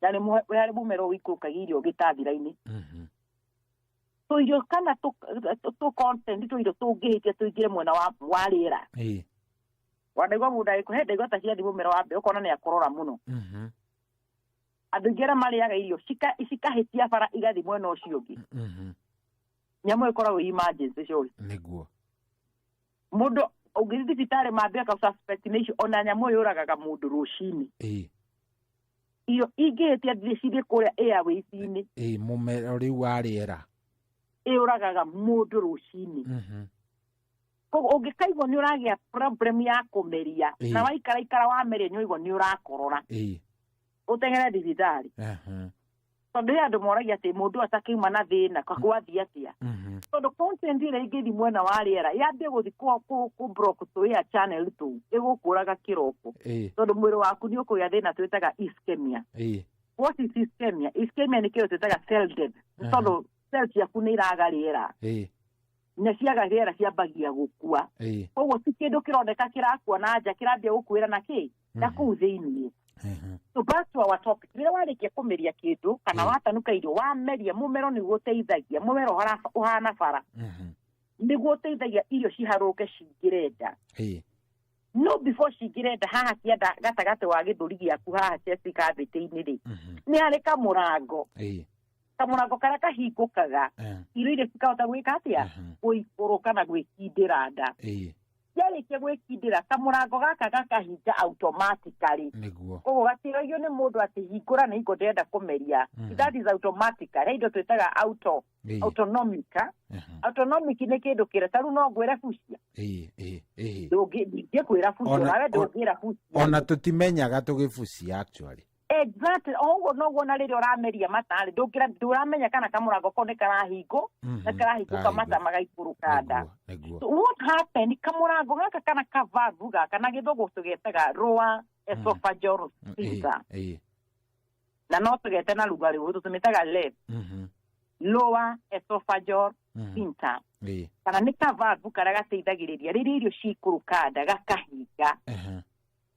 na nĩ harĩ mũmero ũikũrũkagia irio gĩtathira-inĩ. Tũirio kana tũ content tũirio tũngĩhĩtia tũingĩre mwena wa rĩera, wanaigua mũndũ agĩkũhe ndaigua ta ciathi mũmero wa mbere, ũkona nĩ akorora mũno. Andũ aingĩ arĩa marĩaga irio cikahĩtia bara igathiĩ mwena ũcio ũngĩ, nyamũ ĩkoragwo ĩ emergency cũĩ. Mũndũ ũngĩthiĩ thibitarĩ mambia ka suspect nĩ icio, ona nyamũ yũragaga mũndũ rũcinĩ. Irio ingĩhĩtia thiĩ cithiĩ kũrĩa airways-inĩ, Mũmero rĩu wa rĩera. Ĩũragaga mũndũ rũcinĩ. Koguo ũngĩkaigua nĩ ũragĩa problem ya kũmeria, na waikaraikara wameria nĩ ũraigua nĩ ũrakorora, ũteng'ere thibitarĩ, tondũ he andũ moragia atĩ mũndũ atakiuma na thĩna gwathiĩ atĩa, tondũ content ĩrĩa ĩngĩthiĩ mwena wa rĩera yambie gũthiĩ kũ block tũ air channel tũu, ĩgũkũraga kĩroko, tondũ mwĩrĩ waku nĩ ũkũgĩa thĩna twĩtaga ischemia. What is ischemia? Ischemia nĩ kĩndũ twĩtaga cell death, tondũ cell ciaku nĩ iraga rĩera, na ciaga rĩera ciambagia gũkua. Koguo ti kĩndũ kĩroneka kĩrakua na nja, kĩrambia gũkuĩra na kĩ na kũu thĩiniĩ. So back to our topic, rĩrĩa warĩkia kũmeria kĩndũ kana watanuka irio wameria, mũmero nĩguo ũteithagia, mũmero ũhana bara, nĩguo ũteithagia irio ciharũke cingĩre nda. No before cingĩre nda, haha kĩanda gatagatĩ wa gĩthũri gĩaku haha chest cavity-inĩ rĩ, nĩ harĩ kamũrango, kamũrango karĩa kahingũkaga, irio iria cikahota gwĩka atĩa? Gũikũrũka na gwĩkindĩra nda. Ciarĩkia gwĩkindĩra, kamũrango gaka gakahinga automatically. Koguo gatiragio nĩ mũndũ atĩ hingũra nĩ hingo ndĩrenda kũmeria. That is automatically. He indo twĩtaga auto autonomic, ah. Autonomic nĩ kĩndũ kĩrĩa ta rĩu no ngwĩre bucia, Ĩĩ, ĩĩ, ĩĩ. Ndingĩkwĩra bucia, nawe ndũngĩra bucia. Ona tũtimenyaga tũgĩbucia actually. Exactly, o ũguo noguo na rĩrĩa ũrameria matarĩ ndũramenya kana kamũrango kau nĩ karahingũ na karahingũka, mata magaikũrũka nda. So what happened, kamũrango gaka kana kavalve gaka na gĩthũngũ tũgetaga lower esophageal sphincter, na no tũgete na rugarĩ ũyũ tũmĩtaga LES, lower esophageal sphincter, kana nĩ kavalve karĩa gateithagĩrĩria rĩrĩa irio cikũrũka nda gakahinga.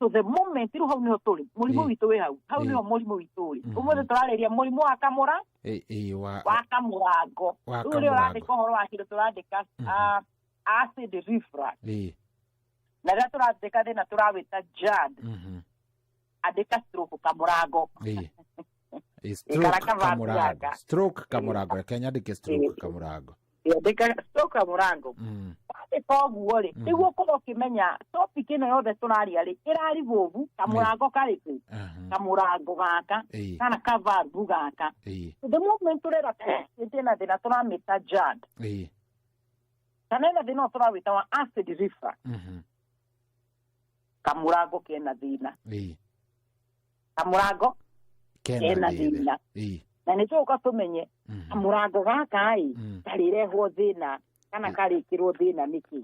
So the moment rĩu hau nĩho tũrĩ, mũrimũ witũ wĩ hau, hau nĩho mũrimũ witũ ũrĩ. Ũmũthĩ tũrarĩria mũrimũ wa kamũra wa wa kamũrango. Wa Rĩu rĩrĩa kamũrango. ũrandĩka ũhoro wa kĩndũ tũrandĩka acid reflux, na rĩrĩa tũrandĩka thĩna tũrawĩta GERD, andĩka stroke kamũrango. Stroke Ikara kamũrango. kavathiaga. Stroke kamũrango, reke nyandĩke stroke kamũrango. Andĩka stroke kamũrango. Twagĩka ũguo rĩ, nĩguo ũkorwo ũkĩmenya topic ĩno yothe tũraria rĩ, ĩraribovu kamũrango karĩkũ, kamũrango gaka kana kavalvu gaka. The moment tũrera ĩna thĩna tũramĩta GERD, kana ĩna thĩna ũyũ tũrawĩta wa acid reflux, kamũrango kena thĩna, kamũrango kena thĩna, na nĩ tũgũka tũmenye kamũrango gaka ĩ karĩrehwo thĩna kana karĩkĩrwo thĩna nĩkĩ.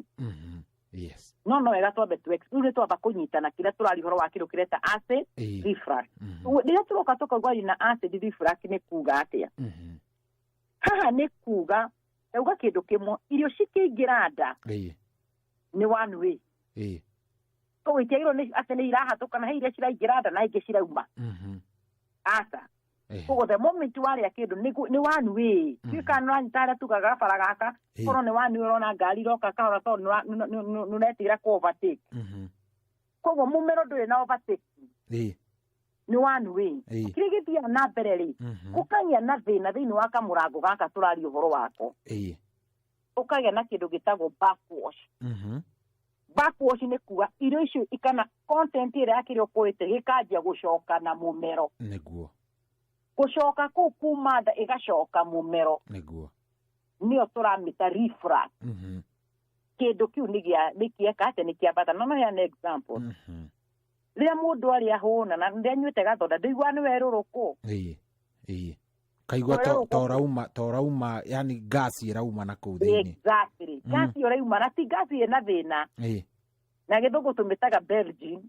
Yes. No wega twambe rĩu nĩ twamba kũnyitana kĩrĩa tũraria ũhoro wa kĩndũ kĩreta acid reflux. Rĩrĩa tũroka tũkauga na acid reflux nĩ kuga atĩa? Haha nĩ kuga ndauga kĩndũ kĩmwe, irio cikĩingĩra nda nĩ one way. Koguo itiagĩrĩirwo nĩ atĩ nĩ irahatũkana, he iria ciraingĩra nda na ingĩ cirauma. Aca. Koguo the moment warĩa kĩndũ nĩ one way. Ndiũĩ kana nĩũranyita harĩa tugaga gabara gaka, korwo nĩ one way ũrona ngari iroka kahora tondũ nĩũretigĩra kũ overtake. Koguo mũmero ndũrĩ na overtake, nĩ one way. Kĩrĩa gĩthiaga na mbere rĩ, ũkagĩa na thĩna thĩinĩ wa kamũrango gaka tũraria ũhoro wako, ũkagĩa na kĩndũ gĩtagwo backwash. Backwash nĩ kuga irio icio kana content ĩrĩa ya kĩrĩa ũkũrĩte gĩkanjia gũcoka na mũmero. Nĩguo. Gũcoka kũu kuma nda ĩgacoka mũmero. Nĩguo. Nĩyo tũramĩta reflux. Kĩndũ kĩu nĩ kĩeka atĩ nĩ kĩa bata. No heane example. Rĩrĩa mũndũ arĩa hũna na rĩrĩa anyuĩte gathonda ndũiguaga nĩ werũrũkũ. Kaigua torauma, yani gas ĩrauma na kũu thĩinĩ. Exactly. Gas ĩyo ĩrauma na ti gas ĩna thĩna. Na gĩthũngũ tũmĩtaga Belgian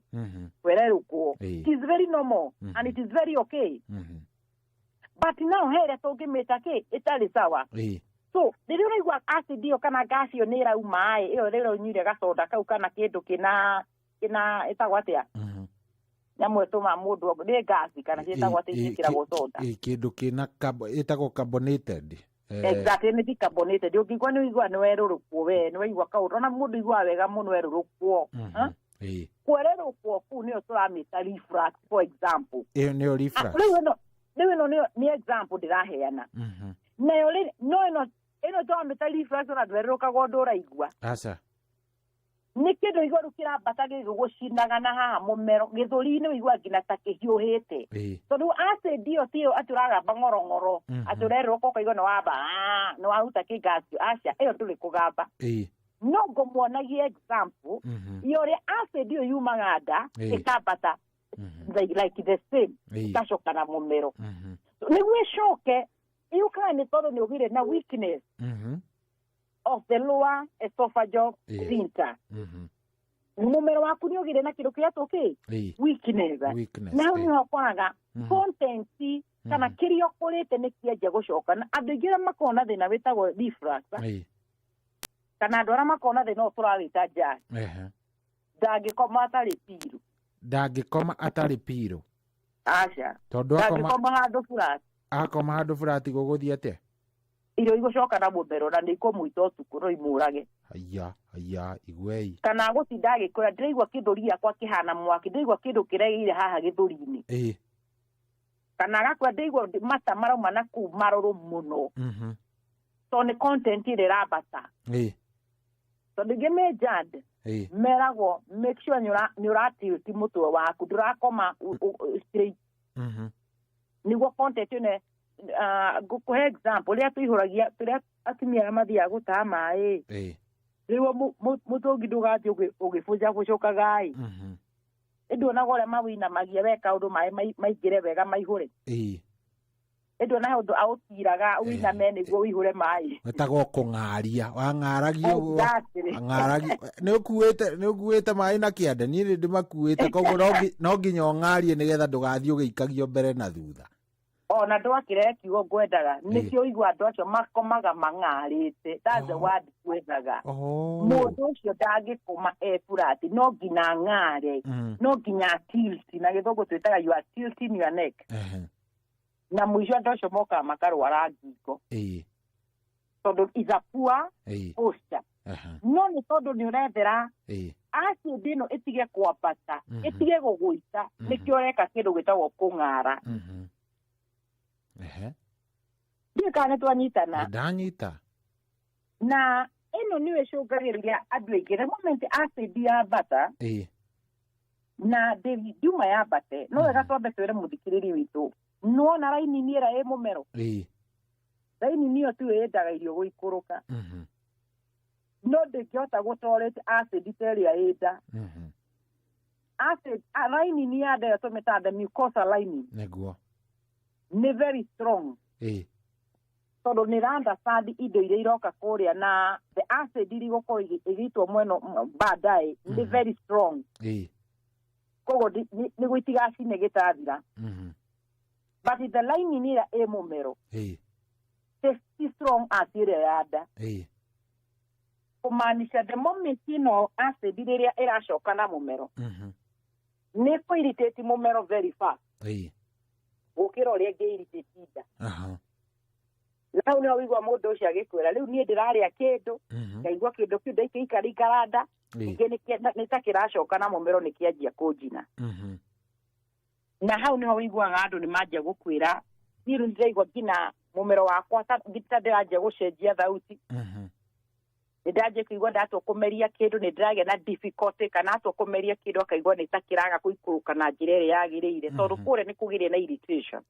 kwererũkwo. It is very normal and it is very okay. But now he ĩrĩa tũngĩmĩta kĩ ĩtarĩ sawa. So rĩrĩa ũraigua acid ĩyo kana gas ĩyo nĩ ĩrauma ĩ, ĩyo rĩrĩa ũnyuire gacoda kau kana kĩndũ kĩna ĩtagwo atĩa? Nyamũ ĩtũmaga mũndũ nĩ gas kana ciĩtagwo atĩa ciĩkĩragwo soda. Kĩndũ kĩna ĩtagwo carbonated. Exactly, nĩ carbonated. Ũngĩigua nĩ ũigua nĩ werũrũkwo we, nĩ waigua kaũndũ. Ona mũndũ iguaga wega mũno werũrũkwo. Kwerũrũkwo kũu nĩyo tũramĩta reflux, for example. Ĩyo nĩyo reflux. Rĩu ĩno nĩ example ndĩraheana. Nayo rĩ, no ĩno tũramĩta reflux ona ndwerũrũkagwo ũndũ ũraigua. Aca. Nĩ kĩndũ igua rĩu kĩrambata gĩgũcinaga na haha mũmero gĩthũri-inĩ ũigua nginya ta kĩhiũhĩte. Tondũ acid ĩyo tiyo atĩ ũragamba ng'orong'oro, atĩ ũrerũka ũkaigua nĩ wamba, nĩ waruta kĩngasi. Aca, ĩyo ndũrĩ kũgamba. No ngũmuonagia example ya ũrĩa acid ĩyo yumaga nda ĩkambata like the same ĩgacoka na mũmero. Nĩguo ĩcoke yũkaga nĩ tondũ nĩ ũgĩire na weakness of the lower esophageal sphincter. Mũmero waku nĩ ũgĩire na kĩndũ kĩretwo kĩ? Weakness. Na hau nĩho ũkoraga content kana kĩrĩa ũkũrĩte nĩ kĩanjia gũcoka. Na andũ aingĩ arĩa makoragwo na thĩna wĩtagwo reflux, kana andũ arĩa makoragwo na thĩna ũyũ tũrawĩta GERD, ndangĩkoma atarĩ piru. Ndangĩkoma atarĩ piru. Aca. Tondũ ndangĩkoma handũ flat. Akoma handũ flat gũgũthiĩ atĩa? Irio igũcoka na mũmero na nĩ ikũmũita ũtukũ no imũrage. Haya, haya, igwei. Kana gũtinda agĩkwĩra ndĩraigua kĩthũri gĩakwa kĩhana mwaki, ndĩraigua kĩndũ kĩregeire haha gĩthũri-inĩ. Kana agakwĩra ndĩraigua mata marauma na kũu marũrũ mũno. Tondũ nĩ content ĩrĩa ĩrambata. Tondũ ingĩ me GERD, meragwo make sure nĩ ũratilt mũtwe waku, ndũrakoma straight. Nĩguo content ĩno, ngũkũhe example, rĩrĩa tũihũragia, rĩrĩa atumia arĩa mathiaga gũtaha maĩ, rĩu mũtũngi ndũgathiĩ ũgĩbũcabũcũkaga ĩ, ĩnduonaga ũrĩa mawĩinamagia weka ũndũ maĩ maingĩre wega maihũre. Ĩnduona ũndũ aũtiraga ũiname nĩguo ũihũre maĩ. Wĩtagwo kũng'aria, wang'aragia ũguo. Ng'aragia. Nĩ ũkuĩte maĩ na kĩande, niĩ nĩ ndĩmakuĩte, koguo no nginya ũng'arie nĩgetha ndũgathiĩ ũgĩikagio mbere na thutha. Ona ndwakĩrehe kiugo ngwendaga, nĩkĩo ũigua andũ acio makomaga mang'arĩte. That's the word ngwendaga. Mũndũ ũcio ndangĩkoma e flat, no nginya ang'are, no nginya tilt, na gĩthũngũ twĩtaga you are tilting your neck. Na mũico andũ acio mokaga makarwara ngingo. Tondũ is a poor posture. No nĩ tondũ nĩ ũrethera acid ĩno ĩtige kwambata, ĩtige gũgũita, nĩkĩo ũreka kĩndũ gĩtagwo kũng'ara. Ndiũĩ kana nĩ twanyitana. Ndanyita. Na Ĩno nĩyo ĩcũngagĩrĩria andũ aingĩ the moment acid yambata, na ndĩngiuma yambate, no wega twambe twĩre mũthikĩrĩri witũ, nĩwona raini ĩrĩa ĩ mũmero, raini ĩyo tiyo yendaga irio gũikũrũka, no ndĩngĩhota gũtolerate acid ta ĩrĩa ĩ nda. Acid lining ya nda ĩyo tũmĩtaga the mucosa lining, nĩ very strong, tondũ nĩ ĩra understand indo iria iroka kũrĩa, na the acid iria igũkorwo ĩgĩitwo mwena baadaye nĩ very strong. Koguo nĩguo itigacine gĩtathira. But the lining ĩrĩa ĩ mũmero ti strong as ĩrĩa ya nda, kũmaanisha the moment ĩno acid rĩrĩa ĩracoka na mũmero, nĩ kũ irritate mũmero very fast gũkĩra ũrĩa ĩngĩ irritate nda. Na hau nĩho wĩigua mũndũ ũcio agĩkwĩra, rĩu niĩ ndĩrarĩa kĩndũ, ngaigua kĩndũ kĩu ndaikĩikara nda, ningĩ nĩ ta kĩracoka na mũmero, nĩ kĩanjia kũnjina. Na hau nĩho wĩiguaga andũ nĩ manjia gũkwĩra, niĩ rĩu ndĩraigua nginya mũmero wakwa ta ndĩranjia gũcenjia thauti, nĩ ndanjia kũigua ndatua kũmeria kĩndũ nĩ ndĩragĩa na difficulty, kana atua kũmeria kĩndũ akaigua nĩ ta kĩraga gũikũrũka na njĩra ĩrĩa yagĩrĩire, tondũ kũrĩa nĩ kũgĩrĩ na irritation.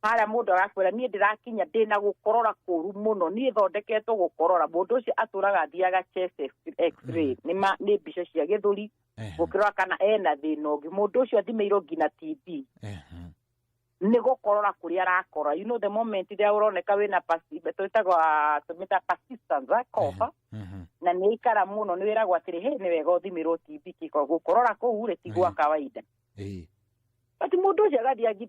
Harĩa mũndũ arakwĩra, niĩ ndĩrakinya ndĩna gũkorora kũru mũno, niĩ thondeketwo gũkorora. Mũndũ ũcio atũraga athiaga chest x-ray, nĩ mbica cia gĩthũri gũkĩrora kana ena thĩna ũngĩ. Mũndũ ũcio athimĩirwo nginya TB, nĩ gũkorora kũrĩa arakora. You know the moment rĩrĩa ũroneka wĩna twĩtagwo tũmĩta persistence cough, na nĩ ikara mũno, nĩ wĩragwo atĩrĩ, he nĩ wega ũthimĩrwo TB, kĩko gũkorora kũu rĩ ti gwa kawaida. But mũndũ ũcio agathiĩ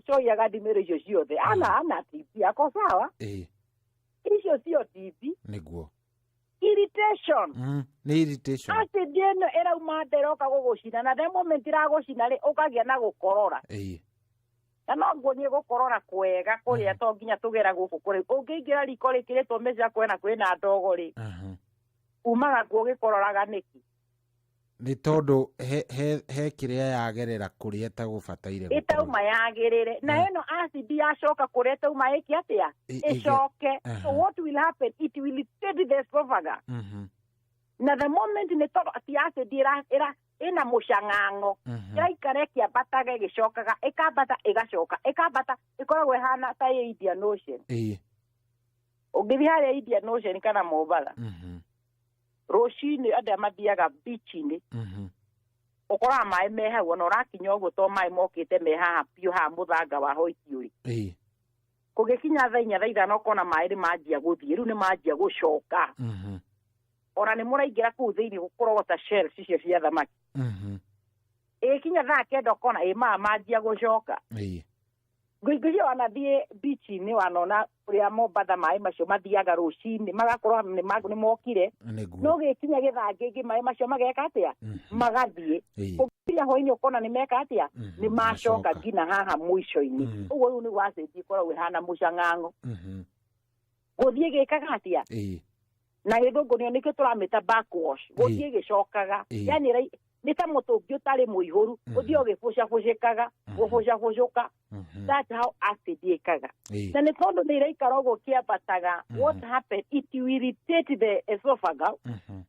coi agathimĩrwo icio ciothe, ana TB, ako sawa. Icio cio TB. Irritation. Nĩ irritation. Acid ĩno ĩrauma nda ĩroka gũgũcina, na the moment ĩragũcina rĩ, ũkagĩa na gũkorora. Na no nguonie gũkorora kwega kũrĩa to nginya tũgera gũkũ kũrĩ ũngĩingĩra riko rĩkĩrĩtwo mĩcakwe na kwĩna ndogo rĩ, umaga kuo ũgĩkororaga nĩkĩ? Nĩ tondũ he kĩrĩa yagerera kũrĩa ĩtagũbataire gũkorwo. Ĩtauma yagĩrĩre, na ĩno acid yacoka kũrĩa ĩtauma ĩke atĩa? Ĩcoke. So what will happen, it will irritate the esophagus. Na the moment, nĩ tondũ ti acid ĩra ĩna mũcang'ang'o, ĩraikara ĩkĩambataga ĩgĩcokaga, ĩkambata ĩgacoka, ĩkambata, ĩkoragwo ĩhana ta ĩ Indian Ocean. Ũngĩthiĩ harĩa Indian Ocean kana Mombatha rũcinĩ, andũ arĩa mathiaga beach-inĩ, ũkoraga maĩ me hau, ona ũrakinya ũguo to maĩ mokĩte me haha biũ, haha mũthanga wa hoiti ũrĩ. Kũgĩkinya thaa 4, thaa 5, ũkona maĩ nĩ manjia gũthiĩ, rĩu nĩ manjia gũcoka. Ona nĩ mũraingĩra kũu thĩinĩ gũkũrogota shells icio cia thamaki. Ĩgĩkinya thaa 9, ũkona ĩ maya manjia gũcoka. Ngwĩciria wanathiĩ beach-inĩ, wanona ũrĩa Mombatha maĩ macio mathiaga rũcinĩ, magakorwo nĩ mokire, no gĩkinya gĩthaa kĩngĩ maĩ macio mageka atĩa? Magathiĩ. Kũngĩkinya hwainĩ, ũkona nĩ meka atĩa? Nĩ macoka nginya haha mũico-inĩ. Ũguo rĩu nĩguo acid ĩkoragwo ĩhana mũcang'ang'o gũthiĩ gĩkaga atĩa? Na gĩthũngũ nĩo nĩkĩo tũramĩta backwash, gũthiĩ gĩcokaga. Yani nĩ ta mũtũngi ũtarĩ mũihũru, ũthiĩ ũgĩbũcabũcĩkaga, gũbũcabũcũka. That's how acid ĩkaga. Na nĩ tondũ nĩ ĩraikara ũguo kĩambataga, what happen, it will irritate the esophagus,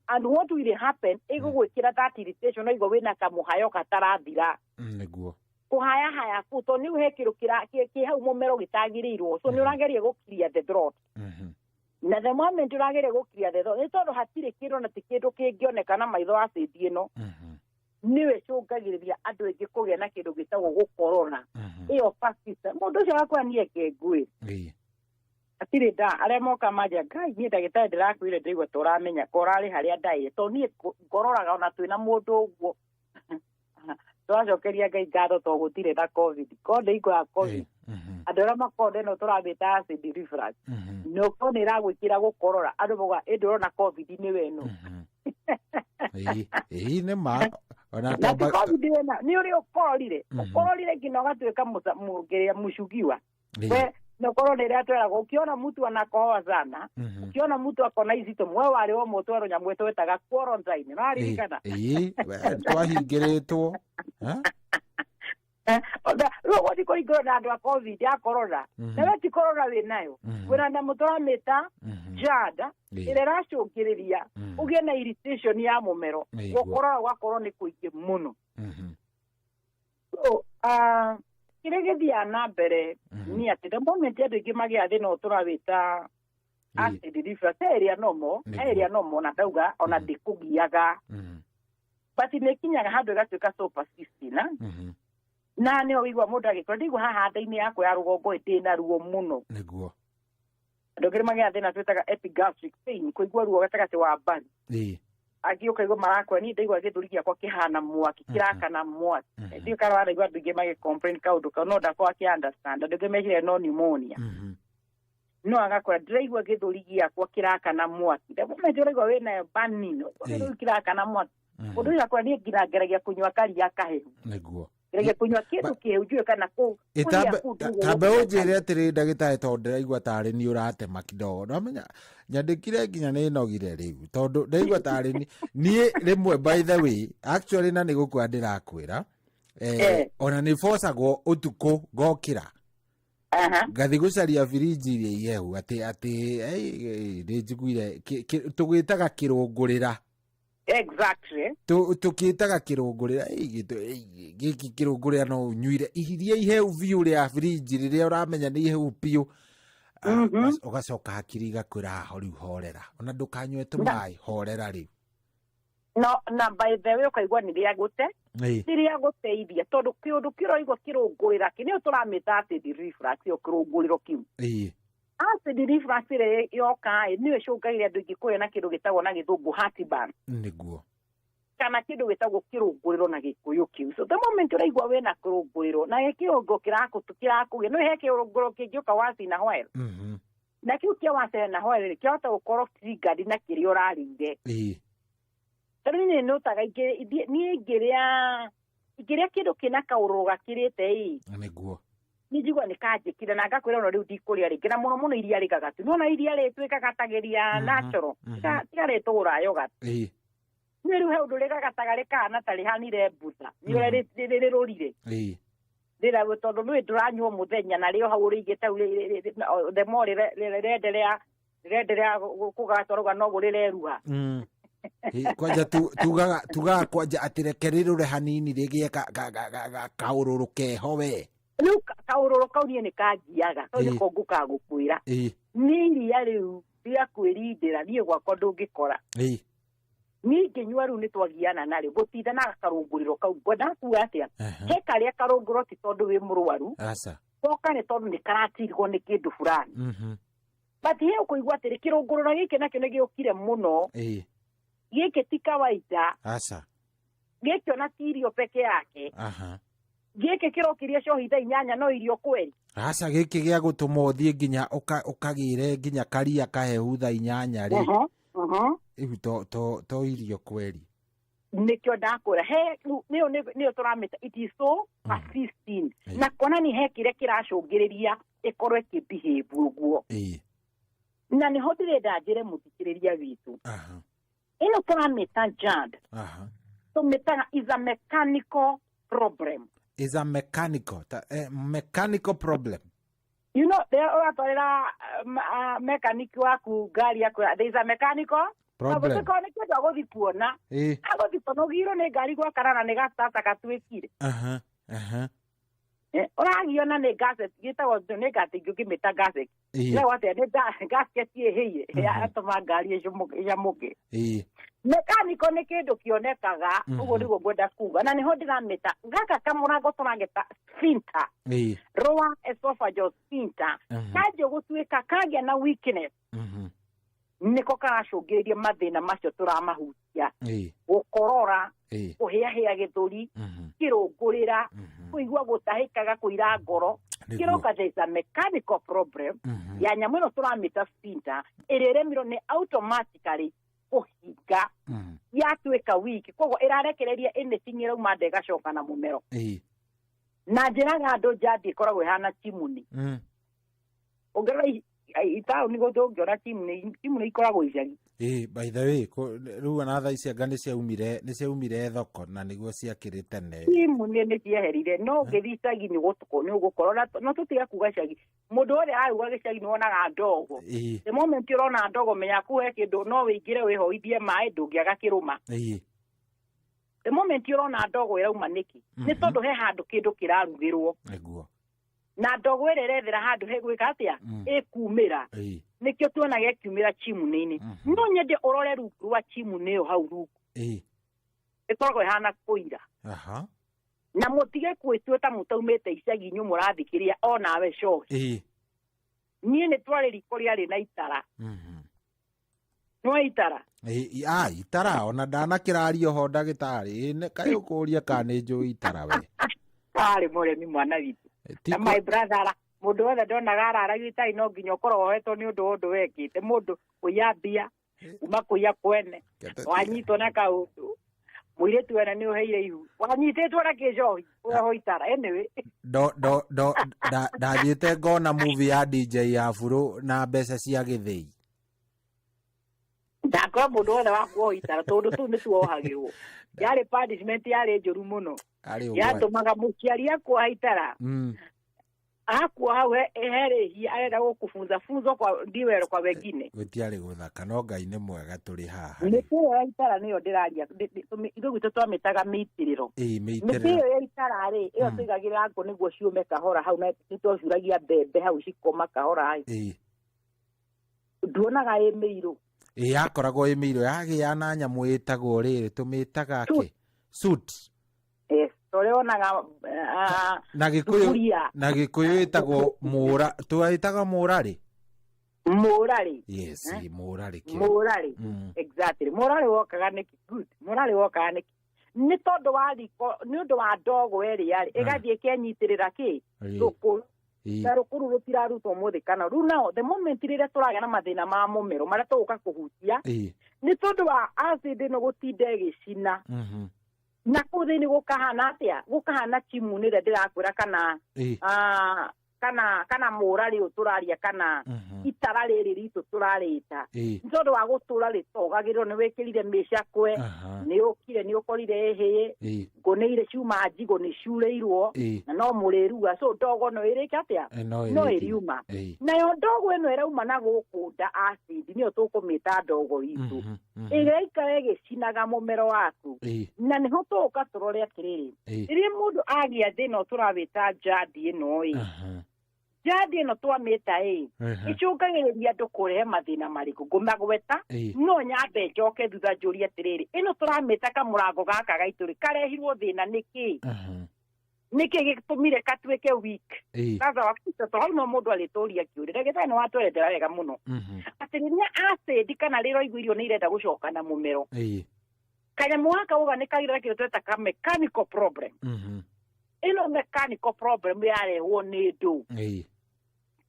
and what will happen, ĩgũgwĩkĩra that irritation, no igua wĩna kamũhayo gatarathira. Kũhayahaya kũu tondũ nĩu he kĩndũ kĩ hau mũmero gĩtagĩrĩirwo, so nĩ ũrageria gũkiria the throat, na the moment ũrageria gũkiria the throat, nĩ tondũ hatirĩ kĩndũ na ti kĩndũ kĩngĩoneka na maitho, acid ĩno nĩyo ĩcũngagĩrĩria andũ aingĩ kũgĩa na kĩndũ gĩtagwo gũkorora, ĩyo persistent. Mũndũ ũcio agakora niĩ ngengwĩ hatirĩ nda, arĩa moka manjia, ngai niĩ ndagĩtarĩ ndĩrakwĩre, ndĩraigua ta ũramenya ko ũrarĩ harĩa ndaĩ, tondũ niĩ ngororaga ona twĩna mũndũ ũguo. Tũracokeria Ngai ngatho to gũtirĩ na COVID. Ko nĩ hingo ya COVID, andũ arĩa makorwo ĩno tũramĩta acid reflux, na ũkorwo nĩ ĩragwĩkĩra gũkorora, andũ mauga ĩndĩ ũrona COVID nĩwe ĩno. Ĩĩ, nĩ ma ona Na ti COVID wĩna nĩ ũrĩ ũkororire, ũkororire nginya ũgatuĩka mũngĩrĩa mũcugiwa. We na ũkorwo nĩ ĩrĩa tweragwo, ukiona mtu anakohoa sana, ukiona mtu akona izito, mwe warĩ o mũtwaro nyamũ twetaga quarantine, no aririkana? Ĩĩ, twahingĩrĩtwo. Rĩu ũgũthiĩ kũhingũrwo na andũ a COVID, a corona, na we ti corona wĩ nayo, wĩna nyamũ tũramĩta. GERD ĩrĩa ĩracũngĩrĩria ũgĩe na irritation ya mũmero, gũkorora gũgakorwo nĩ kũingĩ mũno. So kĩrĩa gĩthiaga na mbere nĩ atĩ the moment andũ aingĩ magĩa thĩna ũyũ tũrawĩta acid reflux, he ĩrĩa normal, he ĩrĩa normal na ndauga ona ndĩkũgiaga, but nĩ ĩkinyaga handũ ĩgatuĩka so persistent na nĩho wĩigua mũndũ agĩkora ndĩigua haha nda-inĩ yakwa ya rũgongo ndĩna ruo mũno. Andũ angĩ magĩa thĩna twĩtaga epigastric pain, kũigua ruo gatagatĩ wa mbaru. Angĩ ũkaigua marakora niĩ ndaigua gĩthũri gĩakwa kĩhana mwaki, kĩrakana mwaki. Ndiũĩ kana wanaigua andũ aingĩ magĩ complain kaũndũ kau, no ndakorwo akĩ understand. Andũ aingĩ meciria no pneumonia, no agakora ndĩraigua gĩthũri gĩakwa kĩrakana mwaki. The moment ũraigua wĩna burning, gĩthũri kĩrakana mwaki, ũndũ ũyũ akora niĩ nginya ngeragia kũnyua karia kahehu, ngeragia kũnyua kĩndũ kĩhehu njũĩ kana kũu kũrĩa kũu ndũgũ. Tambe ũnjĩre atĩrĩ ndagĩtarĩ, tondũ ndĩraigua tarĩ niĩ ũratema kidogo, nomenya nyandĩkire nginya nĩ nogire rĩu tondũ ndaigua tarĩ niĩ rĩmwe, by the way, actually, na nĩ gũkua ndĩrakwĩra, ona nĩ bocagwo ũtukũ ngokĩra ngathi gũcaria birinji iria ihehu atĩ nĩ njiguire tũgĩtaga kĩrũngũrĩra. Tũkĩtaga kĩrũngũrĩra, gĩkĩ kĩrũngũrĩra no ũnyuire iria ihehu biũ rĩa birinji rĩrĩa ũramenya nĩ ihehu biũ. Ũgacoka hakiri igakwĩra haho rĩu horera, ona ndũkanyue tũmaĩ, horera rĩu. No na by the way ũkaigua nĩ rĩa gũte, nĩ rĩa gũteithia tondũ kĩũndũ kĩroigua kĩrũngũrĩra kĩ nĩyo tũramĩta acid reflux, ĩyo kĩrũngũrĩro kĩu. Acid reflux ĩrĩa yoka ĩ nĩyo ĩcũngagĩrĩria andũ aingĩ kũgĩa na kĩndũ gĩtagwo na gĩthũngũ heartburn, kana kĩndũ gĩtagwo kĩrũngũrĩro na gĩkũyũ kĩu. So the moment ũraigua wĩna kĩrũngũrĩro na kĩrũngũ kĩrakũgĩa, no he kĩrũngũrĩro kĩngĩũka once in a while, na kĩu kĩa once in a while rĩ, kĩahota gũkorwo triggered na kĩrĩa ũrarĩire. Tondũ niĩ nĩnotaga niĩ ingĩrĩa kĩndũ kĩna kaũrũrũ gakĩrĩte ĩ, nĩ njigua nĩ kanjĩkire na ngakwĩra ona rĩu ndikũrĩa rĩngĩ, na mũno mũno iria rĩgagatu, nĩwona iria rĩtwĩkagatagĩria natural, tiga rĩtũgũra yogurt. Nĩ rĩu he ũndũ rĩgagataga rĩkahana ta rĩhanire mbutha, nĩ ũrĩa rĩrũrire rĩra, tondũ nĩ ndũranyua mũthenya na rĩo hau ũrĩigĩte hau the more rĩrenderea kũgata ũrauga noguo rĩreruha. Kwanja tugaga kwanja atĩ reke rĩrũre hanini rĩgĩe kaũrũrũ keho we. Rĩu kaũrũrũ kau niĩ nĩ kangiaga kau, nĩko ngũkaga gũkwĩra. Nĩ iria rĩu rĩa kwĩrindĩra niĩ gwakwa ndũngĩkora. Niĩ ingĩnyua rĩu nĩ twagiana narĩo gũtinda na karũngũrĩro kau, ngwenda kuga atĩa, he karĩa karũngũrĩro ti tondũ wĩ mũrwaru, goka nĩ tondũ nĩ karatirwo nĩ kĩndũ fulani, but he ũkũigua atĩrĩ kĩrũngũrĩro gĩkĩ nakĩo nĩ gĩũkire mũno. Gĩkĩ ti kawaida. Gĩkĩ ona ti irio peke yake. Gĩkĩ kĩrokirie cohi thaa 8 no irio kweri. Aca, gĩkĩ gĩa gũtũma ũthiĩ nginya ũkagĩre nginya karia kahehu thaa 8 rĩ, rĩu to irio kweri. Nĩkĩo ndakwĩra he nĩyo nĩyo tũramĩta it is so persistent, na kuonani he kĩrĩa kĩracũngĩrĩria ĩkorwo ĩkĩ behave ũguo. Na nĩho ndĩrenda njĩre mũthikĩrĩria witũ, ĩno tũramĩta GERD, tũmĩtaga is a mechanical problem. Is a mechanical mechanical problem. You know rĩrĩa ũratwarĩra mechanic waku ngari yaku, there is a mechanical problem. Gũtikorwo nĩ kĩndũ agũthi kuona, agũthi kuona ũgirwo nĩ ngari gwakana na nĩ gastata gatuĩkire. aha aha Ũragio na nĩ gasket gĩtagwo nĩ gasket, ũngĩmĩta gasket. Ĩragwo atĩa, nĩ gasket ĩhĩire yatũma ngari ĩcamũke. Mechanical nĩ kĩndũ kĩonekaga. Ũguo nĩguo ngwenda kuga, na nĩho ndĩramĩta gaka kamũrango tũrageta sphincter, lower esophageal sphincter, kanjia gũtuĩka kagĩa na weakness, nĩko karacũngĩrĩria mathĩna macio tũramahutia, gũkorora, kũhĩahĩa gĩthũri, kĩrũngũrĩra, kũigua gũtahĩkaga, kũira ngoro. Kĩroka there is a mechanical problem ya nyamũ ĩno tũramĩta sphincter, ĩrĩa ĩremirwo nĩ automatically kũhinga, yatuĩka weak, koguo ĩrarekereria anything ĩrauma nda ĩgacoka na mũmero. Na njĩraga andũ GERD ĩkoragwo ĩhana chimney. Ũngĩrora Itaũni gũtũngĩona timu nĩ ikoragwo icagi. Ĩ, by the way, rĩu ona thaa ici anga nĩ ciaumire thoko na nĩguo ciakĩrĩ tene. Timu nĩ cieherire, no ũngĩthiĩ icagi nĩ ũgũkora no tũtiga kuga icagi, mũndũ wothe arauga gĩcagi nĩ wonaga ndogo. The moment ũrona ndogo, menya kũu he kĩndũ, no wĩingĩre wĩhoithie maĩ, ndũngĩaga kĩrũma. The moment ũrona ndogo ĩrauma nĩkĩ? Nĩ tondũ he handũ kĩndũ kĩrarugĩrwo. Na ndogo ĩrĩa ĩrethera handũ he gwĩka atĩa? Ĩkumĩra. Nĩkĩo tuonaga ĩkiumĩra chimney-inĩ. No nyende ũrore rungu rwa chimney ĩyo, hau rungu ĩkoragwo ĩhana kũira. Na mũtige gwĩtua ta mũtaumĩte icagi inyuĩ mũrathikĩria onawe cohi. Niĩ nĩ twarĩ riko rĩarĩ na itara. No itara. Ĩ, a itara ona ndanakĩraria ho ndagĩtarĩ. Ĩ, kaĩ ũkũria kana nĩ njũĩ itara we? Karĩ mũrĩmi mwana witũ. Na my brother mũndũ wothe ndonaga araragia itarĩ, no nginya ũkorwo wohetwo nĩ ũndũ wa ũndũ wekĩte, mũndũ kũiya mbia, kuma kũiya kwene, wanyitwo na kaũndũ, mũirĩtu wene nĩ ũheire ihu, wanyitĩtwo na kĩnjohi, ũheho itara, anyway. Ndo ndo ndo ndathiĩte ngona movie ya DJ ya burũ na mbeca cia gĩthĩi. Ndakora mũndũ wothe wa kuoho itara, tondũ tũu nĩ tuohagĩrwo, yarĩ punishment yarĩ njũru mũno. Arĩ ũgwati. Yatũmaga mũciari akuoha itara, akuoha hau herĩhia arenda gũkũbunza funzo kwa ndiwero kwa wengine. Gũtiarĩ gũthaka, no Ngai nĩ mwega tũrĩ haha. Mĩtĩ ĩyo ya itara nĩyo ndĩraria. Ithuĩ gwitũ twamĩtaga mĩitĩrĩro. Mĩtĩ mĩitĩrĩro. Ĩyo ya itara rĩ, ĩyo tũigagĩrĩra ngũ nĩguo ciũme kahora hau, na nĩtwacuragia mbembe hau cikoma kahora. Nduonaga ĩ mĩirũ? Ĩ, yakoragwo ĩ mĩirũ, yagĩa na nyamũ ĩtagwo rĩrĩ, tũmĩtaga kĩ? Suit. Yes, torĩa wonaga Na Gĩkũyũ thuburia. Na Gĩkũyũ ĩtagwo mũra, twĩtaga mũrarĩ. Mũrarĩ. Yes. Eh? Mũrarĩ kĩo. Mũrarĩ. Exactly, mũrarĩ wokaga nĩkĩ? Good. Mũrarĩ wokaga nĩkĩ? Nĩ tondũ wa riko, nĩ ũndũ wa ndogo ĩrĩa rĩ ĩgathiĩ ĩkenyitĩrĩra kĩ? Rũkũ. Na rũkũ rũu rũtirarutwo mũthĩ kana rĩu nao the moment rĩrĩa tũragĩa na mathĩna ma mũmero marĩa tũgũka kũhutia, nĩ tondũ wa acid ĩno gũtinda ĩgĩcina na kũu thĩinĩ gũkahana atĩa? Gũkahana chimney ĩrĩa ndĩrakwĩra kana kana mũrarĩ ũyũ tũraria kana itara rĩrĩ ritũ tũrarĩta, nĩ tondũ wa gũtũra rĩtogagĩrwo, nĩ wĩkĩrire mĩcakwe, nĩ ũkire nĩ ũkorire ĩhĩĩ, ngũ nĩ irĩ ciuma, njigũ nĩ ciurĩirwo, na no mũrĩruga, so ndogo no ĩrĩke atĩa? No No ĩrĩkinya. ĩriuma. Nayo ndogo ĩno ĩrauma na gũkũ nda, acid nĩyo tũkũmĩta ndogo itũ, ĩraikara ĩgĩcinaga mũmero waku. Na nĩho tũgũka tũrore atĩrĩrĩ, rĩrĩa mũndũ agĩa thĩna ũyũ tũrawĩta jadi ĩno ĩ, jadi ĩno twamĩta ĩ, ĩcũngagĩrĩria andũ kũrehe mathĩna marĩkũ? Ngũmagweta, no nyambe njoke thutha njũrie atĩrĩrĩ, ĩno tũramĩta kamũrango gaka gaitũ rĩ, karehirwo thĩna nĩkĩ? Nĩkĩ gĩtũmire gatuĩke weak? Sasa wakuta to hau no mũndũ arĩtũria kĩũria. Ndagĩtarĩ nĩ watwerethera wega mũno atĩ rĩrĩa acid kana rĩrĩa ũraigua irio nĩ irenda gũcoka na mũmero, kanyamũ gaka uga nĩ kagĩra kĩndũ tweta ka mechanical problem. Ĩno mechanical problem yarehwo nĩ ndũ?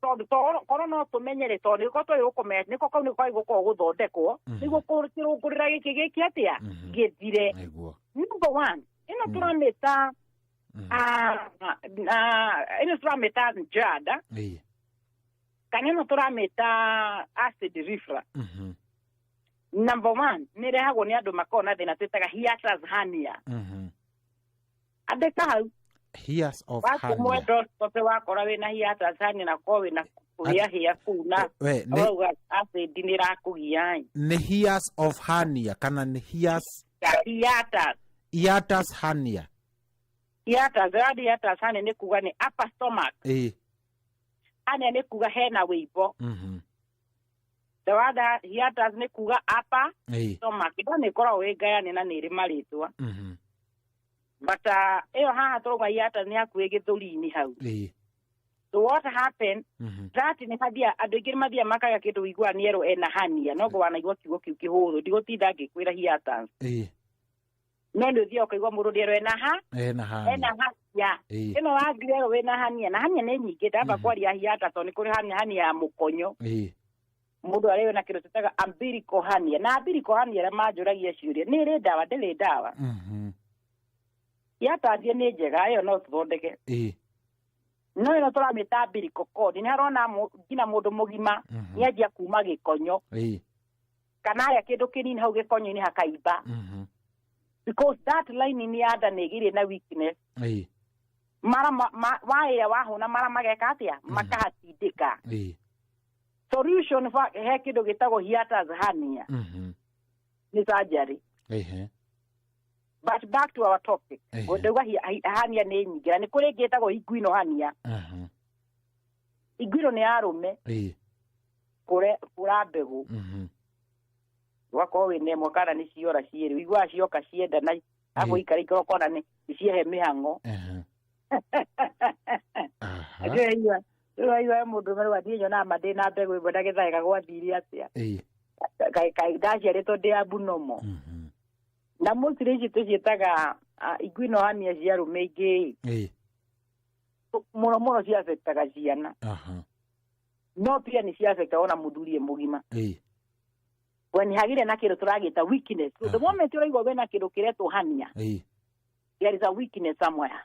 Tondũ korwo no tũmenyere, tondũ nĩko twagĩrĩirwo kũmenya, nĩko kau nĩko kwagĩrĩirwo gũkorwo gũthondekwo nĩguo kĩrũngũrĩra gĩkĩ gĩkĩ atĩa gĩthire. Number one, ĩno tũramĩta ĩno tũramĩta jada kana ĩno tũramĩta acid reflux. Number one, nĩ ĩrehagwo nĩ andũ makoragwo na thĩna twĩtaga hiatus hernia. Andĩka hau. Hiatus of Wakumwo hernia. Endoscopy wakora wĩna hiatus hernia na korwo wĩna kũhĩahĩa kũu na We, ũrauga acid nĩ ĩrakũgia. Nĩ hiatus of hernia kana nĩ hiatus? Hiatus. Hiatus hernia. Hiatus, radi hiatus hernia nĩ kuga nĩ upper stomach. Hernia nĩ kuga hena wĩimbo. The word hiatus nĩ kuga upper stomach. Ĩno nĩ ĩkoragwo ĩ ngayane na nĩ ĩrĩ marĩtwa, but ĩyo haha tũrauga hiatus nĩ hakuhĩ gĩthũri-inĩ hau. So what happened, that nĩ hathia andũ aingĩ nĩ mathiaga makaga kĩndũ wĩiguaga nĩ erwo ena hernia, no ngo wanaigua kiugo kĩu kĩhũthũ, ndigũtinda ngĩkwĩra hiatus, no nĩ ũthiaga ũkaigua mũndũ nĩ erwo ena ha Ena hernia. Ena hernia. Ĩno wangirerwo wĩna hernia, na hernia nĩ nyingĩ, ndamba kwaria hiatus tondũ nĩ kũrĩ hernia, hernia ya mũkonyo, mũndũ arĩwe na kĩndũ twĩtaga umbilical hernia. Na umbilical hernia, arĩa manjũragia ciũria, nĩ ĩrĩ ndawa? Ndĩrĩ ndawa. Hiatus nĩ njega, ĩyo no tũthondeke. No ĩno tũramĩta umbilical cord nĩ harona nginya mũndũ mũgima nĩ anjia kuma gĩkonyo kana arĩa kĩndũ kĩnini hau gĩkonyo-inĩ hakaimba, because that line nĩ ya nda nĩ ĩgĩrĩ na weakness. Mara waĩa wahũna mara mageka atĩa, makahatindĩka. Solution he kĩndũ gĩtagwo hiatus hernia nĩ surgery. But back to our topic, ndauga hernia nĩ nyingĩ na nĩ kũrĩ ĩngĩ ĩtagwo inguinal hernia. Inguinal nĩ ya arũme kũra mbegũ, ũgakorwo wĩna ĩmwe kana nĩ ciora cierĩ, ũiguaga cioka cienda na arabu ikara ikara ũkona nĩ ciehe mĩhang'o. Ndĩraigua mũndũ ũmwe rĩu niĩ nyonaga ma ndĩna mbegũ ĩmwe ndagĩtharĩka gwathire atĩa, ndaciarĩtwo ndĩ abnormal. Na mostly ici tũciĩtaga inguinal hernia cia arũme ingĩ mũno mũno ciafectaga ciana, no pia nĩ ciafectaga ona mũthuri e mũgima when hagire na kĩndũ tũragĩta weakness. So the moment ũraigua wĩna kĩndũ kĩretwo hernia, there is a weakness somewhere.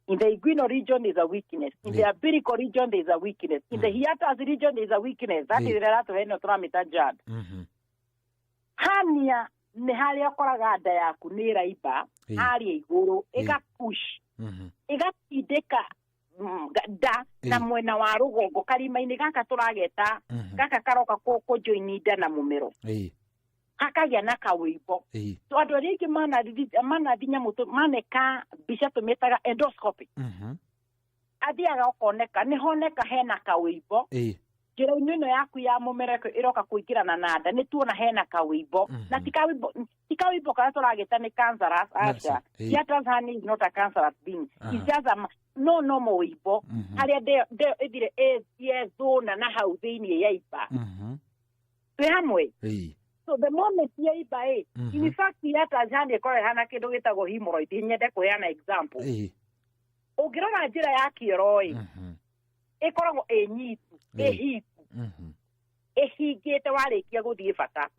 In the inguinal region there is a weakness, in the umbilical region there is a weakness, in the hiatus region there is a weakness. That is ĩrĩa ĩratũhe ĩno tũramĩta GERD. Hernia nĩ harĩa ũkoraga nda yaku nĩ ĩraimba harĩa igũrũ, ĩgapush, ĩgatindĩka nda na mwena wa rũgongo karima-inĩ gaka tũrageta gaka karoka kũjoini nda na mũmero, hakagĩa na kawĩimbo. So andũ arĩa aingĩ manathi nyamũ maneka mbica tũmĩtaga endoscopy, athiaga ũkoneka nĩ honeka hena kawĩimbo njĩra-inĩ ĩno yaku ya mũmero ĩroka kũingĩrana na nda, nĩ tuona hena kawĩimbo. Na ti kawĩimbo karĩa tũragĩta nĩ cancerous, aca. Hiatus hernia is not a cancerous thing. It's just a no normal wĩimbo harĩa ndeo ĩthire yethũna na hau thĩiniĩ yaimba. Twĩ hamwe? So the moment yaimba ĩ, in fact hiatus hernia ĩkoragwo ĩhana kĩndũ gĩtagwo hemorrhoid. Nyende kũheana example. Ũngĩrora njĩra ya kĩoro ĩ, ĩkoragwo ĩ nyitu, ĩhingu, ĩhingĩte warĩkia gũthiĩ bata.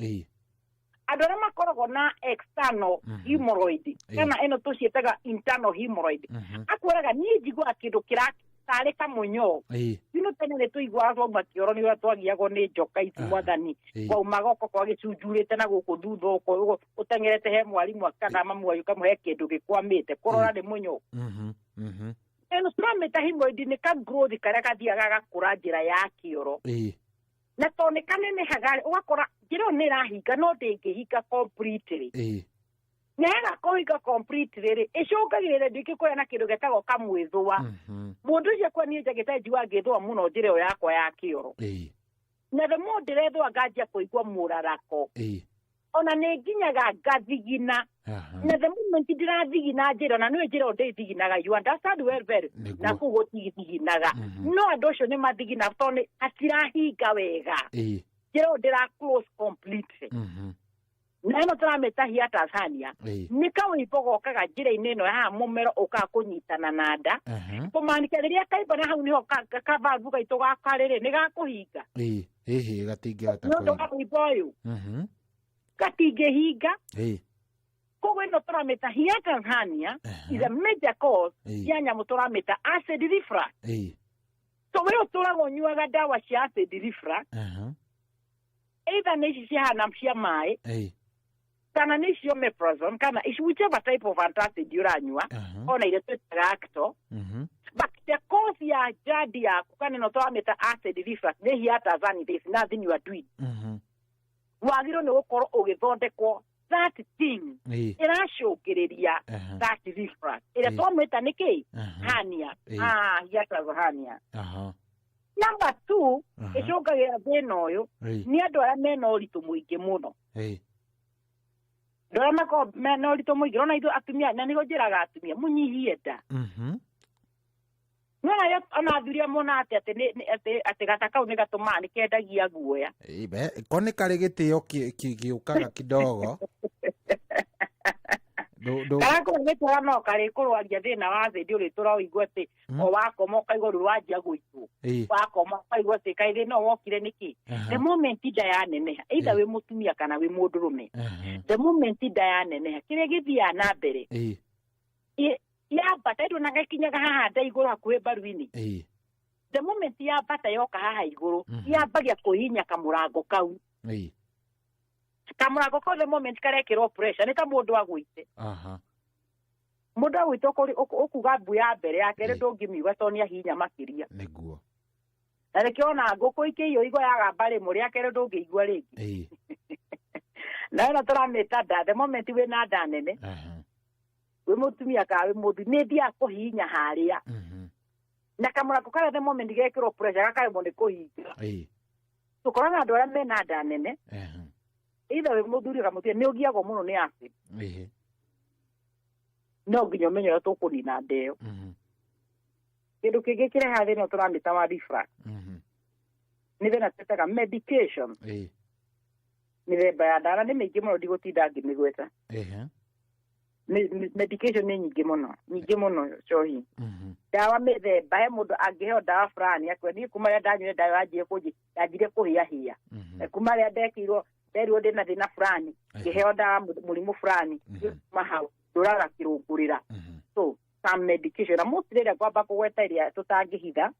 Andũ arĩa makoragwo na external hemorrhoid kana ĩno tũciĩtaga internal hemorrhoid, akwĩraga niĩ njiguaga kĩndũ kĩratarĩ kamũnyoo. You tene nĩ tũiguaga twauma kĩoro nĩ ũrĩa twagiagwo nĩ njoka ici mwathani, kwaumaga ũko gwagĩcunjurĩte na gũkũ thutha ũko ũteng'erete he mwarimũ kana mamu wanyu ũkamũhe kĩndũ gĩkwamĩte kũrora nĩ mũnyoo. Ĩno tũramĩta hemorrhoid nĩ ka growth karĩa gathiaga gagakũra njĩra ya kĩoro, na tondũ nĩ kanenehaga ũgakora njĩra ĩyo nĩ ĩrahinga no ndĩngĩhinga completely. Na yaga kũhinga completely rĩ, ĩcũngagĩrĩria ndĩkĩ kũgĩa na kĩndũ gĩtagwo kamwĩthũa. Mũndũ ũcio akwa niĩ njagĩte njigua ngĩthũa mũno njĩra ĩyo yakwa ya kĩoro, na the more ndĩrethũa nganjia kũigua mũrarako, ona nĩ nginyaga ngathigina. Na the moment ndĩrathigina njĩra, na nĩwe njĩra ĩyo ndĩthiginaga, you understand well very, na kũu gũtithiginaga, no andũ acio nĩ mathigina tondũ nĩ hatirahinga wega, njĩra ĩyo ndĩra close completely. Na ĩno tũramĩta hiatus hernia nĩ kawĩimbo gokaga njĩra-inĩ ĩno haha mũmero ũkaga kũnyitana na nda, kũmanica rĩrĩa kaimba na hau nĩho kavalvu gaitũ gaka rĩrĩ nĩ gakũhinga. Ĩhĩ, gatingĩhota nĩ ũndũ wa wĩimbo ũyũ gatingĩhinga. Koguo ĩno tũramĩta hiatus hernia is a major cause ya nyamũ tũramĩta acid reflux. So we ũtũraga ũnyuaga ndawa cia acid reflux, either nĩ ici cihana cia maĩ kana nĩ icio omeprazole kana ici, whichever type of antacid ũranyua, ona iria twĩtaga Acto. But the cause ya GERD yaku kana ĩno tũramĩta acid reflux nĩ hiatus hernia. There is nothing you are doing. Wagĩrĩirwo nĩ gũkorwo ũgĩthondekwo that thing ĩracũngĩrĩria that reflux ĩrĩa twamĩta nĩ kĩ, hernia. Ah, hiatus hernia. Number 2 ĩcũngagĩra thĩna ũyũ nĩ andũ arĩa mena ũritũ mũingĩ mũno, andũ arĩa makoragwo mena ũritũ mũingĩ. Ona ithuĩ atumia, na nĩguo njĩraga atumia mũnyihie nda. Nĩwona ona athuri amwe mona atĩ atĩ gata kau nĩ gatũmaga nĩ kendagia guoya. Ko nĩ karĩ gĩtĩo gĩũkaga kidogo. Karĩa kũrĩ no karĩ kũrwaria thĩna wa acid ũrĩtũra ũigua atĩ o wakoma ũkaigua ruo rwanjia gũitwo, wakoma ũkaigua atĩ kaĩ thĩna ũyũ wokire nĩkĩ. The moment nda yaneneha, either wĩ mũtumia kana wĩ mũndũrũme, the moment nda yaneneha kĩrĩa gĩthiaga na mbere Yambata ĩndũnaga ĩkinyaga haha nda igũrũ hakuhĩ mbaru-inĩ. The moment yambata yoka haha igũrũ, yambagia kũhihinya kamũrango kau. Kamũrango kau the moment karekĩrwo pressure nĩ ta mũndũ agwĩte. Mũndũ agwĩte ũkuga mbu ya mbere ya kerĩ ndũngĩmiigua tondũ nĩ ahihinya makĩria. Nĩguo. Na nĩkĩo ona ngũkũ ikĩiywo igoyaga mbarĩ ĩmwe, rĩa kerĩ ndũngĩigua rĩngĩ. Na ĩno tũramĩta nda, the moment wĩna nda nene, wĩ mũtumia kana wĩ mũthuri, nĩ ĩthiaga kũhihinya harĩa. Na kamũrango karĩa the moment gekĩrwo pressure gakaremwo nĩ kũhinga. Tũkoraga andũ arĩa mena nda nene, either wĩ mũthuri kana mũtumia, nĩ ũgiagwo mũno nĩ acid. No nginya ũmenye ũrĩa tũkũnina nda ĩyo. Kĩndũ kĩngĩ kĩrehaga thĩna ũyũ tũramĩta wa reflux. Nĩ thĩna twĩtaga medication. Mĩthemba ya ndawa nĩ mĩingĩ mũno, ndigũtinda ngĩmĩgweta. Medication nĩ nyingĩ mũno, nyingĩ mũno cohi. Ndawa mĩthemba, he mũndũ angĩheo ndawa fulani akwe niĩ kuma rĩrĩa ndanyuire ndawa yanjire kũnji yanjire kũhĩahĩa. Kuma rĩrĩa ndekĩirwo nderirwo ndĩna thĩna fulani, ngĩheo ndawa mũrimũ fulani, kuma hau ndũraga kĩrũngũrĩra. So some medication, na mostly rĩrĩa ngwamba kũgweta ĩrĩa tũtangĩhitha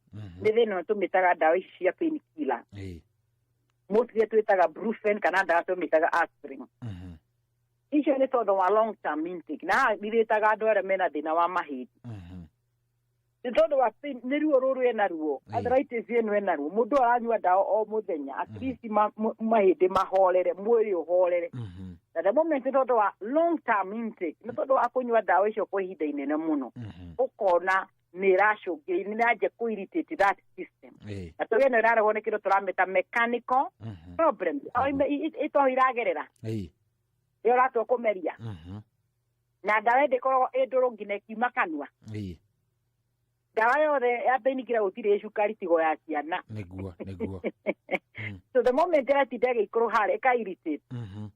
nĩ thĩna ũyũ tũmĩtaga ndawa ici cia pain killer. Mostly twĩtaga Brufen kana ndawa tũmĩtaga aspirin. Icio nĩ tondũ wa long term intake, na haha irĩtaga andũ arĩa mena thĩna wa mahĩndĩ. Nĩ tondũ wa pain, nĩ ruo rũrũ ena ruo, arthritis ĩno ena ruo, mũndũ aranyua ndawa o mũthenya, at least mahĩndĩ mahorere, mwĩrĩ ũhorere. Na the moment nĩ tondũ wa long term intake, nĩ tondũ wa kũnyua ndawa icio kwa ihinda inene mũno, ũkona nĩ ĩracũngĩrĩria, nĩ ĩranjia kũ irritate that system. Na tũgĩ ĩno ĩrarehwo nĩ kĩndũ tũramĩta mechanical problem. Ĩtoho iragerera ĩyo ũratua kũmeria, na ndawa ĩndĩkoragwo ĩ ndũrũ nginya ĩkiuma kanua. Ndawa yothe ya painkiller gũtirĩ cukari tigo ya ciana. Nĩguo, nĩguo. So the moment ĩratinda ĩgĩikũrũ harĩa ĩka irritate,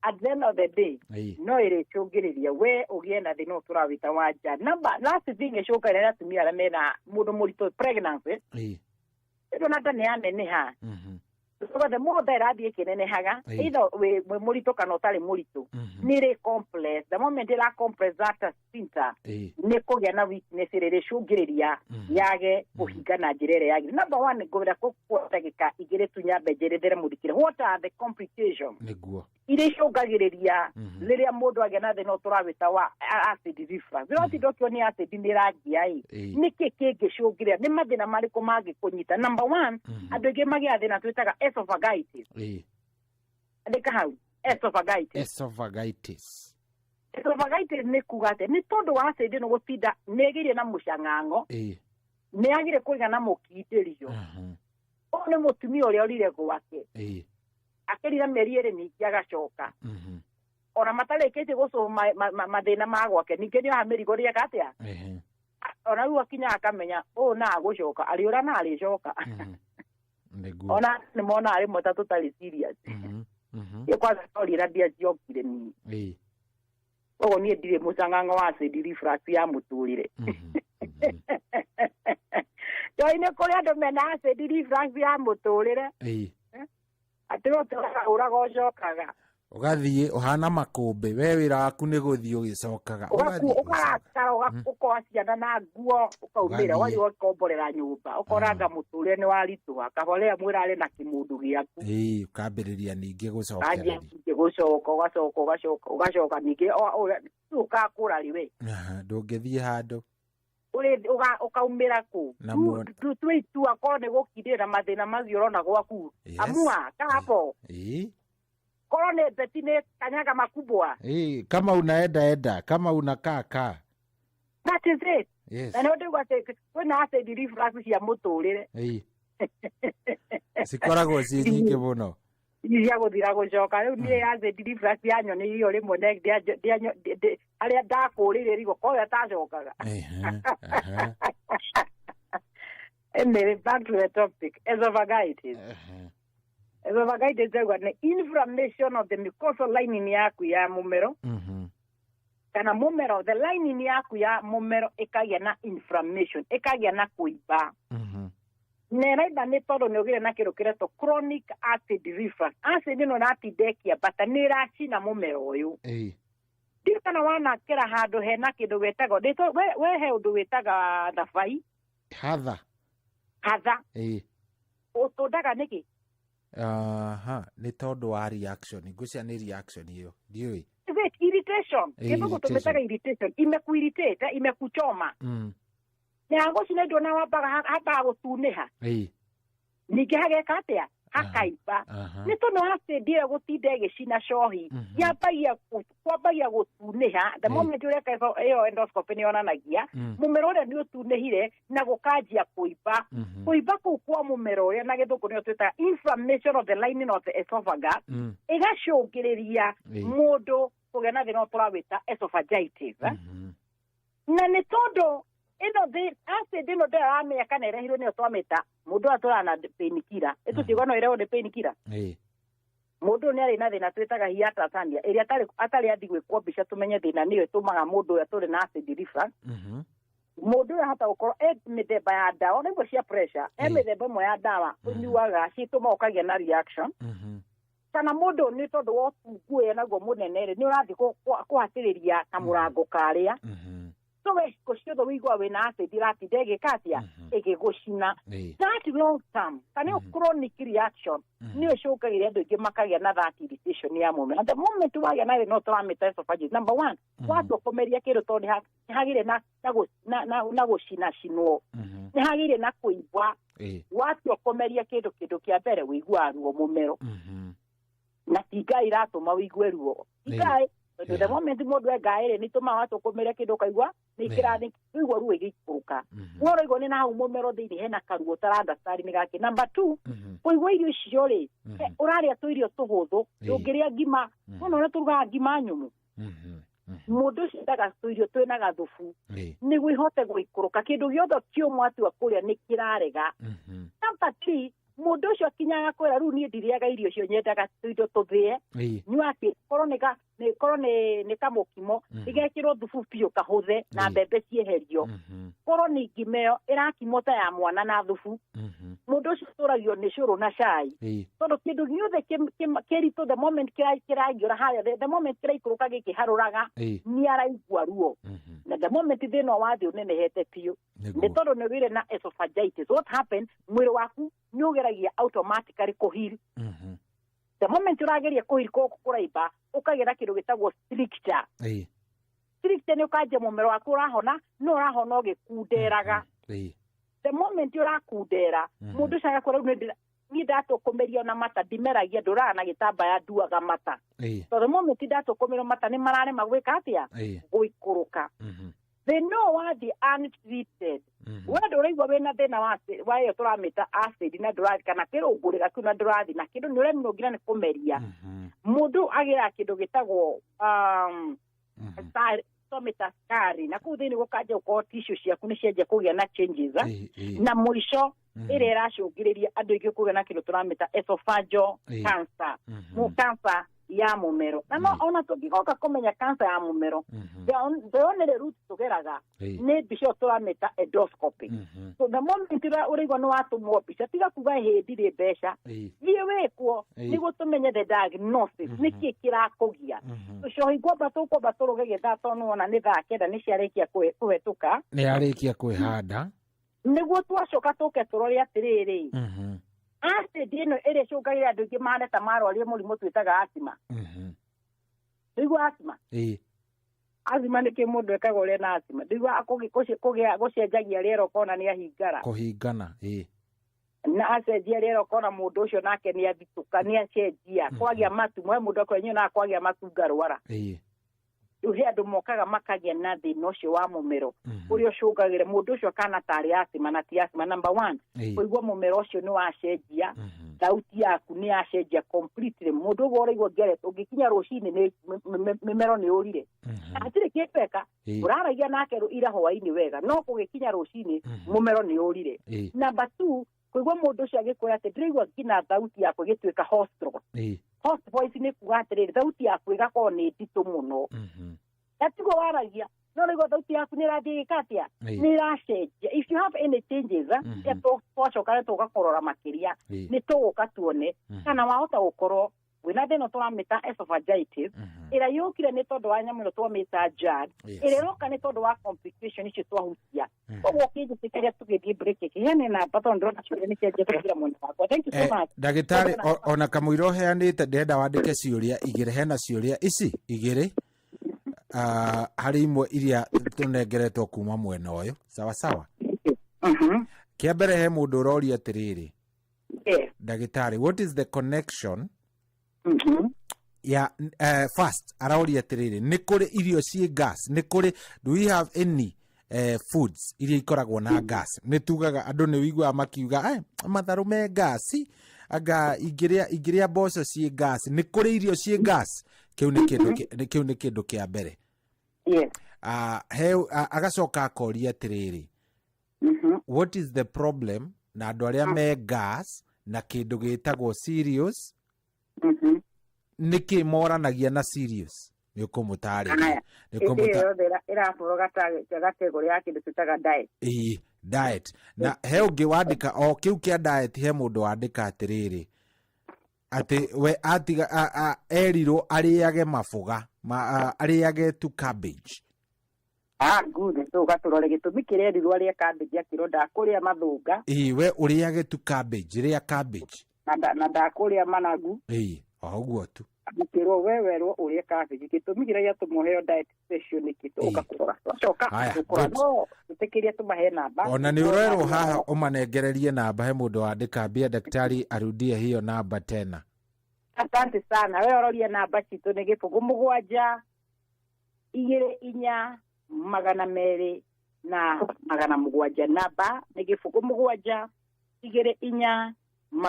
at the end of the day no ĩrĩcũngĩrĩria we ũgĩe na thĩna ũyũ tũrawĩta wa nja. Number last thing ĩcũngagĩrĩria atumia arĩa mena mũndũ mũritũ, pregnancy. Ĩndũ na nda nĩ yaneneha, the more nda ĩrathiĩ ĩkĩnenehaga, either wĩ mũritũ kana ũtarĩ mũritũ, nĩ ĩrĩ compress. The moment ĩra compress that sphincter, nĩ kũgĩa na weakness ĩrĩa ĩrĩcũngĩrĩria yage kũhinga na njĩra ĩrĩa yagĩrĩire. Number one, ngwenda kũkua ndagĩka 2 tu nyambe njerethere mũthikĩre what are the complications iria icũngagĩrĩria rĩrĩa mũndũ agĩa na thĩna ũyũ tũrawĩta wa acid reflux. Rĩrĩa watinda ũkĩonia acid nĩ ĩrangia ĩ, nĩkĩ kĩngĩcũngĩrĩria, nĩ mathĩna marĩkũ mangĩkũnyita? Number one, andũ aingĩ magĩaga thĩna twĩtaga esophagitis. Andĩka hau, esophagitis. Esophagitis. Esophagitis nĩ kuga atĩ nĩ tondũ wa acid ĩno gũtinda nĩ ĩgĩire na mũcang'ang'o, nĩ yagire kũgĩa na mũkindĩrio. Ũyũ nĩ mũtumia ũrĩa ũrire gwake, akĩrira mĩeri 2 ningĩ agacoka, ona matarĩkĩtie gũcũma mathĩna ma gwake, ningĩ nĩ oha mĩrigo rĩeka atĩa, ona rĩu akinya akamenya ũũ na agũcoka arĩũra na arĩcoka. Ona nĩ monaga rĩmwe ta tũtarĩ serious. Niĩ kwanza ndorire mbia ciokire niĩ. Koguo niĩ ndirĩ mũcang'ang'o wa acid reflux ya mũtũrĩre. Njoi nĩ kũrĩ andũ mena acid reflux ya mũtũrĩre. Atĩ we ũtũraga ũraga ũcokaga. Ũgathiĩ ũhana makũmbĩ, we wĩra waku nĩ gũthiĩ ũgĩcokaga. Ũgathiĩ ũkarakara, ũkoa ciana na nguo, ũkaumĩra, Ũgathiĩ. ũgathiĩ ũgakomborera nyũmba, ũkoranga mũtũrĩre nĩ waritũha, kaba rĩrĩa mwĩrarĩ na kĩmũndũ gĩaku. Ũkambĩrĩria ningĩ Kanjia gũcokereria. ningĩ gũcoka, ũgacoka, ũgacoka, ũgacoka ningĩ, rĩu ũgakũra rĩ we. Ndũngĩthiĩ handũ. Ũkaumĩra kũ? Na muona. Tue itua korwo nĩ gũkindĩra mathĩna macio ũrona gwaku. Amua, kaa hapo. Korwo nĩ beti nĩ kanyaga makubwa. Kama unaenda enda, kama unakaa kaa. That is it. Na nĩ ndĩgwa atĩ kwĩna acid reflux cia mũtũrĩre. Cikoragwo ciĩ nyingĩ mũno. Cia gũthira gũcoka. Rĩu niĩ acid reflux yanyonirio rĩmwe harĩa ndakũrĩire rigo, koguo atacokaga. Anyway, back to the topic, esophagitis. Esophagitis ndauga nĩ inflammation of the mucosal lining yaku ya mũmero, kana mũmero, the lining yaku ya mũmero ĩkagĩa na inflammation, ĩkagĩa na kũimba. Na ĩraimba nĩ tondũ nĩ ũgĩre na kĩndũ kĩretwo chronic acid reflux. Acid ĩno ĩratinda ĩkĩambata, nĩ ĩracina mũmero ũyũ. Ndiũ kana wanakĩra handũ hena kĩndũ wĩtagwo we he ũndũ wĩtaga thabai. Hatha. Hatha. Ĩĩ. Ũtũndaga nĩkĩ? Aha, nĩ tondũ wa reaction. Ngwĩciria nĩ reaction ĩyo. Ndiũĩ. Is it irritation? Gĩthũngũ tũmĩtaga irritation. Imekuirritate, imekuchoma. Na gũcina nduona wambaga hambaga gũtunĩha. Ĩĩ. Ningĩ hageka atĩa? Hakaimba. Nĩ tondũ acid ĩyo gũtinda ĩgĩcina cohi, yambagia kwambagia gũtunĩha. The moment ũreka ĩyo endoscopy nĩ yonanagia mũmero ũrĩa nĩ ũtunĩhire na gũkanjia kũimba. Kũimba kũu kwa mũmero ũrĩa na gĩthũngũ nĩyo twĩtaga inflammation of the lining of the esophagus, ĩgacũngĩrĩria mũndũ kũgĩa na thĩna ũrĩa tũrawĩta esophagitis. Na nĩ tondũ ĩno acid ĩno ndĩraramenya kana ĩrehirwo nĩyo twamĩta mũndũ atũraga na painkiller. Ĩtũtiuga no ĩrehwo nĩ painkiller. Mũndũ ũyũ nĩ arĩ na thĩna twĩtaga hiatus hernia, ĩrĩa atarĩ athi gwĩkwo mbica tũmenye thĩna nĩyo ĩtũmaga mũndũ ũyũ atũre na acid reflux. Mũndũ ũyũ ahota gũkorwo e mĩthemba ya ndawa, na imwe cia pressure, e mĩthemba ĩmwe ya ndawa ũnyuaga citũmaga ũkagĩa na reaction. Kana mũndũ nĩ tondũ wa ũtungu ũyũ naguo mũnene rĩ, nĩ ũrathiĩ kũhatĩrĩria kamũrango karĩa. So we ciothe wĩigua wĩna acid ĩratinda ĩgĩka atĩa? Ĩgĩgũcina. That long term, kana ĩyo chronic reaction, nĩyo ĩcũngagĩrĩria andũ aingĩ makagĩa na that irritation ya mũmero. And the moment wagĩa na thĩna ũyũ tũramĩta esophagus, number one, watua kũmeria kĩndũ tondũ nĩ hagĩire na gũcinacinwo, nĩ hagĩire na kũimba. Watua kũmeria kĩndũ, kĩndũ kĩa mbere wĩiguaga ruo mũmero. Na ti Ngai iratũma wĩigue ruo. Ti Ngai, tondũ the moment mũndũ e Ngai rĩ, nĩ ĩtũmaga watua kũmeria kĩndũ ũkaigua nĩ kĩrathi, ũigua ruo ĩgĩikũrũka. Wona ũraigua nĩ na hau mũmero thĩinĩ hena karuo ũtarandastari nĩ gakĩ. Number two, kũigua irio icio rĩ, ũrarĩa tũirio tũhũthũ, ndũngĩrĩa ngima, wona ũrĩa tũrugaga ngima nyũmũ. Mũndũ ũcio endaga tũirio twĩna gathubu, nĩguo ihote gũikũrũka. Kĩndũ gĩothe kĩũmũ atua kũrĩa nĩ kĩrarega. Number three, mũndũ ũcio akinyaga kwĩra rĩu niĩ ndirĩaga irio icio, nyendaga tũindo tũthĩe. Nyua kĩ, korwo nĩ korwo nĩ kamũkimo, ĩgekĩrwo thubu biũ kahũthe na mbembe cieherio. Korwo nĩ ngima ĩyo ĩrakimwo ta ya mwana na thubu. Mũndũ ũcio atũragio nĩ cũrũ na cai. Tondũ kĩndũ gĩothe kĩritũ the moment kĩraingĩra harĩa, the moment kĩraikũrũka gĩkĩharũraga, nĩ araigua ruo. Na the moment thĩna wathiĩ ũnenehete biũ, nĩ tondũ nĩ ũgĩire na esophagitis. What happened? Mwĩrĩ waku nĩ ũgeragia automatically kũheal. The moment ũrageria kũheal kũraimba, ũkagĩa na kĩndũ gĩtagwo stricture. Stricture nĩ ũkanjia mũmero waku ũrahona, no ũrahona ũgĩkunderaga. The moment ũrakundera, mũndũ ũcio agakwĩra rĩu niĩ ndatũkũmĩrio na mata, ndimeragia, ndũraga na gĩtambaya nduaga mata. Tondũ the moment ndatũkũmĩrio mata nĩ mararema gwĩka atĩa? Gũikũrũka. Thĩna ũyũ wathiĩ untreated, we ndũraigua wĩna thĩna wa ĩyo tũramĩta acid na ndũrathi, kana kĩrũngũrĩra kĩu na ndũrathi na kĩndũ nĩ ũremirwo nginya nĩ kũmeria. Mũndũ agĩaga kĩndũ gĩtagwo tũmĩta scarring, na kũu thĩinĩ gũkanjia gũkorwo tissue ciaku nĩ cianjia kũgĩa na changes, na mũico ĩrĩa ĩracũngĩrĩria andũ aingĩ kũgĩa na kĩndũ tũramĩta esophageal cancer, cancer ya mũmero. Na no ona tũngĩgoka kũmenya cancer ya mũmero, the only route tũgeraga nĩ mbica ĩyo tũramĩta endoscopy. So the moment ũraigua nĩ watũmwo mbica, tiga kuga hĩ ndirĩ mbeca, thiĩ wĩkwo nĩguo tũmenye the diagnosis, nĩkĩ kĩrakũgia. Tũcohi ngwamba tũkwamba tũrũge gĩthaa tondũ nĩwona nĩ thaa 9 nĩ ciarĩkia kũhetũka. Nĩ yarĩkia kwĩhanda. Nĩguo twacoka tũke tũrore atĩrĩrĩ, acid ĩno ĩrĩa ĩcũngagĩrĩria andũ aingĩ mahane ta marwarire mũrimũ twĩtaga asthma. Ndũigua asthma? Asthma nĩ kĩ mũndũ ekaga ũrĩa na asthma? Ndũigua gũcenjagia rĩera ũkona nĩ ahingara. Kũhingana, Na acenjia rĩera ũkona mũndũ ũcio nake nĩ athitũka, nĩ acenjia. Kwagĩa matu, mwe mũndũ akorwo nyonaga kwagĩa matu ngarwara. Rĩu he andũ mokaga makagĩa na thĩna ũcio wa mũmero, ũrĩa ũcũngagĩra mũndũ ũcio akana tarĩ asthma na ti asthma. Number one, kũigua mũmero ũcio nĩ wacenjia, thauti yaku nĩ yacenjia completely. Mũndũ ũguo ũraigua ngeret, ũngĩkinya rũcinĩ nĩ mĩmero nĩ ũrire. Hatirĩ kĩndũ eka, ũraragia nake ira hwaĩ-inĩ wega, no kũgĩkinya rũcinĩ mũmero nĩ ũrire. Number two, kũigua mũndũ ũcio agĩkwĩra atĩ ndĩraigua nginya thauti yakwa ĩgĩtuĩka hoarse. Hoarse voice nĩ kuga atĩrĩrĩ, thauti yaku ĩgakorwo nĩ nditũ mũno. Na tiguo waragia, no ũraigua thauti yaku nĩ ĩrathiĩ ĩgĩka atĩa? Nĩ ĩracenjia. If you have any changes, twacoka nĩ tũgakũrora makĩria, nĩ tũgũka tuone kana wahota gũkorwo wĩna Mĩguĩ na thĩna tũramĩta esophagitis ĩrĩa yũkire nĩ tondũ wa nyamũ ĩno twamĩta GERD, ĩrĩa ĩroka nĩ tondũ wa complication icio twahutia. Koguo ũkĩnjĩtĩkĩria tũgĩthiĩ break ĩkĩheane namba tondũ ndĩrona ciũria nĩ cianjia kũingĩra mwena wakwa. Thank you so much. Ndagĩtarĩ, ona kamũira ũheanĩte, ndĩrenda wandĩke ciũria igĩrĩ. Hena ciũria ici igĩrĩ, harĩ imwe iria tũnengeretwo kuma mwena ũyũ. Sawa sawa. Kĩa mbere, he mũndũ ũroria atĩrĩrĩ, ndagĩtarĩ, what is the connection ya first aroria atĩrĩrĩ, nĩ kũrĩ irio ciĩ gas? Nĩ kũrĩ, do we have any foods iria ikoragwo na gas? Nĩ tugaga andũ, nĩ wiguaga makiuga, "Matharũ me gasi, anga ingĩrĩa mboco ciĩ gas." Nĩ kũrĩ irio ciĩ gas? Kĩu nĩ kĩndũ kĩu nĩ kĩndũ kĩa mbere. He agacoka akoria atĩrĩrĩ, what is the problem na andũ arĩa me gas na kĩndũ gĩtagwo cereals? Nĩkĩ moranagia na cereals? Nĩ ũkũmũtarĩria? Aya. Nĩ Ĩyo ũkũmũta yothe ĩrabũrwo gategũrĩ ya kĩndũ twĩtaga diet. Ĩĩ, diet. Na he ũngĩ wandĩka o kĩu kĩa diet. He mũndũ wandĩka atĩrĩrĩ, atĩ we atiga erirwo arĩage maboga arĩage tu cabbage. Ah, good. So gatũrore gĩtũmi kĩrĩa erirwo arĩe cabbage, akĩrwo ndakũrĩa mathũnga. Ĩĩ, we ũrĩage tu cabbage, rĩa cabbage. Na ndakũrĩa managu. Ĩĩ, o ũguo tu. Akĩrwo we werwo ũrĩe cabbage, gĩtũmi kĩrĩa gĩatũma ũheo diet special nĩkĩ? Tũgũka kũrora twacoka. Haya, tũkũrora. Good. No tũtĩkĩrie tũmahe namba. Ona nĩ ũrerwo haha ũmanengererie namba. He mũndũ wandĩka mbia, daktari arudie hiyo namba tena. Asante sana. We ũroria namba citũ nĩ 0 7 2 4 200 na 700. Namba nĩ 0 7 2 4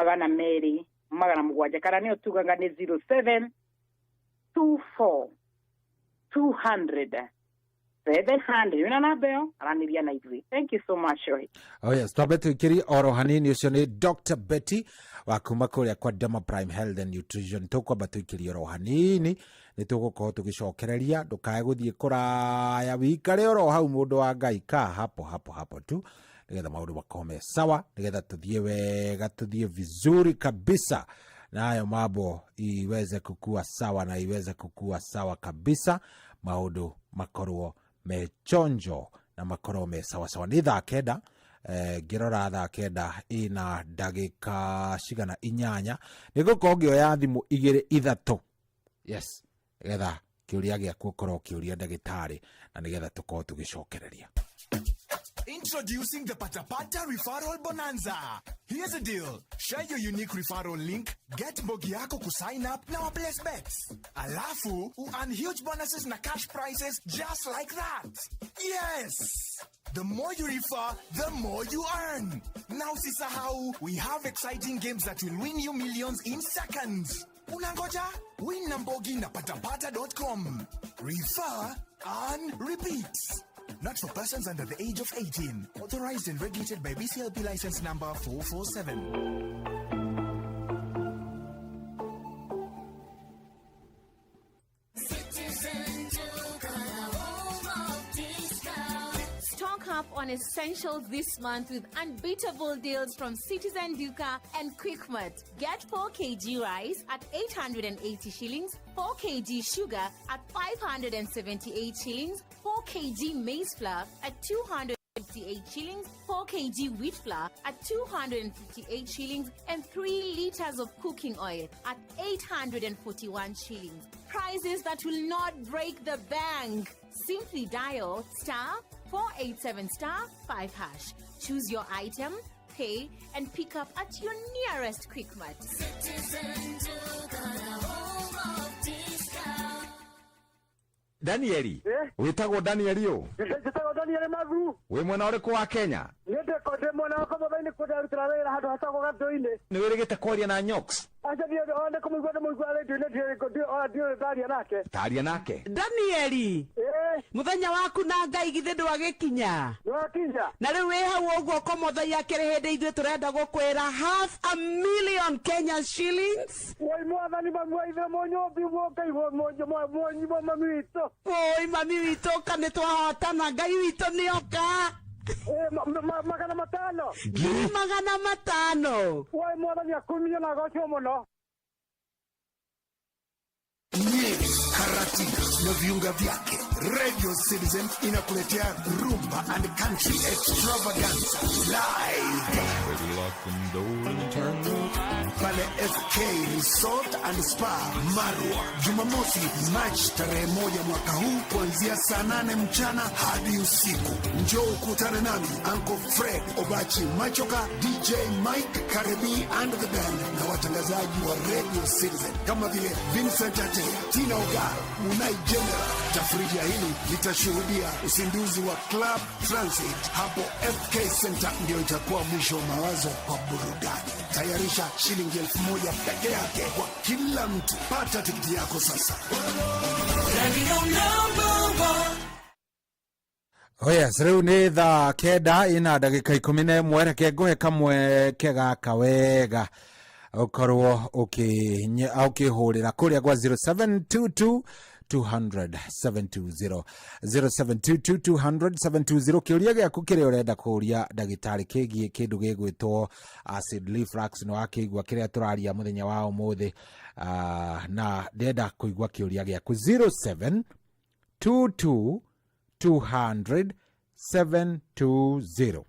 200 700, kana nĩyo tugaga nĩ 07 24 200 700. Wĩna namba ĩyo, aranĩria na ithuĩ. Thank you so much, Shohi. Oh yes, twambe twĩkĩrie oro hanini. Ũcio nĩ Dr. Betty wa kuma kũrĩa kwa Dama Prime Health and Nutrition. Tũkwamba twĩkĩrie oro hanini, nĩ tũgũkorwo tũgĩcokereria. Ndũkae gũthiĩ kũraya, wikare oro hau, mũndũ wa Ngai, ka hapo hapo hapo tu, nĩgetha maũndũ makorwo me sawa, nĩgetha tũthiĩ wega, tũthiĩ vizuri kabisa, nayo mambo iweze kukua sawa na iweze kukua sawa kabisa, maũndũ makorwo me chonjo na makorwo me sawasawa. Nĩ thaa 9, ngĩrora thaa 9 ina ndagĩka cigana 8. Nĩ ngũkorwo ngĩoya thimũ igĩrĩ ithatũ, yes, nĩgetha kĩũria gĩaku ũkorwo ũkĩũria ndagĩtarĩ na nĩgetha tũkorwo tũgĩcokereria. Introducing the Patapata Referral Bonanza. Here's the deal. Share your unique referral link, get mbogi yako kusign up na waplace bets. Alafu, earn huge bonuses na cash prizes just like that. Yes! The more you refer, the more you earn. Now usisahau, we have exciting games that will win you millions in seconds. Unangoja? Win na mbogi na patapata.com. Refer, earn, repeat. Not for persons under the age of 18. Authorized and regulated by BCLB license number 447. Citizen Duka, home of discount. Stock up on essentials this month with unbeatable deals from Citizen Duka and Quickmart. Get 4 kg rice at 880 shillings, 4 kg sugar at 578 shillings, 4 kg maize flour at 258 shillings, 4 kg wheat flour at 258 shillings, and 3 liters of cooking oil at 841 shillings. Prices that will not break the bank. Simply dial star 487 star 5 hash. Choose your item, pay, and pick up at your nearest Quickmart. Citizen Duka, the home of discount. Danieli, wĩtagwo Danieli ũ? Njĩtagwo Daniel Mathu. Wĩ mwena ũrĩkũ wa Kenya? Niĩ ndĩ mwena wa Kamotho-inĩ, kũrĩa ndĩrarutĩra wĩra handũ hatagwo Gatũ-inĩ. Nĩ wĩrĩgĩte kwaria na Nyox? Aca, niĩ nĩ kũmũigua, ndĩmũigua rĩndiũ-inĩ, ndiũĩ ndaria nake. Taria nake. Danieli, mũthenya waku na Ngai githĩ ndwagĩkinya? Nĩwakinya. Na rĩu wĩ hau ũguo Komothai, akĩrĩ hĩndĩ ithuĩ tũrenda gũkwĩra half a million Kenya shillings. Woi mwathani, mami wa ithe, mũnyũmbi, Ngai mami witũ. Oi mami witũ, ka nĩ twahotana, Ngai witũ nĩoka. 500. 500,000. Woi mwathani akumio na agocwo mũno. Nyeri, Karatina na viunga vyake. Radio Citizen inakuletea Rumba and Country Extravaganza live pale FK Resort and Spa Marwa, Jumamosi Machi tarehe 1 mwaka huu kuanzia saa 8 mchana hadi usiku. Njoo ukutane nami Uncle Fred Obachi Machoka, DJ Mike Karebi and the band na watangazaji wa Radio Citizen kama vile Vincent Atea, Tina Ogar, Unai General. Tafrija hili litashuhudia uzinduzi wa Club Transit hapo FK Center. Ndio itakuwa mwisho wa mawazo kwa burudani. Tayarisha shilingi 1,000 peke yake kwa kila mtu. Pata tikiti yako sasa. Oh yes, rĩu nĩ thaa 9 ina ndagĩka 11. Reke ngũhe kamweke gaka wega ũkorwo ũkĩhũrĩra kũrĩa gwa 0722 200 720, 0722 200 720. Kĩũria gĩaku kĩrĩa ũrenda kũũria ndagĩtarĩ kĩgiĩ kĩndũ gĩgwĩtwo acid reflux, nĩ wakĩigua kĩrĩa tũraria mũthenya wa ũmũthĩ, na ndĩrenda kũigua kĩũria gĩaku 0722 200 720,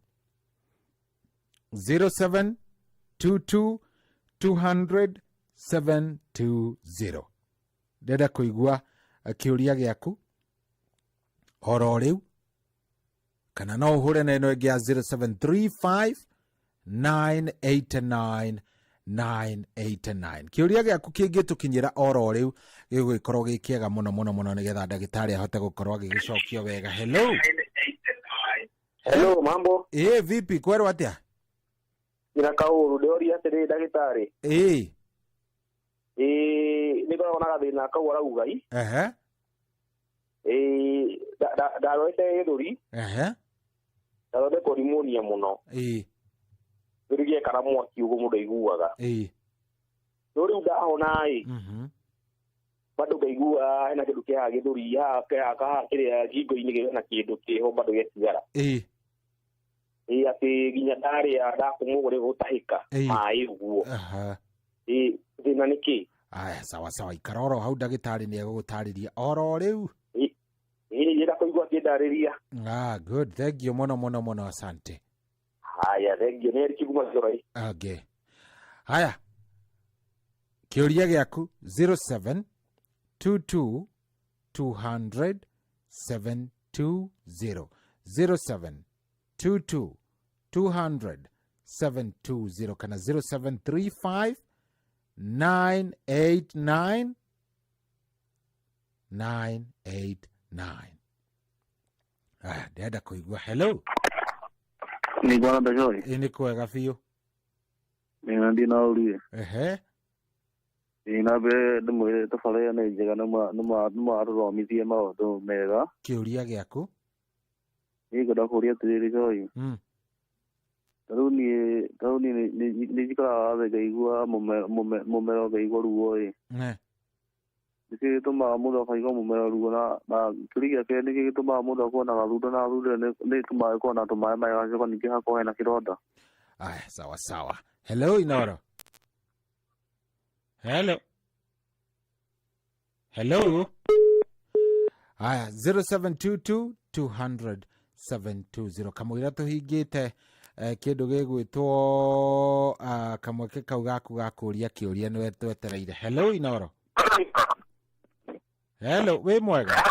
0722 200 720. Ndĩrenda kũigua kĩũria gĩaku oro rĩu, kana no ũhũre na ĩno ĩngĩ ya 0735 989 989. Kĩũria gĩaku kĩngĩtũkinyĩra oro rĩu gĩgũgĩkorwo gĩ kĩega mũno mũno mũno, nĩgetha ndagĩtarĩ ahote gũkorwo agĩgĩcokia wega. Hello. Hello, mambo. Ĩ vipi, kwerwo atĩa? Ina kaũru ndĩroria atĩrĩ ndagĩtarĩ. Ĩ. Ĩ nĩ ngoragwo na gathĩna kau arauga i. Ehe. Ĩ ndarorete gĩthũri. Ehe. Ndathondekwo pneumonia mũno. Ĩ. Gĩthũri gĩekara mwaki ũguo mũndũ aiguaga. Ĩ. No rĩu ndahona ĩ, bado ngaigua hena kĩndũ kĩhaha gĩthũri haha haha kĩrĩa ngingo-inĩ hena kĩndũ kĩho bado gĩatigara. Ĩ. Ĩ atĩ nginya ndarĩa ndakũmwo ũguo gũtahĩka maĩ ũguo. Aha. Ĩ thĩna nĩ kĩ? Aya, sawa sawa, ikara oro hau, ndagĩtarĩ nĩ egũgũtarĩria oro rĩu. Ĩ ndĩrenda kũigua akĩndarĩria. Ah, good, thank you mũno mũno mũno, asante. Haya, thank you. Nĩ Eric kuma Gĩthũrai. Okay. Haya, kĩũria gĩaku 0722 200 720, 0722 200 720 kana 0735 989 989. Aya, ndĩrenda kũigua. Hello. Nĩ bwana Ndagĩtarĩ. Ĩ nĩ kwega biũ. Nĩ ndĩ na ũrie. Ehe. Ĩ na mbere ndĩmwĩre tabarĩra nĩ njega, nĩ mũratũthomithia maũndũ mega. Kĩũria gĩaku? Niĩ ngwenda kũũria atĩrĩrĩ Joy. Ta rĩu niĩ nĩ njikaraga thĩ ngaigua mũmero ngaigua ruo ĩ. Nĩkĩ gĩtũmaga mũndũ akaigua mũmero ruo, na kĩũria gĩa kerĩ nĩkĩ gĩtũmaga mũndũ akorwo na gathundo, na gathundo ĩyo nĩ ĩtũmaga ĩkorwo na tũmaĩ maĩ gacoka ningĩ hakorwo hena kĩronda? Aya, sawa sawa. Hello Inoro. Hello. Hello. Aya, 0722 200 720. Kamũira tũhingĩte kĩndũ gĩgwĩtwo kamweke kau gaku ga kũũria kĩũria nĩwe twetereire. Hello Inoro. Hello, wĩ mwega?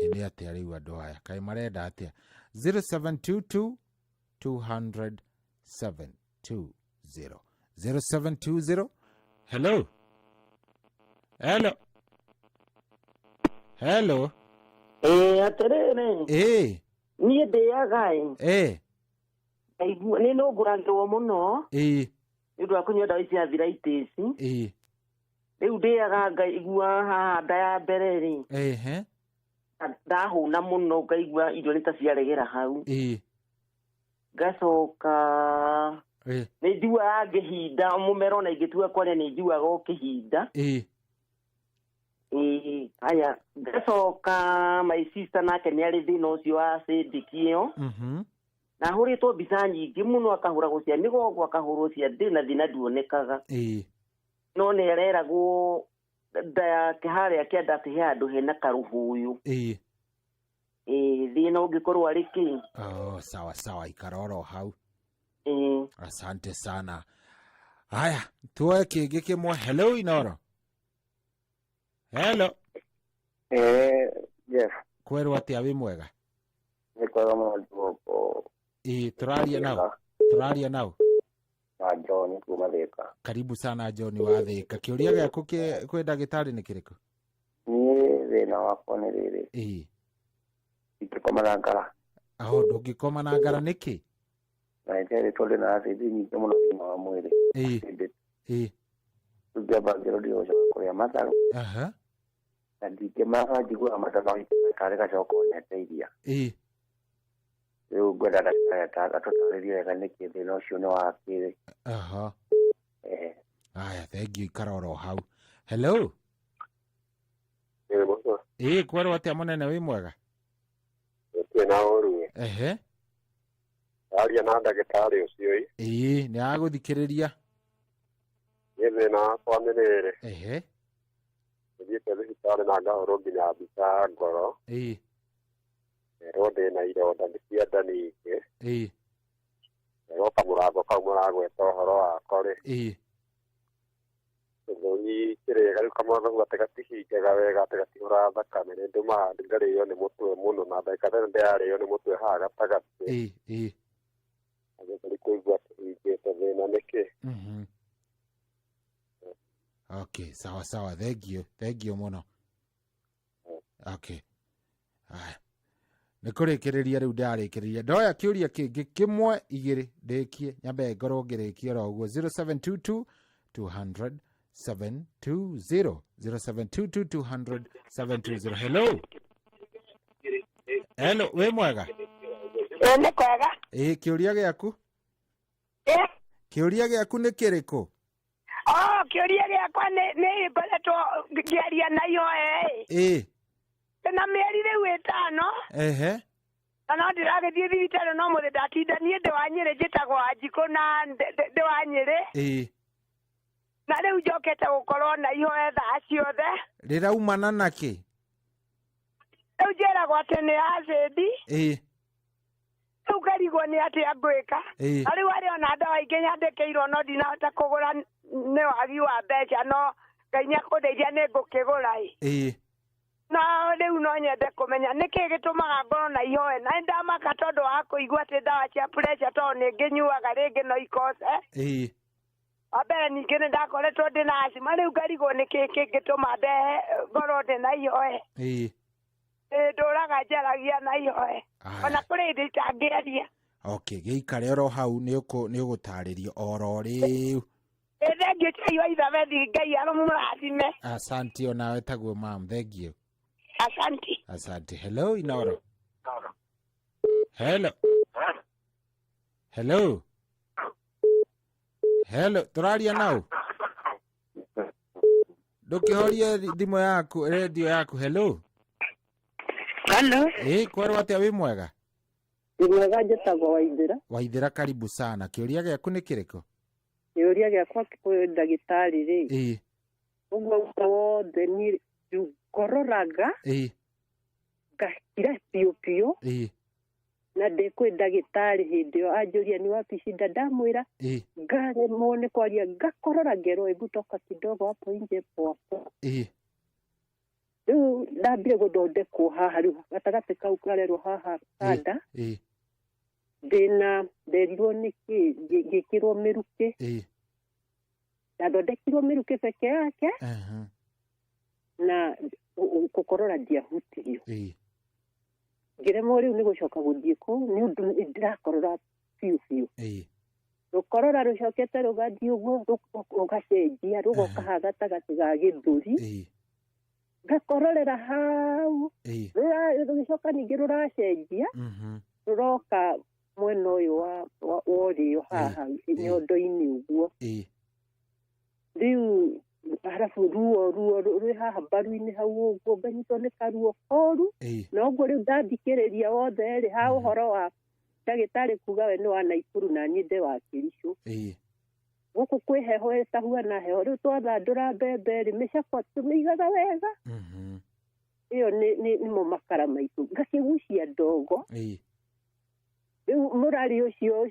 Ĩ nĩ atĩa rĩu andũ aya kaĩ marenda atĩa? 0722 200 720, 0720. Hello. Hello. Hello. Ĩ atĩrĩrĩ. Ĩ. Niĩ ndĩaga ĩ. Ĩ. Ngaigua nĩ nũngũragĩrwo mũno. Ĩ. Nĩ ũndũ wa kũnyua ndawa ici cia arthritis. Ĩ. Rĩu ndĩaga ngaigua haha nda ya mbere rĩ. Ehe. Ndahũna mũno ngaigua irio nĩ ta ciaregera hau. Ĩ. Ngacoka Ĩ. nĩ njiguaga ngĩhinda mũmero, na ingĩtua kwaria nĩ njiguaga ũkĩhinda. Ĩ. Ĩ, haya ngacoka my sister nake nĩ arĩ thĩna ũcio wa acidic ĩyo. Na ahũrĩtwo mbica nyingĩ mũno, akahũragwo cia mĩgongo, akahũrwo cia ndĩ na thĩna nduonekaga. Ĩ. No nĩ areragwo Nda yake harĩa kĩanda atĩ he handũ hena karũhũyũ. Ĩĩ. Ĩĩ, thĩna ũngĩkorwo arĩ kĩ? Oh, sawa sawa, ikara oro hau. Ĩĩ. Asante sana. Haya, tuoe kĩngĩ kĩmwe. Hello, Inoro. Hello. Jeff. Kwerwo atĩa, wĩ mwega? Nĩ kwega mũno ndĩgũkũ. Ĩĩ, tũraria nao. Tũraria nao. Na John kuma Thĩka. Karibu sana John wa Thĩka. Kĩũria gĩaku kwĩ ndagĩtarĩ nĩ kĩrĩkũ? Niĩ thĩna wakwa nĩ rĩrĩ. Ĩĩ. Ingĩkoma na ngara. Aho, ndũngĩkoma na ngara nĩkĩ? Na njerĩtwo ndĩna acid nyingĩ mũno thĩinĩ wa mwĩrĩ. Ĩĩ. Ĩĩ. Rĩu ngĩamba ngĩrwo ndigũcoka kũrĩa matharũ. Aha. Na ndingĩmaga, njiguaga mata magĩtuĩka tarĩ gacoka onete iria. Ĩĩ. Rĩu ngwenda ndagĩtarĩ atũtarĩrie wega nĩkĩ thĩna ũcio nĩ wa kĩrĩ. Aha. Eh. Aya, thank you, ikara oro hau. Hello. Ĩĩ, kwerwo atĩa mũnene, wĩ mwega? Gũtirĩ na ũru. Ehe. Aria na ndagĩtarĩ ũcio ĩ. Ĩĩ, nĩ agũthikĩrĩria. Niĩ thĩna wakwa nĩ rĩrĩ. Ehe. Thiĩte thibitarĩ na ngahũrwo nginya mbica ya ngoro. Ĩĩ. Erwo ndĩna ironda nĩ cia nda ningĩ. Ĩĩ. Erwo kamũrango kau mũragweta ũhoro wako rĩ. Ĩĩ. Gĩthũri kĩrĩa rĩu kamũrango kau atĩ gatihingaga wega, atĩ gatihũraga thakame, nĩ ndũmaga ngarĩo nĩ mũtwe mũno, na ndagĩka ĩno ndĩrarĩo nĩ mũtwe haha gatagatĩ. Ĩĩ, ĩĩ. Na gĩthũri kũigua kĩhingĩte, thĩna nĩkĩ? Okay, sawa sawa, thank you, thank you mũno. Okay. Aya. Nĩ kũrĩkĩrĩria rĩu ndarĩkĩrĩria. Ndoya kĩũria kĩngĩ kĩmwe igĩrĩ ndĩkie, nyambe ngorwo ngĩrĩkia oro ũguo. 0722 200 720, 0722 200 720. Hello. Hello, wĩ mwega? Ĩĩ, nĩ kwega. Ĩĩ, kĩũria gĩaku? Kĩũria gĩaku nĩ kĩrĩkũ? Oh, kĩũria gĩakwa nĩ ngoretwo ngĩaria na ihoe. Ĩĩ. Na mĩeri rĩu 5. Ehe. Na no ndĩragĩthiĩ thibitarĩ no mũthĩ ndatinda niĩ ndĩ wa Nyĩrĩ, njĩtagwo Wanjikũ na ndĩ wa Nyĩrĩ. Ĩĩ. Na rĩu njokete gũkorwo na ihoe thaa ciothe. Rĩraumana na kĩ? Rĩu njĩragwo atĩ nĩ acid. Ĩĩ. Rĩu ngarigwo nĩ atĩa ngwĩka. Ĩĩ. Na rĩu arĩ ona ndawa ingĩ nyandĩkĩirwo no ndinahota kũgũra nĩ wagi wa mbeca, no Ngai nĩakũndeithia nĩ ngũkĩgũra ĩ. Ĩĩ. No rĩu no nyende kũmenya nĩkĩ gĩtũmaga ngorwo na ihoe, na nĩndamaka tondũ wa kũigua atĩ ndawa cia pressure tondũ nĩ ngĩnyuaga rĩngĩ no ikose. Ĩĩ. Wa mbere ningĩ nĩndakoretwo ndĩna asthma, rĩu ngarigwo nĩkĩ kĩngĩtũma ndehe ngorwo ndĩna ihoe. Ĩĩ. Ĩĩ, ndũraga njaragia na ihoe. Ona kũrĩ hĩndĩ itangĩaria. Okay, gĩikare oro hau, nĩ ũgũtarĩrio oro rĩu. Ĩĩ, thengiũ chai wa Ithabethi, Ngai arũmũrathime. Asante onawe taguo mam, thank you. Asante. Asante. Hello, Inoro. Hello. Hello. Hello, tũraria nau. Ndũkĩhorie thimũ yaku, radio yaku. Hello. Hello. Ĩĩ, kwerwo atĩa, wĩ mwega? Ndĩ mwega, njĩtagwo Waithĩra. Waithĩra, karibu sana. Kĩũria gĩaku nĩ kĩrĩkũ? Kĩũria gĩakwa kwĩ ndagĩtarĩ rĩ, Ĩĩ. ũguo wothe niĩ ngororaga Ĩĩ. ngakira biũ biũ, Ĩĩ. na ndĩ kwĩ ndagĩtarĩ hĩndĩ ĩyo anjũria ni wapi shida, ndamwĩra Ĩĩ. ngaremwo nĩ kwaria, ngakorora, ngerwo hebu toka kidogo hapo nje, poa poa. Ĩĩ. Rĩu ndambire gũthondekwo haha, rĩu gatagatĩ kau karerwo haha kanda. Ĩĩ. Ndĩna nderirwo nĩkĩ ngĩkĩrwo mĩrukĩ. Ĩĩ. Ndathondekirwo mĩrukĩ peke yake. Aha. Na gũkorora ndiahutirio. Ĩĩ. Ngĩremwo rĩu nĩ gũcoka gũthiĩ kũu nĩ ũndũ nĩ ndĩrakorora biũ biũ. Ĩĩ. Rũkorora rũcokete rũgathiĩ ũguo rũgacenjia rũgoka haha gatagatĩ ga gĩthũri. Ĩĩ. Ngakororera hau. Ĩĩ. Rũgĩcoka ningĩ rũracenjia rũroka mwena ũyũ wa ũrĩo haha nyondo-inĩ ũguo. Ĩĩ. Rĩu harabu ruo rwĩ haha mbaru-inĩ hau ũguo, nganyitwo nĩ karuo koru. Ĩĩ. Na ũguo rĩu ndathikĩrĩria wothe rĩ, ha ũhoro wa ndagĩtarĩ kuga we nĩ wa Naikuru na niĩ ndĩ wa Kĩricũ. Ĩĩ. Gũkũ kwĩ heho ĩtahuana heho rĩu twathandũra mbembe rĩ mĩcakwa tũmĩigaga wega. Ĩyo nĩmo makara maitũ ngakĩgucia ndogo. Rĩu mũrari ũcio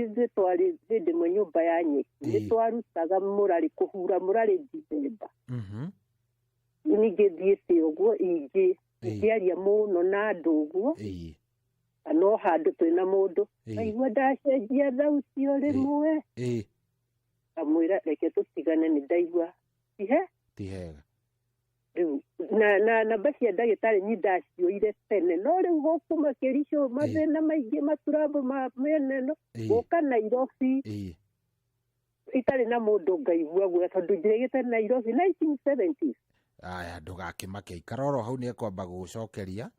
ithuĩ twarĩ hĩndĩ ĩmwe nyũmba ya nyeki nĩ twarutaga mũrari kũhura mũrari Dithemba. Ningĩ thiĩte ũguo ingĩ ingĩaria mũno na andũ ũguo kana o handũ twĩna mũndũ ngaigua ndacenjia thauti o rĩmwe ngamwĩra reke tũtigane nĩ ndaigua ti hega. Rĩu na namba cia ndagĩtarĩ nyi ndacioire tene no rĩu gũkũ makĩricũ mathĩna maingĩ maturambo ma mĩena ĩno gũka Nairobi itarĩ na mũndũ ngaigua guoya tondũ njĩrĩgĩte Nairobi 1970s. Aya ndũgakĩmake ikara oro hau nĩ ekwamba gũgũcokeria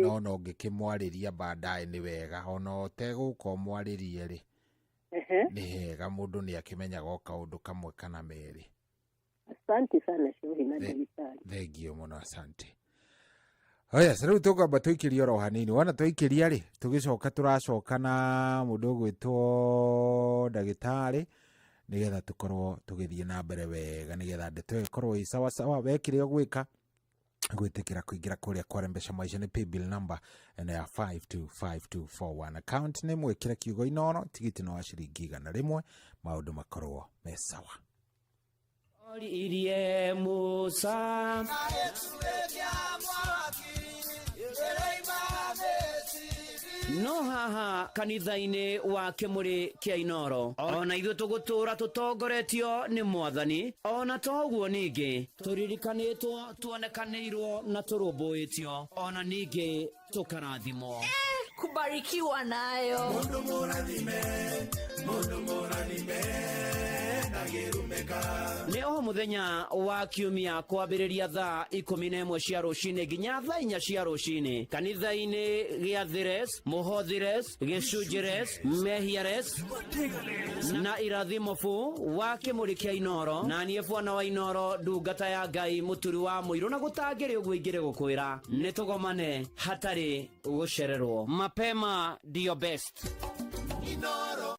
no no ngĩkĩmwarĩria baadaye nĩ wega ona ũtegũka ũmwarĩrie rĩ nĩ hega mũndũ nĩ akĩmenyaga o kaũndũ kamwe kana merĩ. Asante sana Shohi na ndagĩtarĩ. Thengio mũno asante. Oya rĩu tũkwamba tũikĩrie oro hanini wona twaikĩria rĩ tũgĩcoka tũracoka na mũndũ ũgwĩtwo ndagĩtarĩ nĩgetha tũkorwo tũgĩthiĩ na mbere wega nĩgetha ndeto ĩyo ĩkorwo ĩ sawa sawa. Wekire ũgwĩka gwĩtĩkĩra kũingĩra kũrĩa kwa Mbeca Maisha nĩ paybill number ĩno ya 525241 account nĩ mwĩkĩre kiugo Inooro tigiti no wa ciringi 100 maũndũ makorwo me sawa. Oririe Musa no haha kanitha-inĩ wa Kĩmũrĩ kĩa Inooro ona ithuĩ tũgũtũra tũtongoretio nĩ Mwathani ona to ũguo ningĩ tũririkanĩtwo tuonekanĩirwo na tũrũmbũĩtio ona ningĩ tũkarathimwo. Kubarikiwa nayo. Mundu mũrathime, mundu mũrathime Nĩ o mũthenya wa kiumia kwambĩrĩria thaa 11 cia rũcinĩ nginya thaa 4 cia rũcinĩ kanitha-inĩ gĩa Thires, Mũhothires, Gĩcunjĩres, Mehiares na Irathimo bu wa Kĩmũrĩ kĩa Inooro na niĩ bwana wa Inooro ndungata ya Ngai mũturi wa mũirũ na gũtangĩrĩ ũguo ingĩrĩ gũkwĩra nĩ tũgomane hatarĩ gũcererwo. Mapema ndio best. Inooro.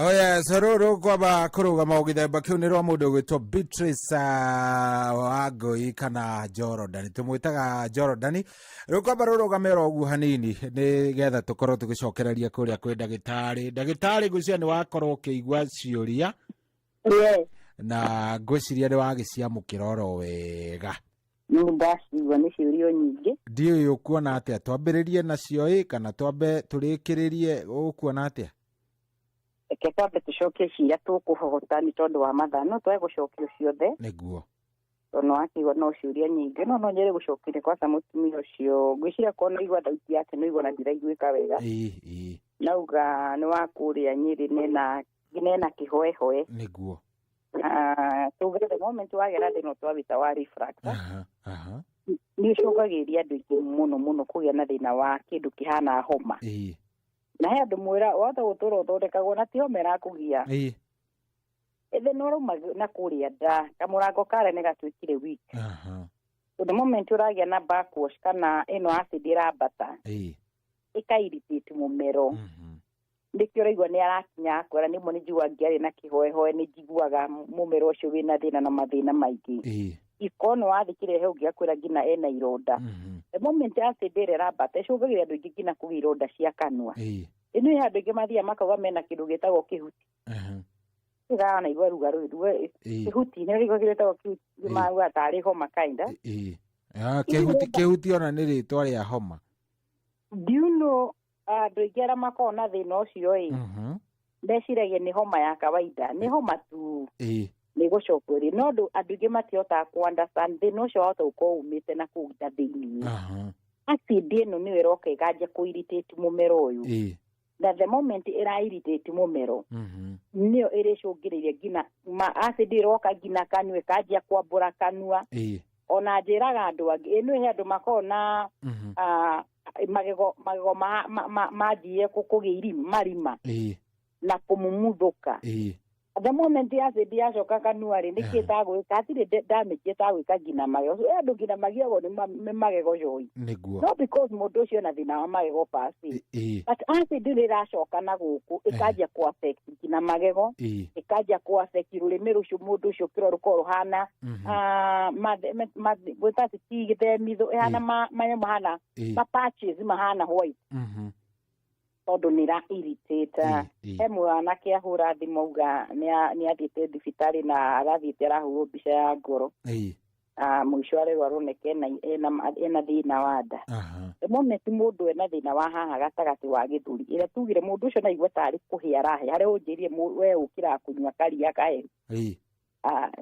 Oya sororo kwamba kũrũgama gĩthemba kĩu nĩ rwa mũndũ ũgwĩtwo Beatrice Wangũi kana Jordan tũmwĩtaga Jordan. Rĩu kwamba rũrũgame oro ũguo hanini nĩgetha tũkorwo tũgĩcokereria kũrĩa kwĩ ndagĩtarĩ. Ndagĩtarĩ ngwĩciria nĩ wakorwo ũkĩigua ciũria na ngwĩciria nĩ wagĩciamũkĩra oro wega. Nĩ ndacigua nĩ ciũria nyingĩ. Ndiũĩ ũkuona atĩa, twambĩrĩrie nacio ĩ kana twambe tũrĩkĩrĩrie, ũkuona atĩa? Reke twambe tũcokie ciria tũkũhota nĩ tondũ wa mathaa no twage gũcokia ciothe nĩguo tondũ wakĩigua no ciũria nyingĩ no no nyende gũcokeria kwanza mũtumia ũcio ngwĩciria korwo no igua thauti yake no igua na ndiraiguĩka wega. Nauga nĩ wa kũrĩa Nyĩrĩ nena kĩhoehoe nĩguo. Tuge the moment wagera thĩna twawĩta wa reflux nĩ ũcũngagĩrĩria andũ aingĩ mũno mũno kũgĩa na thĩna wa kĩndũ kĩhana homa. Na he andũ mwĩra wothe gũtũra ũthondekagwo na ti homa ĩrakũgia ĩthĩ no rauma na kũrĩa nda kamũrango karĩa nĩ gatuĩkire weak. So the moment ũragĩa na backwash kana ĩno acid ĩrambata ĩka irritate mũmero nĩkĩo ũraigua nĩ arakinya akwĩra nĩmwe nĩ njiguaga ngĩaria na kĩhoehoe nĩ njiguaga mũmero ũcio wĩna thĩna na mathĩna maingĩ. Iko no wathi kĩrehe ũngĩakwĩra nginya ena ironda. The moment acid ĩrĩa ĩrambata ĩcũngagĩrĩria andũ aingĩ nginya kũgĩa ironda cia kanua. Ĩno ĩ andũ aingĩ mathiaga makauga mena kĩndũ gĩtagwo kĩhuti. Ĩgana igua ruga rũu kĩhuti nĩ ũraigua kĩndũ gĩtagwo kĩhuti mauga tarĩ homa kinda. Ah, kĩhuti kĩhuti ona nĩ rĩtwa rĩa homa. Do you know andũ aingĩ arĩa makoragwo na thĩna ũcio ĩ, meciragia nĩ homa ya kawaida, nĩ homa tu, nĩ gũcokwo rĩ, no andũ aingĩ matihotaga kũ understand thĩna ũcio wahota gũkorwo umĩte na kũu nda thĩiniĩ. Acid ĩno nĩyo ĩroka ĩkanjia kũ irritate mũmero ũyũ, na the moment ĩra irritate mũmero, nĩyo ĩrĩcũngĩrĩria nginya acid ĩroka nginya kanua, ĩkanjia kwambũra kanua. Ona njĩraga andũ angĩ, ĩno he andũ makoragwo na magego manjie kũgĩa irima marima na kũmumuthũka. The moment acid yacoka kanua rĩ, nĩkĩ ĩtagwĩka? Hatirĩ damage ĩtagwĩka nginya magego. So, andũ nginya magiagwo nĩ magego coĩ. Nĩguo. No because mũndũ ũcio ena thĩna wa magego per se, but acid nĩ ĩracoka na gũkũ, ĩkanjia kũ affect nginya magego, ĩkanjia kũ affect rũrĩmĩ rũcio, mũndũ ũcio kĩro rũkorwo rũhana gwĩta atĩ ti gĩthemithũ, ĩhana manyamũ mahana ma patches mahana white, tondũ nĩ ĩra irritate. He mwanake ahũra thimũ auga nĩ athiĩte thibitarĩ na arathiĩte arahũrwo mbica ya ngoro. Mũico arerwo aroneka ena thĩna wa nda. The moment mũndũ ena thĩna wa haha gatagatĩ wa gĩthũri, ĩrĩa tugire mũndũ ũcio naigua tarĩ kũhĩa arahĩa, harĩa ũnjĩrire we ũkĩraga kũnyua karia kahehu,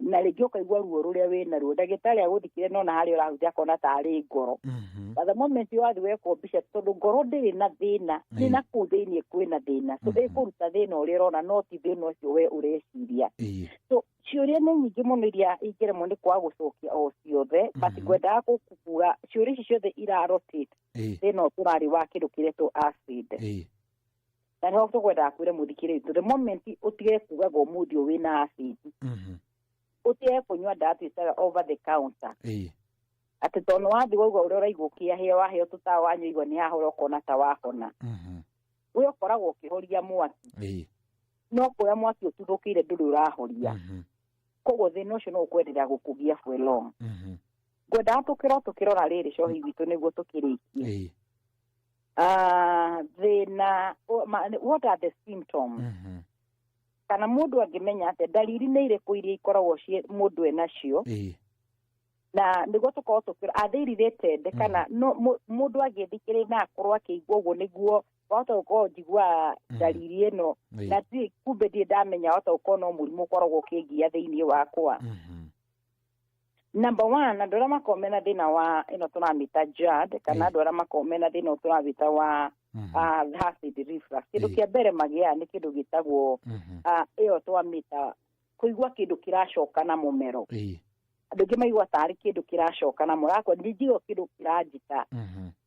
na rĩngĩ ũkaigua ruo rũrĩa wĩna ruo, ndagĩtarĩ agũthikire nona harĩa ũrahutia akona tarĩ ngoro. But the moment wathiĩ wekwo mbica, tondũ ngoro ndĩrĩ na thĩna, nĩ na kũu thĩiniĩ kwĩna thĩna, so ĩkũruta thĩna ũrĩa ũrona, no ti thĩna ũcio we ũreciria. So ciũria nĩ nyingĩ mũno iria ingĩremwo nĩ kwaga gũcokia o ciothe, but ngwendaga gũkuga ciũria ici ciothe ira rotate thĩna ũyũ tũrarĩ wa kĩndũ kĩretwo acid. Na nĩho tũkwendaga kwĩra mũthikĩrĩria witũ, the moment ũtige kugaga ũmũthĩ ũyũ wĩna acid, ũtige kũnyua ndawa twĩtaga over the counter, atĩ tondũ wathiĩ wauga ũrĩa ũraigua ũkĩahĩa, waheo tũtawa wanyua igua nĩ hahora ũkona ta wahona, we ũkoragwo ũkĩhoria mwaki, no kũrĩa mwaki ũtuthũkĩire ndũrĩ ũrahoria. Koguo thĩna ũcio no ũkwenderea gũkũgia for long. Ngwendaga tũkĩro tũkĩrora rĩrĩ cohi witũ nĩguo tũkĩrĩkie thĩna, what are the symptoms, kana mũndũ angĩmenya atĩa ndariri nĩ irĩkũ iria ikoragwo mũndũ enacio, na nĩguo tũkorwo tũkĩrora are they related, kana no mũndũ angĩthikĩrĩria na akorwo akĩigua ũguo nĩguo wahota gũkorwo njiguaga ndariri ĩno, na kumbe ndirĩ ndamenya, wahota gũkorwo no mũrimũ ũkoragwo ũkĩngia thĩiniĩ wakwa. Number one, andũ arĩa makoragwo mena thĩna wa ĩno tũramĩta GERD, kana andũ arĩa makoragwo mena thĩna ũyũ tũrawĩta wa acid reflux, kĩndũ kĩa mbere magĩaga nĩ kĩndũ gĩtagwo ĩyo twamĩta kũigua kĩndũ kĩracoka na mũmero. Andũ aingĩ maigua tarĩ kĩndũ kĩracoka na mũmero, akwa njigua kĩndũ kĩranjita,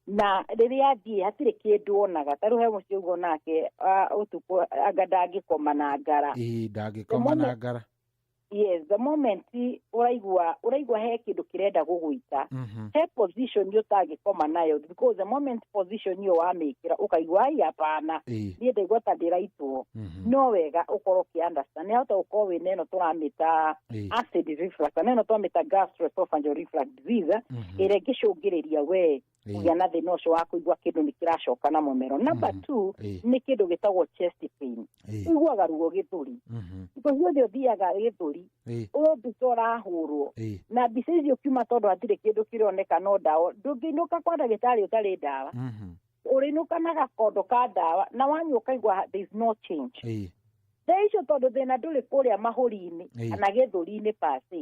na rĩrĩa athiĩ hatirĩ kĩndũ onaga. Ta rĩu he mũciĩ ũguo nake ũtukũ anga ndangĩkoma na ngara. Ndangĩkoma na ngara. Yes, the moment ũraigua he kĩndũ kĩrenda gũgũita, he position ũtangĩkoma nayo, because the moment position ĩyo wamĩkĩra ũkaigua ai hapana, niĩ ndaigua ta ndĩraitwo. No wega ũkorwo ũkĩ understand nĩ hota gũkorwo wĩna ĩno tũramĩta acid reflux, kana ĩno twamĩta gastroesophageal reflux disease, ĩrĩa ĩngĩcũngĩrĩria we kũgĩa na thĩna ũcio wa kũigua kĩndũ nĩ kĩracoka na mũmero. Number two, nĩ kĩndũ gĩtagwo chest pain, ũiguaga ruo gĩthũri, because ciothe ũthiaga gĩthũri ũyũ mbica ũrahũrwo, na mbica icio kiuma tondũ hatirĩ kĩndũ kĩroneka, no ndawa ndũngĩinũka kwa ndagĩtarĩ ũtarĩ ndawa, ũrĩinũka na gakondo ka ndawa, na wanyua ũkaigua there is no change. Thaa icio tondũ thĩna ndũrĩ kũrĩa mahũri-inĩ kana gĩthũri-inĩ per se,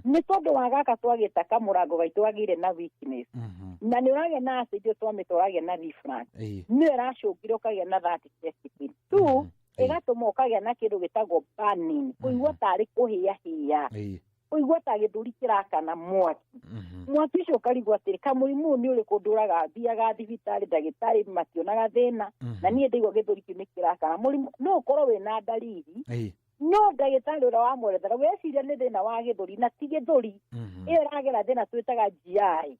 nĩ tondũ wa gaka twagĩta kamũrango gaitũ gagĩire na weakness, na nĩ ũragĩa na acid ĩyo twamĩta ũragĩa na reflux, nĩyo ĩracũngĩra ũkagĩa na that chest pain. Two, ĩgatũma ũkagĩa na kĩndũ gĩtagwo burning, kũigua tarĩ kũhĩahĩa, kũigua ta gĩthũri kĩrakana mwaki. Mwaki ũcio ũkarigwo atĩrĩ, kamũrimũ ũyũ nĩ ũrĩkũ ndũraga, thiaga thibitarĩ ndagĩtarĩ mationaga thĩna, na niĩ ndaigua gĩthũri kĩu nĩ kĩrakana. Mũrimũ no ũkorwo wĩna ndariri, no ndagĩtarĩ ũrĩa wamwerethera weciria nĩ thĩna wa gĩthũri, na ti gĩthũri, ĩyo ĩragera thĩna twĩtaga GI,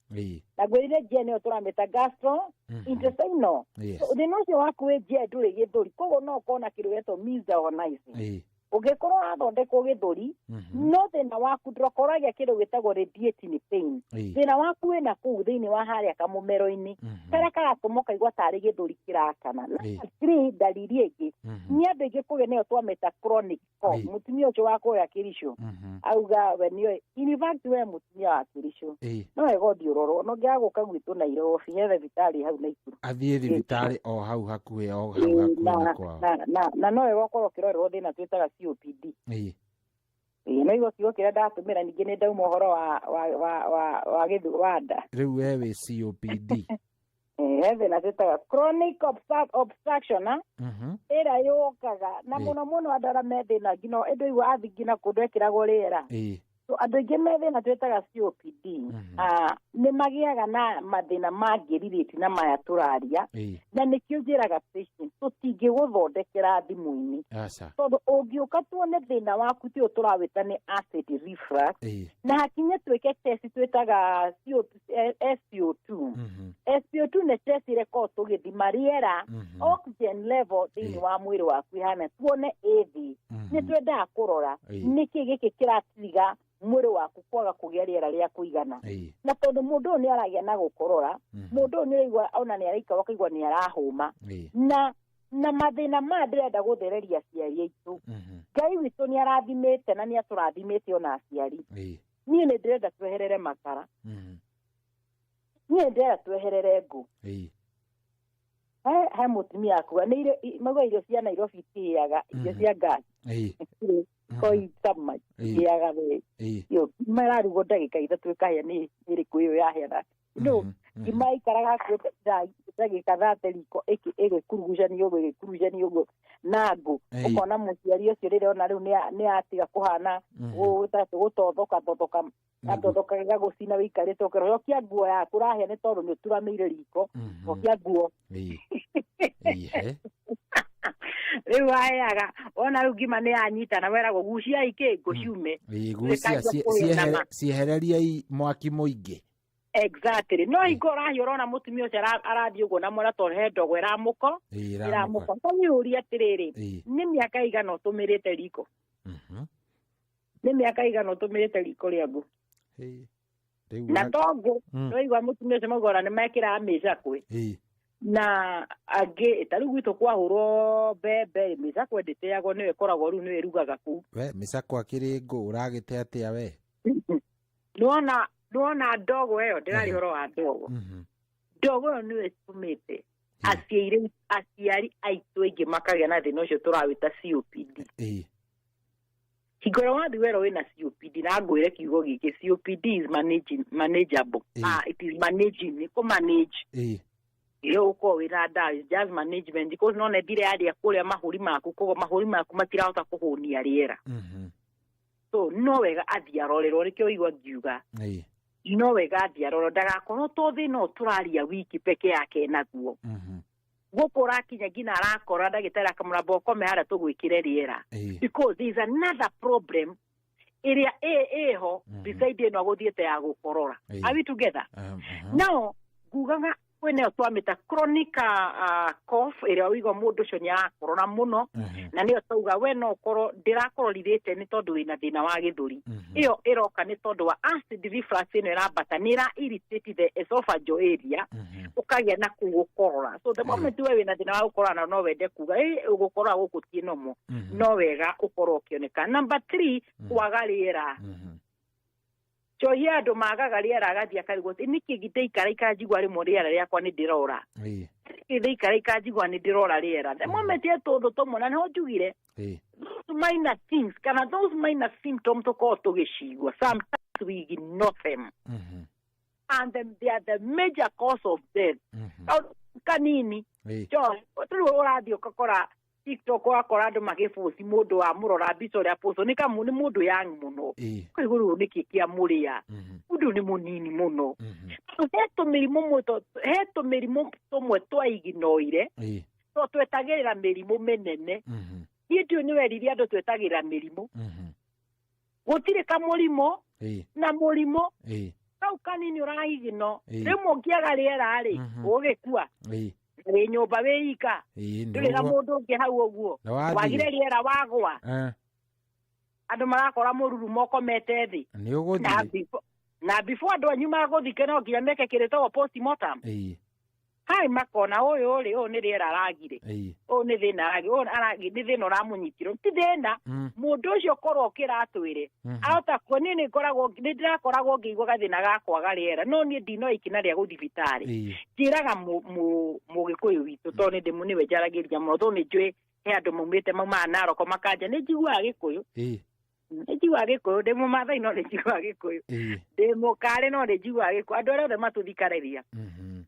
na ngwĩrire GI nĩyo tũramĩta gastro intestinal. So, thĩna ũcio waku wĩ GI ndũrĩ gĩthũri, koguo no ũkorwo na kĩndũ gĩetwo misdiagnosis. Ũngĩkorwo wathondekwo gĩthũri, no thĩna waku ndũrakorwo agĩa kĩndũ gĩtagwo radiating pain, thĩna waku wĩna kũu thĩinĩ wa harĩa kamũmero-inĩ karĩa karatũma ũkaigua tarĩ gĩthũri kĩrakana. Number three, ndariri ĩngĩ nĩ andũ aingĩ kũgĩa nĩyo twamĩta chronic Moko mutumia ũcio wa kũrĩa Kericho auga we nĩoĩ, in fact we mũtumia wa Kericho no wega ũthiĩ ũrorwo, no ngĩaga gũka gwitũ Nairobi, he thibitarĩ hau Naikuru. Athiĩ thibitarĩ o hau hakuhĩ, o hau hakuhĩ na kwao. Na no wega ũkorwo ũkĩrorerwo thĩna twĩtaga COPD. Ĩĩ, no igua kiugo kĩrĩa ndatũmĩra, ningĩ nĩ ndauma ũhoro wa gĩthu wa nda. Rĩu we wĩ COPD. He thĩna twĩtaga chronic obstruction a ĩrĩa yũkaga na mũno mũno andũ arĩa me thĩna nginya ĩndũ igua athi nginya kũndũ ekĩragwo rĩera. So andũ aingĩ me thĩna twĩtaga COPD nĩ magĩaga na mathĩna mangĩrirĩti na maya tũraria, na nĩkĩo njĩraga patient tũtingĩgũthondekera thimũ-inĩ, Aca. tondũ ũngĩũka tuone thĩna waku ti ũyũ tũrawĩta nĩ acid reflux, na hakinye twĩke test twĩtaga SpO2. SpO2 nĩ test ĩrĩa ĩkoragwo tũgĩthima rĩera, oxygen level thĩinĩ wa mwĩrĩ waku ihana, tuone ĩ thĩ. Nĩ twendaga kũrora nĩkĩ gĩkĩ kĩratiriga mwĩrĩ waku kwaga kũgĩa rĩera rĩa kũigana, na tondũ mũndũ ũyũ nĩ aragĩa na gũkorora, mũndũ ũyũ nĩ araigua ona nĩ araikara ũkaigua nĩ arahũma na mathĩna maya. Ndĩrenda gũthereria aciari aitũ. Ngai witũ nĩ arathimĩte na nĩ atũrathimĩte ona aciari. Niĩ nĩ ndĩrenda tweherere makara, niĩ nĩ ndĩrenda tweherere ngũ. He mũtumia akuga nĩ irio mauga irio cia Nairobi itihĩaga, irio cia gas koitama ihĩaga we. Iyo ngima ĩrarugwo ndagĩka 3 ĩkahĩa, nĩ ĩrĩkũ ĩyo yahĩa? Na no ngima ikaraga hakuhĩ ndagĩka 30 riko ĩgĩkurugucanio ũguo, ĩgĩkurugucanio ũguo na ngũ. Ũkona mũciari ũcio rĩrĩa ona rĩu nĩ atiga kũhana gũtothoka thothoka, gatothoka gagũcina wĩikarĩte ũkĩrokia nguo yaku ũrahĩa nĩ tondũ nĩ ũturamĩire riko, cokia nguo. Ihe. Rĩu waheaga wona rĩu ngima nĩ yanyitana, weragwo guciai kĩ ngũ ciume. Gucia. Tuĩkangia kũrĩa nama. Ciehereriai mwaki mũingĩ. Exactly. No hingo ũrahiũ ũrona mũtumia ũcio arathiĩ ũguo na mwena tondũ he ndogo ĩramũko. Ĩĩ, ĩramũko. Tawĩũrie atĩrĩrĩ, nĩ mĩaka igana ũtũmĩrĩte riko? Nĩ mĩaka igana ũtũmĩrĩte riko rĩa ngũ? Rĩu Na to ngũ, nĩwaigua mũtumia ũcio mauga ona nĩ mekĩraga mĩcakwe na angĩ. Ta rĩu gwitũ kwahũrwo mbembe, mĩcakwe ndĩteagwo, nĩyo ĩkoragwo rĩu nĩyo ĩrugaga kũu. We mĩcakwe akĩrĩ ngũ ũragĩte atĩa we? Nĩwona ndogo ĩyo ndĩrarĩ ũhoro wa ndogo. Ndogo ĩyo nĩyo ĩtũmĩte aciari aitũ aingĩ makagĩa na thĩna ũcio tũrawĩta COPD. Hingo ĩrĩa wathiĩ werwo wĩna COPD, na ngwĩre kiugo gĩkĩ, COPD is managing, manageable. Ah, it is managing, nĩ kũ manage. Ĩyo ũkorwo wĩna ndawa is just management, because no nethire yarĩa kũrĩa mahũri maku, koguo mahũri maku matirahota kũhũnia rĩera. So no wega athiĩ arorerwo, nĩkĩo igua ngiuga no wega athiĩ arorerwo, ndagakorwo to thĩna ũyũ tũraria wiki peke yake naguo. Gũkũ ũrakinya nginya arakora ndagĩtarĩ akamũramba ũkome harĩa tũgwĩkĩre rĩera, because there is another problem ĩrĩa ĩho beside ĩno agũthiĩte ya gũkorora. Are we together now? Ngugaga kwĩnayo twamĩta chronic cough, ĩrĩa ũigua mũndũ ũcio nĩ arakorora mũno, na nĩyo tauga we no ũkorwo ndĩrakororithĩte nĩ tondũ wĩna thĩna wa gĩthũri. Ĩyo ĩroka nĩ tondũ wa acid reflux ĩno ĩrambata, nĩ ĩra irritate the esophageal area, ũkagĩa na kũu gũkorora. So the moment we wĩna thĩna wa gũkorora na no wende kuga ĩ gũkorora gũkũ ti normal, no wega ũkorwo ũkĩoneka. Number 3, kwaga rĩera. Njohi, andũ magaga rĩera, agathiĩ akarigwo nĩkĩ ngĩndĩikara ikara njigua rĩmwe rĩera rĩakwa nĩ ndĩrora, nĩkĩ ndĩikara ikara njigua nĩ ndĩrora rĩera. The moment ye tũndũ tũmwe, na nĩho njugire those minor things kana those minor symptoms tũkorwo tũgĩcigua, sometimes we ignore them and then they are the major cause of death. Kaũndũ kanini njohi, rĩu ũrathiĩ ũgakora TikTok, ũgakora andũ magĩboci mũndũ wa mũrora mbica ũrĩa post nĩ kamũ nĩ mũndũ young mũno, ũkaigua rĩu nĩkĩ kĩamũrĩa, mũndũ ũyũ nĩ mũnini mũno. He tũmĩrimũ tũmwe twaiginoire to twetagĩrĩra mĩrimũ mĩnene. Niĩ ndiũĩ nĩ werire andũ twetagĩrĩra mĩrimũ, gũtirĩ kamũrimũ na mũrimũ kau kanini ũrahigino. Rĩmwe ũngĩaga rĩera rĩ, ũgĩkua wĩ nyũmba wĩ ika, ndũrĩ na mũndũ ũngĩ hau ũguo. Na wathiĩ. Wagire rĩera wagwa, andũ marakora mũrurumo ũkomete thĩ. Nĩ ũgũthiĩ. Na before andũ anyu magũthike no nginya meke kĩrĩtagwo postmortem. Hai makona ũyũ rĩ, ũyũ nĩ rĩera aragire, ũyũ nĩ thĩna aragire, ũyũ aragire nĩ thĩna ũramũnyitire, ti thĩna. Mũndũ ũcio korwo ũkĩratwĩre ahota kuo. Niĩ nĩ ngoragwo, nĩ ndĩrakoragwo ngĩigua gathĩna ga kwaga rĩera, no niĩ ndinoya ikina rĩa gũthiĩ thibitarĩ. Njĩraga mũgĩkũyũ witũ, tondũ nĩ ndĩmũ nĩwe njaragĩria mũno, tondũ nĩ njũĩ he andũ maumĩte maumaga Naroko makanja. Nĩ njiguaga Gĩkũyũ, nĩ njiguaga Gĩkũyũ. Ndĩ Mũmathai no nĩ njiguaga Gĩkũyũ, ndĩ Mũkarĩ no nĩ njiguaga Gĩkũyũ. Andũ arĩa othe matũthikararia,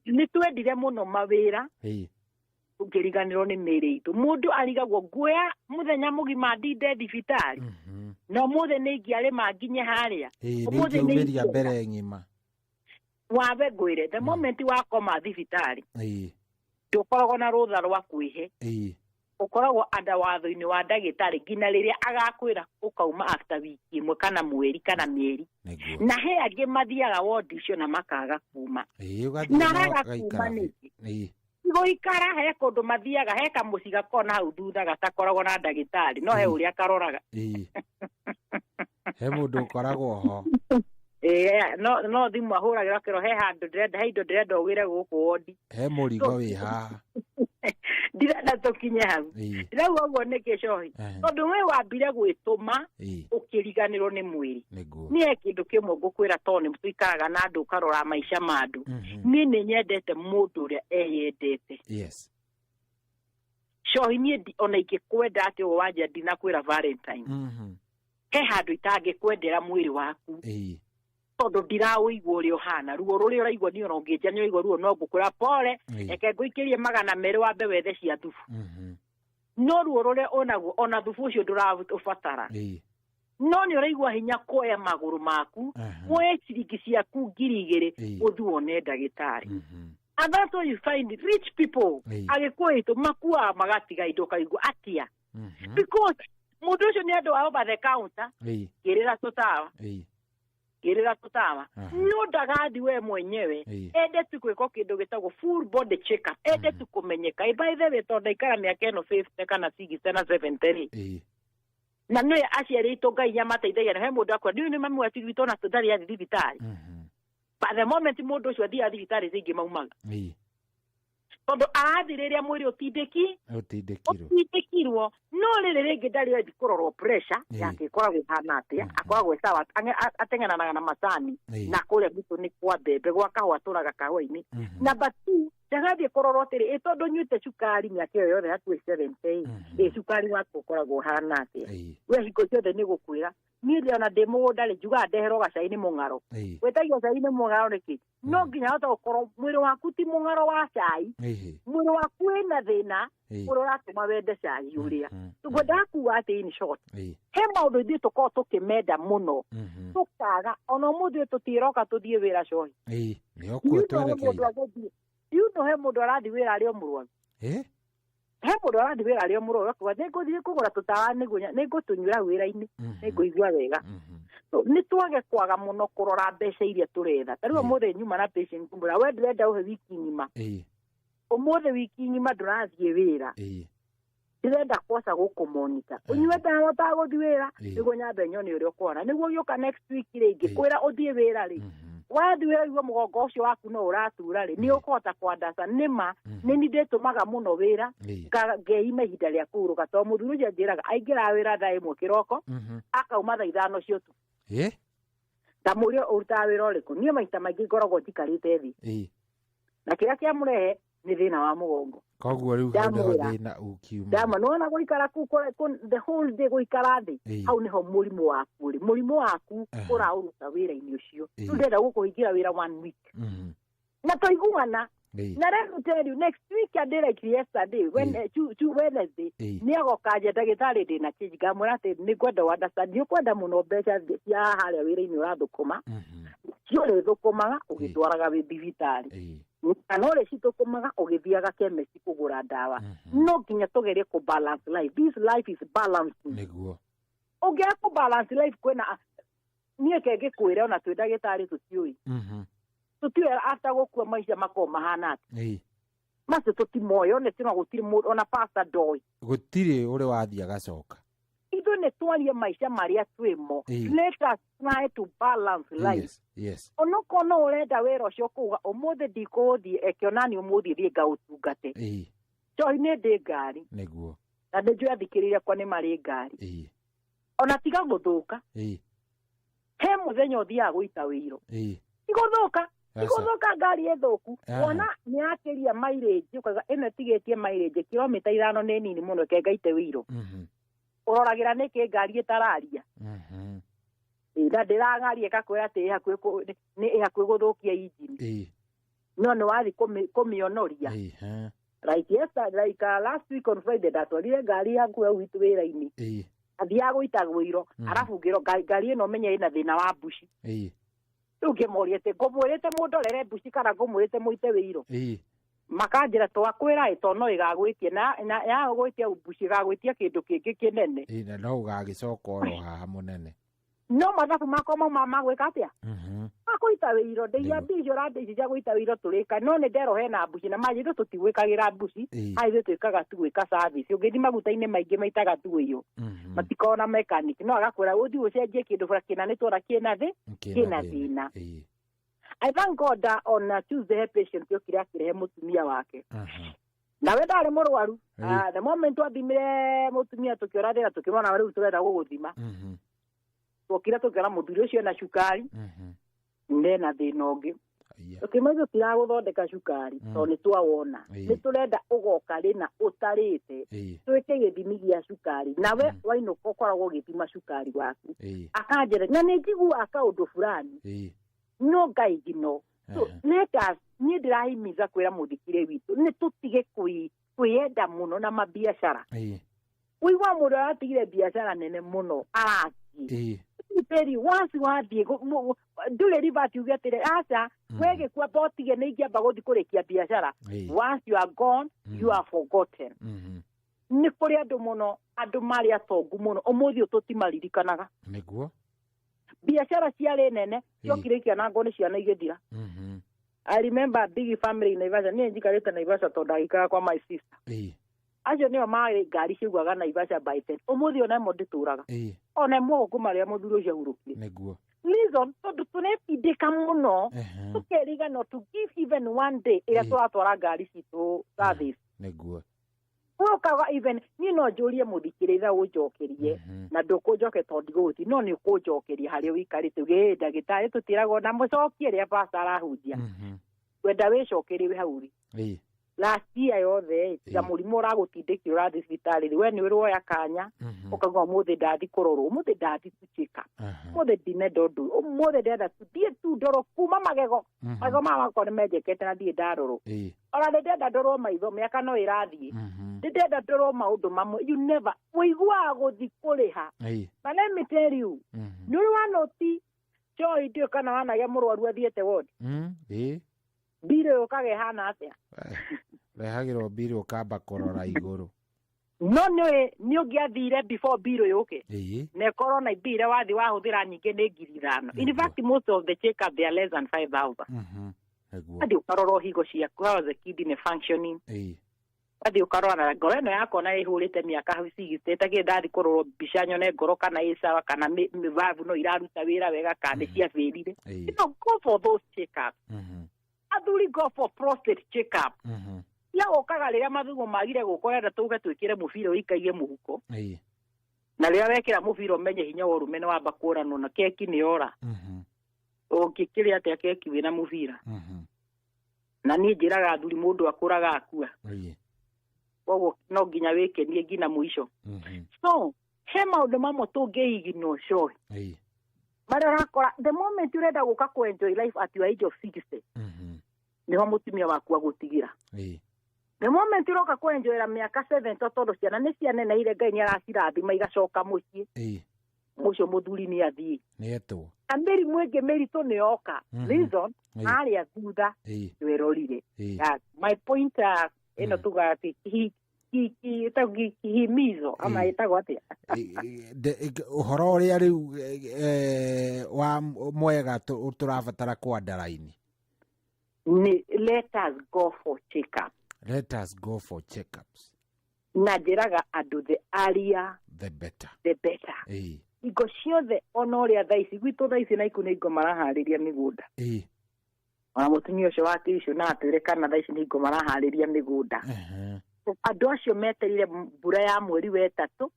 nĩ twendire mũno mawĩra, tũkĩriganĩrwo nĩ mĩĩrĩ itũ. Mũndũ arigagwo, nguoya mũthenya mũgima ndinde thibitarĩ, na ũmũthĩ nĩ ingĩarĩma nginye harĩa. Nĩ Ũmũthĩ nĩ ingĩumĩria ingĩenda. mbere ng'ima. Wabe ngwĩre, the moment wakoma thibitarĩ, ndũkoragwo na rũtha rwa kwĩhe. Ũkoragwo anda watho-inĩ wa ndagĩtarĩ nginya rĩrĩa agakwĩra ũkauma, after wiki ĩmwe kana mweri kana mĩeri. Na he angĩ mathiaga wondi icio na makaga kuma. Ũgathiĩ Na na raga kuma ũgaikara. Nĩkĩ gũikara he kũndũ mathiaga, he kamũciĩ gakoragwo na hau thutha gatakoragwo na ndagĩtarĩ, no he ũrĩa karoraga. He mũndũ ũkoragwo ho. Ĩĩ, no thimũ ahũragĩra kĩro, he handũ ndĩrenda, he indo ndĩrenda ũgĩre gũkũ wondi. He mũrigo wĩ haha. Ndirenda tũkinye hau. Ndĩrauga ũguo nĩkĩ, cohi? Tondũ we wambire gwĩtũma, ũkĩriganĩrwo nĩ mwĩrĩ. Niĩ he kĩndũ kĩmwe ngũkwĩra, tondũ nĩ tũikaraga na andũ, ũkarora maica ma andũ. Niĩ nĩ nyendete mũndũ ũrĩa eyendete. Cohi, niĩ ona ingĩkwenda atĩ ũguo wanja ndinakwĩra Valentine, he handũ itangĩkwendera mwĩrĩ waku, tondũ ndiraũigua ũrĩa ũhana. Ruo rũrĩa ũraigua niĩ ona ũngĩnja nĩ ũraigua ruo, no ngũkwĩra pole. Reke ngũikĩrie 200 wambe wethe cia thubu. No ruo rũrĩa ũnaguo, ona thubu ũcio ndũraũbatara, no nĩ ũraigua hinya kuoya magũrũ maku, woe ciringi ciaku 2000, ũthiĩ wone ndagĩtarĩ. And that's why you find rich people, Agĩkũyũ aitũ, makuaga magatiga indo, ũkaigua atia, because mũndũ ũcio nĩ andũ a over the counter. Ngĩrĩra tũtawa, ngĩrĩra tũtawa, no ndagathi we mwenyewe. Ende tu gwĩkwo kĩndũ gĩtagwo full body check up, ende tu kũmenyeka. By the way, tondũ ndaikara mĩaka ĩno 50 kana 60 na 70 rĩ, na nĩ aciari aitũ Ngai nyamateithagia, na he mũndũ akwa nĩ mami wa witũ ona ndarĩ athi thibitarĩ, but the moment mũndũ ũcio athiaga thibitarĩ, rĩngĩ maumaga, tondũ arathi rĩrĩa mwĩrĩ ũtindĩki ũtindĩkirwo. Ũtindĩkirwo. No rĩrĩ rĩngĩ ndarĩ athi kũrorwo pressure yake ĩkoragwo ĩhana atĩa, akoragwo ĩ sawa, ateng'eranaga na macani. Na kũrĩa gwitũ nĩ kwa mbembe, gwa kahũa, tũraga kahũa-inĩ. Number two, ndagathiĩ kũrorwo atĩrĩ, ĩ tondũ nyuĩte cukari mĩaka ĩyo yothe hakuhĩ 70, ĩ cukari waku ũkoragwo ũhana atĩa? We hingo ciothe nĩ gũkwĩra, niĩ rĩ, ona ndĩ mũgũnda rĩ, njugaga ndeherwo gacai nĩ mũng'aro. Gwĩtagio cai nĩ mũng'aro nĩkĩ? No nginya hote gũkorwo mwĩrĩ waku ti mũng'aro wa cai. Mwĩrĩ waku wĩna thĩna ũrĩa ũratũma wende cai ũrĩa. Ngwendaga kuga atĩ, in short, he maũndũ ithuĩ tũkoragwo tũkĩmenda mũno, tũkaga ona ũmũthĩ ũyũ tũtiĩroka tũthiĩ wĩra, cohi. Nĩ okuo You know, he mũndũ twerekeire. agĩthiĩ, you know, he mũndũ arathiĩ wĩra arĩ o mũrwaru. He mũndũ arathiĩ wĩra arĩ o mũrwaru, akuga nĩ ngũthiĩ kũgũra tũtawa, nĩguo nĩ ngũtũnyuĩra hau wĩra-inĩ, nĩ ngũigua wega. So, nĩ twage kwaga mũno kũrora mbeca iria tũretha. Ta rĩu ũmũthĩ nyuma na patient, ngũmwĩra, we ndĩrenda ũhe wiki ng'ima. Ũmũthĩ wiki ng'ima ndũrathiĩ wĩra, ndĩrenda kwaca gũkũmonita ũnyue ndawa ũtagũthiĩ wĩra, nĩguo nyambe nyone ũrĩa ũkũhona, nĩguo gĩũka next week rĩngĩ kwĩra ũthiĩ wĩra rĩ, wathiĩ wĩra igua mũgongo ũcio waku no ũratura rĩ, nĩ ũkũhota kwandaca nĩma. Nĩ ni ndĩtũmaga mũno wĩra, ngeima ihinda rĩa kũhurũka, tondũ mũthuri ũcio anjĩraga aingĩraga wĩra thaa 1 kĩroko, akauma thaa 5 cia ũtukũ. Ndamũria, ũrutaga wĩra ũrĩkũ? Niĩ maita maingĩ ngoragwo njikarĩte thĩ. Na kĩrĩa kĩamũrehe nĩ thĩna wa mũgongo. Koguo rĩu hau nĩho Ndamwĩra. thĩna ũkiuma. Ndama nĩwona gũikara kuu the whole day gũikara thĩ, hau nĩho mũrimũ waku ũrĩ. Mũrimũ waku ũraũruta wĩra-inĩ ũcio. Rĩu ndĩrenda gũkũhingĩra wĩra one week na twaiguana. Na let me tell you, next week, and like yesterday when Wednesday, nĩ agoka nje, ndagĩtarĩ, ndĩna change. Ngamwĩra atĩ nĩ ngwenda understand nĩ ũkwenda mũno mbeca cia harĩa wĩra-inĩ ũrathũkũma, ciũrĩ thũkũmaga ũgĩtwaraga wĩ thibitarĩ, kana ũrĩ cithũkũmaga ũgĩthiaga chemist kũgũra ndawa. No nginya tũgerie kũ balance life. This life is balancing. Ũngĩaga kũ balance life, kwĩna niĩ ke ngĩkwĩre, ona twĩ ndagĩtarĩ tũtiũĩ, tũtiũĩ after gũkua maica makorwo mahana atĩa. Macio tũtimoĩ, one tino gũtirĩ mũndũ, ona pastor ndoĩ. Gũtirĩ ũrĩ wathiĩ agacoka. Ithuĩ nĩ twarie maica marĩa twĩmo. Ĩĩ. Let us try to balance life. Yes, yes. Onokorwo no ũrenda wĩra ũcio kuga ũmũthĩ ndikũũthiĩ, eke onani ũmũthĩ thiĩ ngaũtungate. Njohi nĩ ndĩ ngari. Nĩguo. Na nĩ njũĩ athikĩrĩria kwa nĩ marĩ ngari. Ona tiga gũthũka. He mũthenya ũthiaga gũita wĩiro. Ti gũthũka. Ti Aca. gũthũka ngari ĩthũku. Aha. Wona nĩ yakĩria mileage ũkauga ĩno ĩtigĩtie mileage kilomita 5 nĩ nini mũno reke ngaite wĩiro. Ũroragĩra nĩkĩ ngari ĩtararia. Ĩ, na ndĩrang'aria ĩgakwĩra atĩ ĩ hakuhĩ nĩ ĩ hakuhĩ gũthũkia injini. No nĩ wathiĩ kũmĩonoria. Like yesterday, like last week on Friday ndatwarire ngari hakuhĩ hau gwitũ wĩra-inĩ. Athiaga gũita wĩiro, arabu ngĩrwo ngari ĩno menye ĩna thĩna wa mbuci. Rĩu ngĩmoria atĩ ngũmwĩrĩte mũndorere mbuci kana ngũmwĩrĩte mũite wĩiro. Makanjĩra twakwĩra ĩ to no ĩgagwĩtia na yagwĩtia mbuci ĩgagwĩtia kĩndũ kĩngĩ kĩnene. Ĩĩ, na no ũgagĩcoka oro haha mũnene. No mathabu makwa mauma ma gwĩka atĩa? Makũita wĩiro ndĩia mbia icio ũrandĩici cia gũita wĩiro tũrĩka no nĩ nderwo hena mbuci na manjĩ ithuĩ tũtigwĩkagĩra mbuci. Haha ithuĩ twĩkaga tu gwĩka service ũngĩthiĩ maguta-inĩ maingĩ maitaga tu wĩiro matikoragwo na mechanic no agakwĩra ũthiĩ ũcenjie kĩndũ bura kĩna nĩ tuona kĩna thĩ kĩna thĩna. I thank God that on a Tuesday he patient yokire akĩrehe mũtumia wake nawe ndarĩ mũrwaru. Ah, the moment twathimire mũtumia tũkĩora thĩna tũkĩmona rĩu tũrenda gũgũthima twokire tũkĩona mũthuri ũcio ena cukari nena thĩna ũngĩ tũkĩmenya tũtiragũthondeka cukari tondũ nĩ twawona nĩ tũrenda ũgoka rĩna ũtarĩte twĩke gĩthimi gĩa cukari nawe wainũka ũkoragwo ũgĩthima cukari waku akanjĩra na nĩ njiguaga kaũndũ fulani no ngaigino. So let us, niĩ ndĩrahimiza kwĩra mũthikire witũ nĩ tũtige kwĩyenda mũno na mabiacara. Ũigua mũndũ aratigire biacara nene mũno arathiĩ tell you, once wathiĩ ndũrĩ ribati uge atĩrĩ aca we gĩkua botige nĩ ingĩamba gũthiĩ kũrĩkia biacara. Once you are gone, you are forgotten. Nĩ kũrĩ andũ mũno andũ marĩ atongu mũno ũmũthĩ ũyũ tũtimaririkanaga. Nĩguo. Biacara ciarĩ nene ciokire ikĩanangwo nĩ ciana igĩthira. I remember a big family in Naivasha. Niĩ njikarĩte Naivasha tondũ ndagĩikaraga kwa my sister. Acio nĩo marĩ ngari ciaugaga Naivasha by 10. Ũmũthĩ ona ĩmwe ndĩtũraga. Ona ĩmwe gũkũ marĩa mũthuri ũcio ahurũkire. Nĩguo. Reason tondũ tũretindĩka mũno tũkerigano to give even one day ĩrĩa tũratwara ngari citũ service. Nĩguo. Ũkaga even niĩ no njũrie mũthikĩrĩria ũnjokerie na ndũkũnjoke tondũ ndigũgũti no nĩ ũkũnjokeria harĩa ũikarĩte uge "Ĩ, ndagĩtarĩ tũtiragwo na mũcokie rĩrĩa pastor arahunjia wenda wĩcokerie wĩ hau rĩ last year yothe ĩ, tiga mũrimũ ũragũtindĩkire ũrathiĩ thibitarĩ rĩ we nĩ ũroya kanya ũkauga ũmũthĩ ndathi kũrorwo ũmũthĩ ndathi tu check up ũmũthĩ ndinenda ũndũ ũyũ ũmũthĩ ndĩrenda tu thiĩ tu ndorwo kuma magego magego maya makwa nĩ menjekete na ndirĩ ndarorwo ona nĩ ndĩrenda ndorwo maitho mĩaka no ĩrathiĩ nĩ ndĩrenda ndorwo maũndũ mamwe you never ũiguaga gũthi kũrĩha. Na let me tell you, nĩ ũrĩ wanoti njoi ndiũĩ kana wanagĩa mũrwaru athiĩte ward mbirũ yũkaga ĩhana atĩa? Rehagĩrwo mbirũ ũkamba kũrora igũrũ. No nĩ nĩ ũngĩathire before mbirũ yũke na ĩkorwo na mbirũ wathi wahũthĩra nyingĩ nĩ 5,000. In fact, most of the check up they are less than 5000. Wathiĩ ũkarora higo ciaku, how the kidney functioning. Wathiĩ ũkarora na ngoro ĩno yakwa na ĩhũrĩte mĩaka 60 ĩtakĩrĩ ndathi kũrorwo mbica nyone ngoro kana ĩ sawa kana valve no iraruta wĩra wega kana nĩ ciabĩrire. Go for those check up. Athuri, go for prostate check up. Ya ũkaga rĩrĩa mathugumo magire gũka ũrenda tũke twĩkĩre mũbira ũikagie mũhuko na rĩrĩa wekĩra mũbira ũmenye hinya wa ũrũme nĩ wamba kũranwo na keki nĩ ora ũngĩkĩrĩa atĩa keki wĩna mũbira. Na niĩ njĩraga athuri mũndũ akũraga akua koguo no nginya wĩkenie nginya mũico. So he maũndũ mamwe tũngĩiginwo coe marĩa ũrakora the moment ũrenda gũka kũ enjoy life at your age of 60 nĩho mũtumia waku agũtigĩra. The moment ũroka kũ enjoyera mĩaka 70 tondũ ciana nĩ cianeneire Ngai nĩ aracirathima igacoka mũciĩ mũcio mũthuri nĩ athiĩ Nĩetwo. Na mĩrimũ ĩngĩ mĩritũ nĩ yoka. Reason harĩa thutha ndwerorire. My point, ĩno tugaga atĩ ĩtagwo kihimizo ama ĩtagwo atĩa? Ũhoro ũrĩa rĩu wa mwega tũrabatara kwandaraini nĩ let us go for check up. Let us go for checkups. Na njĩraga andũ the earlier the better. The better. Hingo ciothe, ona ũrĩa thaa ici gwitũ, thaa ici naiku nĩ hingo maraharĩria mĩgũnda. Ona mũtumia ũcio wa kĩicũ na atwĩre kana thaa ici nĩ hingo maraharĩria mĩgũnda. Andũ acio metereire mbura ya mweri wa ĩtatũ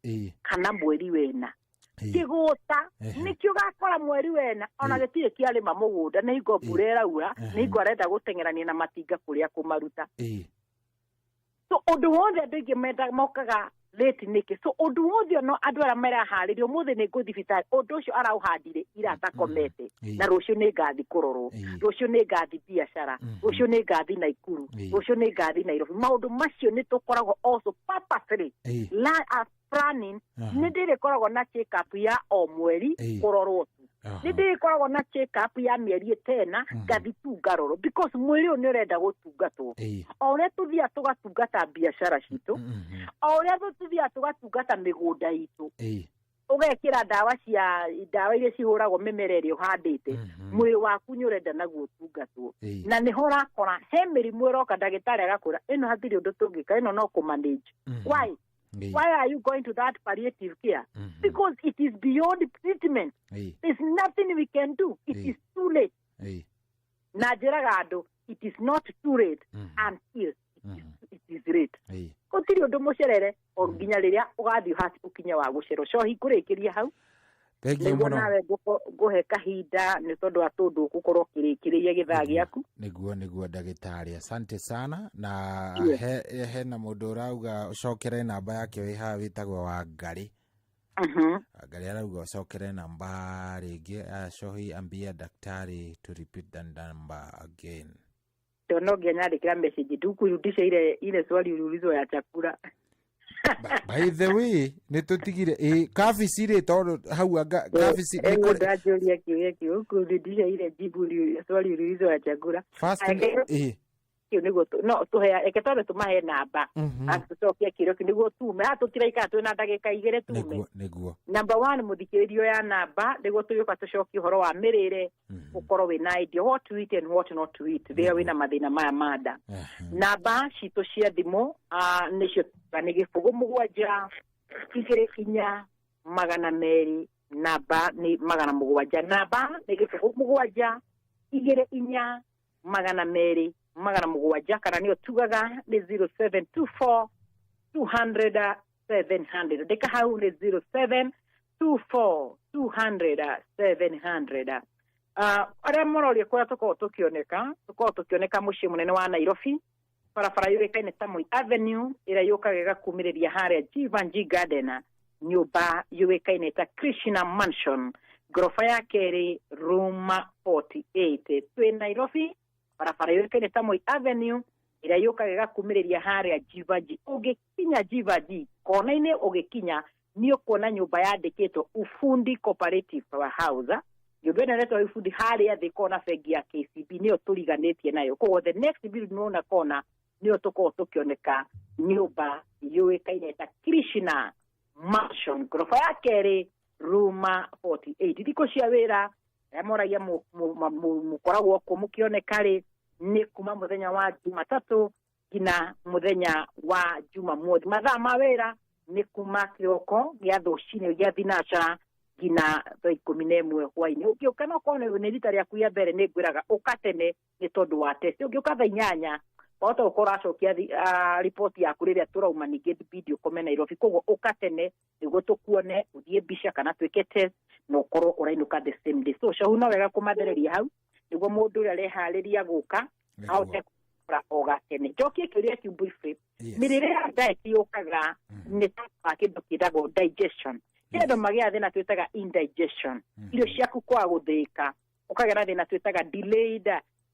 kana mweri wena kĩgũta. Nĩkĩo ũgakora mweri wena ona gĩtirĩ kĩarĩma mũgũnda, nĩ hingo mbura ĩraura, nĩ hingo arenda gũteng'erania na matinga kũrĩa kũmaruta. So ũndũ wothe andũ aingĩ menda mokaga late nĩkĩ? So ũndũ wothe ono andũ arĩa maraharĩria ũmũthĩ nĩ ngũthiĩ thibitarĩ, ũndũ ũcio araũhandire ira atakomete, na rũciũ nĩ ngathi kũrorwo, rũciũ nĩ ngathi biacara, rũciũ nĩ ngathi Naikuru, rũciũ nĩ ngathi Nairobi. Maũndũ macio nĩ tũkoragwo also purposely planning. Nĩ ndĩrĩkoragwo na check up ya o mweri kũrorwo tu, nĩ ndĩrĩkoragwo na check up ya mĩeri ĩtena, ngathi tu ngarorwo, because mwĩrĩ ũyũ nĩ ũrenda gũtungatwo. O ũrĩa tũthiaga tũgatungata biacara citũ, o ũrĩa tũthiaga tũgatungata mĩgũnda itũ, ũgekĩra ndawa cia ndawa iria cihũragwo mĩmera ĩrĩa ũhandĩte, mwĩrĩ waku nĩ ũrenda naguo ũtungatwo. Na nĩho ũrakora he mĩrimũ ĩroka, ndagĩtarĩ agakwĩra ĩno hatirĩ ũndũ tũngĩka, ĩno no kũmanage. Why are you going to that palliative care? Because it is beyond treatment. There's nothing we can do, it is too late. Na njĩraga andũ it is not too late until it is late. Gũtirĩ ũndũ mũcerere o nginya rĩrĩa ũgathiĩ hati ũkinye wa gũcerwo. Cohi, ngũrĩkĩria hau. Thengiũ nĩguo mũno. Nawe ngũhe kahinda nĩ tondũ wa tũndũ ũgũkorwo ũkĩrĩkĩrĩria gĩthaa gĩaku. Nĩguo ndagĩtarĩ, asante sana na hena mũndũ ũrauga ũcokere namba yake wĩ haha, wĩtagwo Wangarĩ. Wangarĩ arauga ũcokere namba rĩngĩ. Cohi, ambia daktari to repeat the number again. To no nginya nyandĩkĩra message tu kurudisha ile swali uliulizwa ya chakula. By the way, nĩ tũtigire ĩ kabici rĩ, tondũ hau anga kabici nĩ kũrĩ Ndanjũria kĩũria kĩu, kurudisha ile jibu swali uliulizwa ya chakula. First Kĩu nĩguo no tũhe, reke twambe tũmahe namba, arabu tũcokie kĩũria kĩu nĩguo tume haha, tũtiraikara, twĩna ndagĩka 2 tume. Nĩguo. Number one, mũthikĩrĩrio ya namba nĩguo tũgĩũka tũcokie ũhoro wa mĩrĩre, ũkorwo wĩna idea what to eat and what not to eat rĩrĩa wĩna mathĩna maya ma nda. Namba citũ cia thimũ nĩcio nĩ 0 7 2 4 2 200 namba nĩ 700. Namba nĩ 0 7 2 2 200 700, kana nĩyo tugaga nĩ 0724 200 700. Ndĩka hau nĩ 0724 200 700. Arĩa maroria kũrĩa tũkoragwo tũkĩoneka mũciĩ mũnene wa Nairobi, barabara yũĩkaine ta Moi Avenue, ĩrĩa yũkaga ĩgakumĩrĩria harĩa Jeevanjee Garden, nyũmba yũĩkaine ta Krishna Mansion, ngoroba ya kerĩ, room 48. Twĩ Nairobi, barabara yũĩkaine ta Moi Avenue, ĩrĩa yũkaga ĩgakumĩrĩria harĩa Jeevanjee. Ũngĩkinya Jeevanjee kona-inĩ, ũgĩkinya nĩ ũkuona nyũmba yandĩkĩtwo Ufundi Cooperative House. Nyũmba ĩno ĩretwo Ufundi, harĩa thĩ kona bengi ya KCB nĩyo tũriganĩtie nayo. Koguo the next building nĩwona kona nĩyo tũkoragwo tũkĩoneka, nyũmba yũĩkaine ta Krishna Mansion, ngoroba ya kerĩ, room 48. Thikũ cia wĩra, arĩa moragia mũkoragwo kũ mũkĩoneka rĩ, nĩ kuma mũthenya wa Jumatatũ nginya mũthenya wa Jumamothi. Mathaa ma wĩra nĩ kuma kĩroko gĩa thũcinĩ gĩa thinacara nginya thaa 11 hwainĩ. Ũngĩũka no korwo nĩ rita rĩaku rĩa mbere, nĩ ngwĩraga ũka tene nĩ tondũ wa test. Ũngĩũka thaa 8, wahota gũkorwo ũracokia riboti yaku rĩrĩa tũrauma, ningĩ bidi ũkome Nairobi. Koguo ũka tene nĩguo tũkuone, ũthiĩ mbica kana twĩke test na ũkorwo ũrainũka the same day. So cohu, no wega kũmathereria hau nĩguo mũndũ ũrĩa areharĩria gũka ahote kũra o gatene. Njokie kĩũria kĩu briefly. Mĩrĩre ya diet yũkaga nĩ tondũ wa kĩndũ kĩtagwo digestion. He andũ magĩaga thĩna twĩtaga indigestion, irio ciaku kwaga gũthĩĩka, ũkagĩa na thĩna twĩtaga delayed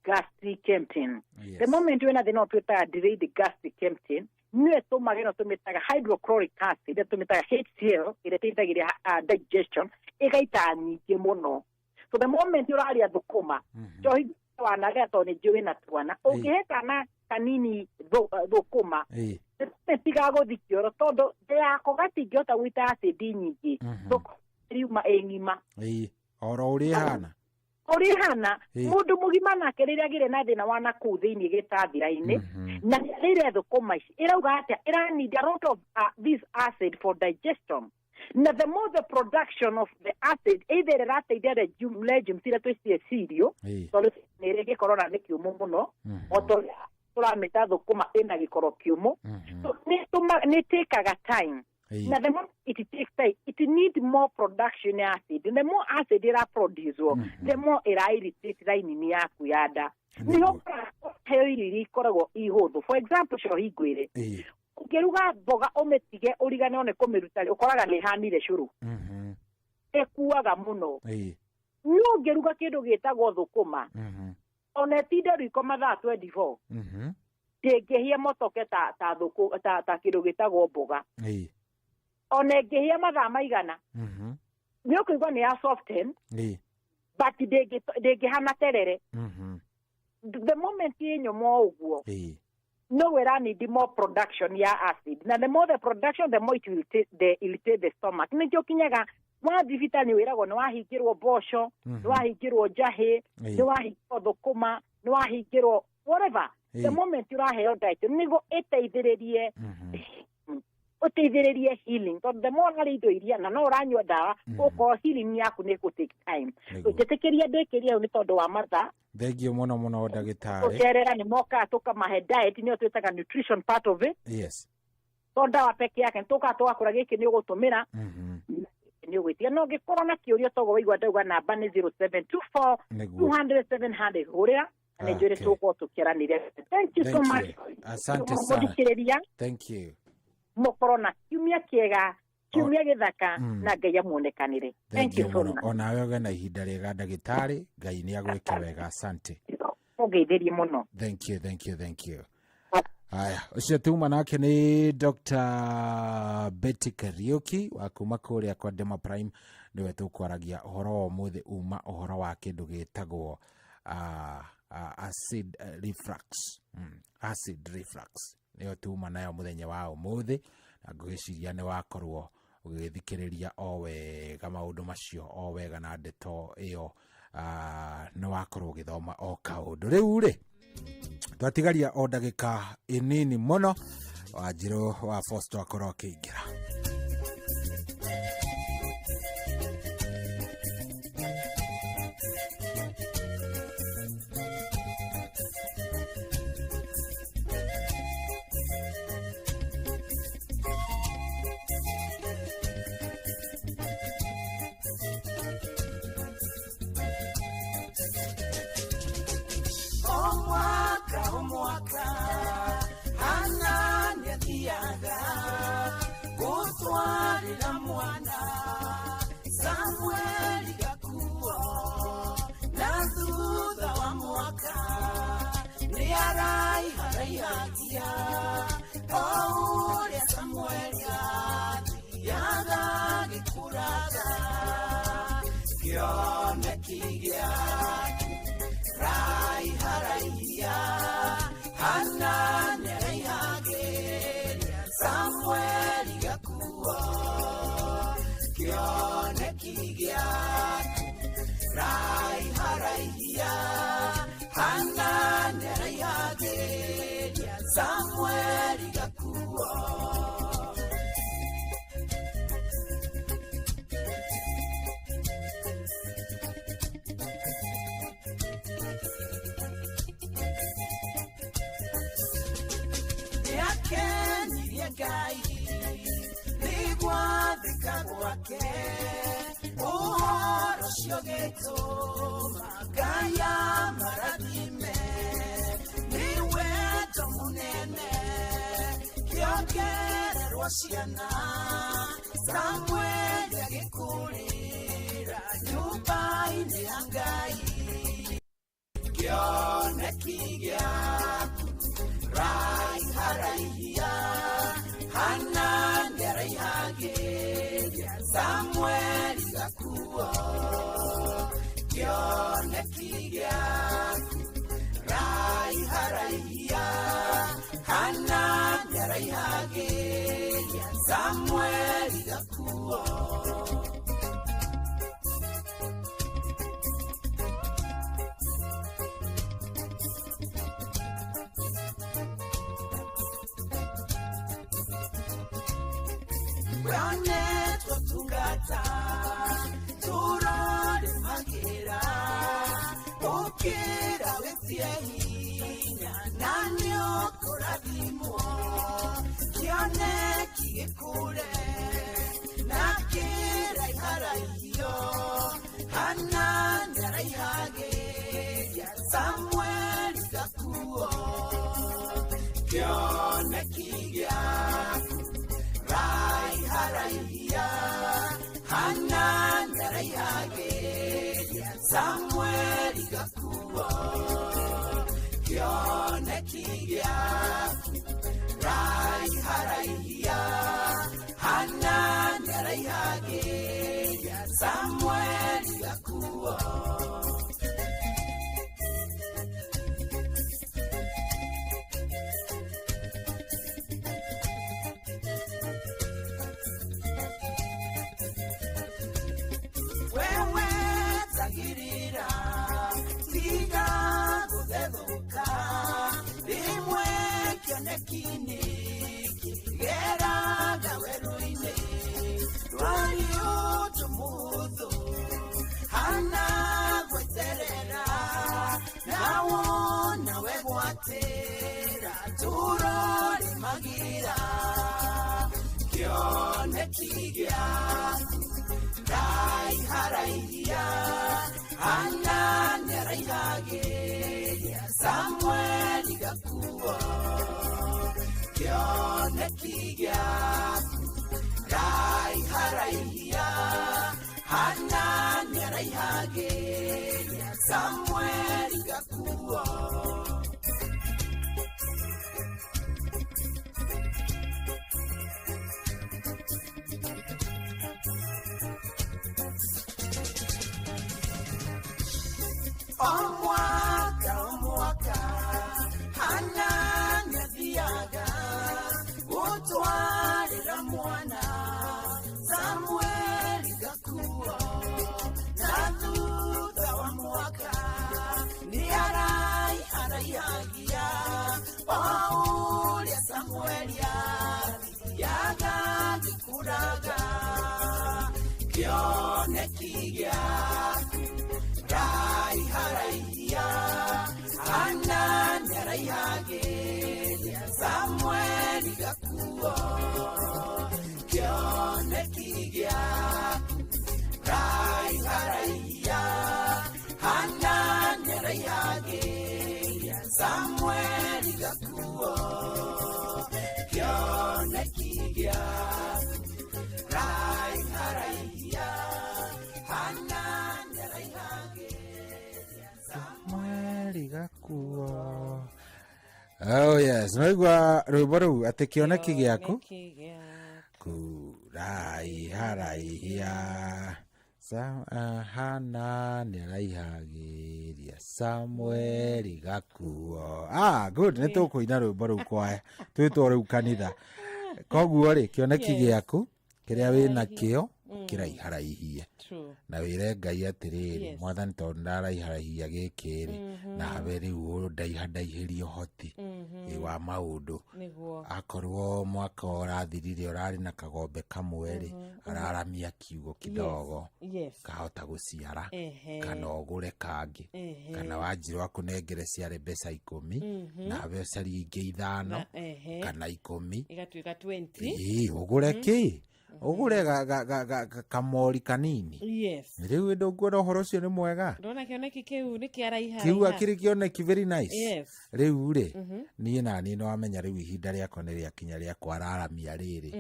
gastric emptying. The moment wĩna thĩna ũyũ twĩtaga delayed gastric emptying, nĩyo ĩtũmaga ĩno tũmĩtaga hydrochloric acid, ĩrĩa tũmĩtaga HCl, ĩrĩa ĩteithagĩrĩria digestion, ĩgaita nyingĩ mũno. So the moment ũrarĩa thũkũma, njohi, wanarĩa, tondũ nĩ njũĩ wĩna twana, ũngĩhe kana kanini thũkũma, tigagũthi kĩoro tondũ nda yako gatingĩhota gũita acid nyingĩ, thũkũma riuma ĩ ng'ima. Ĩĩ, oro ũrĩa ĩhana. Ũrĩa ĩhana, Ĩ. mũndũ mũgima nake rĩrĩa agĩre na thĩna wa nakũu thĩinĩ gĩtathira-inĩ na rĩrĩa thũkũma ici ĩrauga atĩa, ĩra need a lot of this acid for digestion, na the more the production of the acid, either ĩrateithia legumes iria twĩcirie cereal, tondũ nĩ ĩrĩ gĩkorora nĩ kĩũmũ mũno, o ta ũrĩa tũramĩta thũkũma ĩna gĩkoro kĩũmũ. So, nĩ tĩkaga time, na the more it takes time, it need more production ya acid. The more acid ĩra produce, the more ĩra irritate lining yaku ya nda. Nĩho heo irio iria ikoragwo ihũthũ. For example, cohi ngwĩre, ũngĩruga mboga ũmĩtige ũriganĩrwo nĩ kũmĩruta, ũkoraga nĩ ĩhanire cũrũ, ĩkuaga mũno. No ũngĩruga kĩndũ gĩtagwo thũkũma, ona ĩtinde riko mathaa 24, ndĩngĩhia motoke ta thũkũ ta kĩndũ gĩtagwo mboga. Ona ĩngĩhia mathaa maigana, nĩ ũkũigua nĩ ya soften, but ndĩngĩhana terere. The moment ĩ nyũmũ o ũguo, no ĩra need more production ya acid, na the more the production, the more it will irritate the stomach. Nĩkĩo kinyaga wa thibitarĩ wĩragwo nĩ wahingĩrwo mboco, nĩ wahingĩrwo njahĩ, nĩ wahingĩrwo thũkũma, nĩ wahingĩrwo whatever. The moment ũraheo diet nĩguo ĩteithĩrĩrie, ũteithĩrĩrie healing, tondũ the more ũrarĩa indo iria na no ũranyua ndawa, ũkorwo healing yaku nĩ ĩgũ take time. Njĩtĩkĩria ndĩkĩrie hau nĩ tondũ wa mathaa. Thengiũ mũno mũno, ndagĩtarĩ. Gũcerera nĩ mokaga tũkamahe diet, nĩyo twĩtaga nutrition part of it. To ndawa peke yake, nĩ tũkaga tũgakũra gĩkĩ nĩ ũgũtũmĩra, nĩ ũgwĩtiga. No ũngĩkorwo na kĩũria toguo waigua ndauga, namba nĩ 0724 200 700, hũrĩra na nĩ njũrĩ tũgũkorwo tũkĩaranĩria. Thank you so Thank much. you. Asante sana. Mũthikĩrĩria. Thank you. Mũkorwo na kiumia kĩega, kiumia gĩthaka, na Ngai amuonekanĩre. Thank you so mũno. much. Onawe ũgĩe na ihinda rĩega, ndagĩtarĩ. Ngai nĩ agwĩke wega. Asante. Ũngeithĩrie mũno. Thank you, thank you, thank you. Haya, ũcio tuma nake nĩ Dr. Betty Kariuki wa kuma kũrĩa kwa Dema Prime, nĩwe tũkwaragia ũhoro wa ũmũthĩ, uma ũhoro wa kĩndũ gĩtagwo acid reflux. Acid reflux nĩyo tuma nayo mũthenya wa ũmũthĩ, na ngwĩciria nĩ wakorwo ũgĩthikĩrĩria o wega maũndũ macio o wega, na ndeto ĩyo nĩ wakorwo ũgĩthoma o kaũndũ. Rĩu rĩ, twatigaria o ndagĩka ĩnini mũno, Wanjirũ wa Fosto akorwo akĩingĩra. O mwaka, o mwaka, Hana nĩathiaga gũtwarĩra mwana Samueli gakuo, na thutha wa mwaka nĩaraiharaihagia o ũrĩa Samueli athiaga gĩkũraga, kĩoneki gĩaku raiharaihia. Hana nĩaraihagĩria Samueli gakuo, kĩoneki gĩaku raiharaihia. Hana nĩaraihagĩria Samueli gakuo. Nĩakenirie Ngai nĩ gwathĩka gwake, ũhoro ũcio gĩtũma Ngai amarathime nĩ wendo mũnene, kĩongererwo ciana Samueli agĩkũrĩra nyũmba-inĩ ya Ngai. Kĩoneki gĩaku raiharaihia, Hana nĩaraihagĩria Samueli gakuo, kĩoneki gĩaku raiharaihia. Hana nĩaraihagĩria Samueli gakuo. Wonetwo tungata turore magira ukira wetie hinya na nĩũkũrathimwo kĩoneki gĩkũre na kĩraiharaihio Hana nĩaraihagĩria Samueli gakuo kĩoneki gĩaku raiharaihia Hana nĩaraihagĩria Samueli gakuo kĩoneki gĩaku raiharaihia Hana nĩaraihagĩria Samueli gakuo. Wewe tagirira tiga gũthethũka rĩmwe kĩoneki-inĩ kĩgeraga werũ-inĩ rwari ũndũ mũhũthũ hana gweterera na wona wegwatĩra tũrore magira kĩoneki gĩaku raiharaihia Hana nĩaraihagĩria Samueli gakuo kĩoneki gĩaku raiharaihia Hana nĩaraihagĩria Samueli gakuo. Omwaka omwaka Hana nĩathiaga gũtwarĩra mwana Samueli gakuo na thutha wa mwaka nĩaraiharaihia o ũrĩa Samueli athiaga gĩkũraga kĩoneki gĩaku raiharaihia Hana nĩaraihagĩria Samueli gakuo kĩoneki gĩaku raiharaihia Hana nĩaraihagĩria Samueli gakuo kĩoneki gĩaku raiharaihia Hana nĩaraihagĩria Samueli gakuo. Oh yes, noigua rwĩmbo rũu atĩ kĩoneki gĩaku kuraiharaihia Hana nĩaraihagĩria Samueli gakuo. Ah, good, nĩ tũkũina rwĩmbo rũu kwaya twĩtwo rĩu kanitha. Koguo rĩ kĩoneki gĩaku kĩrĩa wĩna kĩo kĩraiharaihie na wĩre Ngai atĩrĩrĩ, Yes. mwathani tondũ ndaraiharaihia gĩkĩ rĩ, nawe rĩu ũndaihandaihĩrie ũhoti wa maũndũ. Nĩguo. Akorwo mwaka ũrathirire ũrarĩ na kagombe kamwe rĩ, araramia kiugo kidogo Yes. kahota gũciara Ehe. kana ũgũre kangĩ Ehe. kana wanjirwo akũnengere ciarĩ mbeca 10 nawe ũcarie ingĩ 5 Na, ehe. kana 10 Igatuĩka 20. ĩĩ ũgũre kĩ ũgũre kamori kanini. Yes. Rĩu ndũkuona ũhoro ũcio nĩ mwega Ndona kĩoneki kĩu nĩ kĩaraiha. kiu akĩrĩ kĩoneki very nice. Yes. Rĩu rĩ niĩ na niĩ nĩwamenya rĩu ihinda rĩakwa nĩ rĩakinya rĩa kwararamia rĩrĩ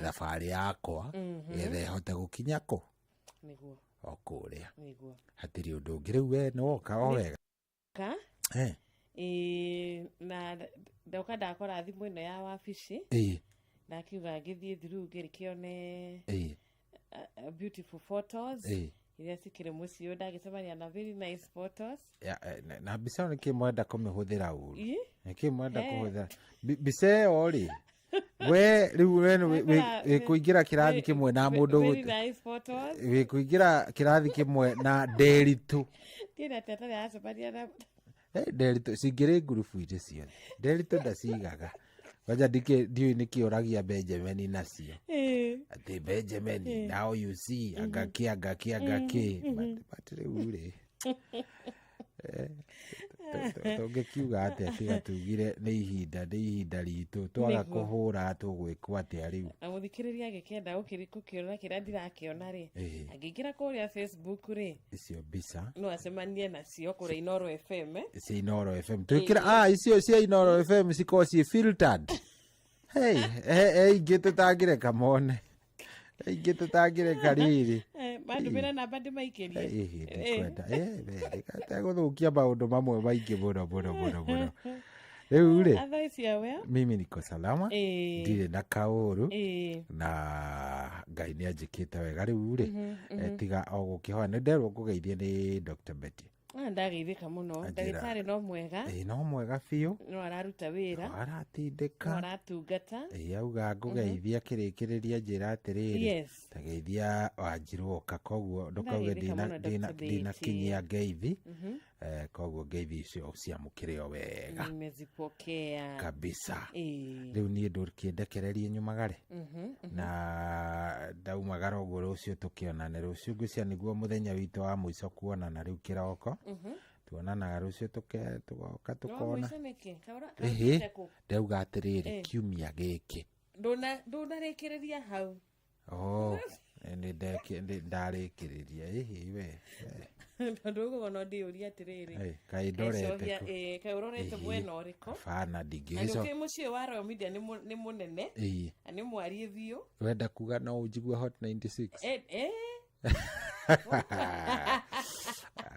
thabarĩ yakwa getha ĩhote gũkinya kũ Nĩguo. o kũrĩa Nĩguo. hatirĩ ũndũ ũngĩ. Rĩu we nĩwoka o wega. Ka? Ĩĩ, na ndoka ndakora thimũ ĩno ya wabici ndakiuga ngĩthiĩ through ngĩkĩone beautiful photos iria cikĩrĩ mũciĩ ũyũ ndagĩcemania na very nice photos. Na mbica ĩyo nĩkĩ mwenda kũmĩhũthĩra ũru? Ĩ? Nĩkĩ mwenda He. kũhũthĩra mbica ĩyo rĩ we rĩu we Ndakora wĩ kũingĩra kĩrathi kĩmwe na mũndũ very nice photos. wĩ kũingĩra kĩrathi kĩmwe na Nderitu. Ndiĩ na tata ndĩracemania na Nderitu cingĩrĩ ngurubu-inĩ ciothe. Nderitu ndacigaga kwanja ndiũĩ nĩkĩ ũragia Benjamin nacio. Atĩ Benjamin, now you see, angaki angaki angaki. But rĩu rĩ, tũngĩkiuga atĩa tiga tugire nĩ ihinda, nĩ ihinda ritũ twaga Nĩguo. kũhũra tũgwĩkwo atĩa rĩu? Na mũthikĩrĩria agĩkĩenda gũkĩona kĩrĩa ndirakĩona rĩ, angĩingĩra kũrĩa Facebook rĩ, Icio mbica no acemanie nacio kũrĩa Inoro FM, eh? Cia Inoro FM twĩkĩra, ah, icio cia Inoro FM cikorwo ciĩ filtered. Hey, he ingĩ tũtangĩreka mone, he ingĩ tũtangĩreka rĩrĩ. Mandũmĩre namba ndĩmaikĩrie. Ndikwenda tegũthũkia maũndũ mamwe maingĩ mũno mũno mũno mũno rĩu rĩ. Otherwise you are well? Mimi niko salama, ndirĩ na kaũru, na Ngai nĩ anjĩkĩte wega rĩu rĩ. Tiga o gũkĩhoya nĩ nderwo ngũgeithie nĩ Dr. Betty. Ah, ndageithĩka mũno. Anjĩra. Ndagĩtarĩ no mwega. Ĩ, no mwega biũ. No araruta wĩra. No aratindĩka. No aratungata. Ĩ, auga ngũgeithia kĩrĩkĩrĩria njĩra atĩrĩrĩ, tageithia Wanjirũ oka, koguo ndũkauge Ndageithĩka mũno, Dr. Betty. ndinakinyia ngeithi. Koguo ngeithi icio ciamũkĩre o wega. Nimezipokea kabisa. Rĩu niĩ ndũkĩndekererie nyumagare, na ndaumagara ũguo rũciũ tũkĩonane rũciũ, ngwĩciria nĩguo mũthenya witũ wa mũico kuonana rĩu kĩroko. Tuonanaga rũciũ, tũgoka No tũkona. mũico nĩkĩ? Kaũra- Ĩhĩ, kaũrĩte kũ? ndauga atĩrĩrĩ, kiumia gĩkĩ. Ndũnarĩkĩrĩria hau. Oh, nĩ ndarĩkĩrĩria ĩhĩ we. Tondũ ũguo no ndĩũrie atĩrĩrĩ, Kaĩ ndorete Kaĩcohia, kũ? kaĩ ũrorete mwena ũrĩkũ? Bana, Na ndingĩgĩco nĩ ũkĩ mũciĩ wa Royal Media nĩ mũnene na nĩ mwariĩ biũ. Wenda kuga no ũnjigue Hot 96?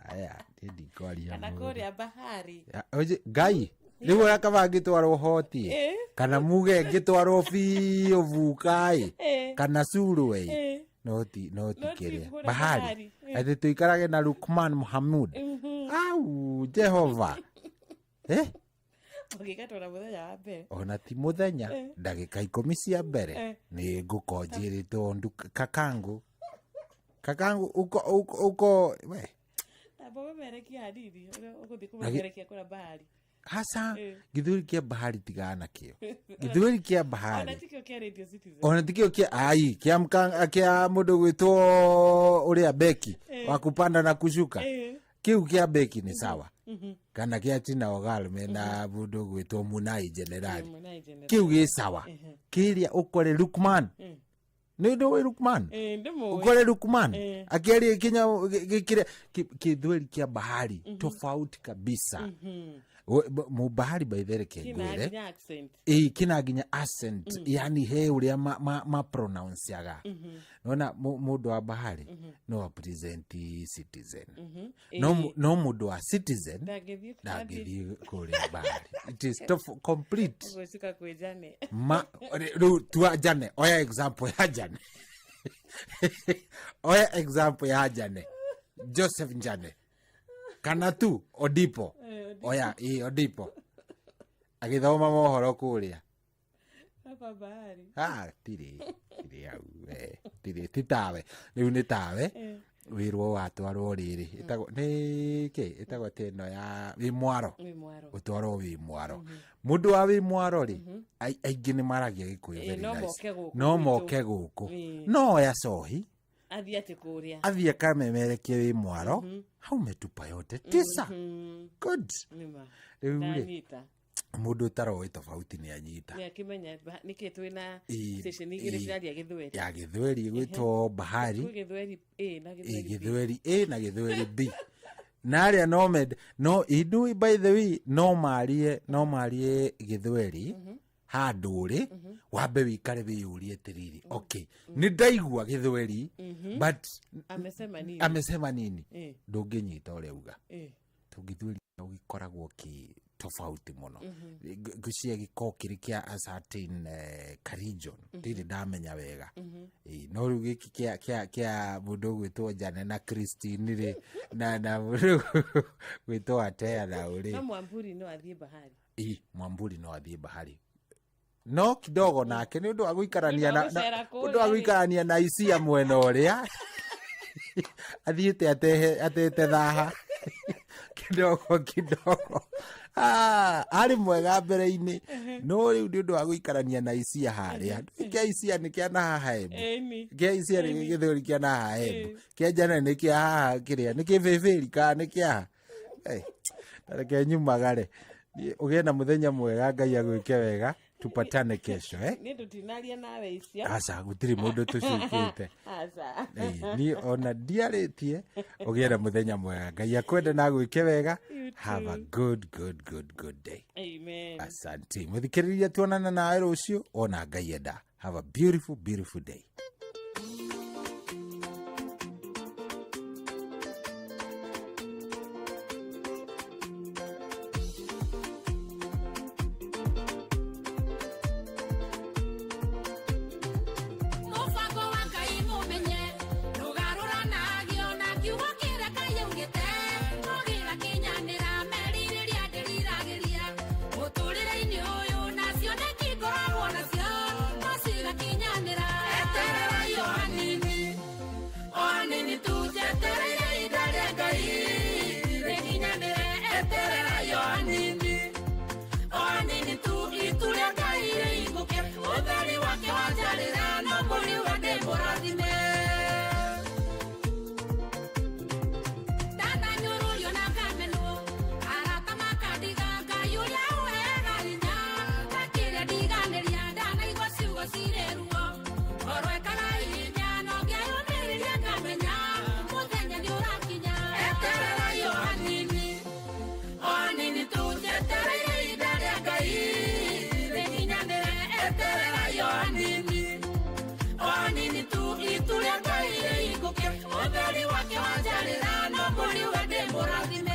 Aya, niĩ ndikwaria Kana mũno. kũrĩa bahari. Ya, oje, Ngai rĩu ũrĩa kaba ngĩtwarwo hoti, kana muge ngĩtwarwo biũ bukaĩ, kana surwe, no ti No ti kĩrĩa kũrĩa bahari. bahari. Atĩ tũikarage na Lukman Muhammad, au Jehova, eh? Ũngĩgatwara mũthenya wa mbere. Ona ti mũthenya, ndagĩka 10 cia mbere, nĩ ngũko njĩrĩtwo kakangu kakangu uko uko uko we. Tamba ũmemerekie hanini ũrĩa ũgũthiĩ kũmemerekia kũrĩa bahari. Hasa gĩthweri kĩa bahari, tigana nakĩo gĩthweri kĩa Ona bahari. tikĩo kĩa Radio Citizen. Ona tikĩo kĩa ai kĩa kĩa mũndũ gwĩtwo ũrĩa Beki wa kupanda na kushuka. Kĩu kĩa Beki nĩ sawa, kana kĩa Tina Ogal mena mũndũ gwĩtwo Munai Generali. Munai Generali. Kĩu gĩ sawa. Kĩrĩa ũkore Lukman, nĩ ndũĩ Lukman? Ndĩmũĩ. Ũkore Lukman akĩaria kinya gĩkĩrĩa kĩthweri kĩa bahari, tofauti kabisa. Mũbahari by the way, Kina kengwĩre nginya accent. Ĩ, kina nginya accent, yani he ũrĩa ma pronounceaga. Nona mũndũ wa bahari no apresent Citizen, no no mũndũ wa Citizen Ndangĩthiĩ. Ndangĩthiĩ kũrĩa bahari. It is tough, complete. Ũgũcuka kwĩ Jane. Ma rĩu tua Jane, oya example ya Jane, oya example ya Jane, Joseph Njane, kana tu Odipo. Odipo. Oya ĩ Odipo agĩthoma mohoro kũrĩa Hapa bahari. Ah, tirĩ hau we, tirĩ ti tawe rĩu nĩ tawe. Wĩrwo watwarwo rĩrĩ, ĩtagwo nĩ kĩ, ĩtagwo atĩ ĩno ya wĩ mwaro. Wĩ mwaro. Ũtwarwo wĩ mwaro, mũndũ wa wĩ mwaro rĩ, aingĩ nĩ maragia gĩkũyũ very No nice. moke gũkũ No gwitũ. moke gũkũ, no oya cohi Athiĩ atĩ kũrĩa. Athiĩ akamemerekie wĩ mwaro, hau metupa yote tisa. Good. Nĩma. Rĩu rĩ, Ndanyita. Mũndũ ũtaroĩ tofauti nĩ anyita. Nĩ akĩmenya nĩkĩ twĩna station igĩrĩ ciraria gĩthweri. Ya gĩthweri ĩgwĩtwo bahari. Kwĩ gĩthweri A na Ĩ, gĩthweri B. Gĩthweri A na gĩthweri B, na arĩa no mende no inui, by the way, no marie gĩthweri handũ ũrĩ wambe wikare wĩyũrie atĩrĩrĩ, okay, nĩ ndaigua gĩthweri, but Amesema nini? Amesema nini? Ndũngĩnyita ũrĩa uga, tondũ gĩthweri gĩkoragwo kĩ tofauti mũno. Ngwĩciria gĩkoragwo kĩrĩ kĩa a certain ka region, ndirĩ ndamenya wega. Ĩ, no rĩu gĩkĩ kĩa mũndũ ũgwĩtwo Jane na Christine rĩ, na mũndũ gwĩtwo Atea na ũrĩ. No Mwamburi no athiĩ bahari. Ĩ, Mwamburi no athiĩ bahari, no kidogo nake nĩ ũndũ wa gũikarania Nĩ ũndũ wa gũcera kũrĩa ũndũ wa rĩ. gũikarania na isia mwena ũrĩa athiĩte atete thaha kidogo kidogo. Ah, arĩ mwega mbere-inĩ no rĩu nĩ ũndũ wa gũikarania na isia harĩa kĩa isia nĩ kĩa na haha embu Ĩni. kĩa isia nĩ gĩthũri kĩa na haha embu kĩa njana nĩ kĩa haha kĩrĩa nĩ kĩbĩbĩri kana nĩ kĩa ha Eh, ta reke nyumagare Niĩ, ũgĩe na mũthenya mwega ngai agwĩke wega tupatane kesho eh? Nĩ ndũtinaria nawe icio. Aca gũtirĩ mũndũ tũcukĩte. Aca. Ĩĩ, niĩ ona ndiarĩtie ũgĩe na mũthenya mwega ngai akwende na agwĩke wega. You Have a too. good good good good day. Amen. Asante mũthikĩrĩria, tuonana nawe rũciũ ona ngai enda. Have a beautiful beautiful day. Mũbango wa Ngai mũmenye ndũgarũranagio na kiugo kĩrĩa Ngai augĩte no gĩgakinyanĩra merirĩria ndĩriragĩria mũtũrĩre-inĩ ũyũ na cioneki ngoragwo nacio no cigakinyanĩra. Eterera o hanini, o hanini tu, njetereire ihinda rĩa Ngai rĩkinyanĩre. Eterera o hanini, o hanini tu, itu rĩa Ngai rĩhingũke, ũtheri wake wanjarĩra no mũriuga ndĩ mũrathime. Ndananyũrũrio na ngamenwo, arata makandiga, Ngai ũrĩa ũheaga hinya ndakĩrĩa ndiganĩria. Ndanaigua ciugo cirĩ ruo, ngoro ĩkaga hinya no ngĩyũmĩrĩria ngamenya mũthenya nĩ ũrakinya. Eterera o hanini, o hanini tu, njetereire ihinda rĩa Ngai rĩkinyanĩre. Eterera o hanini, o hanini tu, itu rĩa Ngai rĩhingũke, ũtheri wake wanjarĩra no mũriuga ndĩ mũrathime.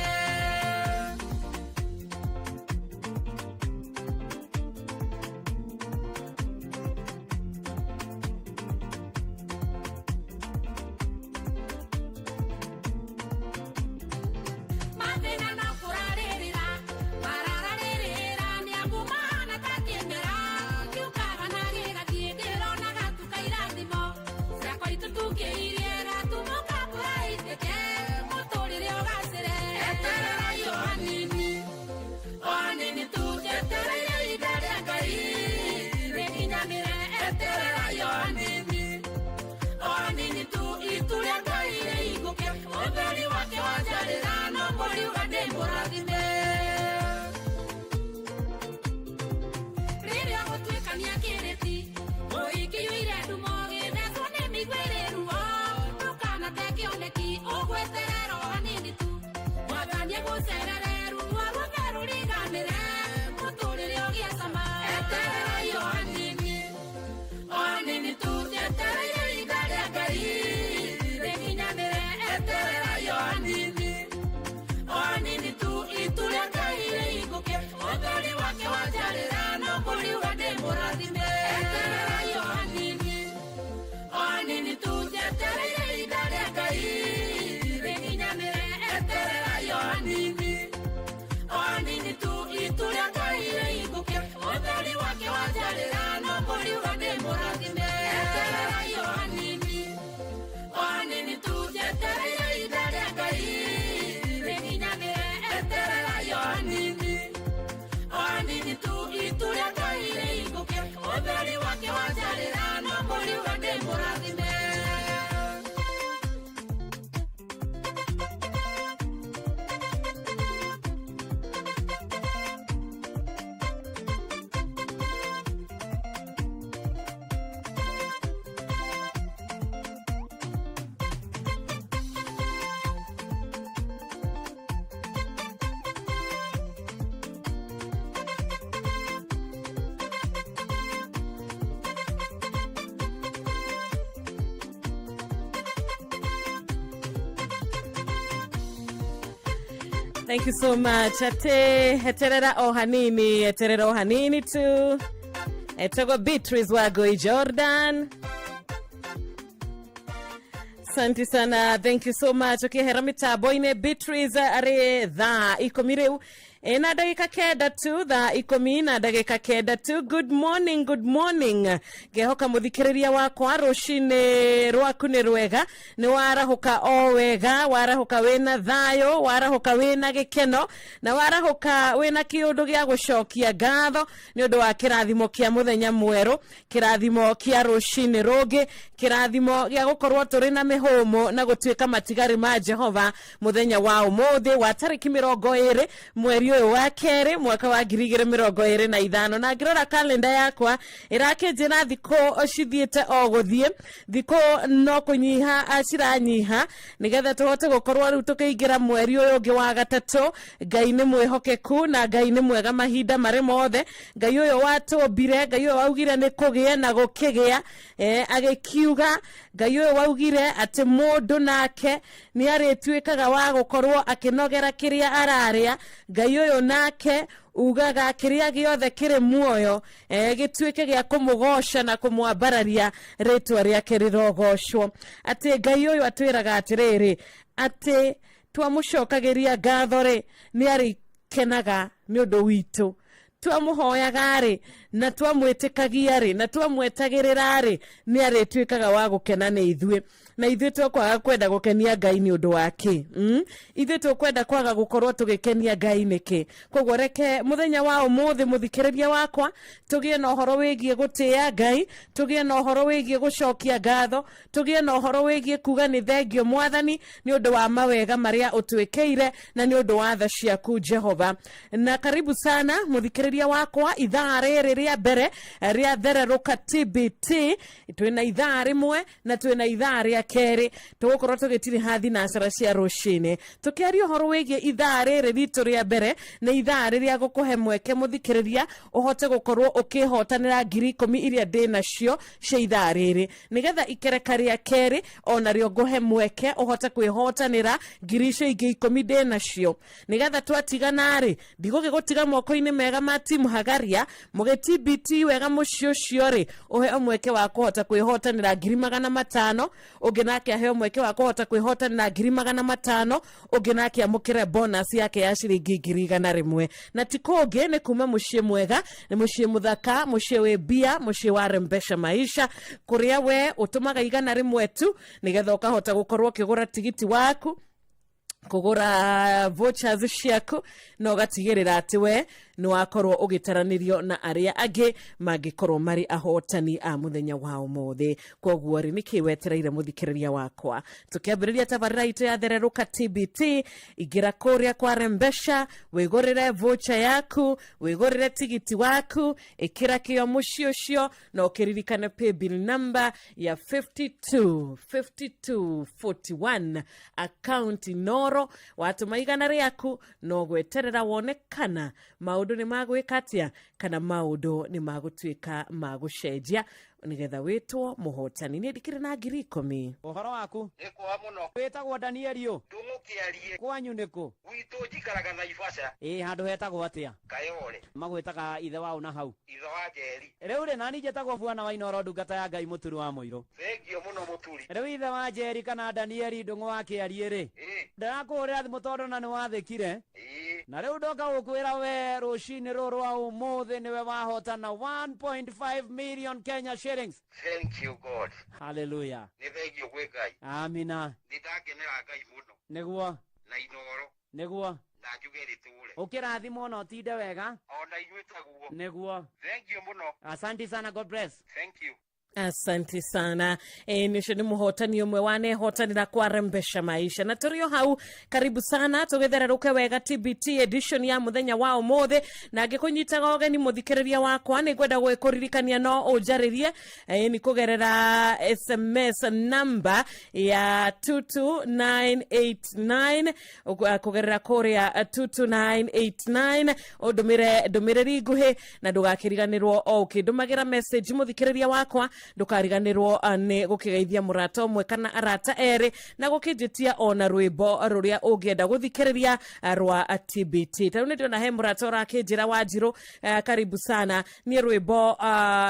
Mathĩna no kũrarĩrĩra marararĩrĩra nĩ amu mahana ta kĩmera gĩũkaga na gĩgathiĩ ndĩronaga tuka irathimo ciakwa itũtungĩirie gatumũka mbura ĩitĩke mũtũrĩre ũgacĩre. Eterera o hanini, o hanini tu, njetereire ihinda rĩa Ngai rĩkinyanĩre. Eterera o hanini, o hanini tu, itu rĩa Ngai rĩhingũke, ũtheri wake wanjarĩra no mũriuga ndĩ mũrathime. Rĩrĩa gũtuĩkania kĩrĩti ũingĩiyũire ndumo gĩthecwo nĩ mĩigua ĩrĩ ruo ndũkanate kĩoneki ũgweterera o hanini tu mwathani agũcerere ruo ruothe rũriganĩre mũtũrĩre ũgĩe cama. Eterera o hanini, o hanini tu, njetereire ihinda rĩa Ngai rĩkinyanĩre. Eterera o hanini, o hanini tu, itu rĩa Ngai rĩhingũke, ũtheri wake wanjarĩra no mũriuga ndĩ mũrathime. Eterera o hanini, o hanini tu, njetereire ihinda rĩa Ngai rĩkinyanĩre. Eterera o hanini, o hanini tu, itu rĩa Ngai rĩhingũke, ũtheri wake wanjarĩra no mũriuga ndĩ mũrathime. Eterera o hanini, o hanini tu, njetereire ihinda rĩa Ngai rĩkinyanĩre. Eterera o hanini, o hanini tu, itu rĩa Ngai rĩhingũke, ũtheri wake wanjarĩra no mũriuga ndĩ mũrathime. Thank you so much. Ate eterera o hanini, eterera o hanini tu. Etagwo Beatrice Wagoi Jordan. Asante sana, thank you so much. Ukihera mitambo-inĩ Beatrice arĩ thaa 10 rĩu. Ĩna ndagĩka 9 tu, thaa 10 na ndagĩka 9 tu. Good morning, good morning. Ngehoka mũthikĩrĩria wakwa rũcinĩ rwaku nĩ rwega, nĩ warahũka o wega, warahũka wĩna thayũ, warahũka wĩna gĩkeno, na warahũka wĩna kĩũndũ gĩa gũcokia ngatho nĩ ũndũ wa kĩrathimo kĩa mũthenya mwerũ, kĩrathimo kĩa rũcinĩ rũngĩ, kĩrathimo gĩa gũkorwo tũrĩ na mĩhũmũ na gũtuĩka matigari ma Jehova mũthenya wa ũmũthĩ wa tarĩki 20 mweri ũyũ wa kerĩ mwaka wa 2025. Na ngĩrora kalenda yakwa ĩrakĩnjĩra thikũ cithiĩte o gũthiĩ, thikũ no kũnyiha ciranyiha, nĩgetha tũhote gũkorwo rĩu tũkĩingĩra mweri ũyũ ũngĩ wa gatatũ. Ngai nĩ mwĩhokeku na Ngai nĩ mwega mahinda marĩ mothe. Ngai ũyũ watũmbire, Ngai ũyũ waugire nĩ kũgĩe na gũkĩgĩa, agĩkiuga Ngai ũyũ waugire atĩ mũndũ nake nĩ arĩtuĩkaga wa gũkorwo akĩnogera kĩrĩa ararĩa. Ngai ũyũ nake ugaga kĩrĩa gĩothe kĩrĩ muoyo gĩtuĩke gĩa kũmũgoca na kũmwambararia, rĩtwa rĩake rĩrogocwo. Atĩ Ngai ũyũ atwĩraga atĩrĩrĩ, atĩ twamũcokagĩria ngatho rĩ, nĩ arĩkenaga nĩ ũndũ witũ, twamũhoyaga rĩ, na twamwĩtĩkagia rĩ, na twamwetagĩrĩra rĩ, nĩ arĩtuĩkaga wa gũkena nĩ ithuĩ. Na ithuĩ twakwaga kwenda gũkenia Ngai nĩ ũndũ wa kĩ? Ithuĩ tũkwenda kwaga gũkorwo tũgĩkenia Ngai nĩkĩ? Koguo reke mũthenya wa ũmũthĩ, mũthikĩrĩria wakwa, tũgĩe na ũhoro wĩgiĩ gũtĩĩa Ngai, tũgĩe na ũhoro wĩgiĩ gũcokia ngatho, tũgĩe na ũhoro wĩgiĩ kuga nĩ thengio Mwathani nĩ ũndũ wa mawega marĩa ũtwĩkĩire na nĩ ũndũ wa tha ciaku Jehova. Na karibu sana mũthikĩrĩria wakwa ithaa rĩrĩ rĩa mbere rĩa Thererũka TBT. Twĩna ithaa rĩmwe na twĩna ithaa rĩa kerĩ, tũgũkorwo tũgĩtiriha thinacara cia rũcinĩ tũkĩaria ũhoro wĩgiĩ ithaa rĩrĩ ritũ rĩa mbere. Nĩ ithaa rĩrĩa gũkũhe mweke mũthikĩrĩria ũhote gũkorwo ũkĩhotanĩra 10,000 iria ndĩ nacio cia ithaa rĩrĩ, nĩgetha ikereka rĩa kerĩ onarĩo ngũhe mweke ũhote kwĩhotanĩra ngiri icio ingĩ 10 ndĩ nacio, nĩgetha twatigana rĩ, ndigũgĩgũtiga moko-inĩ mega ma timu Hagaria mũgĩ TBT wega mũciĩ ũcio rĩ, ũheo mweke wa kũhota kwĩhotanĩra 500,000, ũngĩ nake aheo mweke wa kũhota kwĩhotanĩra 500,000, ũngĩ nake amũkĩre bonus yake ya ciringi 100,000. Na ti kũngĩ, nĩ kuma mũciĩ mwega, nĩ mũciĩ mũthaka, mũciĩ wĩ mbia, mũciĩ wa Rembesha Maisha, kũrĩa we ũtũmaga 100 tu nĩgetha ũkahota gũkorwo ũkĩgũra tigiti waku, kũgũra vouchers ciaku, na ũgatigĩrĩra atĩ we nĩ wakorwo ũgĩtaranĩrio na arĩa angĩ mangĩkorwo marĩ ahotani a mũthenya wa ũmũthĩ. Koguo rĩ, nĩkĩ wetereire mũthikĩrĩria wakwa? Tũkĩambĩrĩria tabarĩra itũ ya Thererũka TBT, ingĩra kũrĩa kwa Rembesha, wĩgũrĩre voucher yaku, wĩgũrĩre tigiti waku, ĩkĩra kĩo mũciĩ ũcio, na ũkĩririkane paybill number ya 52 52 41, akaunti noro. Watũma 100 rĩaku, no gweterera wone kana maũndũ nĩ magwĩka atĩa, kana maũndũ nĩ magũtuĩka ma gũcenjia nĩgetha wĩtwo mũhotani. Niĩ ndikĩrĩ na 10,000. Ũhoro waku? Nĩ kwa mũno. Wĩtagwo Danieli ũ? Ndũng'ũkĩarie. Kwanyu nĩ kũ? Gwitũ njikaraga Naivasha. Ĩ handũ hetagwo atĩa? Kayole. Magwĩtaga ithe waũ na hau? Ithe wa Njeri. Rĩu rĩ, nani njĩtagwo Bwana wa Inooro, ndungata ya Ngai, mũturi wa mũirũ. Thengio mũno mũturi. Rĩu ithe wa Njeri kana Danieli Ndũng'ũ wa Kĩariĩ rĩ, ndĩrakũhũrĩra thimũ tondũ na nĩ wathĩkire. Na rĩu ndoka gũkwĩra we rũcinĩ rũrũ rwa ũmũthĩ nĩwe wahotana 1.5 million Kenya shillings. Thank you God. Hallelujah. Nĩ thengio gwĩ Ngai. Amina. Nĩ ndakenera Ngai mũno. Nĩguo. Na Inooro. Nĩguo. Na njuge rĩtũre. Ũkĩrathimwo na ũtinde wega. Ona inyuĩ taguo. Nĩguo. Thengio mũno. Asante sana, God bless. Thank you. Asante sana. Nĩ ũcio nĩ mũhotani ũmwe wanehotanĩra kwa Rembesha Maisha. Na tũrĩ o hau, karibu sana tũgĩthererũke wega TBT edition ya mũthenya wa ũmũthĩ. Na ngĩkũnyitaga ũgeni mũthikĩrĩria wakwa, nĩ ngwenda gwĩkũririkania no ũnjarĩrie nĩ kũgerera SMS number ya 22989, kũgerera kũrĩa 22989, ũndũmĩre ndũmĩrĩri nguhĩ, na ndũgakĩriganĩrwo o ũkĩndũmagĩra message mũthikĩrĩria wakwa. Ndũkariganĩrwo nĩ gũkĩgeithia mũrata ũmwe kana arata erĩ, na gũkĩnjĩtia ona rwĩmbo rũrĩa ũngĩenda gũthikĩrĩria rwa TBT. Ta rĩu nĩ ndĩrona he mũrata ũrakĩnjĩra, Wanjirũ, karibu sana, niĩ rwĩmbo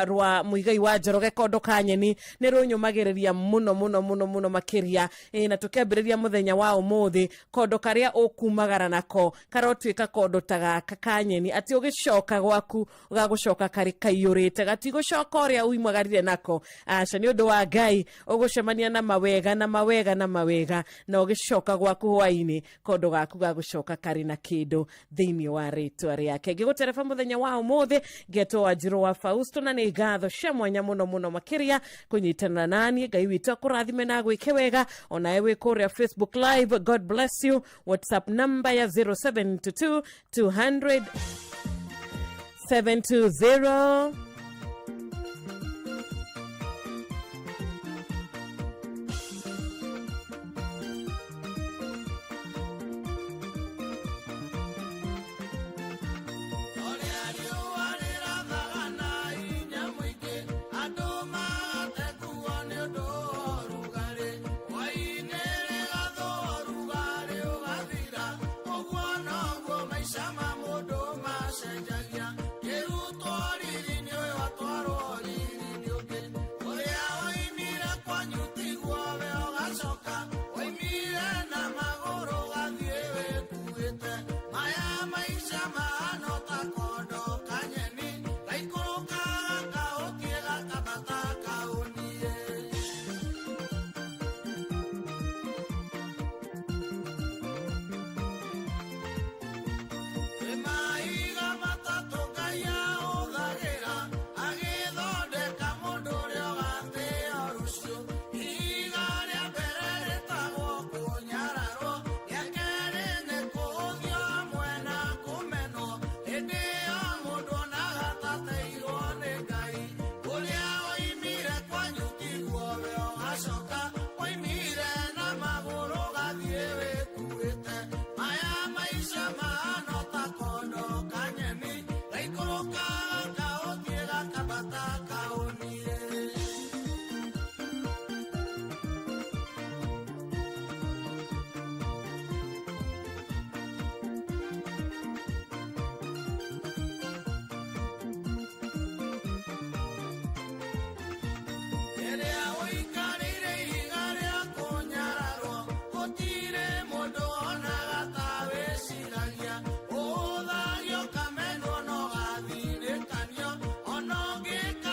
rwa Mũigai wa Njoroge Kondo ka Nyeni nĩ rũnyũmagĩrĩria mũno mũno mũno mũno makĩria. Na tũkĩambĩrĩria mũthenya wa ũmũthĩ, kondo karĩa ũkumagara nako karotuĩka kondo ta gaka ka nyeni, atĩ ũgĩcoka gwaku gagũcoka karĩ kaiyũrĩte, gatigũcoka ũrĩa uimagarire nako. Aca, nĩ ũndũ wa Ngai ũgũcemania na mawega na mawega na mawega, na ũgĩcoka gwaku hwainĩ kondo gaku gagũcoka karĩ na kĩndũ thĩinĩ wa rĩtwa rĩake. Ngĩgũtereba mũthenya wa ũmũthĩ, ngetwo Wanjirũ wa Fausto, na nĩ ngatho cia mwanya mũno mũno makĩria kũnyitana naniĩ. Ngai witũ akũrathime na agwĩke wega. Onawe wĩ kũrĩa Facebook Live, God bless you. WhatsApp number ya 0722 200 720. Ũrĩa riũa rĩrathaga na hinya mũingĩ, andũ magatekua nĩ ũndũ wa ũrugarĩ. Hwaĩ-inĩ rĩgathũa, ũrugarĩ ũgathira. Ũguo noguo maica ma mũndũ macenjagia. Kĩrutwo riri-inĩ ũyũ atwarwo riri-inĩ ũngĩ. Ũrĩa woimire kwanyu tiguo we ũgacoka. Woimire na magũrũ ũgathiĩ wĩkuĩte. Maya maica mahana ta kondo kanyeni, gaikũrũkaga kaũtie gakabata kaũnie. Kwĩ mahiga matatũ Ngai ahũthagĩra agĩthondeka mũndũ ũrĩa ũgatĩo rũciũ. Ihiga rĩa mbere rĩtagwo kũnyararwo, rĩa kerĩ nĩ kũhũthio hamwe na kũmenwo. Hĩndĩ ĩyo mũndũ onaga ta ateirwo nĩ Ngai. Ũrĩa woimire kwanyu tiguo we ũgacoka, woimire na magũrũ ũgathiĩ wĩkuĩte. Maya maica mahana ta kondo kanyeni, gaikũrũkaga kaũthiĩ gakambata kaũnie. Rĩrĩa ũikarĩire ihiga rĩa kũnyararwo, gũtirĩ mũndũ onaga ta wĩciragia. Ũhũthagio ũkamenwo na ũgathirĩkanio, ona ũngĩka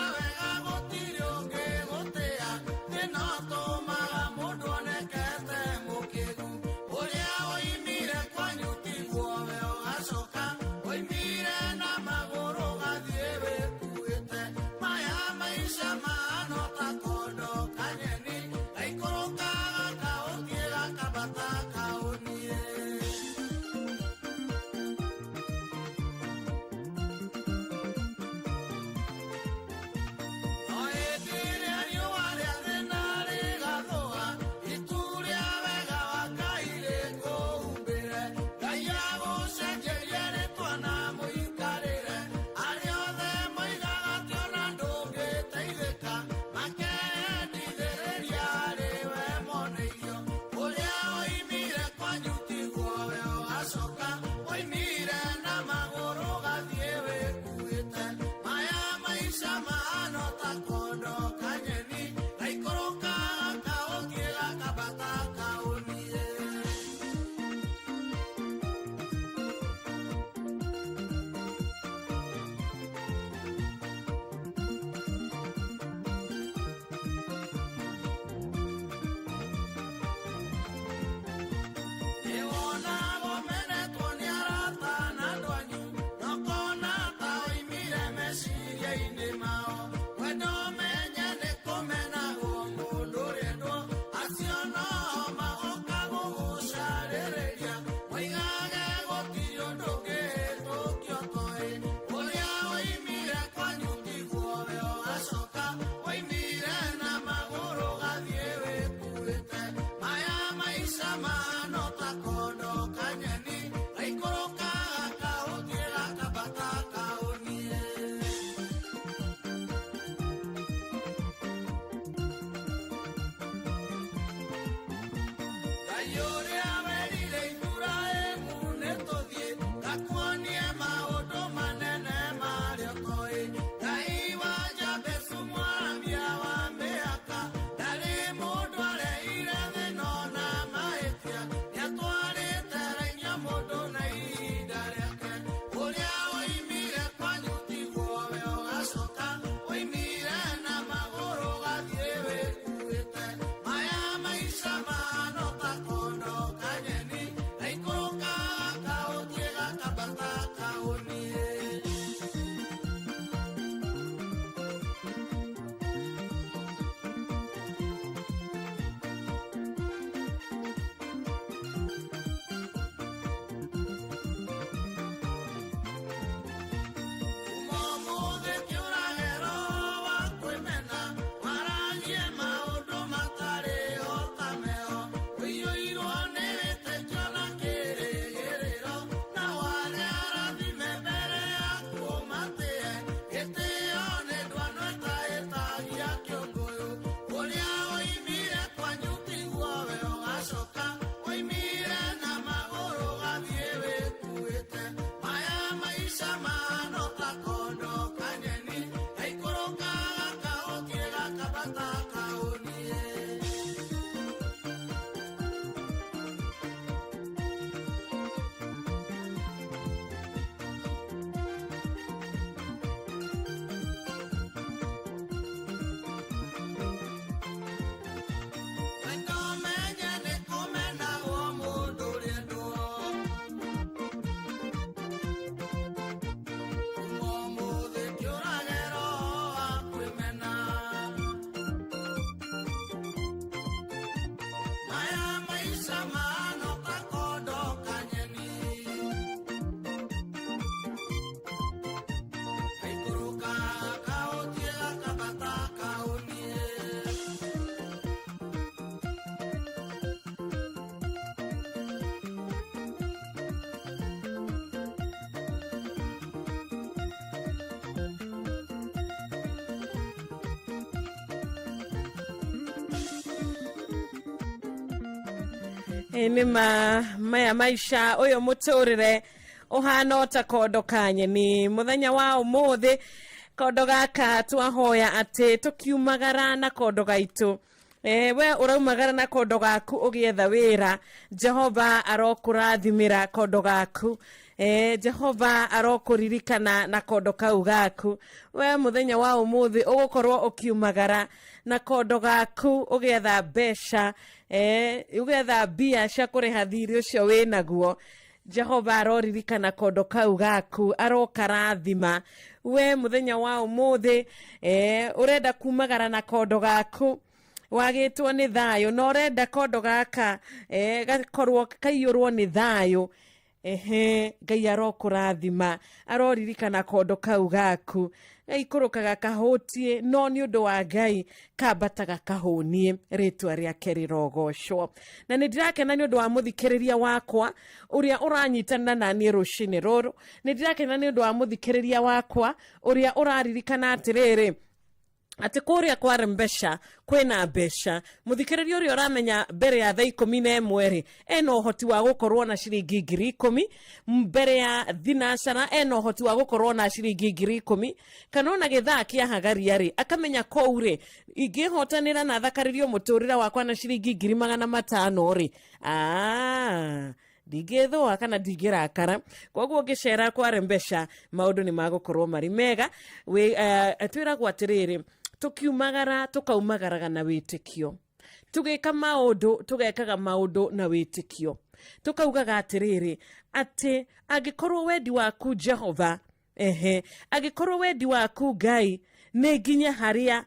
Ĩ nĩ ma maya maica ũyũ mũtũrĩre ũhana o ta kondo ka nyeni mũthenya wa ũmũthĩ kondo gaka twahoya atĩ tũkiumagara na kondo gaitũ. We ũraumagara na kondo gaku ũgĩetha wĩra, Jehova arokũrathimĩra kondo gaku. Jehova arokũririkana na kondo kau gaku. We mũthenya wa ũmũthĩ ũgũkorwo ũkiumagara na kondo gaku ũgĩetha mbeca, ũgĩetha mbia cia kũrĩha thirĩ ũcio wĩnaguo. Jehova aroririkana kondo kau gaku, arokarathima. We mũthenya wa ũmũthĩ ũrenda kumagara na kondo gaku, wagĩtwo nĩ thayũ na ũrenda kondo gaka gakorwo kaiyũrwo nĩ thayũ. Ehe, Ngai arokũrathima, aroririkana kondo kau gaku. Gaikũrũkaga kahũtie, no nĩ ũndũ wa Ngai kambataga kahũnie, rĩtwa rĩake rĩrogocwo. Na nĩ ndĩrakena nĩ ũndũ wa mũthikĩrĩria wakwa ũrĩa ũranyitanĩra na niĩ rũcinĩ rũrũ. Nĩ ndĩrakena nĩ ũndũ wa mũthikĩrĩria wakwa ũrĩa ũraririkana atĩrĩrĩ, atĩ kũrĩa kware mbeca kwĩna mbeca. Mũthikĩrĩria ũrĩa ũramenya mbere ya thaa 11 rĩ, ena ũhoti wa gũkorwo na ciringi 10,000, mbere ya thinacara ena ũhoti wa gũkorwo na ciringi 10,000, kana ona gĩthaa kĩa hagaria rĩ, akamenya kũu rĩ, ingĩhotanĩra na thakarĩrio mũtũrĩre wakwa na ciringi 500,000 rĩ, ndingĩthũa kana ndingĩrakara. Koguo ngĩcera kware mbeca maũndũ nĩ magũkorwo marĩ mega. Twĩragwo atĩrĩrĩ, tũkiumagara tũkaumagaraga na wĩtĩkio, tũgĩka maũndũ tũgekaga maũndũ na wĩtĩkio, tũkaugaga atĩrĩrĩ, atĩ angĩkorwo wendi waku Jehova, ehe, angĩkorwo wendi waku Ngai nĩ nginya harĩa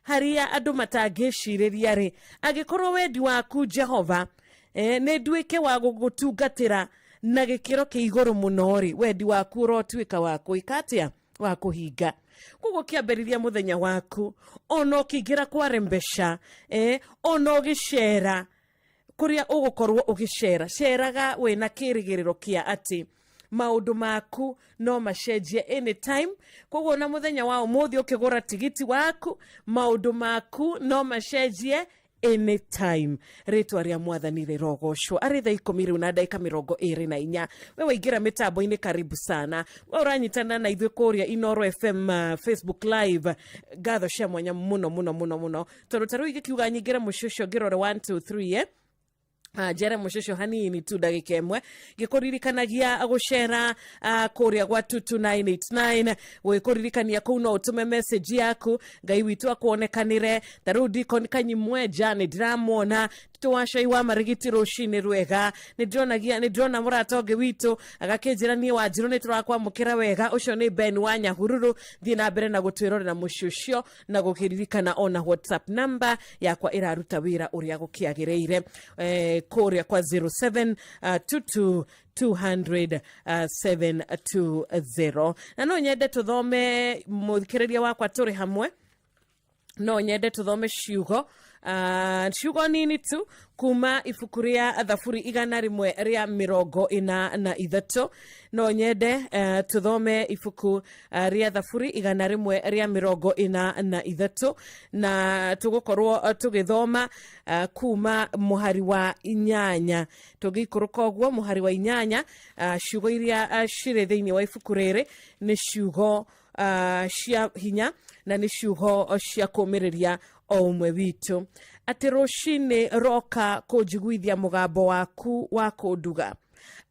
harĩa andũ matangĩcirĩria rĩ, angĩkorwo wendi waku Jehova nĩ nduĩke wa gũgũtungatĩra na gĩkĩro kĩa igũrũ mũno rĩ, wendi waku ũrotuĩka wa gwĩka atĩa, wa kũhinga. Koguo kĩambĩrĩria mũthenya waku ona ũkĩingĩra kware mbeca, ona ũgĩcera kũrĩa ũgũkorwo ũgĩcera, ceraga wĩna kĩrĩgĩrĩro kĩa atĩ maũndũ maku no macenjie anytime. Koguo na mũthenya wa ũmũthĩ ũkĩgũra tigiti waku, maũndũ maku no macenjie anytime. Rĩtwa rĩa mwathani rĩrogocwo. Arĩ thaa 10 rĩu na ndagĩka 24. We waingĩra mĩtambo-inĩ, karibu sana. We ũranyitana na ithuĩ kũrĩa Inoro FM, Facebook Live, ngatho cia mwanya mũno mũno mũno mũno, tondũ ta rĩu ingĩkiuga nyingĩre mũciĩ ũcio ngĩrore 1 2 3 njere mũciĩ ũcio hanini tu ndagĩka ĩmwe, ngĩkũririkanagia gũcera kũrĩa gwa 22989, gũgĩkũririkania kũu no ũtũme message yaku, Ngai witũ akuonekanĩre. Ta rĩu Deacon Kanyimwenja nĩ ndĩramuona, Tito wa cai wa marigiti, rũcinĩ rwega. Nĩ ndĩronagia, nĩ ndĩrona mũrata ũngĩ witũ agakĩnjĩra niĩ Wanjirũ nĩ tũrakwamũkĩra wega, ũcio nĩ Ben wa Nyahururu. Thiĩ na mbere na gũtwĩrorera mũciĩ ũcio na gũkĩririkana ona WhatsApp number yakwa ĩraruta wĩra ũrĩa gũkĩagĩrĩire, kũrĩa kwa 07 22 200 720. Na no nyende tũthome, mũthikĩrĩria wakwa, tũrĩ hamwe, no nyende tũthome ciugo ciugo nini tu kuma ibuku rĩa Thaburi 143. No nyende tũthome ibuku rĩa Thaburi 143, na tũgũkorwo tũgĩthoma kuma mũhari wa 8 tũgĩikũrũka ũguo. Mũhari wa 8, ciugo iria cirĩ thĩinĩ wa ibuku rĩrĩ nĩ ciugo cia hinya na nĩ ciugo cia kũmĩrĩria o ũmwe witũ, atĩ rũcinĩ roka kũnjiguithia mũgambo waku wa kũnduga,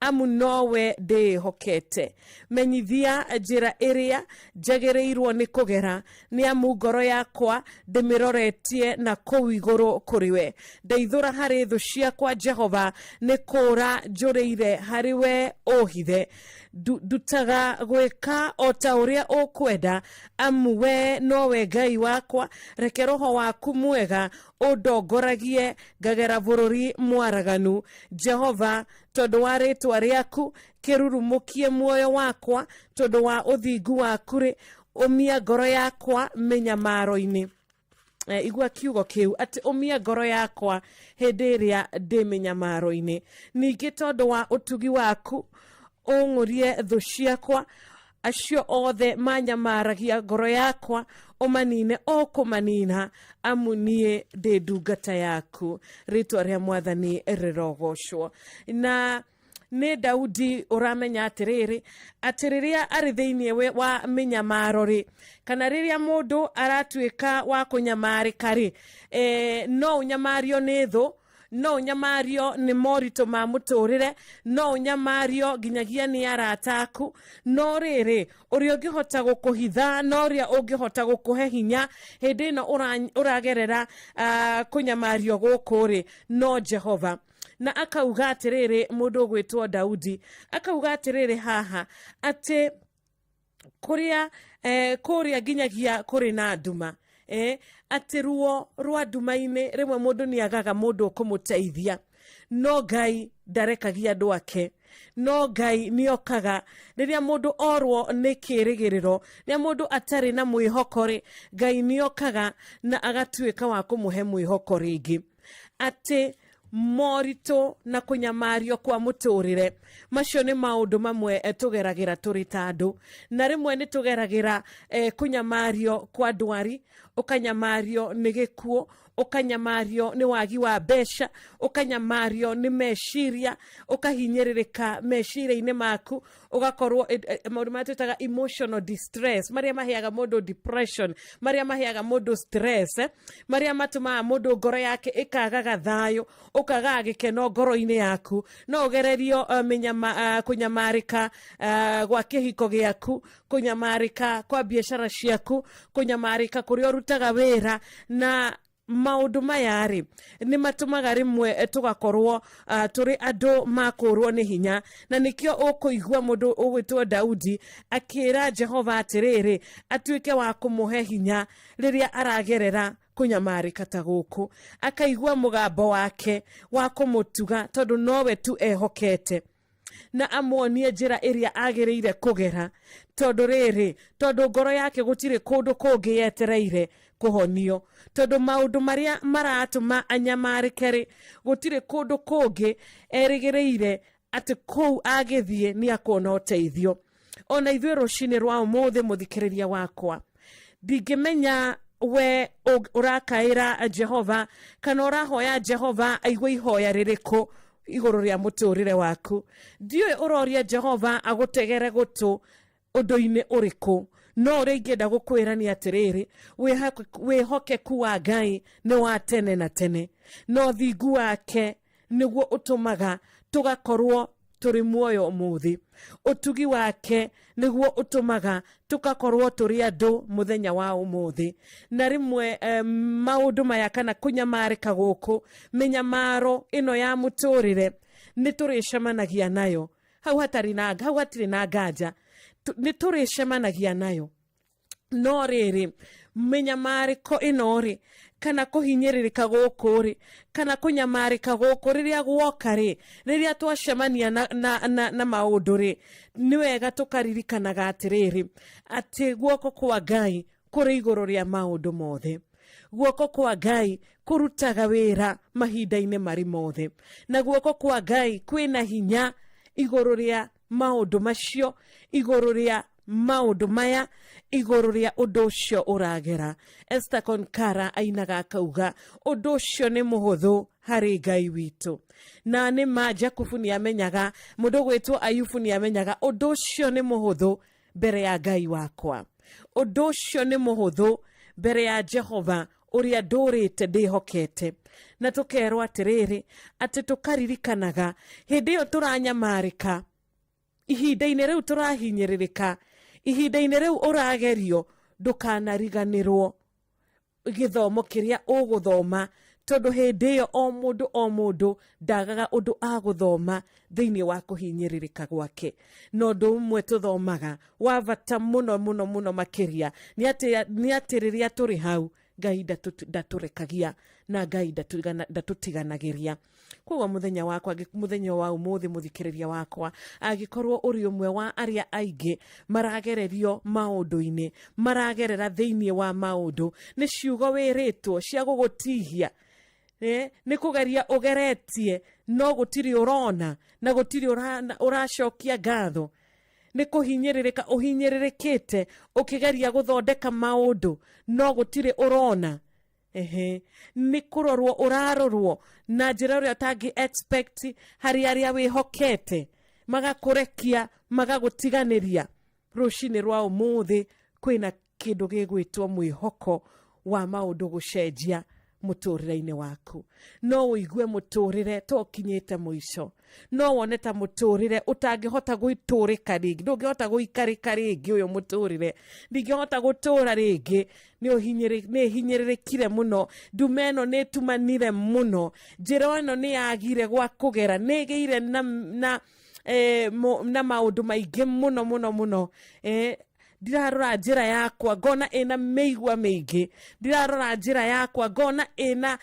amu nowe ndĩĩhokete. Menyithia njĩra ĩrĩa njagĩrĩirwo nĩ kũgera, nĩ amu ngoro yakwa ndĩmĩroretie na kũu igũrũ kũrĩ we. Ndeithũra harĩ thũ ciakwa, Jehova, nĩ kũũra njũrĩire harĩ we ũhithe. Ndutaga gwĩka o ta ũrĩa ũkwenda, amu we nowe Ngai wakwa. Reke roho waku mwega ũndongoragie ngagera bũrũri mwaraganu. Jehova, tondũ wa rĩtwa rĩaku kĩrurumũkie muoyo wakwa, tondũ wa ũthingu waku-rĩ, ũmia ngoro yakwa mĩnyamaro-inĩ. Igua kiugo kĩu, atĩ ũmia ngoro yakwa hĩndĩ ĩrĩa ndĩ mĩnyamaro-inĩ. Ningĩ tondũ wa ũtugi waku ũng'ũrie thũ ciakwa. Acio othe manyamaragia ngoro yakwa ũmanine o kũmanina, amu niĩ ndĩ ndungata yaku. Rĩtwa rĩa Mwathani rĩrogocwo. Na nĩ Daudi ũramenya atĩrĩrĩ, atĩ rĩrĩa arĩ thĩinĩ wa mĩnyamaro rĩ, kana rĩrĩa mũndũ aratuĩka wa kũnyamarĩka rĩ, no ũnyamario nĩ thũ, no ũnyamario nĩ moritũ ma mũtũrĩre, no ũnyamario nginyagia nĩ arata aku, no rĩrĩ, ũrĩa ũngĩhota gũkũhitha na ũrĩa ũngĩhota gũkũhe hinya hĩndĩ ĩno ũragerera kũnyamario gũkũ rĩ, no Jehova. Na akauga atĩrĩrĩ, mũndũ ũgwĩtwo Daudi akauga atĩrĩrĩ haha atĩ kũrĩa kũrĩa nginyagia kũrĩ na nduma, atĩ ruo rwa nduma-inĩ rĩmwe mũndũ nĩ agaga mũndũ ũkũmũteithia, no Ngai ndarekagia andũ ake, no Ngai nĩokaga rĩrĩa mũndũ orwo nĩ kĩrĩgĩrĩro, rĩrĩa mũndũ atarĩ na mwĩhoko rĩ, Ngai nĩokaga na agatuĩka wa kũmũhe mwĩhoko rĩngĩ. Atĩ moritũ na kũnyamario kwa mũtũrĩre, macio nĩ maũndũ mamwe tũgeragĩra tũrĩ ta andũ, na rĩmwe nĩ tũgeragĩra kũnyamario kwa ndwari, ũkanyamario nĩ gĩkuũ, ũkanyamario nĩ wagi wa mbeca, ũkanyamario nĩ meciria, ũkahinyĩrĩrĩka meciria-inĩ maku, ũgakorwo maũndũ marĩa twĩtaga emotional distress, marĩa maheaga mũndũ depression, marĩa maheaga mũndũ stress, marĩa matũmaga mũndũ ngoro yake ĩkagaga thayũ, ũkagaga gĩkeno ngoro-inĩ yaku. No ũgererio kũnyamarĩka gwa kĩhiko gĩaku, kũnyamarĩka kwa biacara ciaku, kũnyamarĩka kũrĩa ũrutaga wĩra, na maũndũ maya rĩ nĩ matũmaga rĩmwe tũgakorwo tũrĩ andũ makũrwo nĩ hinya. Na nĩkĩo ũkũigua mũndũ ũgwĩtwo Daudi akĩra Jehova atĩrĩrĩ, atuĩke wa kũmũhe hinya rĩrĩa aragerera kũnyamarĩka ta gũkũ, akaigua mũgambo wake wa kũmũtuga tondũ nowe tu ehokete, na amuonie njĩra ĩrĩa agĩrĩire kũgera, tondũ rĩrĩ, tondũ ngoro yake gũtirĩ kũndũ kũngĩ yetereire kũhonio, tondũ maũndũ marĩa maratũma anyamarĩke rĩ, gũtirĩ kũndũ kũngĩ erĩgĩrĩire atĩ kũu agĩthiĩ nĩ akuona ũteithio. Ona ithuĩ rũcinĩ rwa ũmũthĩ, mũthikĩrĩria wakwa, ndingĩmenya we ũrakaĩra Jehova kana ũrahoya Jehova aigue ihoya rĩrĩkũ igũrũ rĩa mũtũrĩre waku. Ndiũĩ ũroria Jehova agũtegere gũtũ ũndũ-inĩ ũrĩkũ, no ũrĩa ingĩenda gũkwĩra nĩ atĩrĩrĩ, wĩhokeku wa Ngai nĩ wa tene na tene, na ũthingu wake nĩguo ũtũmaga tũgakorwo tũrĩ muoyo ũmũthĩ. Ũtugi wake nĩguo ũtũmaga tũgakorwo tũrĩ andũ mũthenya wa ũmũthĩ. Na rĩmwe maũndũ maya kana kũnyamarĩka gũkũ, mĩnyamaro ĩno ya mũtũrĩre nĩ tũrĩcemanagia nayo, hau hatarĩ na, hau hatirĩ na nganja, nĩ tũrĩcemanagia nayo. No rĩrĩ, mĩnyamarĩko ĩno rĩ, kana kũhinyĩrĩrĩka gũkũ rĩ, kana kũnyamarĩka gũkũ rĩrĩa gwoka rĩ, rĩrĩa twacemania na maũndũ rĩ, nĩ wega tũkaririkanaga atĩrĩrĩ, atĩ guoko kwa Ngai kũrĩ igũrũ rĩa maũndũ mothe. Guoko kwa Ngai kũrutaga wĩra mahinda-inĩ marĩ mothe, na guoko kwa Ngai kwĩna hinya igũrũ rĩa maũndũ macio, igũrũ rĩa maũndũ maya, igũrũ rĩa ũndũ ũcio ũragera. Esther Konkara ainaga akauga ũndũ ũcio nĩ mũhũthũ harĩ Ngai witũ. Na nĩ ma Jakubu nĩ amenyaga, mũndũ ũgwĩtwo Ayubu nĩ amenyaga ũndũ ũcio nĩ mũhũthũ mbere ya Ngai wakwa, ũndũ ũcio nĩ mũhũthũ mbere ya Jehova ũrĩa ndũrĩte ndĩhokete. Na tũkerwo atĩrĩrĩ, atĩ tũkaririkanaga hĩndĩ ĩyo tũranyamarĩka, ihinda-inĩ rĩu tũrahinyĩrĩrĩka, ihinda-inĩ rĩu ũragerio, ndũkanariganĩrwo gĩthomo kĩrĩa ũgũthoma, tondũ hĩndĩ ĩyo o mũndũ o mũndũ ndagaga ũndũ agũthoma thĩinĩ wa kũhinyĩrĩrĩka gwake. Na ũndũ ũmwe tũthomaga wa bata mũno mũno mũno makĩria nĩ atĩ rĩrĩa tũrĩ hau, Ngai ndatũrekagia na Ngai ndatũtiganagĩria. Koguo mũthenya wakwa, mũthenya wa ũmũthĩ, mũthikĩrĩria wakwa, angĩkorwo ũrĩ ũmwe wa arĩa aingĩ maragererio maũndũ-inĩ, maragerera thĩinĩ wa maũndũ, nĩ ciugo wĩrĩtwo cia gũgũtihia, nĩ kũgeria ũgeretie no gũtirĩ ũrona na gũtirĩ ũracokia ngatho. Nĩ kũhinyĩrĩrĩka ũhinyĩrĩrĩkĩte ũkĩgeria gũthondeka maũndũ no gũtirĩ ũrona. Ehe, nĩ kũrorwo ũrarorwo na njĩra ũrĩa ũtangĩ expect harĩ arĩa wĩhokete, magakũrekia magagũtiganĩria. Rũcinĩ rwa ũmũthĩ kwĩna kĩndũ gĩgwĩtwo mwĩhoko wa maũndũ gũcenjia mũtũrĩre-inĩ waku. No ũigue mũtũrĩre to ũkinyĩte mũico, no wone ta mũtũrĩre ũtangĩhota gwĩtũrĩka rĩngĩ, ndũngĩhota gũikarĩka rĩngĩ ũyũ mũtũrĩre, ndingĩhota gũtũra rĩngĩ, nĩ hinyĩrĩrĩkire mũno, ndume ĩno nĩ ĩtumanire mũno, njĩra ĩno nĩ yagire gwa kũgera, nĩ ĩgĩire na maũndũ maingĩ mũno mũno mũno. Ndirarora njĩra yakwa ngona ĩna mĩigua mĩingĩ, ndirarora njĩra yakwa ngona ĩna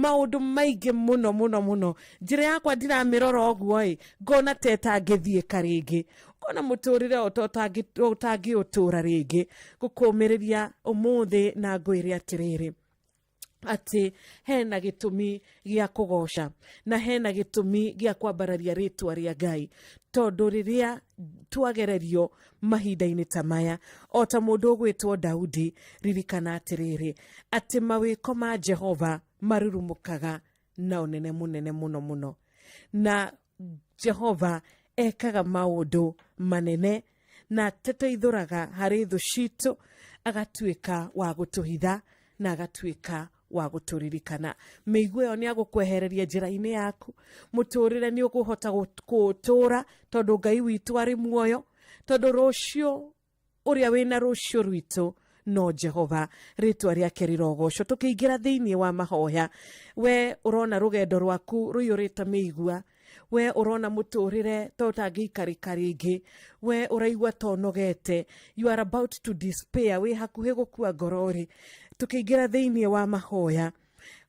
maũndũ maingĩ mũno mũno mũno, njĩra yakwa ndiramĩrora ũguo ĩ ngona ta ĩtangĩthiĩka rĩngĩ, ngona mũtũrĩre ũtangĩũtũra rĩngĩ. Gũkũmĩrĩria ũmũthĩ na ngwĩre atĩrĩrĩ atĩ hena gĩtũmi gĩa kũgoca na hena gĩtũmi gĩa kwambararia rĩtwa rĩa Ngai, tondũ rĩrĩa twagererio mahinda-inĩ ta maya, o ta mũndũ ũgwĩtwo Daudi, ririkana atĩrĩrĩ atĩ mawĩko ma Jehova marurumũkaga na ũnene mũnene mũno mũno, na Jehova ekaga maũndũ manene na ateteithũraga harĩ thũ citũ, agatuĩka wa gũtũhitha na agatuĩka wa gũtũririkana. Mĩigua ĩyo nĩ agũkwehereria njĩra-inĩ yaku, mũtũrĩre nĩ ũkũhota kũũtũra tondũ Ngai witũ arĩ muoyo, tondũ rũciũ ũrĩa wĩna rũciũ rwitũ no Jehova, rĩtwa rĩake rĩrogocwo. Tũkĩingĩra thĩinĩ wa mahoya, we ũrona rũgendo rwaku rũiyũrĩte mĩigua, we ũrona mũtũrĩre ta ũtangĩikarĩka rĩngĩ, we ũraigua ta ũnogete, you are about to despair, wĩ hakuhĩ gũkua ngoro rĩ, tũkĩingĩra thĩinĩ wa mahoya,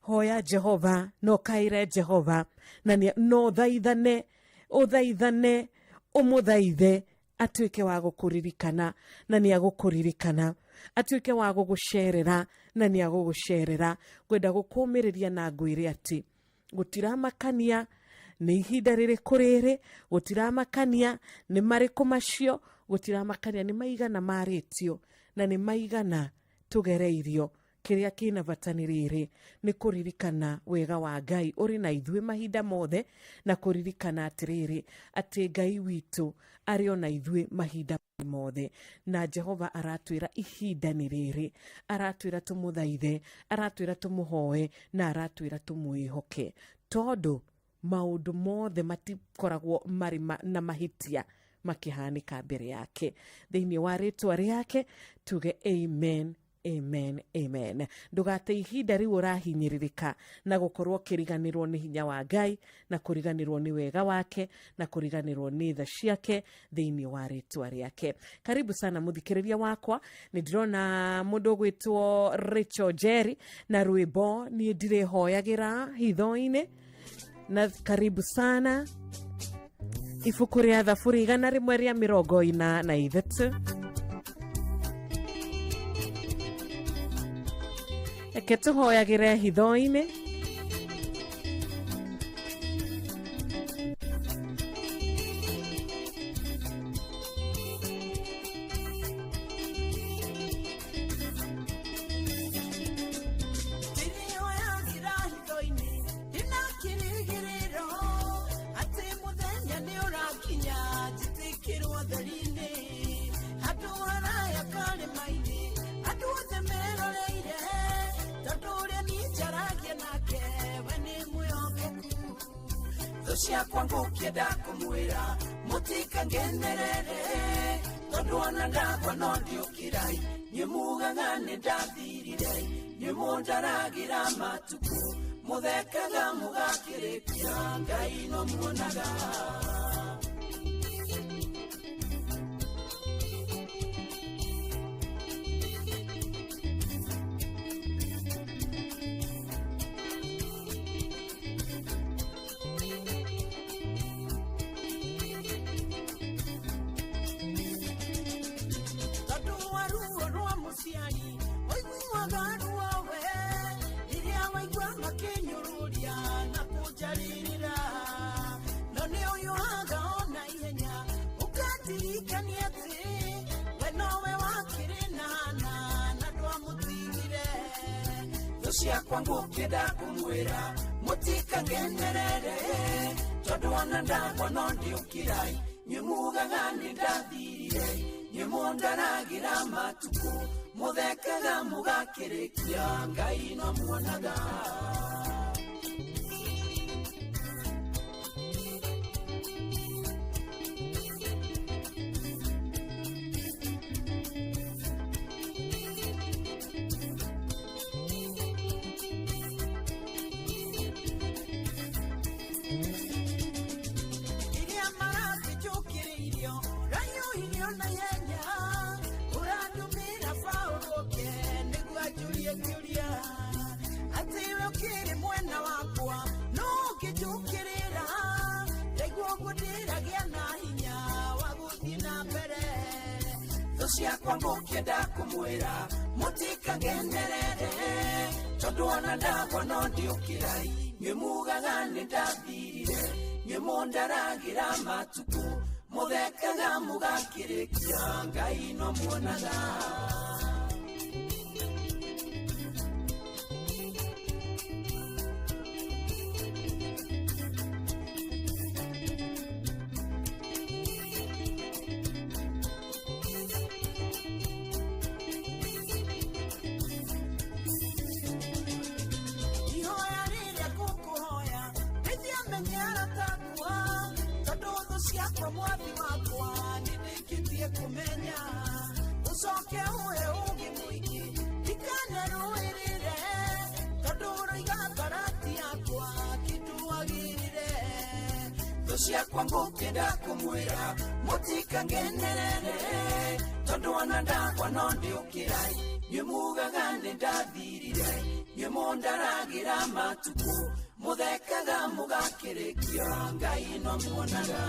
hoya Jehova na ũkaĩre Jehova na no ũthaithane, ũthaithane, ũmũthaithe atuĩke wa gũkũririkana na nĩ agũkũririkana, atuĩke wa gũgũcerera na nĩ agũgũcerera. Ngwenda gũkũmĩrĩria na ngwĩre atĩ gũtiramakania nĩ ihinda rĩrĩkũ rĩrĩ, gũtiramakania nĩ marĩkũ macio, gũtiramakania nĩ maigana marĩtio na nĩ maigana tũgereirio. Kĩrĩa kĩna bata nĩ rĩrĩ, nĩ kũririkana wega wa Ngai ũrĩ na ithuĩ mahinda mothe, na kũririkana atĩrĩrĩ atĩ Ngai witũ arĩ o na ithuĩ mahinda mothe, na Jehova aratwĩra ihinda nĩ rĩrĩ, aratwĩra tũmũthaithe, aratwĩra tũmũhoe na aratwĩra tũmwĩhoke, tondũ maũndũ mothe matikoragwo marĩ na mahĩtia makĩhanĩka mbere yake. Thĩinĩ wa rĩtwa rĩake tuge amen, amen, amen. Ndũgate ihinda rĩu ũrahinyĩrĩrĩka na gũkorwo ũkĩriganĩrwo nĩ hinya wa Ngai na kũriganĩrwo nĩ wega wake na kũriganĩrwo nĩ tha ciake thĩinĩ wa rĩtwa rĩake. Karibu sana mũthikĩrĩria wakwa, nĩ ndĩrona mũndũ ũgwĩtwo Rachel Jerry na rwĩmbo niĩ ndirĩhoyagĩra hitho-inĩ, na karibu sana. Ibuku rĩa Thaburi 143. Reke tũhoyagĩre hitho-inĩ. Ciakwa ngũkĩenda kũmwĩra mũtikangenerere, tondũ ona ndakwa no ndiũkĩrai, nyuĩ mugaga nĩ ndathirire, nyuĩ mũndaragĩra matukũ, mũthekaga mũgakĩrĩkia, Ngai no muonaga. Ciakwa ngũkĩenda kũmwĩra mũtikangenerere tondũ ona ndagwa no ndiũkĩrai nyuĩ mugaga nĩ ndathirire nyuĩ mũndaragĩra matukũ mũthekaga mũgakĩrĩkia Ngai no muonaga. Ciakwa ngũkĩenda kũmwĩra mũtikangenerere tondũ ona ndagwa no ndiũkĩrai nyuĩ mugaga nĩ ndathirire nyuĩ mũndaragĩra matukũ mũthekaga mũgakĩrĩkia Ngai no muonaga. Mwathi wakwa nĩndĩkĩtie kũmenya ũcoke ũhe ũũgĩ mũingĩ ndikanarũĩrĩre tondũ ũroiga mbarati yakwa kĩnduagĩrĩre. Thũ ciakwa ngũkĩenda kũmwĩra mũtikangenerere tondũ ona ndagwa no ndiũkĩrai nyuĩ mugaga nĩ ndathirire nyuĩ mũndaragĩra matukũ mũthekaga mũgakĩrĩkia Ngai no muonaga.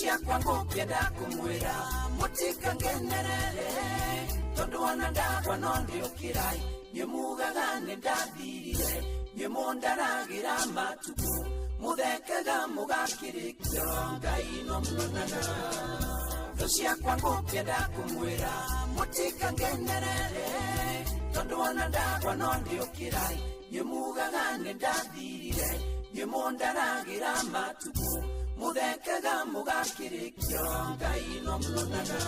Ciakwa ngũkĩenda kũmwĩra mũtikangenerere tondũ ona ndagwa no ndiũkĩrai nyuĩ mugaga nĩ ndathirire nyuĩ mũndaragĩra matukũ mũthekaga mũgakĩrĩkia Ngai no muonaga. Thũ ciakwa ngũkĩenda kũmwĩra mũtikangenerere tondũ ona ndagwa no ndiũkĩrai nyuĩ mugaga nĩ ndathirire nyuĩ mũndaragĩra matukũ mũthekaga mũgakĩrĩkia Ngai no muonaga.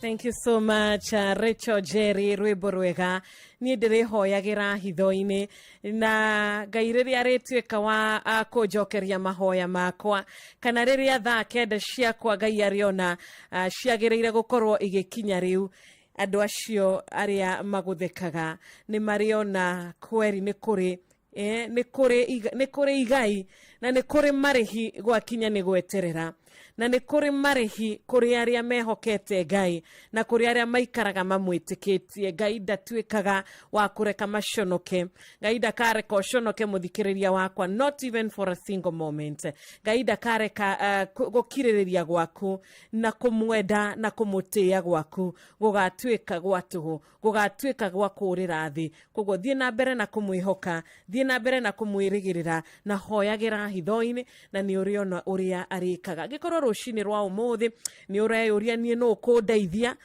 Thank you so much, Rachel Jerry rwimbo rwega niä ndä rä hoyagä ra hitho-inä na Ngai rä rä a rä tuä ka wa kå njokeria mahoya makwa kana rä rä a thaa 9 ciakwa Ngai arĩona ciagä rä ire gå korwo igä kinya rä u andå acio arĩa magũthekaga nĩ marĩona kweri nĩ kũrĩ nĩ kũrĩ igai na nĩ kũrĩ marĩhi gwakinya nĩ gweterera na nĩ kũrĩ marĩhi kũrĩ arĩa mehokete Ngai na kũrĩ arĩa maikaraga mamwĩtĩkĩtie. Ngai ndatuĩkaga wa kũreka maconoke. Ngai ndakareka ũconoke mũthikĩrĩria wakwa, not even for a single moment. Ngai ndakareka gũkirĩrĩria gwaku na kũmwenda na kũmũtĩĩa gwaku gũgatuĩka gwa tũhũ, gũgatuĩka gwa kũũrĩra thĩ. Koguo thiĩ na mbere na kũmwĩhoka, thiĩ na mbere na kũmwĩrĩgĩrĩra na hoyagĩra hitho-inĩ na nĩ ũrĩona ũrĩa arĩkaga. Angĩkorwo rũcinĩ rwa ũmũthĩ nĩ ũreyũria niĩ nũ ũkũndeithia,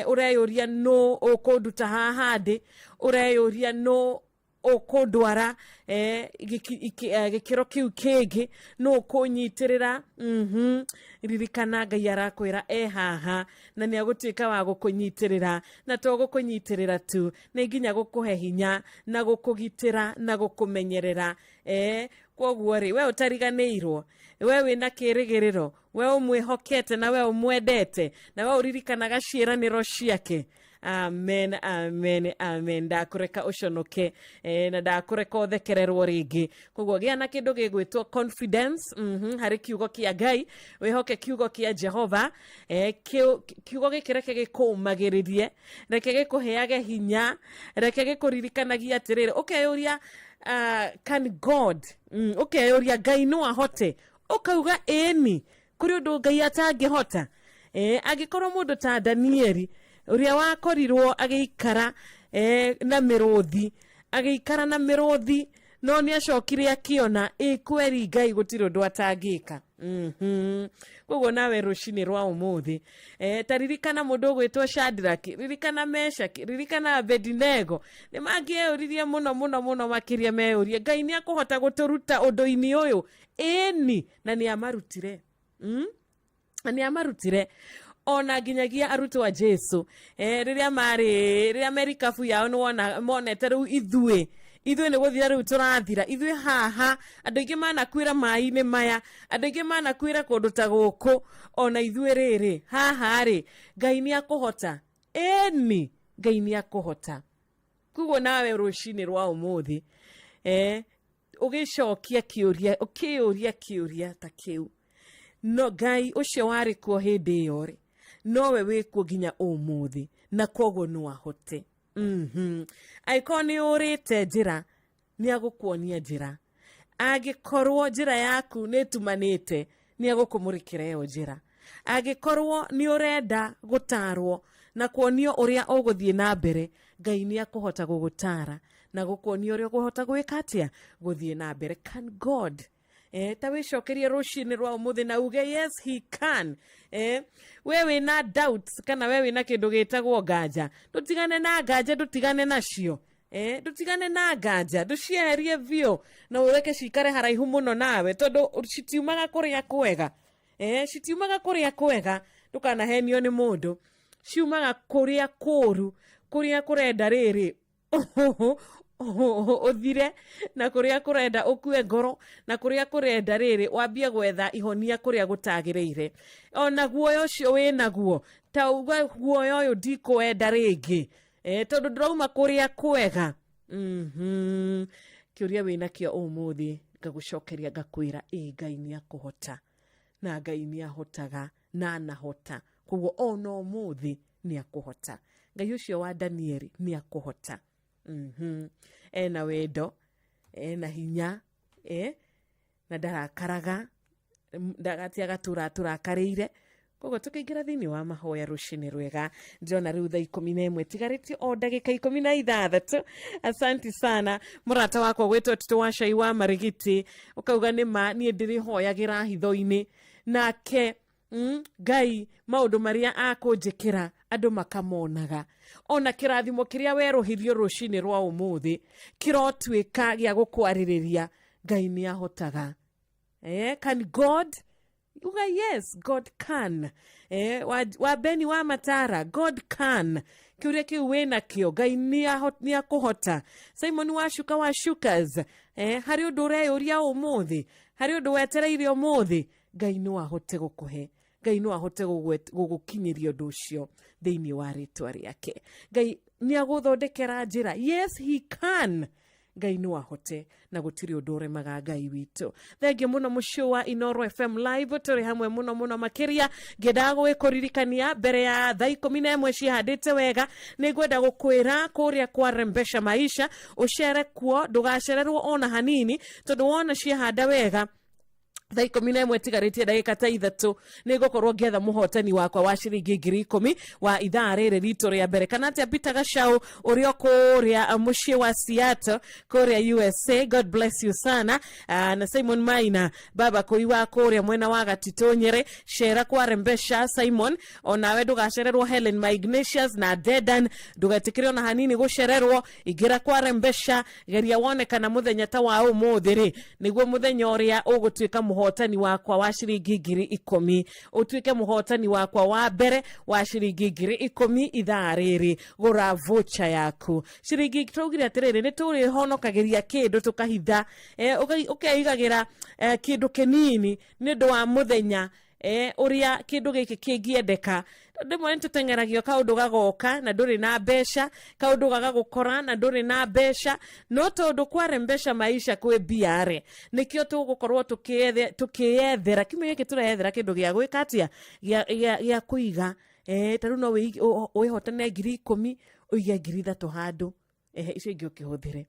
ũreyũria nũ ũkũnduta haha ndĩ, ũreyũria nũ ũkũndwara gĩkĩro kĩu kĩngĩ, nũ ũkũnyitĩrĩra. Ririkana Ngai arakwĩra e haha na nĩ agũtuĩka wa gũkũnyitĩrĩra, na to gũkũnyitĩrĩra tu, nĩ nginya gũkũhe hinya na gũkũgitĩra na gũkũmenyerera. Kwoguo rĩ, we ũtariganĩirwo, we wĩna kĩrĩgĩrĩro, we ũmwĩhokete na we ũmwendete na we ũririkanaga ciĩranĩro ciake, amen, amen, amen. Ndakũreka ũconoke na ndakũreka ũthekererwo rĩngĩ. Koguo gĩa na kĩndũ gĩgwĩtwo confidence, harĩ kiugo kĩa Ngai, wĩhoke kiugo kĩa Jehova. Kiugo gĩkĩ reke gĩkũũmagĩrĩrie, reke gĩkũheage hinya, reke gĩkũririkanagie atĩrĩrĩ, ũkeyũria, can God, ũkeyũria Ngai no ahote, ũkauga ĩni, kũrĩ ũndũ Ngai atangĩhota. Angĩkorwo mũndũ ta Danieli ũrĩa wakorirwo agĩikara na mĩrũthi, agĩikara na mĩrũthi, no nĩ acokire akĩona ĩ kweri Ngai gũtirĩ ũndũ atangĩka. Koguo nawe rũcinĩ rwa ũmũthĩ, ta ririkana mũndũ ũgwĩtwo Shadrach, ririkana Meshaki, ririkana Abednego, nĩ mangĩeyũririe mũno mũno mũno makĩria, meyũrie Ngai nĩ akũhota gũtũruta ũndũ-inĩ ũyũ? Ĩni, na nĩ amarutire. Na nĩ amarutire ona nginyagia arutwo a Jesu, rĩrĩa marĩ rĩrĩa merikabu yao nĩ wona monete rĩu ithuĩ nĩ gũthira rĩu tũrathira, ithuĩ haha andũ aingĩ manakuĩra maĩ-inĩ maya, andũ aingĩ manakuĩra kũndũ ta gũkũ, ona ithuĩ rĩrĩ haha rĩ, Ngai nĩ akũhota. Ĩni, Ngai nĩ akũhota. Koguo nawe rũcinĩ rwa ũmũthĩ, ũgĩcokia kĩũria, ũkĩyũria kĩũria ta kĩu, no Ngai ũcio warĩ kuo hĩndĩ ĩyo rĩ, nowe wĩ kuo nginya ũmũthĩ, na koguo no ahote. Angĩkorwo nĩ ũrĩte njĩra, nĩ agũkuonia njĩra. Angĩkorwo njĩra yaku nĩ ĩtumanĩte, nĩ agũkũmũrĩkĩra ĩyo njĩra. Angĩkorwo nĩ ũrenda gũtarwo na kuonio ũrĩa ũgũthiĩ na mbere, Ngai nĩ akũhota gũgũtara na gũkuonia ũrĩa ũkũhota gwĩka atĩa, gũthiĩ na mbere. Can God? Ta wĩcokerie rũcinĩ rwa ũmũthĩ na uge yes he can. We wĩna doubts kana we wĩna kĩndũ gĩtagwo nganja, ndũtigane na nganja, ndũtigane nacio. Ndũtigane na nganja, ndũcieherie biũ na ũreke cikare haraihu mũno nawe, tondũ citiumaga kũrĩa kwega. Citiumaga kũrĩa kwega, ndũkanahenio nĩ mũndũ. Ciumaga kũrĩa kũru, kũrĩa kũrenda rĩrĩ ũthire, na kũrĩa kũrenda ũkue ngoro, na kũrĩa kũrenda rĩrĩ wambie gwetha ihonia kũrĩa gũtagĩrĩire. Ona guoya ũcio wĩnaguo, ta uga guoya ũyũ ndikwenda rĩngĩ, tondũ ndĩrauma kũrĩa kwega. Kĩũria wĩnakĩo ũmũthĩ ngagũcokeria ngakwĩra ĩ Ngai nĩ akũhota, na Ngai nĩ ahotaga na anahota. Koguo ona ũmũthĩ nĩ akũhota. Ngai ũcio wa Danieli nĩ akũhota. Ena wendo, ena hinya, na ndarakaraga, ndagati agatũra tũrakarĩire. Koguo tũkĩingĩra thĩinĩ wa mahoya rũcinĩ rwega, ndĩrona rĩu thaa 11 tigarĩtie o ndagĩka 16. Asanti sana mũrata wakwa gwĩtwo Tito wa Cai wa Marigiti, ũkauga nĩ ma niĩ ndĩrĩhoyagĩra hitho-inĩ nake Ngai maũndũ marĩa akũnjĩkĩra andũ makamonaga. Ona kĩrathimo kĩrĩa werũhirio rũcinĩ rwa ũmũthĩ kĩrotuĩka gĩa gũkwarĩrĩria. Ngai nĩ ahotaga. Can God? Uga yes, God can. Wa Beni wa Matara, God can. Kĩũria kĩu wĩnakĩo, Ngai nĩ akũhota. Simon wa Shuka wa Shukas, harĩ ũndũ ũreyũria ũmũthĩ, harĩ ũndũ wetereire ũmũthĩ, Ngai no ahote gũkũhe, Ngai no ahote gũgũkinyĩria ũndũ ũcio thĩinĩ wa rĩtwa rĩake. Ngai nĩ agũthondekera njĩra. Yes, he can. Ngai no ahote, na gũtirĩ ũndũ ũremaga Ngai witũ. Thengiũ mũno mũciĩ wa Inoro FM Live, tũrĩ hamwe mũno mũno makĩria. Ngĩendaga gũgĩkũririkania mbere ya thaa 11 ciĩhandĩte wega, nĩ ngwenda gũkwĩra kũrĩa kwa Rembesha Maisha ũcere kuo, ndũgacererwo ona hanini, tondũ wona ciĩhanda wega thaa 11 tigarĩtie ndagĩka ta 3, nĩ ngũkorwo ngĩetha mũhotani wakwa wa ciringi 10,000 wa ithaa rĩrĩ ritũ rĩa mbere. Kana atĩa Peter Gachau ũrĩa kũrĩa mũciĩ wa Seattle kũrĩa USA, God bless you sana. Na Simon Maina baba kũi wa kũrĩa mwena wa Gatitũ Nyĩrĩ, cera kwa Rembesha Simon, onawe ndũgacererwo. Helen ma Ignatius na Dedan, ndũgetĩkĩre ona hanini gũcererwo. Ingĩra kwa Rembesha, geria wone kana mũthenya ta wa ũmũthĩ rĩ nĩguo mũthenya ũrĩa ũgũtuĩka mũhotani. Mũhotani wakwa wa ciringi 10,000, ũtuĩke mũhotani wakwa wa mbere wa ciringi 10,000 ithaa rĩrĩ. Gũra voucher yaku ciringi, twaugire atĩrĩrĩ, nĩ tũrĩhonokagĩria kĩndũ tũkahitha, ũkeigagĩra kĩndũ kĩnini nĩ ũndũ wa mũthenya ũrĩa kĩndũ gĩkĩ kĩngĩendeka. Rĩmwe nĩ tũteng'eragio, kaũndũ gagoka na ndũrĩ na mbeca, kaũndũ gagagũkora na ndũrĩ na mbeca, no tondũ kware mbeca maisha kwĩ mbia rĩ, nĩkĩo tũgũkorwo tũkĩyethera kiumia gĩkĩ, tũreyethera kĩndũ gĩa gwĩka atĩa, gĩa kũiga. Ta rĩu no wĩhotanĩre 10,000, ũige 3,000 handũ, icio ingĩ ũkĩhũthĩre.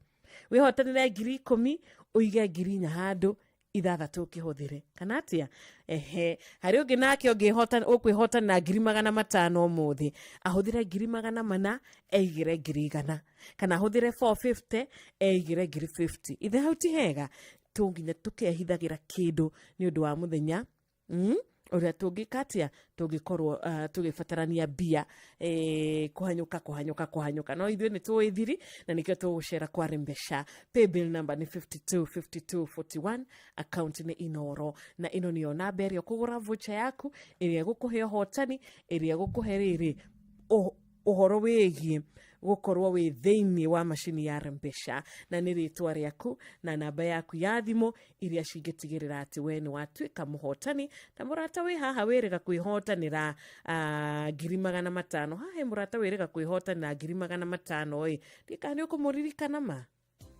Wĩhotanĩre 10,000, ũige 4,000 handũ, 6 ũkĩhũthĩre, kana atĩa? Ehe, harĩ ũngĩ nake ũngĩhota ũkwĩhotana 500,000 ũmũthĩ, ahũthĩre 400,000, eigĩre 100,000, kana ahũthĩre 450, eigĩre 50,000. Ithe hau ti hega? Tũnginya tũkehithagĩra kĩndũ nĩ ũndũ wa mũthenya ũrĩa tũngĩka atĩa, tũngĩkorwo tũgĩbatarania mbia, kũhanyũka kũhanyũka kũhanyũka. No ithuĩ nĩ tũĩ thiri, na nĩkĩo tũgũcera kwa mbeca. Paybill number nĩ 52 52 41, account nĩ Inoro, na ĩno nĩyo namba ĩrĩa ũkũgũra voucher yaku ĩrĩa ĩgũkũhe ũhotani, ĩrĩa ĩgũkũhe rĩrĩ ũhoro wĩgiĩ gũkorwo wĩ thĩinĩ wa macini ya mbeca, na nĩ rĩtwa rĩaku na namba yaku ya thimũ iria cingĩtigĩrĩra atĩ we nĩ watuĩka mũhotani. Na mũrata wĩ haha wĩrĩga kwĩhotanĩra 500,000, haha he mũrata wĩrĩga kwĩhotanĩra 500,000 ĩ, ndikana nĩ ũkũmũririkana ma.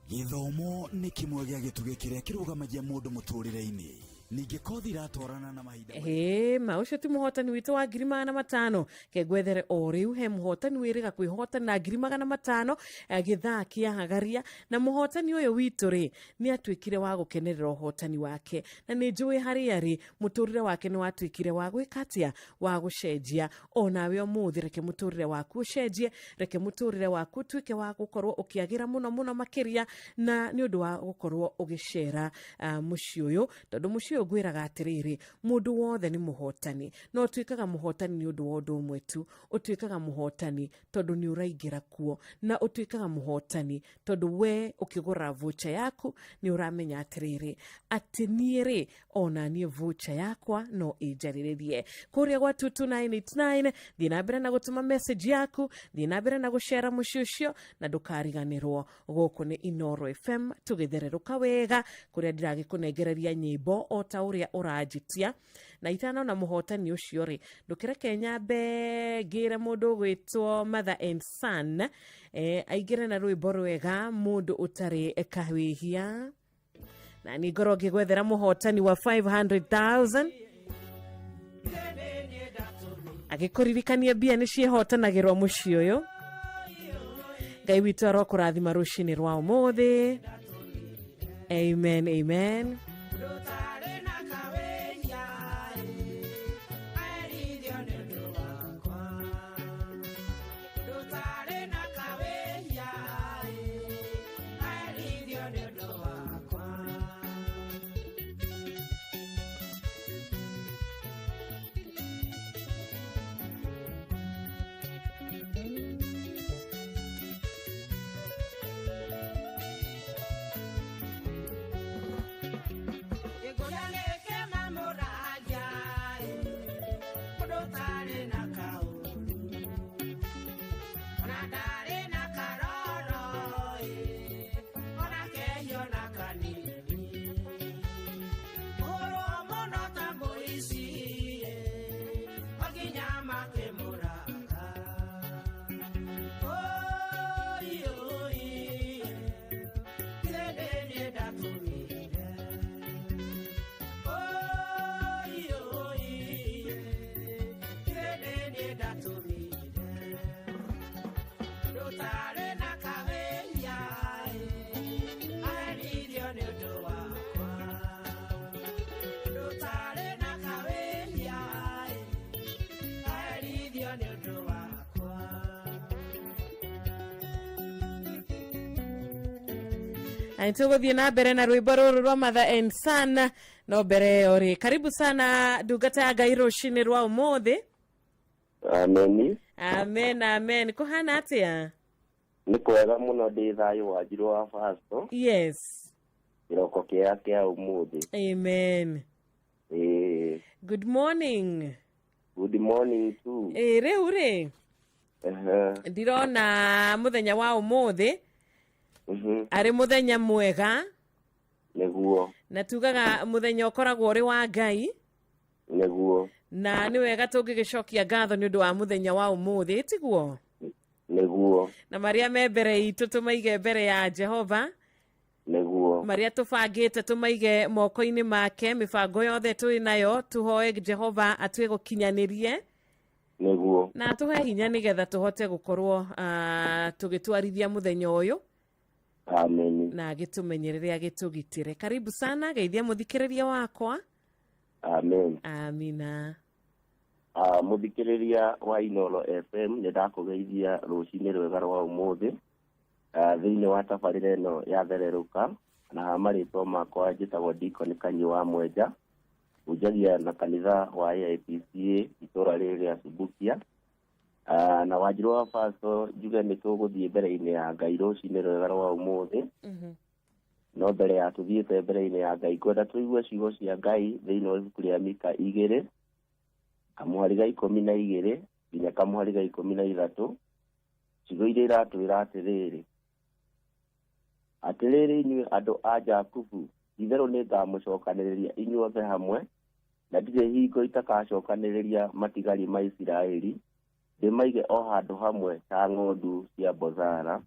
Gĩthomo nĩ kĩmwe gĩa gĩtugĩ kĩrĩa kĩrũgamagia mũndũ mũtũrĩre-inĩ. Ningĩ kothi iratwarana na mahinda. Ĩ ma, ũcio ti mũhotani witũ wa 500,000. Kengwethere o rĩu, he mũhotani wĩrĩga kwĩhotana 500,000, gĩthaa kĩa hagaria. Na mũhotani ũyũ witũ rĩ, nĩ atuĩkire wa gũkenerera ũhotani wake, na nĩ njũĩ harĩa rĩ mũtũrĩre wake nĩ watuĩkire wa gwĩka atĩa, wa gũcenjia. Onawe ũmũthĩ reke mũtũrĩre waku ũcenjie, reke mũtũrĩre waku ũtuĩke wa gũkorwo ũkĩagĩra mũno mũno makĩria, na nĩ ũndũ wa gũkorwo ũgĩcera mũciĩ ũyũ, tondũ mũciĩ ũyũ ngwĩraga atĩrĩrĩ, mũndũ wothe nĩ mũhotani. No ũtuĩkaga mũhotani nĩ ũndũ wa ũndũ ũmwe tu, ũtuĩkaga mũhotani tondũ nĩ ũraingĩra kuo, na ũtuĩkaga mũhotani tondũ we ũkĩgũra voucher yaku nĩ ũramenya atĩrĩrĩ, atĩ niĩ rĩ, ona niĩ voucher yakwa no ĩnjarĩrĩrie kũrĩa gwa 22989. Thiĩ na mbere na gũtũma message yaku, thiĩ na mbere na gũcera mũciĩ ũcio, na ndũkariganĩrwo gũkũ nĩ Inoro FM, tũgĩthererũka wega kũrĩa ndĩragĩkũnengereria nyĩmbo o ta ũrĩa ũranjĩtia. Na itanona mũhotani ũcio rĩ, ndũkĩreke nyambe ngĩre mũndũ ũgwĩtwo Mother and Son, aingĩre na rwĩmbo rwega, mũndũ ũtarĩ kawĩhia, na nĩ ngorwo ngĩgwethera mũhotani wa 500,000, agĩkũririkania mbia nĩ ciĩhotanagĩrwo mũciĩ ũyũ. Ngai witũ arokũrathima rũcinĩ rwa ũmũthĩ. Amen, amen. Ndũtarĩ na kawĩhia, aherithio nĩ ũndũ wakwa. Ndũtarĩ na kawĩhia, aherithio nĩ ũndũ wakwa. Igũrũ nĩkĩ mamũragia, mũndũ ũtarĩ na kaũru, ona ndarĩ na karoro, ona kehio na kanini, kũhũrwo mũno ta mũici, o nginya makĩmũraga. Oi, oi, githĩ nĩ niĩ ndatũmire? Oi, oi, githĩ nĩ niĩ ndatũmire? Ndũtarĩ na kawĩhia, aherithio nĩ ũndũ wakwa. Ndũtarĩ na kawĩhia, aherithio nĩ ũndũ wakwa. Na tũgũthiĩ na mbere na rwĩmbo rũrũ rwa Mother and Son, no mbere ĩyo rĩ, karibu sana ndungata ya Ngai rũcinĩ rwa ũmũthĩ. Ameni. Amen, amen. Kũhana atĩa? Nĩ kwega mũno, ndĩ thayũ. Wanjirũ wa Basto. Yes. Kĩroko kĩega kĩa ũmũthĩ. Amen. Ĩĩ. Good morning. Good morning too. Ĩ rĩu rĩ, Ehe. ndirona mũthenya wa ũmũthĩ arĩ mũthenya mwega. Nĩguo. Na tugaga mũthenya ũkoragwo ũrĩ wa Ngai. Nĩguo. Na nĩ wega tũngĩgĩcokia ngatho nĩ ũndũ wa mũthenya wa ũmũthĩ, tiguo? Nĩguo. Na marĩa me mbere itũ tũmaige mbere ya Jehova. Nĩguo. Marĩa tũbangĩte tũmaige moko-inĩ make, mĩbango yothe twĩ nayo tũhoe Jehova atue gũkinyanĩrie. Nĩguo. Na atũhe hinya nĩgetha tũhote gũkorwo tũgĩtwarithia mũthenya ũyũ. Amen. Na agĩtũmenyerere agĩtũgitĩre. Karibu sana, geithia mũthikĩrĩria wakwa. Amen. Amina. Mũthikĩrĩria wa Inoro FM, nĩ ndakũgeithia rũcinĩ rwega rwa ũmũthĩ thĩinĩ wa tabarĩra ĩno ya thererũka, na marĩtwa makwa njĩtagwo Deacon Kanyi wa Mwenja, hunjagia na kanitha wa AIPCA itũra rĩrĩ rĩa Subukia. Na Wanjirũ wa Baso, njuge nĩ tũgũthiĩ mbere-inĩ ya Ngai rũcinĩ rwega rwa ũmũthĩ. No mbere ya tũthiĩte mbere-inĩ ya Ngai, ngwenda tũigue ciugo cia Ngai thĩinĩ wa ibuku rĩa Mika 2 kamũhari ga 12 nginya kamũhari ga 13. Ciugo iria iratwĩra atĩrĩrĩ, atĩrĩrĩ inyuĩ andũ a Jakubu, itherũ nĩngamũcokanĩrĩria inyuothe hamwe, na ndirĩ hingo itakacokanĩrĩria matigari ma Isiraeli, ndĩmaige o handũ hamwe ta ng'ondu cia Bozara,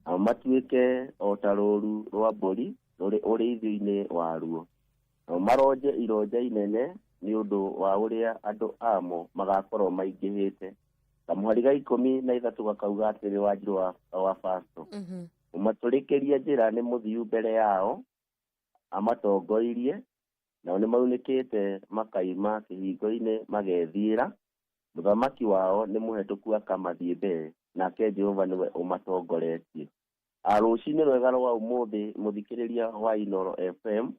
nao matuĩke o ta rũũru rwa mbũri rũrĩ ũrĩithio-inĩ waruo. Nao maronje ironja inene nĩ ũndũ wa ũrĩa andũ amo magakorwo maingĩhĩte. Kamũhari ga 13 gakauga atĩrĩ, Wanjirũ wa Baso, ũmatũrĩkĩrie njĩra nĩ mũthiu mbere yao, amatongoirie, nao nĩmaunĩkĩte makaima kĩhingo-inĩ magethiĩra. Mũthamaki wao nĩ mũhetũku akamathiĩ mbere, nake Jehova nĩwe ũmatongoretie. Rũcinĩ rwega rwa ũmũthĩ, mũthikĩrĩria wa Inoro FM,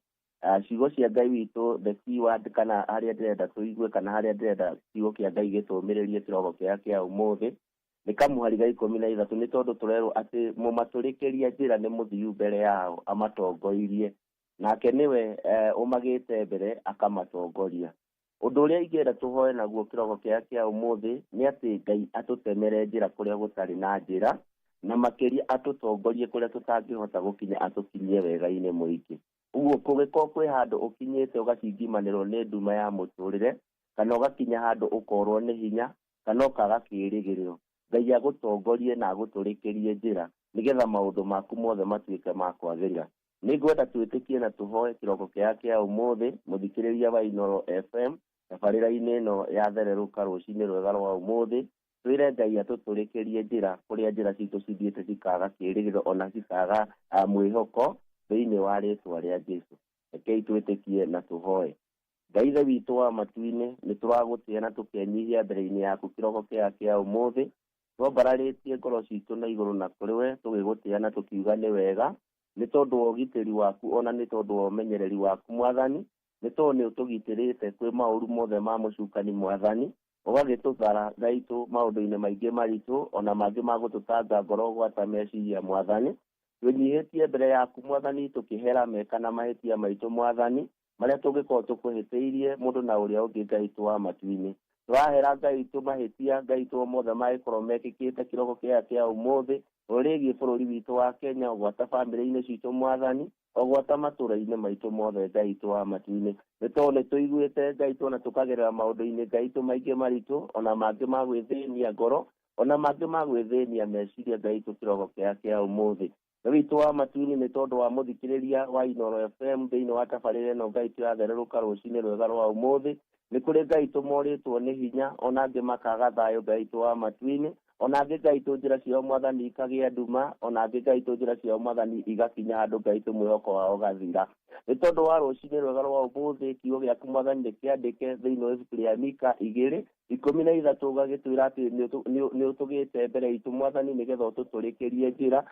ciugo cia Ngai witũ, the keyword, kana harĩa ndĩrenda tũigue, kana harĩa ndĩrenda kiugo kĩa Ngai gĩtũmĩrĩrie kĩroko kĩa kĩa ũmũthĩ, nĩ kamũhari ga 13, nĩ tondũ tũrerwo atĩ mũmatũrĩkĩria njĩra nĩ mũthiu mbere yao amatongoirie, nake nĩwe ũmagĩte mbere akamatongoria. Ũndũ ũrĩa ingĩenda tũhoe naguo kĩroko kĩa kĩa ũmũthĩ nĩ atĩ Ngai atũtemere njĩra kũrĩa gũtarĩ na njĩra, na makĩria atũtongorie kũrĩa tũtangĩhota gũkinya, atũkinyie wega-inĩ mũingĩ. Ũguo kũngĩkorwo kwĩ handũ ũkinyĩte ũgacingimanĩrwo nĩ nduma ya mũtũrĩre, kana ũgakinya handũ ũkorwo nĩ hinya, kana ũkaga kĩĩrĩgĩrĩro, Ngai agũtongorie na agũtũrĩkĩrie njĩra nĩgetha maũndũ maku mothe matuĩke ma kwagĩrĩra. Nĩngwenda twĩtĩkie na tũhoe kĩroko kĩa kĩa ũmũthĩ, mũthikĩrĩria wa Inoro FM, tabarĩra-inĩ ĩno ya thererũka rũcinĩ rwega rwa ũmũthĩ, twĩre Ngai atũtũrĩkĩrie njĩra kũrĩa njĩra citũ cithiĩte cikaga kĩĩrĩgĩrĩro ona cikaga mwĩhoko thĩinĩ wa rĩtwa rĩa Jesũ. Rekei twĩtĩkie na tũhoe. Ngai Ithe witũ wa matu-inĩ, nĩ tũragũtĩĩa na tũkenyihia mbere-inĩ yaku kĩroko kĩa kĩa ũmũthĩ. Twambararĩtie ngoro citũ na igũrũ na kũrĩ we, tũgĩgũtĩĩa na tũkiuga nĩ wega, nĩ tondũ wa ũgitĩri waku ona nĩ tondũ wa ũmenyereri waku Mwathani, nĩ tondũ nĩ ũtũgitĩrĩte kwĩ maũru mothe ma mũcukani Mwathani, ũgagĩtũthara Ngai witũ maũndũ-inĩ maingĩ maritũ ona mangĩ ma gũtũtanga ngoro gwata meciria Mwathani. Twĩnyihĩtie mbere yaku Mwathani, tũkĩhera meka na mahĩtia maitũ Mwathani, marĩa tũngĩkorwo tũkũhĩtĩirie mũndũ na ũrĩa ũngĩ Ngai witũ wa matu-inĩ. Tũrahera Ngai witũ mahĩtia Ngai witũ mothe mangĩkorwo mekĩkĩte kĩroko kĩa kĩa ũmũthĩ rĩgiĩ bũrũri witũ wa Kenya, gwata bamĩrĩ-inĩ citũ Mwathani, o gwata matũra-inĩ maitũ mothe Ngai witũ wa matu-inĩ. Nĩ tondũ nĩ tũiguĩte Ngai witũ na tũkagerera maũndũ-inĩ Ngai witũ maingĩ maritũ, ona mangĩ ma gwĩthĩnia ngoro, ona mangĩ ma gwĩthĩnia meciria Ngai witũ kĩroko kĩa kĩa ũmũthĩ. Ngai witũ wa matu-inĩ, nĩ tondũ wa mũthikĩrĩria wa Inoro FM thĩinĩ wa tabarĩra ĩno Ngai witũ yathererũka rũcinĩ rwega rwa ũmũthĩ, nĩ kũrĩ Ngai witũ morĩtwo nĩ hinya, ona angĩ makaga thayũ Ngai witũ wa matu-inĩ, ona angĩ Ngai witũ njĩra ciao Mwathani ikagĩa nduma, ona angĩ Ngai witũ njĩra ciao Mwathani igakinya handũ Ngai witũ mwĩhoko wao ũgathira. Nĩ tondũ wa rũcinĩ rwega rwa ũmũthĩ, kiugo gĩaku Mwathani nĩ kĩandĩke thĩinĩ wa ibuku rĩa Mika 2:13, ũgagĩtwĩra atĩ nĩ ũtũgĩte mbere itũ Mwathani nĩgetha ũtũtũrĩkĩrie njĩra,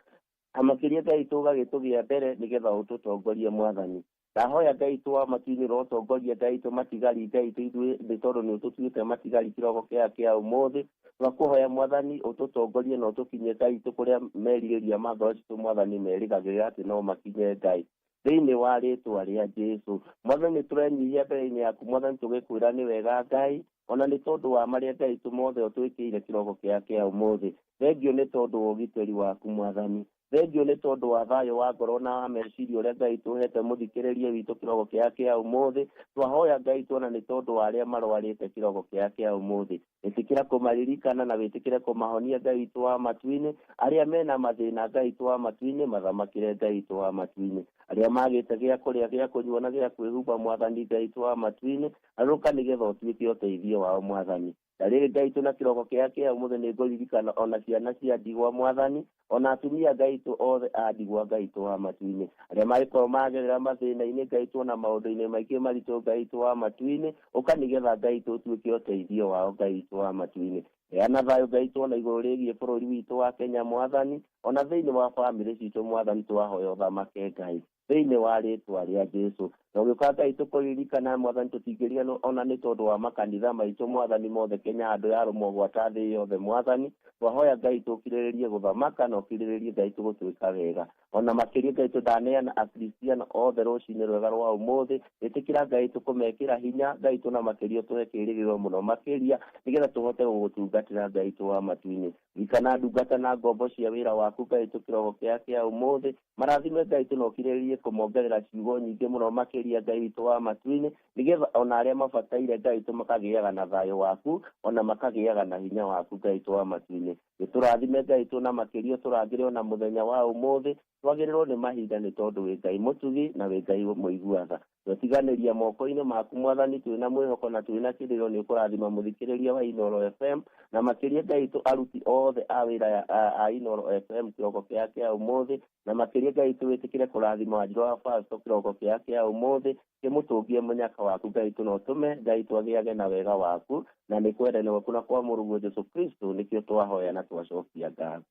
na makĩria Ngai witũ ũgagĩtũgĩa mbere nĩgetha ũtũtongorie Mwathani. Ndahoya Ngai witũ wa matu-inĩ ũrotongoria Ngai witũ matigari Ngai witũ ithuĩ, nĩ tondũ nĩ ũtũtuĩte matigari kĩroko kĩa kĩa ũmũthĩ. Twakũhoya Mwathani ũtũtongorie na ũtũkinyie Ngai witũ kũrĩa merirĩria ma ngoro citũ Mwathani merĩgagĩrĩra atĩ no makinye Ngai. Thĩinĩ wa rĩtwa rĩa Jesu. Mwathani, tũrenyihia mbere-inĩ yaku, Mwathani, tũgĩkwĩra nĩ wega Ngai, ona nĩ tondũ wa marĩa Ngai tũ mothe ũtwĩkĩire kĩroko kĩa kĩa ũmũthĩ. Thengio nĩ tondũ wa ũgitĩri waku, Mwathani. Thengio nĩ tondũ wa thayũ wa ngoro na wa meciria ũrĩa Ngai tũhete mũthikĩrĩrie witũ kĩroko kĩa kĩa ũmũthĩ. Twahoya Ngai tuona nĩ tondũ wa arĩa marwarĩte kĩroko kĩa kĩa ũmũthĩ. Ĩtĩkĩra kũmaririkana na wĩtĩkĩre kũmahonia Ngai witũ wa matu-inĩ. Arĩa mena mathĩna Ngai witũ wa matu-inĩ, mathamakĩre Ngai witũ wa matu-inĩ. Arĩa magĩte gĩa kũrĩa, gĩa kũnyua na gĩa kwĩhumba, Mwathani Ngai witũ wa matu-inĩ, arũka nĩgetha ũtuĩke ũteithio wao, Mwathani. Na rĩrĩ Ngai witũ, na kĩroko kĩa kĩa ũmũthĩ nĩ ngũririkana ona ciana cia ndigwa, Mwathani, ona atumia Ngai witũ othe a ndigwa, Ngai witũ wa matu-inĩ, arĩa mangĩkorwo magerera mathĩna-inĩ Ngai witũ, ona maũndũ-inĩ maingĩ maritũ, Ngai witũ wa matu-inĩ, ũka nĩgetha Ngai witũ ũtuĩke ũteithio wao, Ngai witũ wa matu-inĩ. Heana thayũ Ngai witũ ona igũrũ rĩgiĩ bũrũri witũ wa Kenya, Mwathani, ona thĩinĩ wa bamĩrĩ citũ, Mwathani, twahoya ũthamake Ngai thĩinĩ wa rĩtwa rĩa Jesu. Na ũgĩũka Ngai tũkũririkana, Mwathani, tũtingĩriganĩrwo ona nĩ tondũ wa makanitha maitũ, Mwathani, mothe Kenya handũ ya rũmwo gwata thĩ yothe, Mwathani. Twahoya Ngai tũkirĩrĩrie gũthamaka na ũkirĩrĩrie Ngai tũgũtuĩka wega. Ona makĩria Ngai tũndaneana Akristiano othe rũcinĩ rwega rwa ũmũthĩ. Ĩtĩkĩra Ngai tũkũmekĩra hinya, Ngai tũ na makĩria ũtũhe kĩĩrĩgĩrĩro mũno makĩria nĩgetha tũhote gũgũtungatĩra Ngai witũ wa matu-inĩ. Ririkana ndungata na ngombo cia wĩra waku Ngai witũ kĩroko kĩa kĩa ũmũthĩ. Marathime Ngai witũ na ũkirĩrĩrie kũmongerera ciugo nyingĩ mũno makĩria Ngai witũ wa matu-inĩ, nĩgetha ona arĩa mabataire Ngai witũ makagĩaga na thayũ waku, ona makagĩaga na hinya waku Ngai witũ wa matu-inĩ. Gĩtũrathime Ngai witũ na makĩria ũtũrangĩre ona mũthenya wa ũmũthĩ. Twagĩrĩrwo nĩ mahinda nĩ tondũ wĩ Ngai mũtugi na wĩ Ngai mũigua tha. Twetiganĩria moko-inĩ maku, Mwathani, twĩna mwĩhoko na twĩna kĩrĩro nĩ ũkũrathima mũthikĩrĩria wa Inooro FM, na makĩria Ngai witũ aruti othe a wĩra a Inooro FM kĩroko kĩa kĩa ũmũthĩ, na makĩria Ngai witũ wĩtĩkĩre kũrathima Wanjirũ wa Pastor kĩroko kĩa kĩa ũmũthĩ. Kĩmũtũngie mũnyaka waku Ngai witũ, na ũtũme Ngai witũ agĩage na wega waku, na nĩ kwendani gwaku na kwa mũrũguo Jesu Kristo nĩkĩo twahoya na twacokia ngatho.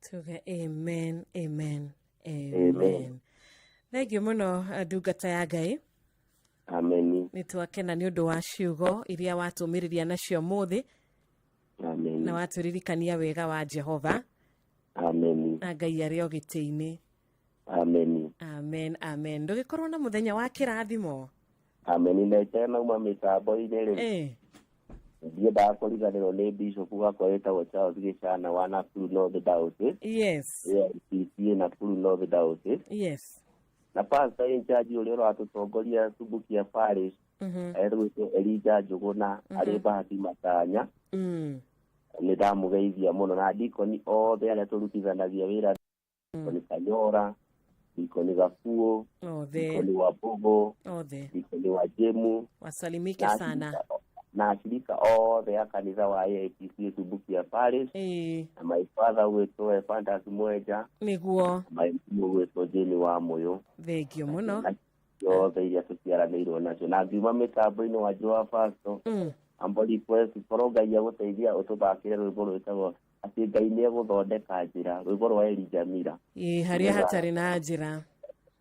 Tuge amen, amen, amen. Amen. Thank you mũno, ndungata ya Ngai. Ameni. Nĩ twakena nĩ ũndũ wa ciugo iria watũmĩrĩria nacio mũthĩ. Ameni. Na watũririkania wega wa Jehova. Ameni. Na Ngai arĩ o gĩtĩ-inĩ. Ameni. Amen, amen. Ndũgĩkorwo na mũthenya wa kĩrathimo. Ameni. Na itanauma mĩtambo-inĩ rĩ, ndiendaga kũriganĩrwo nĩ bishop wakwa wĩtagwo Charles Gĩcana wa Nakuru North Diocese. AIPCA Nakuru North Diocese. Na pastor in charge ũrĩa ũratũtongoria Subukia Parish, erwĩtwo Elijah Njũgũna, arĩ Bahati Matanya. Nĩ ndamũgeithia mũno, na dikoni othe arĩa tũrutithanagia wĩra, dikoni Kanyora, dikoni Gakuo, othe, dikoni wa Mbogo, othe, dikoni wa Jemu, wasalimike na sana. Na ashirika othe a kanitha wa AIPC Subukia Parish, na my father gwĩtwo Ephantus Mwenja, na my mum gwĩtwo Jane wa Mũyũ, Thengio mũno. Na ciothe iria tũciaranĩirwo nacio. Na ngiuma mĩtambo-inĩ wa Joa Pastor, ambo request korwo Ngai agũteithia ũtũthakĩre rwĩmbo rwĩtagwo atĩ Ngai nĩ egũthondeka njĩra, rwĩmbo rwa Elijah Mira. Ĩ, harĩa hatarĩ na njĩra.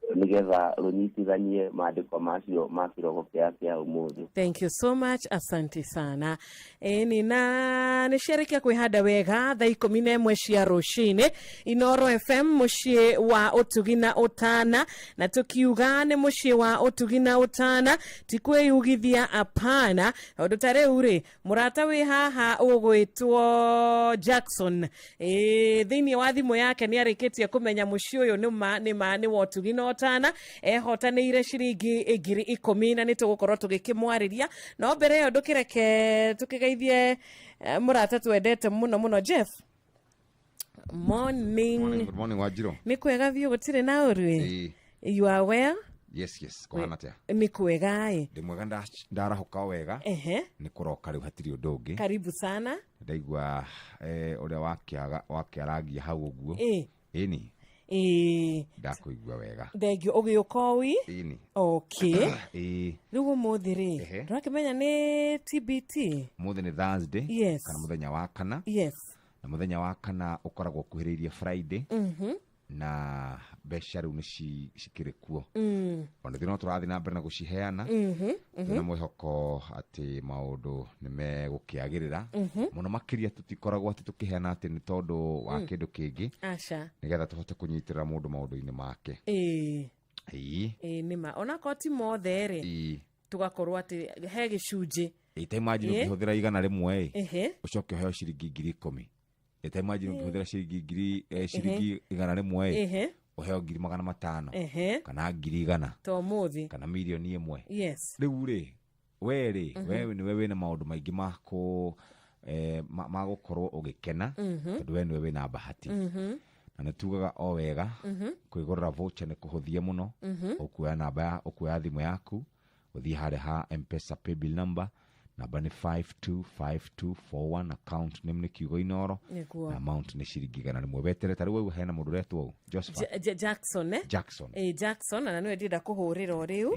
Nĩgetha rũnyitithanie maandĩko macio ma kĩroko kĩa kĩa ũmũthĩ. Thank you so much, asante sana. Ĩni na nĩ ciarĩkia kwĩhanda wega thaa 11 cia rũcinĩ. Inoro FM, mũciĩ wa ũtugi na ũtana, na tũkiuga nĩ mũciĩ wa ũtugi na ũtana ti kwĩyugithia, apana. Tondũ ta rĩu rĩ, mũrata wĩ haha ũgwĩtwo Jackson, ĩ thĩinĩ wa thimũ yake nĩ arĩkĩtie kũmenya mũciĩ ũyũ nĩ ma nĩ ma nĩ wa ũtugi na ũtana. Ehotanĩire ciringi 10,000 na nĩ tũgũkorwo tũgĩkĩmwarĩria, no mbere ĩyo ndũkĩreke tũkĩgeithie mũrata twendete mũno mũno, Jeff. Morning. Morning, good morning, Wanjiro. Nĩ kwega biũ, gũtirĩ na ũru. Ĩĩ. You are well? Yes, kũhana atĩa? Nĩ kwega ĩ. Ndĩ mwega, ndarahũka o wega. Nĩ kũroka rĩu, hatirĩ ũndũ ũngĩ. Karibu sana. Ndaigua ũrĩa wakĩaragia hau ũguo. Ĩni. Ndakũigua wega. Thengio ũgĩũka ũi. Ĩni. Okay. Ĩĩ. Rĩu ũmũthĩ rĩ, ndũrakĩmenya nĩ TBT? Mũthĩ nĩ Thursday. Yes. Kana mũthenya wa kana. Na mũthenya wa kana ũkoragwo ũkuhĩrĩirie Friday. Na mbeca rĩu nĩ cikĩrĩ kuo. Ona ithuĩ no tũrathiĩ na mbere na gũciheana. Twĩna mwĩhoko atĩ maũndũ nĩ megũkĩagĩrĩra. Mũno makĩria tũtikoragwo atĩ tũkĩheana atĩ nĩ tondũ wa kĩndũ kĩngĩ. Aca. Nĩgetha tũhote kũnyitĩrĩra mũndũ maũndũ-inĩ make. Ĩĩ. Ĩĩ nĩma onakorwo ti mothe rĩ, tũgakorwo atĩ he gĩcunjĩ. Ĩ, ta imagine Ĩĩ. ũngĩhũthĩra 100 ĩ, ũcoke ũheo ciringi 10,000. Ĩ, ta imagine ũngĩhũthĩra ciringi ngiri ciringi 100 ĩ, ũheo 500,000 kana 100,000 Ta ũmũthĩ. kana 1,000,000. Rĩu rĩ, we rĩ, we nĩwe wĩna maũndũ maingĩ ma kũ ma gũkorwo ũgĩkena, tondũ we nĩwe wĩna bahati. Na nĩ tugaga o wega, kwĩgũrĩra voucher nĩ kũhũthie mũno. Ũkuoya namba ya, ũkuoya thimũ yaku, ũthiĩ harĩa ha M-Pesa paybill number, namba nĩ 525241, account name nĩ Kiugo Inoro, na amount nĩ ciringi 100. Weterere ta rĩu waigua hena mũndũ ũretwo ũũ, Josephat. Jackson, eh? Jackson. Jackson, na nĩwe ndĩrenda kũhũrĩra o rĩu,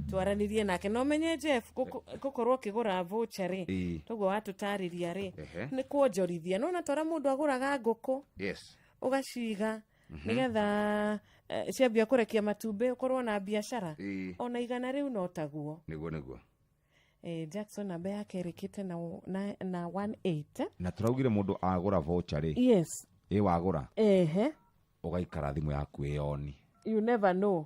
twaranĩrie nake. No menye Jeff, gũkorwo ũkĩgũra voucher rĩ, toguo watũtarĩria rĩ, nĩ kuonjorithia. No ona tora mũndũ agũraga ngũkũ, ũgaciga, nĩgetha ciambia kũrekia matumbĩ ũkorwo na biacara. Ona 100 rĩu no taguo. Nĩguo, nĩguo. Jackson namba yake ĩrĩkĩte na 18. Na tũraugire mũndũ agũra voucher rĩ, ĩ wagũra, ũgaikara thimũ yaku ĩ on. You never know.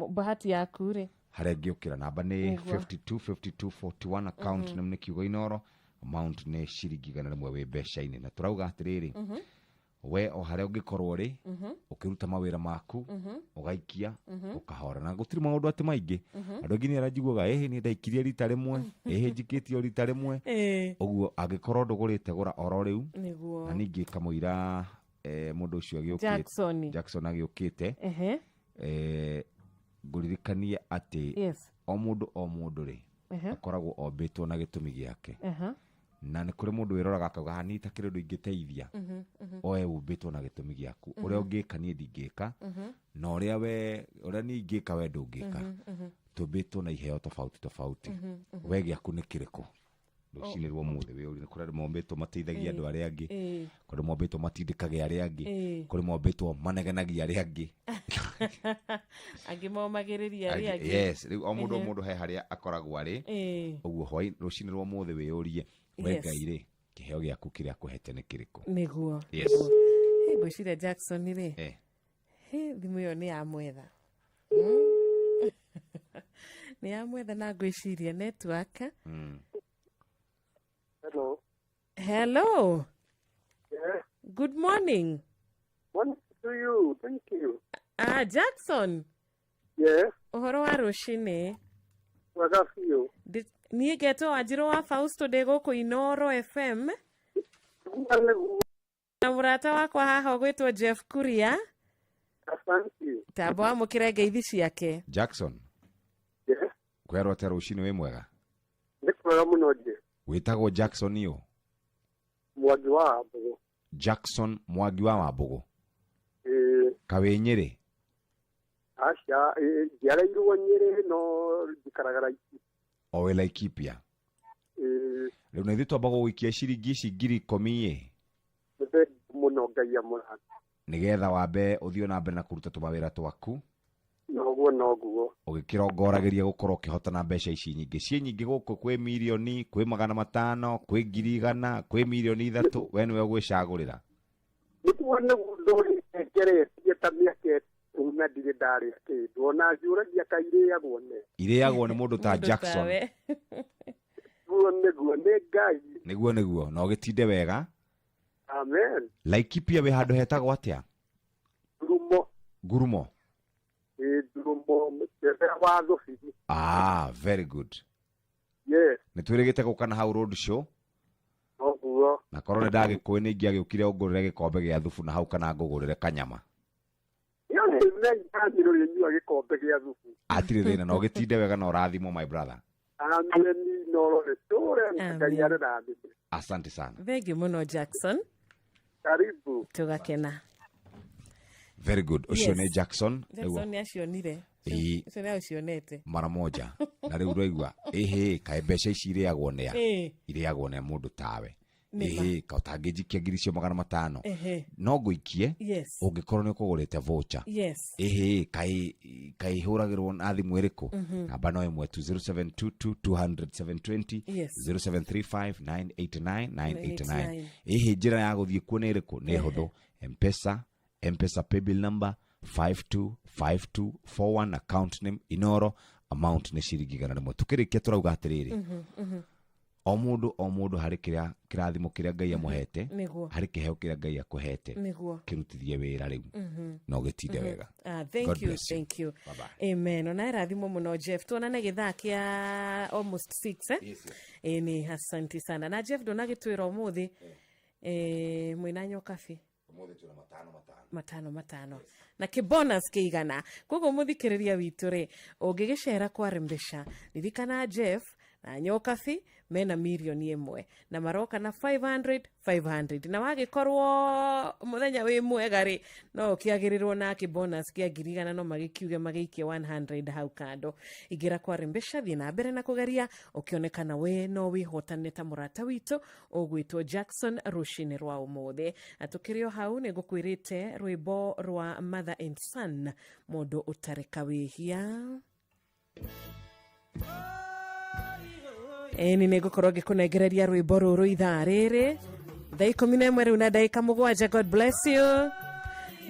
Bahati yaku rĩ. Harĩa ĩngĩũkĩra namba nĩ 52 52 41, account name nĩ Kiugo Inoro, amount nĩ ciringi 100 wĩ mbeca-inĩ. Na tũrauga atĩrĩrĩ, we o harĩa ũngĩkorwo rĩ, ũkĩruta mawĩra maku, ũgaikia, ũkahora, na gũtirĩ maũndũ atĩ maingĩ. Andũ aingĩ nĩ aranjiguaga, ĩhĩ niĩ ndaikirie rita rĩmwe, ĩhĩ njikĩtie o rita rĩmwe. Ũguo angĩkorwo ndũgũrĩte, gũra oro rĩu. Na ningĩ kamũira mũndũ ũcio agĩũkĩte, Jackson. Jackson agĩũkĩte, ngũririkanie atĩ o mũndũ o mũndũ rĩ, akoragwo ombĩtwo na gĩtũmi gĩake. Na nĩ kũrĩ mũndũ wĩroraga akauga, "Ah, niĩ itakĩrĩ ũndũ ingĩteithia." Oe ũmbĩtwo na gĩtũmi gĩaku. Ũrĩa ũngĩka niĩ ndingĩka, na ũrĩa we, ũrĩa niĩ ingĩka we ndũngĩka. Tũmbĩtwo na iheo tofauti tofauti. We gĩaku nĩ kĩrĩkũ? Rũcinĩ rwa ũmũthĩ wĩyũrie, nĩ kũrĩ andũ mombĩtwo mateithagia andũ arĩa angĩ, kũrĩ mombĩtwo matindĩkagia arĩa angĩ, kũrĩ mombĩtwo manegenagia arĩa angĩ. Angĩ momagĩrĩria arĩa angĩ. Yes, rĩu o mũndũ o mũndũ he harĩa akoragwo arĩ. Ũguo hwaĩ rũcinĩ rwa ũmũthĩ wĩyũrie, we Ngai rĩ, kĩheo gĩaku kĩrĩa akũhete nĩ kĩrĩkũ? Nĩguo. Yes. Hĩ, ngwĩciria Jackson rĩ, hĩ, thimũ ĩyo nĩ ya mwetha. Nĩ ya mwetha na ngwĩciria network. Hello. Hello. Yes. Good morning. Morning to you. Thank you. Jackson. Yes. Ũhoro wa rũcinĩ. Wega biũ. Niĩ ngetwo Wanjirũ wa Fausto, ndĩ gũkũ Inoro FM. Na mũrata wakwa haha ũgwĩtwo Jeff Kuria. Asante. Tamba wamũkĩre ngeithi ciake. Jackson. Yes. Kwĩrwo atĩa rũcinĩ, wĩ mwega? Nĩ kwega mũno nje. Wĩtagwo Jackson ũ? Mwangi wa Wambũgũ. Jackson Mwangi wa Wambũgũ. Ĩĩ. Kawĩ Nyĩrĩ? Aca, njiarĩirwo Nyĩrĩ no njikaraga Laikipia. O wĩ Laikipia? Ĩĩ. Rĩu na ithuĩ twamba gũgũikia ciringi ici 10,000 ĩ. Nĩ thengiũ mũno, Ngai amũrathime. Nĩgetha wambe ũthiĩ na mbere na kũruta tũmawĩra twaku. Noguo, noguo. Ũgĩkĩrongoragĩria gũkorwo ũkĩhotana mbeca ici nyingĩ. Ciĩ nyingĩ gũkũ, kwĩ mirioni, kwĩ 500, kwĩ 100,000, kwĩ 3,000,000, we nĩwe ũgwĩcagũrĩra. Nĩguo, nĩguo, ndũrĩte ngeretie ta mĩaka ĩtatũ na ndirĩ ndarĩa kĩndũ, ona njũragia ka irĩagwo nĩ. Irĩagwo nĩ mũndũ ta Mũndũ Jackson. tawe. Nĩguo, nĩguo, nĩ Ngai. Nĩguo, nĩguo, na ũgĩtinde wega. Amen. Laikipia wĩ handũ hetagwo atĩa? Ngurumo. Ngurumo. Ĩ, Ngurumo, mũcere wa Thũbiri. Very good. Yes. Nĩ twĩrĩgĩte gũka na hau road show. Noguo. Na korwo nĩ ndagĩkũĩ nĩ ingĩagĩũkire ũngũrĩre gĩkombe gĩa thubu na hau kana ngũgũrĩre kanyama. Ĩyo nĩ nĩ ũrĩnyua gĩkombe gĩa thubu. Hatirĩ thĩna, na ũgĩtinde wega na ũrathimwo, my brother. Amen, Inoro rĩtũre na Ngai arĩrathime. Asante sana. Thank you mũno Jackson. Karibu. Tũgakena. Very good. Ũcio Yes. nĩ Jackson. Jackson nĩ acionire. Ĩĩ. Ũcio nĩ acionete. Mara moja. Na rĩu ũraigua, ĩhĩ, kaĩ mbeca ici irĩagwo nĩa? Ĩĩ. Irĩagwo nĩ mũndũ tawe. Nĩ ma. Ĩhĩ, ka ũtangĩnjikia ngiri icio 500. No ngũikie, ũngĩkorwo nĩ ũkũgũrĩte voucher. Ĩhĩ, kaĩ ĩhũragĩrwo na thimũ ĩrĩkũ? Namba no ĩmwe tu, 0722 200 720, 0735 989 989. Ĩhĩ, njĩra ya gũthiĩ kuo nĩ ĩrĩkũ? Nĩ hũthũ. M-Pesa, Mpesa paybill number 525241, account name Inoro, amount nĩ ciringi 100. Tukĩrĩkia tũrauga atĩrĩrĩ, o mũndũ o mũndũ harĩ kĩrĩa kĩrathimo kĩrĩa Ngai amũhete, harĩ kĩheo kĩrĩa Ngai akũhete, kĩrutithie wĩra rĩu na ũgĩtinde wega. Ah, thank God you, bless you. thank you. Bye-bye. Amen. Ona ĩrathimwo mũno Jeff. Tuonane gĩthaa kĩa almost 6, eh? Yes, yes. Ĩni, asanti sana. Na Jeff ndũnagĩtwĩra ũmũthĩ mwĩna nyokabi Ũmũthĩ twĩna matano matano. Matano matano. Na kĩbonus kĩigana. Koguo mũthikĩrĩria witũ rĩ, ũngĩgĩcera kwa mbeca, ririkana Jeff na nyokabi mena 1,000,000 na maroka na 500 500, na wagĩkorwo mũthenya wĩ mwega rĩ, no ũkĩagĩrĩrwo na kĩbonus kĩa 100,000, no magĩkiuge magĩikie 100 hau kando. Ingĩra kwa mbeca, thiĩ na mbere na kũgeria, ũkĩonekana we no wĩhotane ta mũrata witũ ũgwĩtwo Jackson rũcinĩ rwa ũmũthĩ. Na tũkĩrĩ o hau nĩ ngũkwĩrĩte rwĩmbo rwa Mother and Son, mũndũ ũtareka wĩhia. Ĩni nĩ ngũkorwo ngĩkũnengereria rwĩmbo rũrũ ithaa rĩrĩ thaa 11 rĩu na ndagĩka 7. God bless you.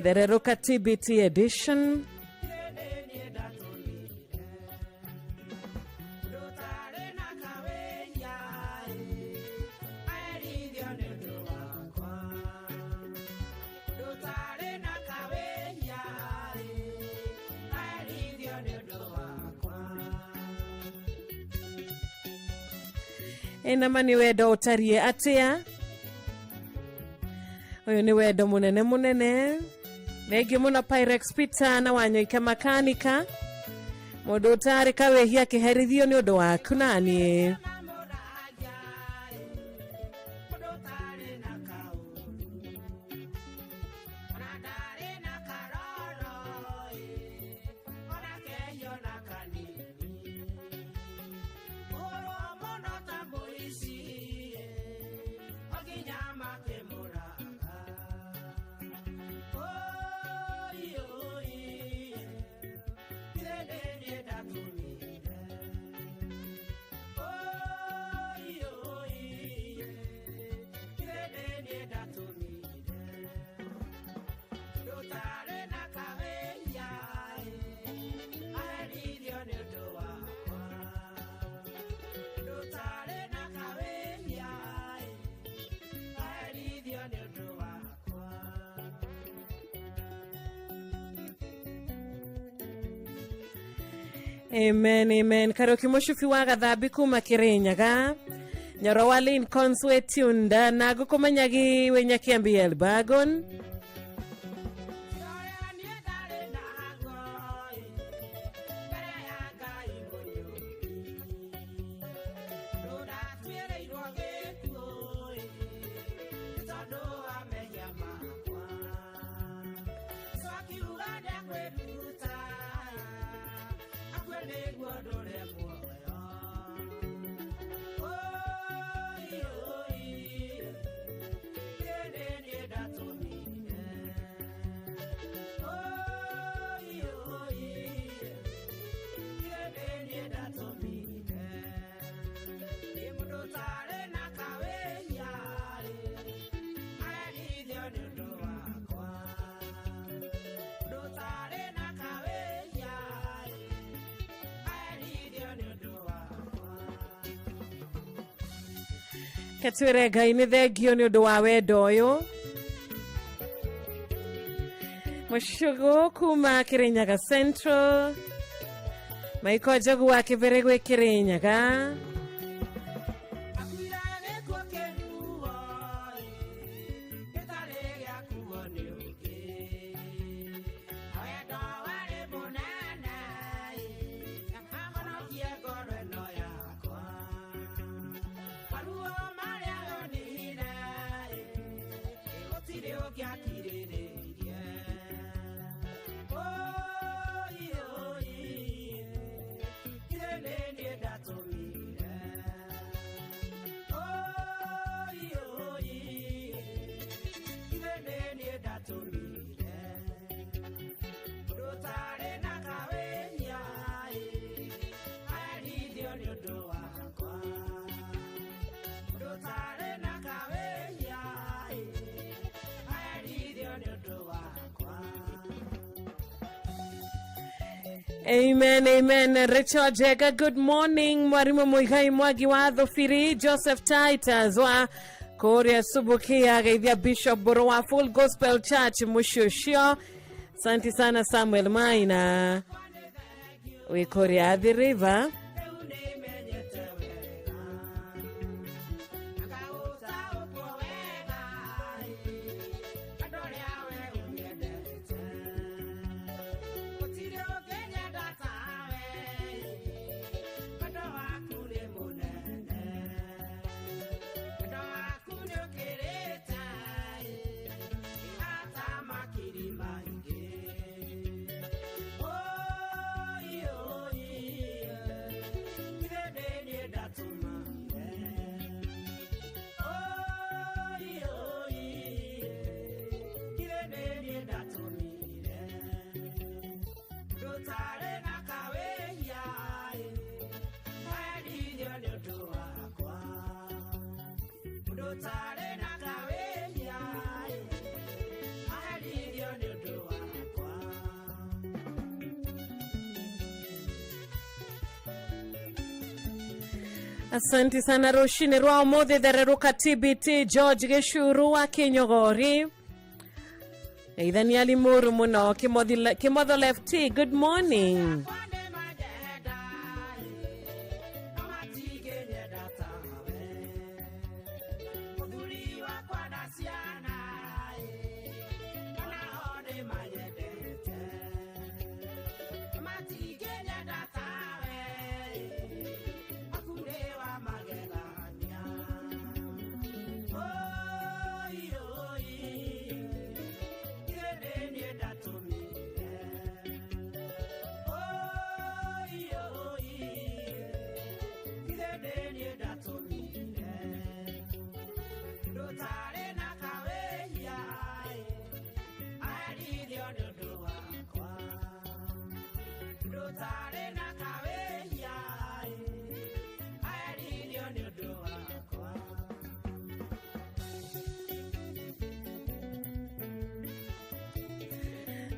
Thererũka TBT edition. Ĩnama nĩ wendo ũtariĩ atĩa? Ũyũ nĩ wendo mũnene mũnene. Thengiũ mũno Pyrex Peter na Wanyoike Makanika, mũndũ ũtarĩ kawĩhia akĩherithio nĩ ũndũ waku naniĩ. Amen, amen. Karaoke mũcubi wa gathambi kuma Kirinyaga, nyoro wa Lincolns wetunda na ngũkũmenyagi wĩ Nyakiambi Elbagon. Ketwĩre Ngai nĩ thengio nĩ ũndũ wa wendo ũyũ. Mũcũgũ kuma Kirinyaga Central, Maiko Njogu wa Kĩbĩrĩ gwĩ Kirinyaga. Amen, amen. Rachel Jega, good morning. Mwalimu Muigai Mwagi wa Thubiri, Joseph Titus wa kũrĩa Subukia, geithia Bishop Boro wa Full Gospel Church Mũciũcio. Asante sana Samuel Maina wĩ kũrĩa Athi River. Asante sana rũcinĩ rwa ũmũthĩ thererũka TBT George Gĩcuru wa Kĩnyogori. Geithania Limuru mũno. Kimotho Lefty, good morning.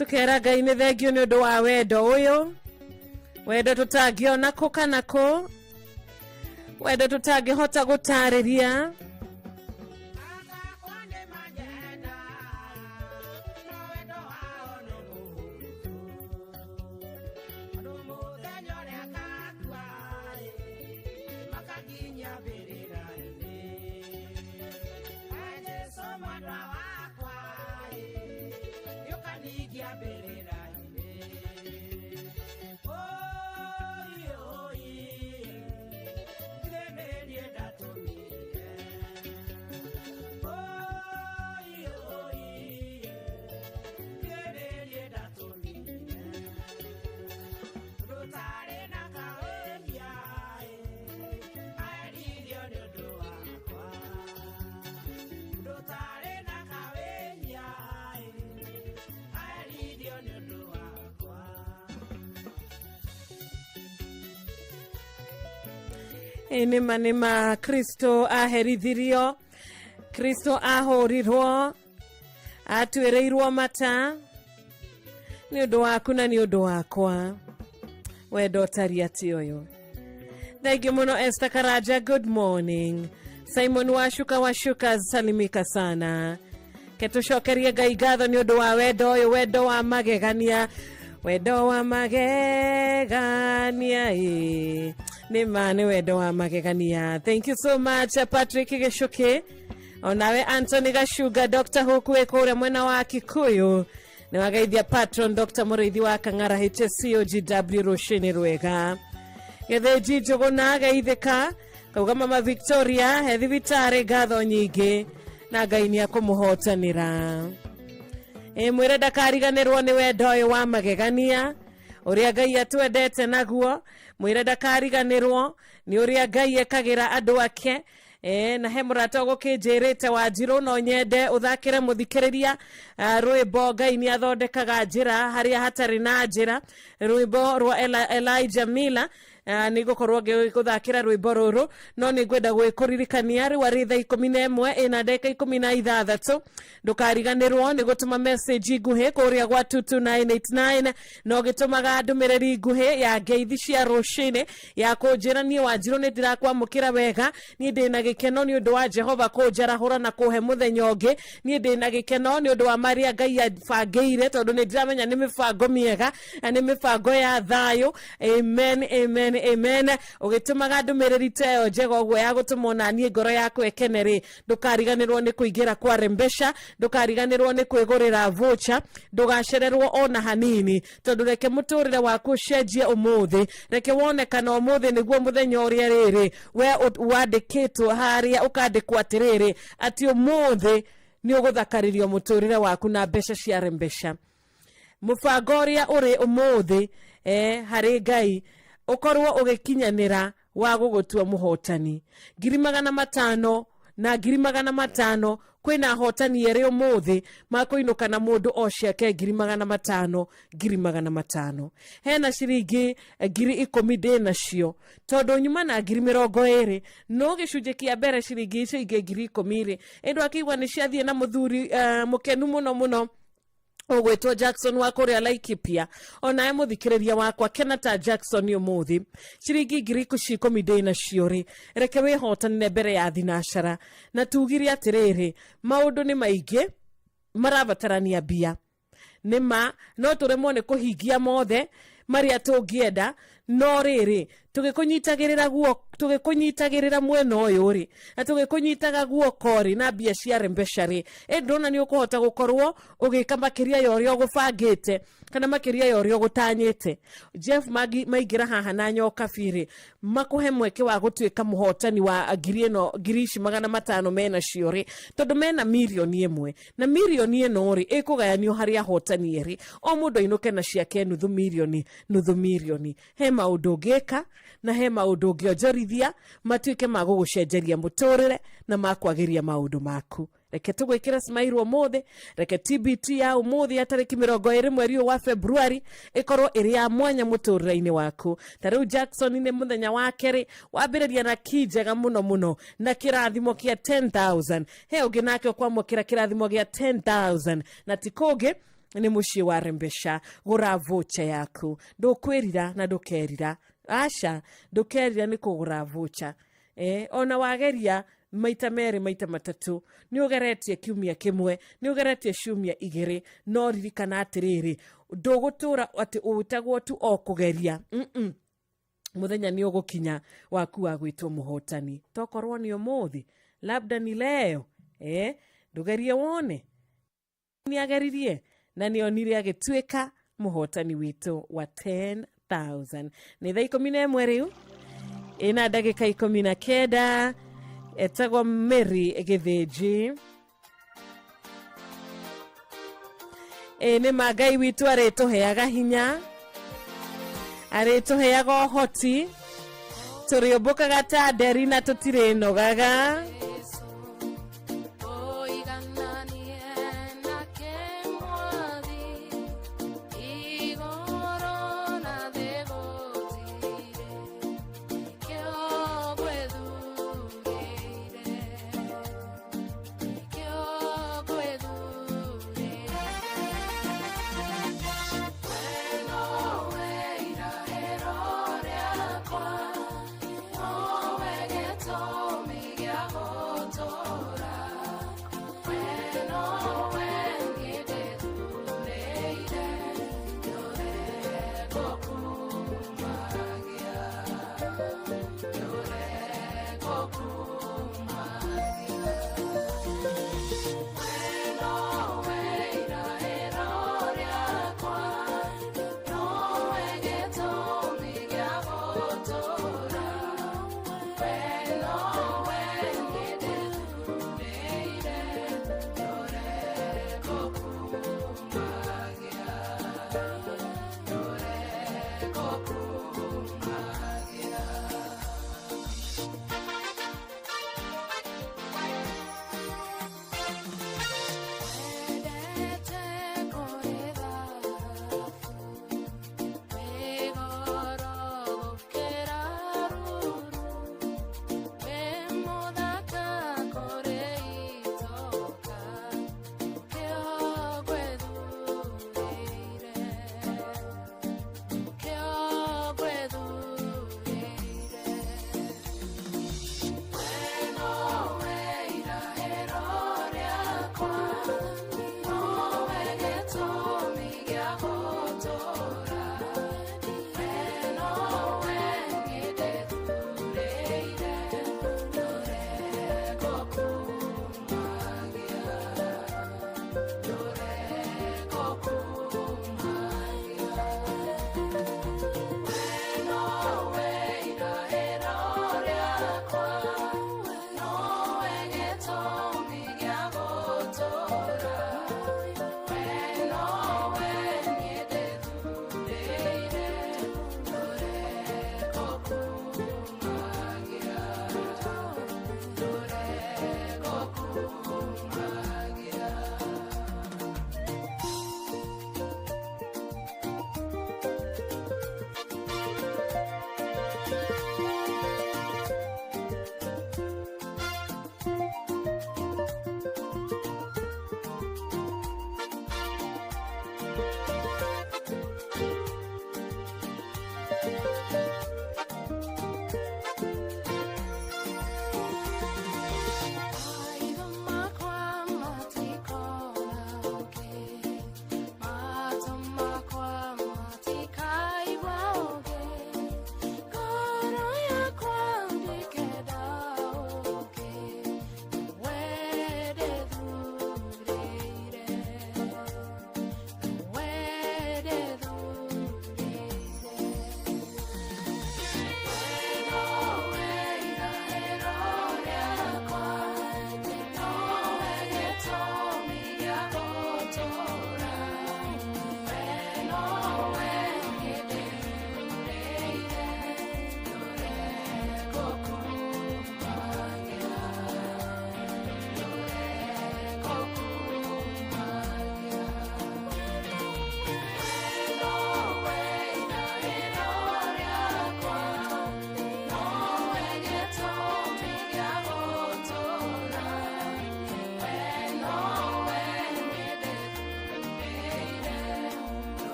Tukera Ngai nĩ thengio nĩ ũndũ wa wendo ũyũ, wendo tũtangĩona kũ kana kũ, wendo tũtangĩhota gũtarĩria. Nĩma nĩma Kristo aherithirio, Kristo ahũrirwo, atuĩrĩirwo mata nĩ ũndũ waku na nĩ ũndũ wakwa. Wendo ũtariĩ atĩ ũyũ. Thank you mũno Esther Karaja, good morning. Simon Washuka Washuka, salimika sana. Ke tũcokerie Ngai ngatho nĩ ũndũ wa wendo ũyũ, wendo wa magegania, wendo wa magegania ĩ nĩ ma nĩ wendo wa magegania. Thank you so much Patrick Gĩcuki, onawe Anthony Gacunga, Dr. Huku wĩ kũrĩa mwena wa Kikuyu nĩ wageithia patron Dr. Mũrĩithi wa Kang'ara HSCOGW rũcinĩ rwega. Gĩthĩnji Njũgũna geithĩka kauga mama Victoria he thibitarĩ ngatho nyingĩ na Ngai nĩ akũmũhotanĩra. Ĩ mwĩre ndakariganĩrwo nĩ wendo ũyũ wa magegania ũrĩa Ngai atwendete naguo, mwĩre ndakariganĩrwo nĩ ũrĩa Ngai ekagĩra andũ ake. Na he mũrata ũgũkĩnjĩrĩte Wanjirũ no nyende ũthakĩre mũthikĩrĩria rwĩmbo Ngai nĩ athondekaga njĩra harĩa hatarĩ na njĩra, rwĩmbo rwa Elijah Miller. Nĩ ngũkorwo ngĩgũthakĩra rwĩmbo rũrũ, no nĩ ngwenda gwĩkũririkania rĩu arĩ thaa 11 ĩna ndagĩka 16. Ndũkariganĩrwo nĩ gũtũma message nguhĩ kũrĩa gwa 22989, na ũgĩtũmaga ndũmĩrĩri nguhĩ ya ngeithi cia rũcinĩ ya kũnjĩra niĩ Wanjirũ nĩ ndĩrakwamũkĩra wega, niĩ ndĩna gĩkeno nĩ ũndũ wa Jehova kũnjarahũra na kũhe mũthenya ũngĩ, niĩ ndĩna gĩkeno nĩ ũndũ wa marĩa Ngai abangĩire, tondũ nĩ ndĩramenya nĩ mĩbango mĩega na nĩ mĩbango ya thayũ. Amen, amen, amen. Ũgĩtũmaga ndũmĩrĩri ta ĩyo njega ũguo ya gũtũma ona niĩ ngoro yakwa ĩkene rĩ, ndũkariganĩrwo nĩ kũingĩra kwa Rembesha, ndũkariganĩrwo nĩ kwĩgũrĩra voucher, ndũgacererwo ona hanini, tondũ reke mũtũrĩre waku ũcenjie ũmũthĩ, reke wone kana ũmũthĩ nĩguo mũthenya ũrĩa rĩrĩ we wandĩkĩtwo harĩa ũkandĩkwo atĩrĩrĩ atĩ ũmũthĩ nĩ ũgũthakarĩrio mũtũrĩre waku na mbeca cia Rembesha. Mũbango ũrĩa ũrĩ ũmũthĩ harĩ Ngai ũkorwo ũgĩkinyanĩra wa gũgũtua mũhotani. 500,000 na 500,000, kwĩna ahotani erĩ ũmũthĩ makũinũka na mũndũ o ciake 500,000, 500,000. Hena ciringi 10,000 ndĩnacio, tondũ nyuma na 20,000, no gĩcunjĩ kĩa mbere ciringi icio ingĩ 10,000 rĩ, ĩndũ akĩigua nĩ ciathiĩ na mũthuri mũkenu mũno mũno ũgwĩtwo Jackson wa kũrĩa Laikipia. Onawe mũthikĩrĩria wakwa, kena ta Jackson ũmũthĩ, ciringi 10,000 ndĩnacio rĩ, reke wĩhotanĩre mbere ya thinacara. Na tugire atĩrĩrĩ, maũndũ nĩ maingĩ marabatarania mbia, nĩ ma no tũremwo nĩ kũhingia mothe marĩa tũngĩenda, no rĩrĩ tũgĩkũnyitagĩrĩra guoko, tũgĩkũnyitagĩrĩra mwena ũyũ rĩ, na tũgĩkũnyitaga guoko rĩ na mbia cia Rembesha rĩ, ĩ ndũrona nĩ ũkũhota gũkorwo ũgĩka makĩria ya ũrĩa ũgũbangĩte kana makĩria ya ũrĩa ũgũtanyĩte. Jeff maingĩra haha na nyoka birĩ makũhe mweke wa gũtuĩka mũhotani wa ngiri ĩno, ngiri ici 500 mena cio rĩ, tondũ mena 1,000,000, na mirioni ĩno rĩ ĩkũgayanio harĩ ahotani erĩ, o mũndũ ainũke na ciake nuthu mirioni, nuthu mirioni. He maũndũ ũngĩka na he maũndũ ũngĩonjorithia matuĩke ma gũgũcenjeria mũtũrĩre na ma kwagĩria maũndũ maku. Reke tũgwĩkĩre smile ũmũthĩ, reke TBT ya ũmũthĩ ya tarĩki 20 mweri ũyũ wa February ĩkorwo ĩrĩ ya mwanya mũtũrĩre-inĩ waku. Ta rĩu Jackson nĩ mũthenya wake rĩ, wambĩrĩria na ki njega mũno mũno na kĩrathimo kĩa 10,000. He ũngĩ nake ũkwamũkĩra kĩrathimo gĩa 10,000, na ti kũngĩ nĩ mũciĩ wa Rembesha. Gũra voucher yaku, ndũkwĩrira na ndũkerira, aca ndũkerira nĩ kũgũra voucher. Ona wageria maita merĩ maita matatũ, nĩ ũgeretie kiumia kĩmwe, nĩ ũgeretie ciumia igĩrĩ, no ririkana atĩrĩrĩ, ndũgũtũra atĩ ũtagwo tu o kũgeria. Mũthenya nĩ ũgũkinya waku wa gwĩtwo mũhotani. Tokorwo nĩ ũmũthĩ, labda ni leo. Ndũgerie wone. Nĩ ageririe na nĩ onire agĩtuĩka mũhotani witũ wa 10,000. Nĩ thaa 11 rĩu ĩna ndagĩka 19. Etagwo Mary Gĩthĩnji. Ĩ nĩ ma Ngai witũ arĩtũheaga hinya, arĩtũheaga ũhoti, tũrĩũmbũkaga ta nderi na tũtirĩnogaga. Get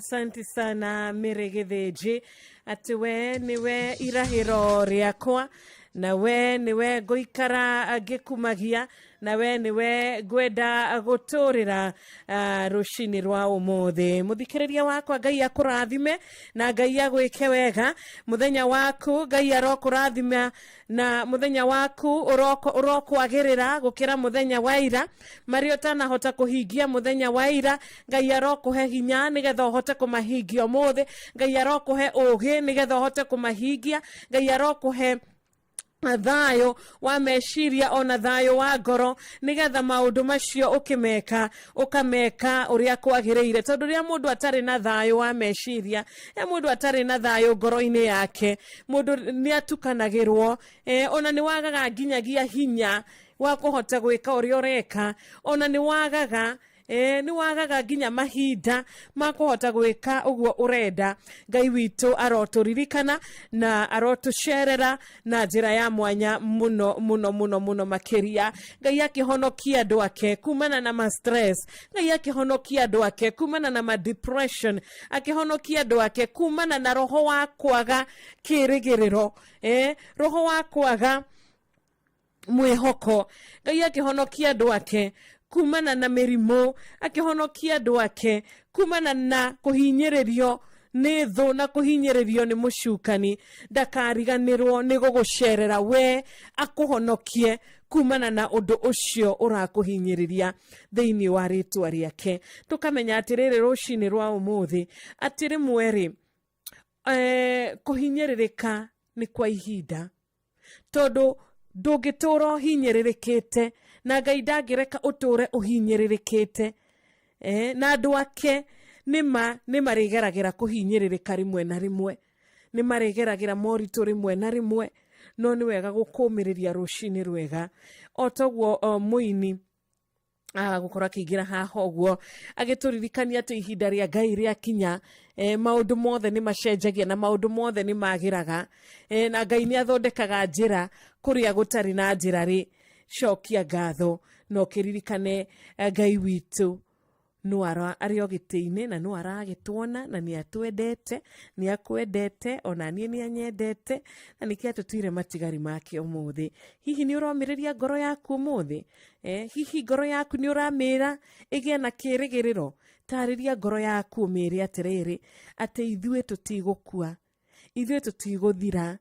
Asante sana Mary Gĩthĩnji, atĩ we nĩwe irahĩro rĩakwa, na we nĩwe ngũikara ngĩkumagia, na we nĩwe ngwenda gũtũrĩra rũcinĩ rwa ũmũthĩ. Mũthikĩrĩria wakwa, Ngai akũrathime na Ngai agwĩke wega. Mũthenya waku Ngai arokũrathima, na mũthenya waku ũrokwagĩrĩra gũkĩra mũthenya wa ira. Marĩa ũtanahota kũhingia mũthenya wa ira, Ngai arokũhe hinya nĩgetha ũhote kũmahingia ũmũthĩ. Ngai arokũhe ũũgĩ nĩgetha ũhote kũmahingia. Ngai arokũhe thayũ wa meciria ona thayũ wa ngoro nĩgetha maũndũ macio ũkĩmeka ũkameka ũrĩa kwagĩrĩire. Tondũ rĩrĩa mũndũ atarĩ na thayũ wa meciria, rĩrĩa mũndũ atarĩ na thayũ ngoro-inĩ yake, mũndũ nĩ atukanagĩrwo, ona nĩ wagaga nginyagia hinya wa kũhota gwĩka ũrĩa ũreka, ona nĩ wagaga nĩ wagaga nginya mahinda ma kũhota gwĩka ũguo ũrenda. Ngai witũ arotũririkana na arotũcerera na njĩra ya mwanya mũno mũno mũno mũno makĩria. Ngai akĩhonokia andũ ake kumana na ma stress, Ngai akĩhonokia andũ ake kumana na ma depression, akĩhonokia andũ ake kumana na roho wa kwaga kĩrĩgĩrĩro, roho wa kwaga mwĩhoko. Ngai akĩhonokia andũ ake kumana na mĩrimũ, akĩhonokia andũ ake kumana na kũhinyĩrĩrio nĩ thũ na kũhinyĩrĩrio nĩ mũcukani. Ndakariganĩrwo nĩ gũgũcerera we akũhonokie kumana na ũndũ ũcio ũrakũhinyĩrĩria thĩinĩ wa rĩtwa rĩake. Tũkamenya atĩrĩrĩ rũcinĩ rwa ũmũthĩ atĩ rĩmwe rĩ, kũhinyĩrĩrĩka nĩ kwa ihinda, tondũ ndũngĩtũra ũhinyĩrĩrĩkĩte, na Ngai ndangĩreka ũtũre ũhinyĩrĩrĩkĩte. Na andũ ake nĩma nĩ marĩgeragĩra kũhinyĩrĩrĩka rĩmwe na rĩmwe, nĩ marĩgeragĩra moritũ rĩmwe na rĩmwe, no nĩ wega gũkũmĩrĩria rũcinĩ rwega. O toguo mũini gũkorwo akĩingĩra haha ũguo agĩtũririkania atĩ ihinda rĩa Ngai rĩakinya, maũndũ mothe nĩ macenjagia na maũndũ mothe nĩ magĩraga, na Ngai nĩ athondekaga njĩra kũrĩa gũtarĩ na njĩra rĩ. Cokia ngatho na ũkĩririkane Ngai witũ no arĩ o gĩtĩ-inĩ na no aragĩtuona na nĩ atwendete, nĩ akwendete, ona niĩ nĩ anyendete, na nĩkĩo atũtuire matigari make ũmũthĩ. Hihi nĩ ũromĩrĩria ngoro yaku ũmũthĩ? Hihi ngoro yaku nĩ ũramĩra ĩgĩe na kĩrĩgĩrĩro? Tarĩria ngoro yaku ũmĩre atĩrĩrĩ, atĩ ithuĩ tũtigũkua, ithuĩ tũtigũthira,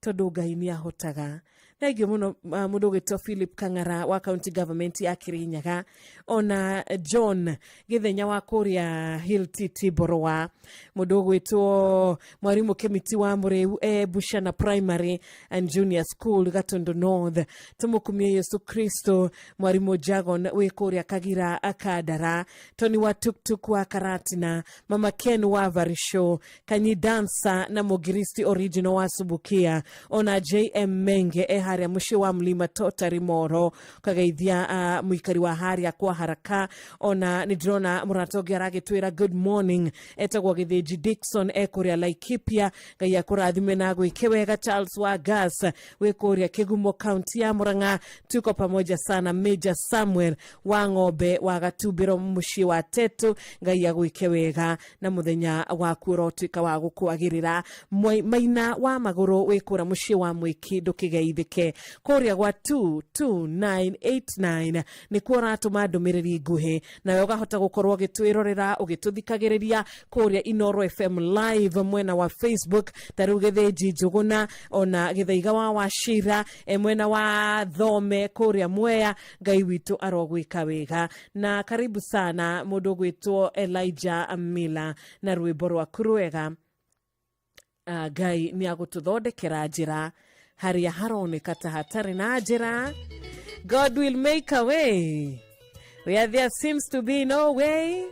tondũ Ngai nĩ ahotaga. Thengiũ mũno mũndũ ũgwĩtwo Philip Kang'ara wa county government ya Kirinyaga, ona John Gĩthenya wa kũrĩa Hill TT Boroa, mũndũ ũgwĩtwo Mwarimũ Kĩmiti wa Mũrĩu Bushana Primary and Junior School Gatundu North, tũmũkumie Yesu Kristo, Mwarimũ Jagon wĩ kũrĩa Kagira Akandara, Tony wa Tuktuk wa Karatina, Mama Ken wa Varisho, Kanyi Dansa na Mũgiristi original wa Subukia, ona JM Menge haria muciĩ wa Mlima Totari Moro, kageithia mũikari wa haria kwa haraka. Ona nĩ ndĩrona mũrata ũngĩ aragĩtwĩra good morning, etagwo Gĩthĩnji Dickson ekũrĩa Laikipia. Ngai akũrathime na gwĩke wega. Charles wa Gas wĩ kũrĩa Kĩgumo county ya Murang'a, tuko pamoja sana. Major Samuel wa Ng'ombe wa Gatumbĩro mũciĩ wa Tetu, Ngai agwĩke wega na mũthenya waku ũrotuĩka wa gũkwagĩrĩra. Maina wa Magũrũ wĩ kũrĩa mũciĩ wa Mwĩki, ndũkĩgeithĩke kũrĩa gwa 22989 nĩkuo ũratũma ndũmĩrĩri nguhĩ, nawe ũkahota gũkorwo ũgĩtwĩrorera ũgĩtũthikagĩrĩria kũrĩa Inoro FM live mwena wa Facebook, ta rĩu Gĩthĩnji Njũgũna ona Gĩthaiga wa Wachira mwena wa Thome kũrĩa Mwea. Ngai witũ arogwĩka wega. Na karibu sana mũndũ ũgwĩtwo Elijah Miller na rwĩmbo rwaku rwega. Ngai nĩ agũtũthondekera njĩra harĩa haroneka ta hatarĩ na njĩra. God will make a way where there seems to be no way.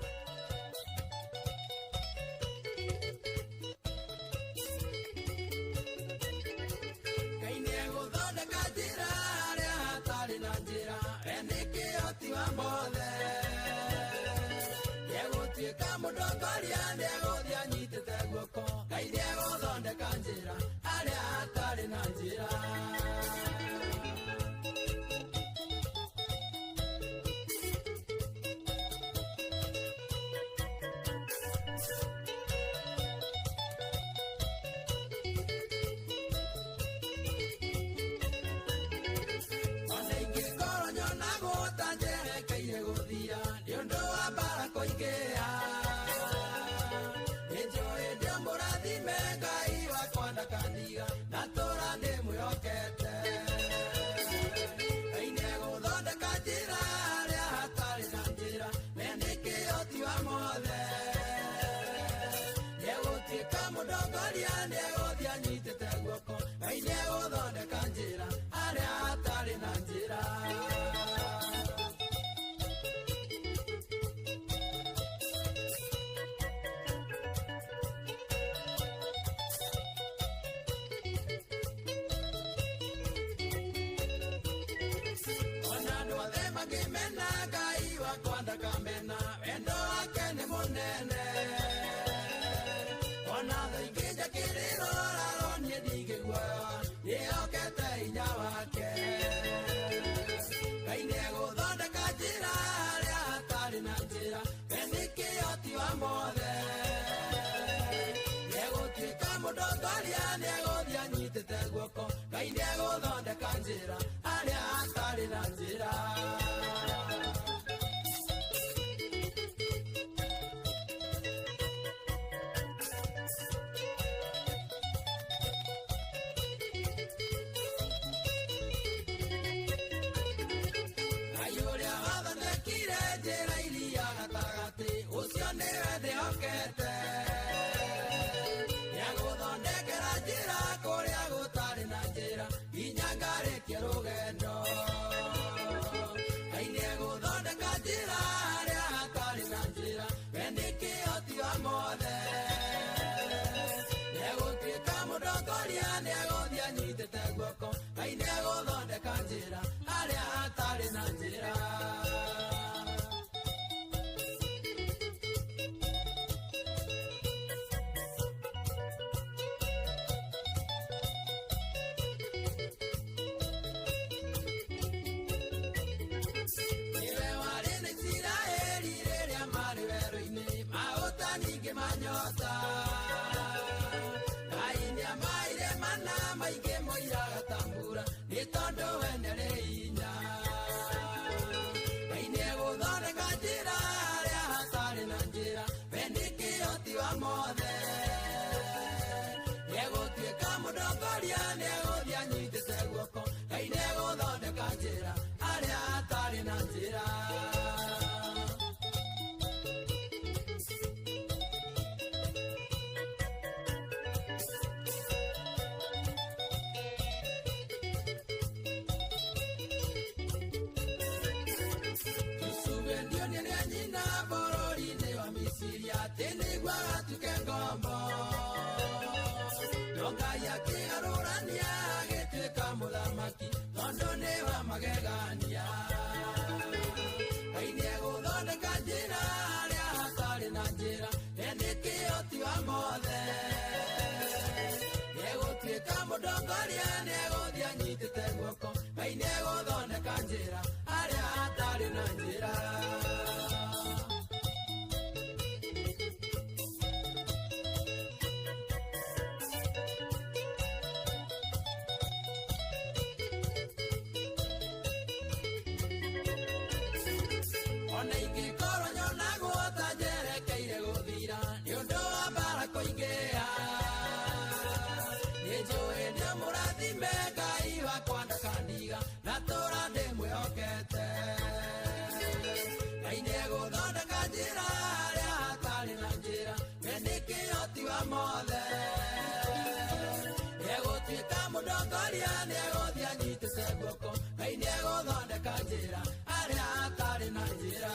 Ngai nĩegũthondeka njĩra harĩa hatarĩ na njĩra. Ona andũ othe mangĩmena Ngai wakwa ndakamena, wendo wake nĩ mũnene. Ona thũ ingĩnja kĩrĩro raro niĩ ndingĩguoya, nĩhokete hinya wake. Ngai nĩegũthondeka njĩra harĩa hatarĩ na njĩra, we nĩ kĩhoti wa mothe. Nĩegũtuĩka mũndongoria, nĩegũthiĩ anyitĩte guoko, Ngai nĩegũthondeka njĩra harĩa hatarĩ na njĩra. Ngai ũrĩa wathondekire njĩra iria gatagatĩ, ũcio nĩwe ndĩhokete. Nĩagũthondekera njĩra kũrĩa gũtarĩ na njĩra, nginya ngarĩkie rũgendo. Ngai nĩegũthondeka njĩra harĩa hatarĩ na njĩra, we nĩ kĩhoti wa mothe. Nĩegũtuĩka mũndongoria, nĩegũthiĩ anyitĩte guoko, Ngai nĩegũthondeka njĩra harĩa hatarĩ na njĩra. Nĩwe warĩ na Isiraeli rĩrĩa marĩ werũ-inĩ, maũta ningĩ manyota. Ngai nĩamaheire mana maingĩ moiraga ta mbura, nĩ tondũ we nĩarĩ hinya. Ngai nĩegũthondeka njĩra harĩa hatarĩ na njĩra, we nĩ kĩhoti wa mothe. Nĩegũtuĩka mũndongoria, nĩegũthiĩ anyitĩte guoko, Ngai nĩegũthondeka njĩra harĩa hatarĩ na njĩra. Jusufu ndionire nyina bũrũri-inĩ wa Misiri atĩ nĩguo agatuĩke ngombo. No Ngai akĩgarũrania agĩtuĩka mũthamaki tondũ nĩ wa magegania. Ngai nĩegũthondeka njĩra harĩa hatarĩ na njĩra, we nĩ kĩhoti wa mothe. Nĩegũtuĩka mũndongoria, nĩegũthiĩ anyitĩte guoko, Ngai nĩegũthondeka njĩra harĩa hatarĩ na njĩra. Ona ingĩkorwo nyonagwo ta njerekeire gũthira nĩ ũndũ wa mbara kũingĩha, nĩnjũĩ nĩũmũrathime Ngai wakwa ndakandiga, na tũra ndĩmwĩhokete. Ngai nĩegũthondeka njĩra harĩa hatarĩ na njĩra, we nĩ kĩhoti wa mothe. Nĩegũtuĩka mũndongoria, nĩegũthiĩ anyitĩte guoko, Ngai nĩegũthondeka njĩra harĩa hatarĩ na njĩra.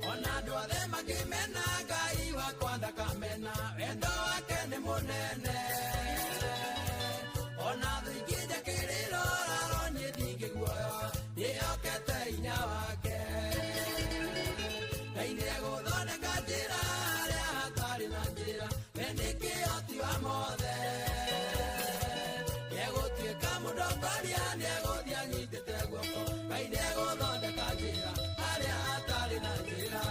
Ona andũ othe mangĩmena Ngai wakwa ndakamena, wendo wake nĩ mũnene. Ona thũ ingĩnja kĩrĩro raro niĩ ndingĩguoya, nĩhokete hinya wake. Ngai nĩegũthondeka njĩra harĩa hatarĩ na njĩra, we nĩ kĩhoti wa mothe. Nĩegũtuĩka mũndongoria, nĩegũthiĩ anyitĩte guoko, Ngai nĩegũthondeka njĩra harĩa hatarĩ na njĩra.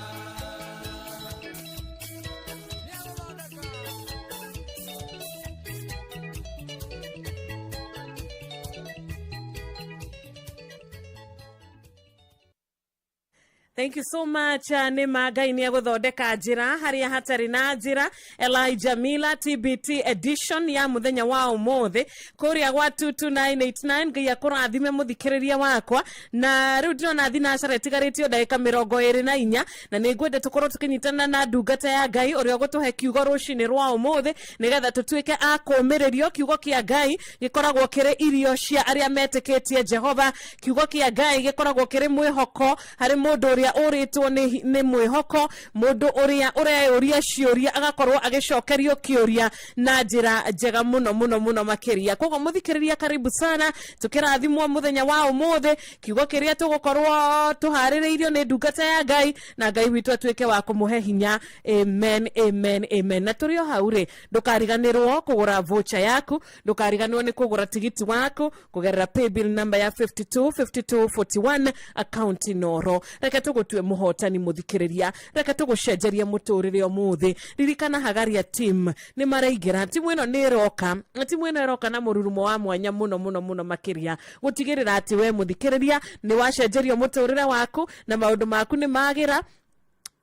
Thank you so much. Nĩ ma Ngai nĩ egũthondeka njĩra harĩa hatarĩ na njĩra. Elijah Miller, TBT edition ya mũthenya wa ũmũthĩ kũrĩa gwa 22989. Ngai akũrathime mũthikĩrĩria wakwa. Na rĩu ndĩrona thinacara ĩtigarĩtio ndagĩka 24, na nĩ ngwenda tũkorwo tũkĩnyitana na ndungata ya Ngai ũrĩa ũgũtũhe kiugo rũcinĩ rwa ũmũthĩ, nĩgetha tũtuĩke a kũũmĩrĩrio. Kiugo kĩa Ngai gĩkoragwo kĩrĩ irio cia arĩa metĩkĩtie Jehova. Kiugo kĩa Ngai gĩkoragwo kĩrĩ mwĩhoko harĩ mũndũ ũrĩa ũrĩtwo nĩ mwĩhoko, mũndũ ũrĩa ũreyũria ciũria agakorwo agĩcokerio kĩũria na njĩra njega mũno mũno mũno makĩria. Koguo mũthikĩrĩria, karibu sana, tũkĩrathimwo mũthenya wa ũmũthĩ. Kiugo kĩrĩa tũgũkorwo tũharĩrĩirio nĩ ndungata ya Ngai, na Ngai witũ atuĩke wa kũmũhe hinya. Amen, amen, amen. Na tũrĩ o hau rĩ, ndũkariganĩrwo kũgũra voucher yaku, ndũkariganĩrwo nĩ kũgũra tigiti waku kũgerera paybill number ya 525241, account Noro. Reke tũgũtue mũhotani, mũthikĩrĩria, reke tũgũcenjerie mũtũrĩre ũmũthĩ. Ririkana Hagaria team nĩ maraingĩra. Timu ĩno nĩ ĩroka, na timu ĩno ĩroka na mũrurumo wa mwanya mũno mũno mũno makĩria, gũtigĩrĩra atĩ we mũthikĩrĩria nĩ wacenjerio mũtũrĩre waku, na maũndũ maku nĩ magĩra,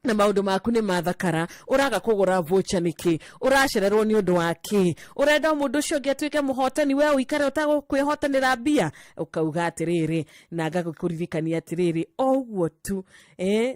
na maũndũ maku nĩ mathakara. Ũraga kũgũra voucher nĩkĩ? Ũracererwo nĩ ũndũ wa kĩ? Ũrenda mũndũ ũcio ũngĩ atuĩke mũhotani, we ũikare ũtagũkwĩhotanĩra mbia? Ũkauga atĩrĩrĩ, na ngagũkũririkania atĩrĩrĩ, o ũguo tu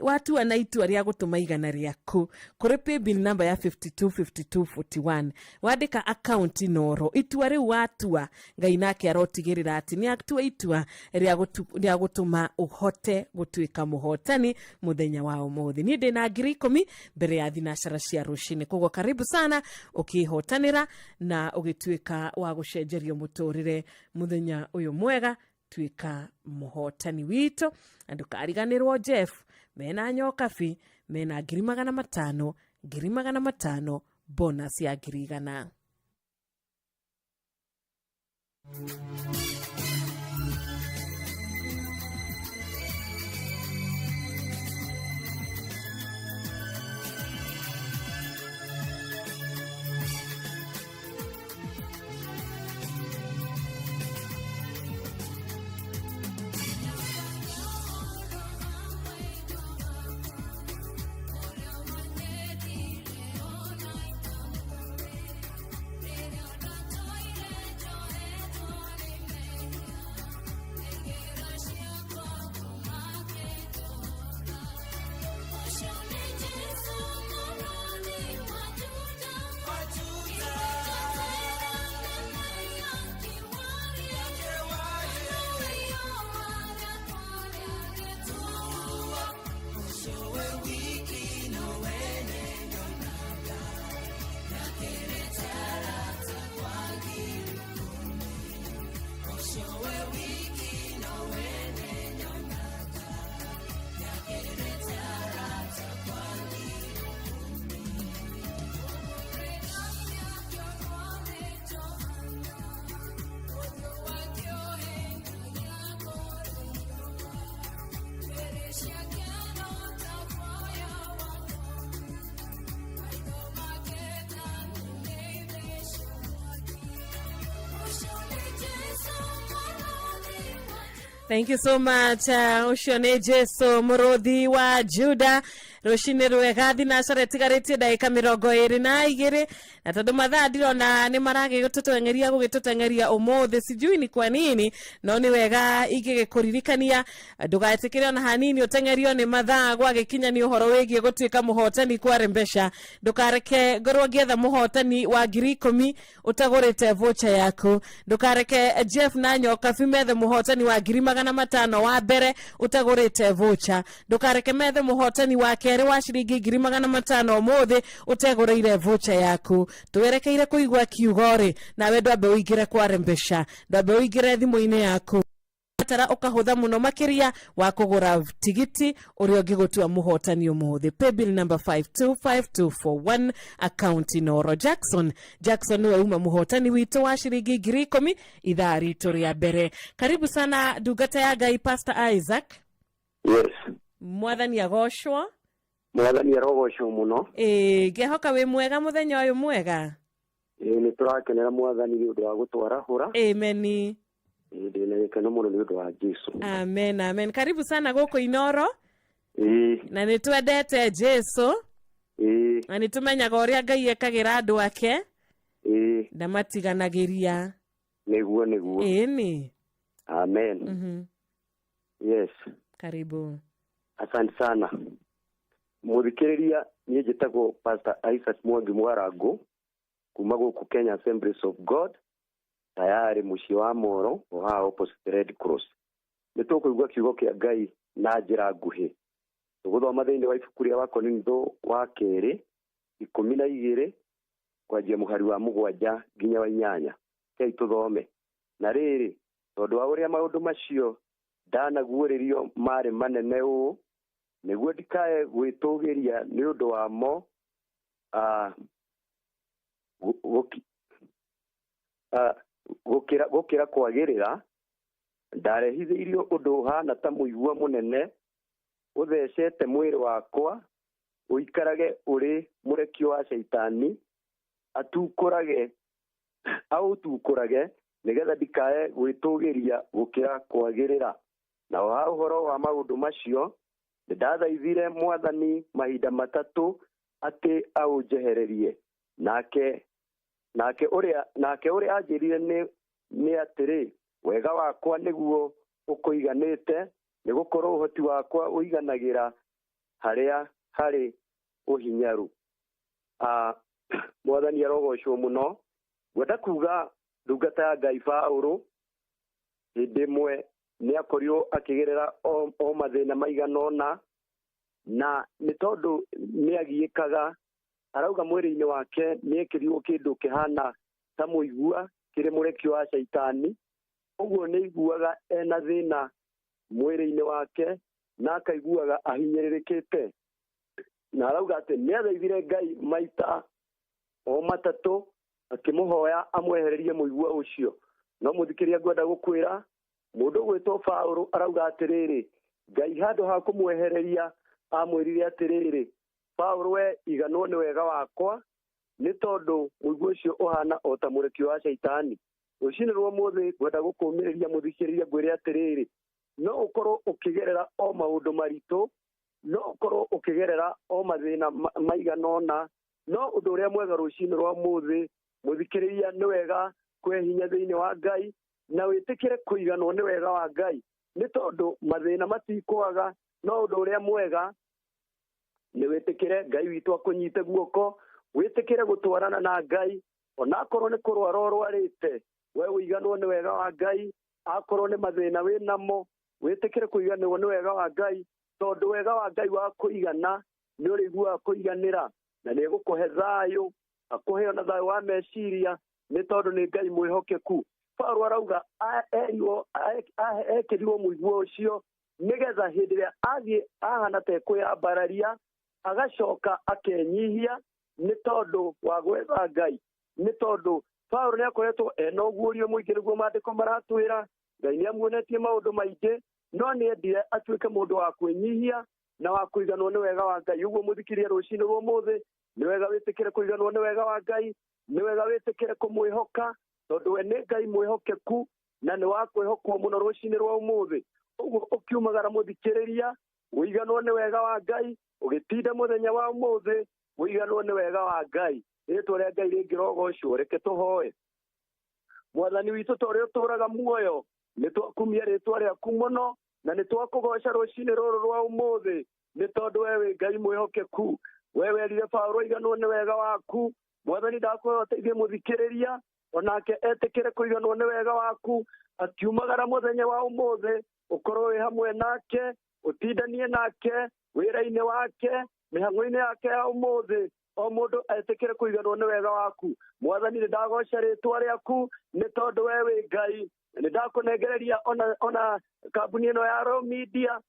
watua na itua rĩa gũtũma 100 rĩaku kũrĩ paybill number ya 525241, wandĩka account Noro, itua rĩu watua, Ngai nake arotigĩrĩra atĩ nĩ atua itua rĩa gũtũma ũhote gũtuĩka mũhotani mũthenya wa ũmũthĩ. Niĩ ndĩna 10,000 mbere ya thinacara cia rũcinĩ. Koguo karibu sana ũkĩhotanĩra na ũgĩtuĩka wa gũcenjerio mũtũrĩre mũthenya ũyũ mwega. Tuĩka mũhotani witũ, na ndũkariganĩrwo Jeff mena nyokabi, mena 500,000, 500,000, bonus ya 100,000. Thank you so much. Ũcio nĩ Jesu mũrũthi wa Juda. Rũcinĩ rwega, thinacara ĩtigarĩtie ndagĩka 22, na tondũ mathaa ndirona nĩ maragĩtũteng'eria gũgĩtũteng'eria ũmũthĩ, sijui ni kwa nini, no nĩ wega ingĩgĩkũririkania ndũgetĩkĩre ona hanini ũteng'erio nĩ mathaa. Gwagĩkinya nĩ ũhoro wĩgiĩ gũtuĩka mũhotani kware mbeca, ndũkareke ngorwo ngĩetha mũhotani wa 10,000 ũtagũrĩte voucher yaku. Ndũkareke Jeff na Nyokabi methe mũhotani wa 500,000 wa mbere ũtagũrĩte voucher. Ndũkareke methe mũhotani wa kerĩ wa ciringi 500,000 ũmũthĩ ũtegũrĩire voucher yaku. Twerekeire kũigua kiugo rĩ, nawe ndwambe ũingĩre kware mbeca, ndwambe ũingĩre thimũ-inĩ yaku tara ũkahũtha mũno makĩria wa kũgũra tigiti ũrĩa ũngĩgũtua mũhotani ũmũthĩ. Paybill number 525241, account Noro. Jackson, Jackson nĩwe uma mũhotani witũ wa ciringi 10,000 ithaa ritũ rĩa mbere. Karibu sana ndungata ya Ngai, Pastor Isaac. Yes. Mwathani agocwo. Mwathani arogocwo mũno. Ĩĩ, ngĩhoka wĩ mwega mũthenya ũyũ mwega. Ĩĩ, nĩ tũrakenera Mwathani nĩ ũndũ wa gũtwarahũra. Ameni. Ĩĩ, ndĩ na gĩkeno mũno nĩ ũndũ wa Jesu. Amen, amen. Karibu sana gũkũ Inoro. Na nĩ twendete Jesu. Ĩĩ. Na nĩ tũmenyaga ũrĩa Ngai ekagĩra andũ ake. Ĩĩ. Ndamatiganagĩria. Nĩguo nĩguo. Ĩni. Amen. Yes. Karibu. Asante sana. Mũthikĩrĩria, niĩ njĩtagwo Pastor Isaac Mwangi Mwarango kuma gũkũ Kenya Assemblies of God, tayarĩ mũciĩ wa Moro o haha opposite Red Cross. Nĩ tũkũigua kiugo kĩa Ngai na njĩra nguhĩ. Tũgũthoma thĩinĩ wa ibuku rĩa Wakorintho wa kerĩ 12 kwanjia mũhari wa 7 nginya wa 8. Kei tũthome. Na rĩrĩ, tondũ wa ũrĩa maũndũ macio ndanaguũrĩrio marĩ manene ũũ, nĩguo ndikae gwĩtũgĩria nĩ ũndũ wamo, gũkĩra kwagĩrĩra, ndarehithĩirio ũndũ ũhana ta mũigua mũnene ũthecete mwĩrĩ wakwa, ũikarage ũrĩ mũrekio wa Shaitani, aũtukũrage nĩgetha ndikae gwĩtũgĩria gũkĩra kwagĩrĩra. Na ha ũhoro wa maũndũ macio, nĩndathaithire Mwathani mahinda 3 atĩ aũnjehererie. Nake ũrĩa anjĩrire nĩ atĩrĩ, wega wakwa nĩguo ũkũiganĩte, nĩgũkorwo ũhoti wakwa ũiganagĩra harĩa harĩ ũhinyaru. Mwathani arogocwo mũno. Ngwenda kuga ndungata ya Ngai Paũlũ hĩndĩ ĩmwe nĩ akorirwo akĩgerera o mathĩna maigana ũna, na nĩ tondũ nĩ agiĩkaga, arauga mwĩrĩ-inĩ wake nĩ ekĩrirwo kĩndũ kĩhana ta mũigua kĩrĩ mũrekio wa Shaitani. Ũguo nĩ aiguaga ena thĩna mwĩrĩ-inĩ wake na akaiguaga ahinyĩrĩrĩkĩte. Na arauga atĩ nĩ athaithire Ngai maita o 3 akĩmũhoya amwehererie mũigua ũcio. No mũthikĩria, ngwenda gũkwĩra mũndũ ũgwĩtwo Paũlũ arauga atĩrĩrĩ, Ngai handũ ha kũmwehereria amwĩrire atĩrĩrĩ, Paũlũ we iganwo nĩ wega wakwa, nĩ tondũ mũigua ũcio ũhana o ta mũrekio wa Shaitani. Rũcinĩ rwa ũmũthĩ ngwenda gũkũmĩrĩria mũthikĩrĩria ngwĩre atĩrĩrĩ, no ũkorwo ũkĩgerera o maũndũ maritũ, no ũkorwo ũkĩgerera o mathĩna maigana ũna, no ũndũ ũrĩa mwega rũcinĩ rwa ũmũthĩ mũthikĩrĩria nĩ wega kwĩhinya thĩinĩ wa Ngai na wĩtĩkĩre kũiganwo nĩ wega wa Ngai, nĩ tondũ mathĩna matikwaga, no ũndũ ũrĩa mwega nĩ wĩtĩkĩre Ngai witũ akũnyite guoko, wĩtĩkĩre gũtwarana na Ngai, onakorwo nĩ kũrwara ũrwarĩte, we ũiganwo nĩ wega wa Ngai, akorwo nĩ mathĩna wĩnamo, wĩtĩkĩre kũiganĩrwo nĩ wega wa Ngai, tondũ wega wa Ngai wa kũigana nĩ ũrĩiguaga kũiganĩra, na nĩ egũkũhe thayũ, akũhe ona thayũ wa meciria, nĩ tondũ nĩ Ngai mwĩhokeku. Paũlũ arauga ekĩrirwo mũigua ũcio nĩgetha hĩndĩ ĩrĩa athiĩ ahana ta ekwĩyambararia, agacoka akenyihia nĩ tondũ wa gwetha Ngai. Nĩ tondũ Paũlũ nĩ akoretwo ena ũguũrio mũingĩ, nĩguo maandĩko maratwĩra, Ngai nĩ amuonetie maũndũ maingĩ, no nĩ endire atuĩke mũndũ wa kwĩnyihia na wa kũiganwo nĩ wega wa Ngai. Ũguo mũthikĩrie rũcinĩ rwa ũmũthĩ, nĩ wega wĩtĩkĩre kũiganwo nĩ wega wa Ngai, nĩ wega wĩtĩkĩre kũmwĩhoka, tondũ we nĩ Ngai mwĩhokeku na nĩ wa kwĩhokwo mũno rũcinĩ rwa ũmũthĩ. Ũguo ũkiumagara mũthikĩrĩria, ũiganwo nĩ wega wa Ngai, ũgĩtinda mũthenya wa ũmũthĩ, ũiganwo nĩ wega wa Ngai. Rĩtwa rĩa Ngai rĩngĩrogocwo, reke tũhoe. Mwathani witũ, ta ũrĩa ũtũũraga muoyo, nĩ twakumia rĩtwa rĩaku mũno, na nĩ twakũgoca rũcinĩ rũrũ rwa ũmũthĩ, nĩ tondũ we wĩ Ngai mwĩhokeku. We werire Paũlũ aiganwo nĩ wega waku. Mwathani, ndakũhoya ũteithie mũthikĩrĩria onake etĩkĩre kũiganwo nĩ wega waku, akiumagara mũthenya wa ũmũthĩ, ũkorwo wĩ hamwe nake, ũtindanie nake wĩra-inĩ wake, mĩhang'o-inĩ yake ya ũmũthĩ, o mũndũ etĩkĩre kũiganwo nĩ wega waku. Mwathani, nĩ ndagoca rĩtwa rĩaku nĩ tondũ we wĩ Ngai. Nĩ ndakũnengereria ona kambuni ĩno ya Royal Media,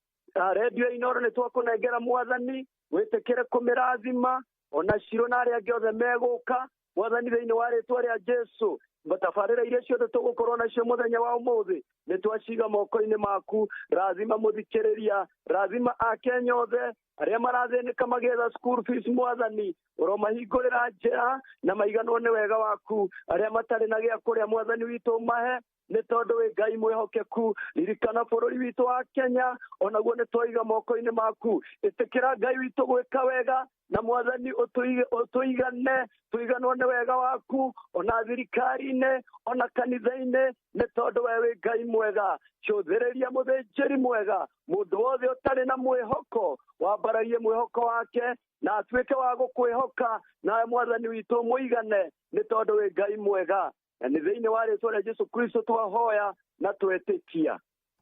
redio Inooro, nĩ twakũnengera Mwathani, wĩtĩkĩre kũmĩrathima ona Ciro na arĩa angĩ othe megũka. Mwathani, thĩinĩ wa rĩtwa rĩa Jesu, tabarĩra iria ciothe tũgũkorwo nacio mũthenya wa ũmũthĩ, nĩ twaciga moko-inĩ maku. Rathima mũthikĩrĩria, rathima Akenya othe, Arĩa marathĩnĩka magĩetha school fees Mwathani, ũromahingũrĩra njĩra na maiganwo nĩ wega waku. Arĩa matarĩ na gĩa kũrĩa Mwathani witũ mahe, nĩ tondũ wĩ Ngai mwĩhokeku. Ririkana bũrũri witũ wa Kenya, onaguo nĩ twaiga moko-inĩ maku. Ĩtĩkĩra Ngai witũ gwĩka wega, na Mwathani ũtũigane, tũiganwo nĩ wega waku, ona thirikari-inĩ, ona kanitha-inĩ, nĩ tondũ we wĩ Ngai mwega. Cũthĩrĩria mũthĩnjĩri mwega, mũndũ wothe ũtarĩ na mwĩhoko, wambararie mwĩhoko wake na atuĩke wa gũkwĩhoka, nawe Mwathani witũ mũigane, nĩ tondũ wĩ Ngai mwega. Na nĩ thĩinĩ wa rĩĩtwa rĩa Jesũ Kristo twahoya na twetĩkia.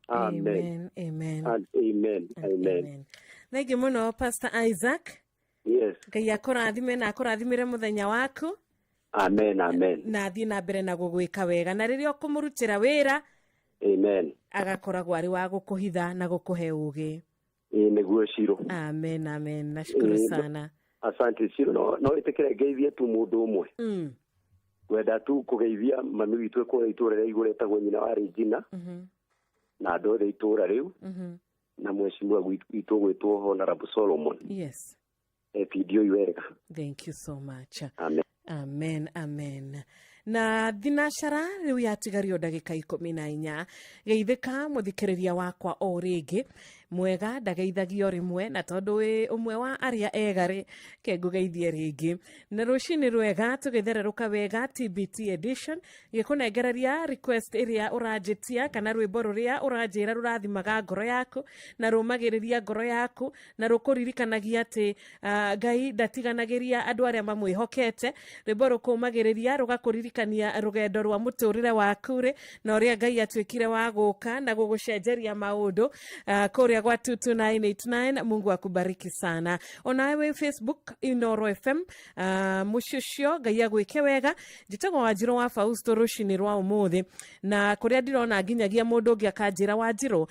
Amen. Amen. And amen. Amen. Thank you mũno Pastor Isaac. Yes. Ngai akũrathime na akũrathimĩre mũthenya waku. Amen. Amen. Na athiĩ na mbere na gũgwĩka wega, na rĩrĩa ũkũmũrutĩra wĩra, Amen. agakoragwo arĩ wa gũkũhitha na gũkũhe ũgĩ. Ĩĩ nĩguo Ciro. Amen, amen. Nashukuru sana. Asante Ciro. No ĩtĩkĩre ngeithie tu mũndũ ũmwe. Ngwenda tu kũgeithia mami witũ kũrĩa itũũra rĩa igũrũ etagwo nyina wa Regina, na andũ othe itũũra rĩu, na mheshimiwa witũ gwĩtwo Honorable Solomon. Yes. Epidio wega. Thank you so much. Amen. Amen, amen. Na thinacara rĩu yatigario ndagĩka 14. Geithĩka mũthikĩrĩria wakwa o rĩngĩ. Mwega ndageithagio rĩmwe, na tondũ wĩ ũmwe wa arĩa ega rĩ, ke ngũgeithie rĩngĩ. Na rũcinĩ rwega tũgĩthererũka wega TBT edition, gĩkũnengereria request ĩrĩa ũranjĩtia kana rwĩmbo rũrĩa ũranjĩra rũrathimaga ngoro yaku na rũmagĩrĩria ngoro yaku na rũkũririkanagia atĩ Ngai ndatiganagĩria andũ arĩa mamwĩhokete. Rwĩmbo rũkũmagĩrĩria rũgakũririkania rũgendo rwa mũtũrĩre waku rĩ, na ũrĩa Ngai atuĩkire wa gũka na gũgũcenjeria maũndũ kũrĩa gwa 22989. Mungu akubariki sana. Onawe wĩ Facebook Inoro FM, mũciĩ ũcio Ngai agwĩke wega. Njĩtagwo Wanjirũ wa Fausto rũcinĩ rwa ũmũthĩ, na kũrĩa ndĩrona nginyagia mũndũ ũngĩ akanjĩra Wanjirũ,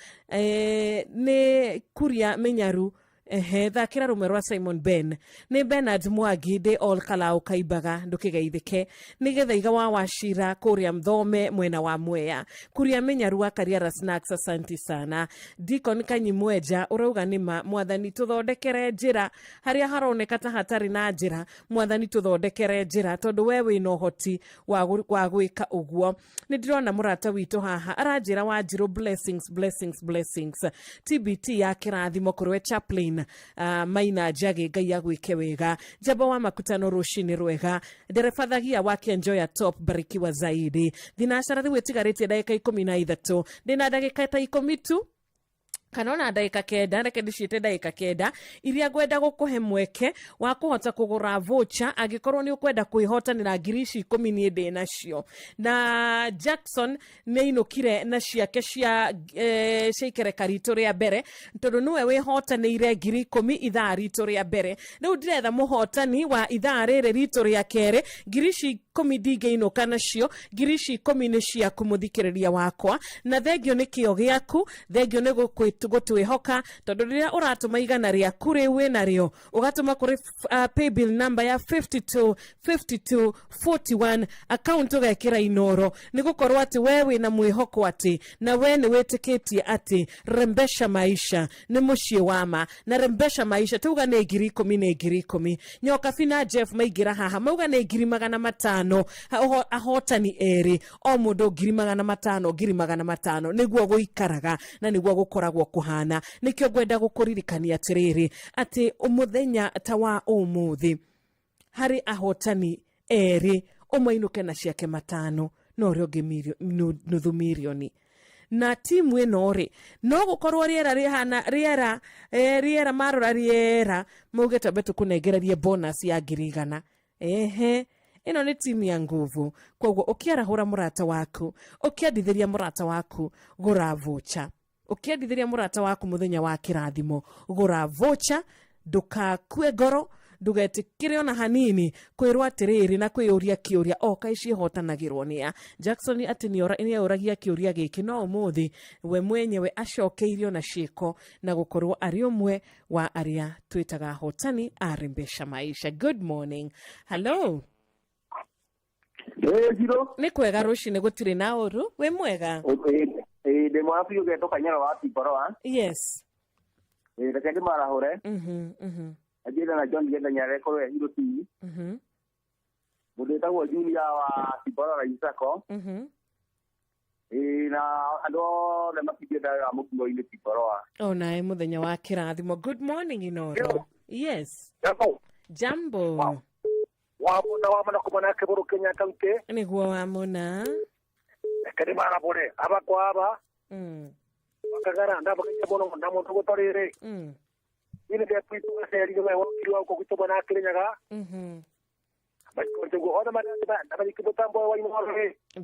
nĩ Kuria Mĩnyaru. Ehe, thakĩra rũmwe rwa Simon Ben. Nĩ Bernard Mwangi ndĩ all Kalau Kaimbaga, ndũkĩgeithĩke. Nĩ Gĩthaiga wa Wachira kũrĩa Mthome mwena wa Mwea. Kuria Mĩnyaru wa Kariara Snacks, asanti sana. Deacon Kanyimwenja ũrauga nĩ ma Mwathani tũthondekere njĩra harĩa haroneka ta hatarĩ na njĩra, Mwathani tũthondekere njĩra tondũ we wĩna ũhoti wa gwĩka ũguo. Nĩ ndĩrona mũrata witũ haha aranjĩra Wanjirũ blessings, blessings, blessings. TBT ya kĩrathimo kũrĩ Chaplain Maina Njagi, Ngai agwĩke wega. Njamba wa makutano rũcinĩ rwega. Ndereba Thagia wa Kenjoya Top, barikiwa zaidi. Thinacara rĩu ĩtigarĩtie ndagĩka 13, ndĩna ndagĩka ta 10 tu kana ona ndagĩka 9, reke ndĩciĩte ndagĩka 9 iria ngwenda gũkũhe mweke wa kũhota kũgũra voucher angĩkorwo nĩ ũkwenda kwĩhotanĩra ngiri ici 10 niĩ ndĩ nacio. Na Jackson nĩ ainũkire na ciake cia ikereka ritũ rĩa mbere, tondũ nĩwe wĩhotanĩire ngiri 10 ithaa ritũ rĩa mbere. Rĩu ndĩretha mũhotani wa ithaa rĩrĩ ritũ rĩa kerĩ. Ngiri ici 10 ndingĩinũka nacio, ngiri ici 10 nĩ ciaku mũthikĩrĩria wakwa, na thengio nĩ kĩo gĩaku, thengio nĩ gũtwĩhoka, tondũ rĩrĩa ũratũma igana rĩaku rĩu wĩnarĩo ũgatũma kũrĩ paybill number ya 52 52 41 account ũgekĩra Inoro, nĩ gũkorwo atĩ we wĩna mwĩhoko atĩ na we nĩ wĩtĩkĩtie atĩ Rembesha Maisha nĩ mũciĩ wa ma, na Rembesha Maisha tuga nĩ ngiri 10 nĩ ngiri 10. Nyokabi na Jeff maingĩra haha mauga nĩ ngiri 500, ahotani erĩ o mũndũ ngiri 500, ngiri 500, nĩguo gũikaraga na nĩguo gũkoragwo kũhana. Nĩkĩo ngwenda gũkũririkania atĩrĩrĩ atĩ mũthenya ta wa ũmũthĩ harĩ ahotani erĩ, ũmwe ainũke na ciake 5 na ũrĩa ũngĩ nuthu mirioni. Na timu ĩno rĩ, no gũkorwo rĩera rĩhana rĩera rĩera marora rĩera mauge twambe tũkũnengererie bonus ya ngiri 100. Ehe, ĩno nĩ timu ya nguvu. Koguo ũkĩarahũra mũrata waku, ũkĩendithĩria mũrata waku, gũra voucher. Ũkĩendithĩria mũrata waku mũthenya wa kĩrathimo, gũra voucher, ndũgakue ngoro, ndũgetĩkĩre ona hanini kwĩrwo atĩrĩrĩ na kwĩyũria kĩũria o kaĩ ciĩhotanagĩrwo nĩa. Jackson atĩ nĩoragia kĩũria gĩkĩ, no ũmũthĩ we mwenyewe acokeirio na ciĩko na gũkorwo arĩ ũmwe wa arĩa twĩtaga ahotani a Rembesha Maisha. Good morning. Hello. Nĩ kwega rũcinĩ gũtirĩ na ũru. Wĩ mwega? Ndĩ mwega biũ getwo Kanyaro wa Timboroa. Yes. Reke ndĩmarahũre. Anjĩre na John Genda Nyareko we Hiro TV. Mũndũ wĩtagwo Junior wa Siborora Isako. Na andũ othe matingĩenda wa mũkingo-inĩ Siborora. Onawe mũthenya wa kĩrathimo. Good morning Inoro. Yes. Jambo. Jambo. Wamona wamona kumona kiburu Kenya kaunti. Nĩguo wamona. Reke ndĩmarahũre aba kwa aba. Wakagara ndabakaija mũno na mũndũ gũtarĩrĩ. Ini ndio kwitu gaceri we wokiri wa uko gwitũ mwena wa Kirinyaga.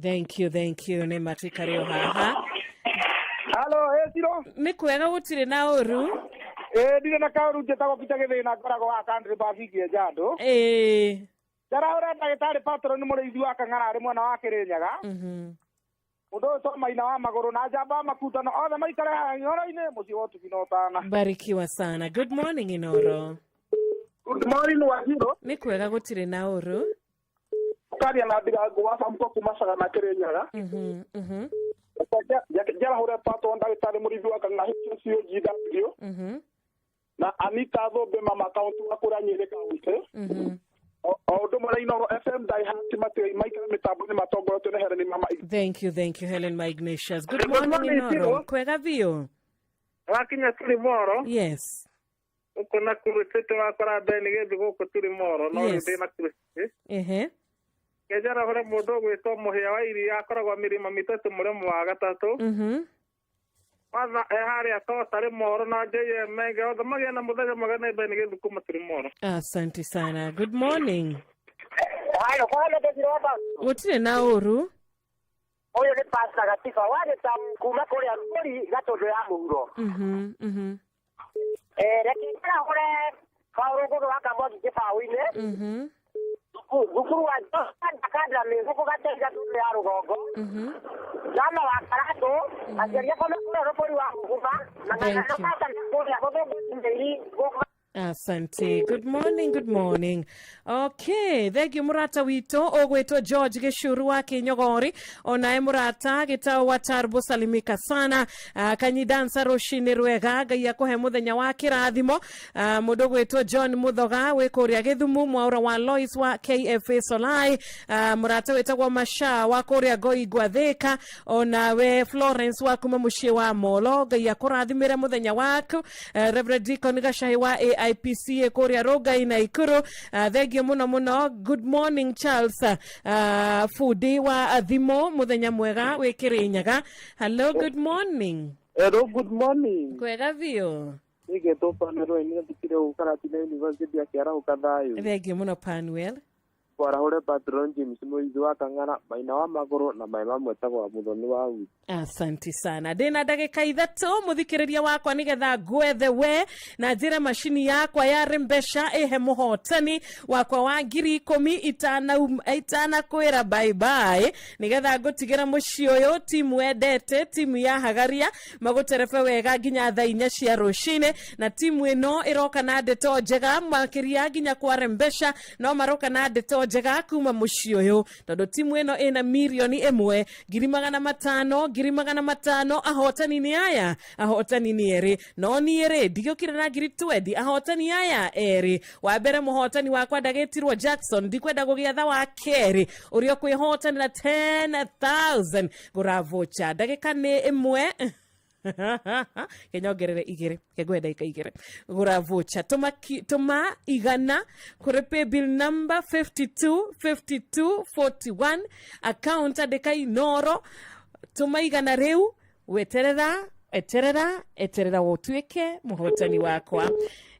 Thank you, thank you. Nĩ matuĩka haha. Halo, Ciro. Nĩ kwega gũtirĩ na ũru. Ndirĩ na kaũru, njĩtagwo Peter Gĩthĩna, ngoragwo wa country bus ikĩenja andũ. Njarahũra ndagĩtarĩ Patron mũrĩithi wa Kang'ara arĩ mwena wa Kĩrĩnyaga. Mũndũ ũyũ to maina wa magũrũ na njamba wa makutano othe maikare haha Inooro-inĩ mũciĩ wa ũtugi na ũtana. Barikiwa sana. Good morning Inoro. Good morning Wajiro. Nĩ kwega gũtirĩ na ũru. Ũkaria na Ndirango wa Samko kuma Sagana Kĩrĩnyaga. Njarahũre Patron ndagĩtarĩ mũrĩithi wa Kang'ara HCOGW. Na Anita Thũmbĩ mama kaunti wa kũrĩa Nyĩrĩ kaunti. O ũndũ ũmwe na Inooro FM Daihati maikare mĩtambo-inĩ matongoretio nĩ Helen Mama. Thank you, thank you Helen Ignatius. Good morning Inoro. Kwega biũ. Wakinya tũrĩ moro. Yes. Gũkũ na kũrũtĩte wakora mbere nĩ gĩthiĩ gũkũ tũrĩ moro no rĩu ndĩ na kũrũtĩ. Njarahũre mũndũ ũgwĩtwo Mũhĩa wa Iria akoragwo mĩrĩma mĩtatũ mũrĩmo wa gatatũ. Watha harĩa totarĩ moro na JM menge othe magĩe na mũthenya mwega na mbere nĩ gĩthiĩ kuma tũrĩ moro. Asante sana. Good morning. Halo, kwa ndio Gũtirĩ na ũru. Ũyũ nĩ Pastor Gatiba wagĩta kuma kũrĩa Rũri Gatũndũ ya mũhuro. Reke njarahũre Paũlũ Ngũgĩ wa Kamwangi kĩbaũ-inĩ. Thukuru wa Kandra gũkũ Gatei Gatũndũ ya rũgongo. Jama wa Karatũ aciari akwa me kũrĩa Rũbũri wa Huruma na Thank you. Ng'ang'a kũrĩa Gũthũngũri gũkũ. Asante. Good morning, good morning. Okay, thank you murata wito ogwetwo George Gicuru wa Kinyogori onae murata gitao wa Tarbo salimika sana. Kanyidansa rucini rwega Ngai akuhe muthenya wa kirathimo. Mundu gwetwo John Muthoga wi kuria Githumu, mwaura wa Lois wa KFA Solai, murata wetagwo Masha wa kuria Ngoingwa Thika, onawe Florence wa kuma muciĩ wa Molo, Ngai akurathimire muthenya waku. Reverend Deacon Gacahi wa AIPCA kuria Rongai na Ikuru, thengiũ muno muno. Good morning Charles, fundi wa thimo, muthenya mwega wi Kirinyaga. Hello, good morning. Hello, good morning. Kwega biũ. Nĩgetwo Panuel nĩ thikire Karatina University akĩarahũka thayũ. Thengiũ mũno Panuel. Kwarahũre Patron James Mũithi wa Kang'ara, maina wa magũrũ na maĩ mamwe etagwo Mũthoni wa Uji. Asante sana. Ndĩna ndagĩka ithatũ mũthikĩrĩria wakwa nĩgetha ngwethe we na njĩre macini yakwa ya mbeca ĩhe mũhotani wakwa wa 10,000 itanakwĩra bye bye, nĩgetha ngũtigĩra mũciĩ ũyũ timu wendete, timu ya Hagaria magũterebe wega nginya thaa 4 cia rũcinĩ, na timu ĩno ĩroka na ndeto njega makĩria nginya kware mbeca no maroka na ndeto njega kuma mũciĩ ũyũ, tondũ timu ĩno ĩna 1,500,000 500,000 ahotani nĩ aya, ahotani nĩ erĩ, no niĩ rĩ ndigĩũkire na 20,000 ahotani aya erĩ. Wa mbere mũhotani wakwa ndagĩtirwo Jackson, ndikwenda gũgĩatha wa kerĩ ũrĩa ũkwĩhotanĩra 10,000 gũra voucher ndagĩka nĩ ĩmwe kenyongerere igĩrĩ kengwe ndagĩka igĩrĩ gũra voucher tũma 100 kũrĩ paybill number 525241 account andĩka Inoro, tũma 100 rĩu, weterera eterera eterera ũtuĩke mũhotani wakwa.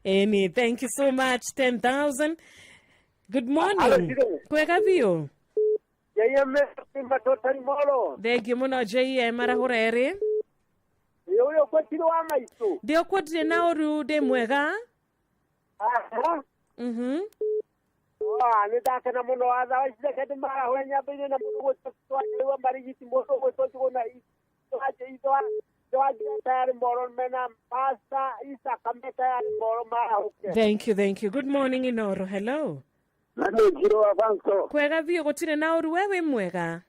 Eni, thank you so much. 10,000. Good morning. Kwega biũ. Thengiũ mũno JM arahũra erĩ. Ũyũ kwetire wa maitũ. Ndĩ okuo ndirĩ na ũru, ndĩ mwega. Nĩ ndakena mũno watha reke ndĩmarahũre nyambĩrĩrie na mũndũ gwĩtwo Marigiti, mũndũ gwĩtwo Njũgũna Thank you, thank you. Good morning Inoro. Hello. Kwega biũ gũtirĩ na ũru, we wĩ mwega.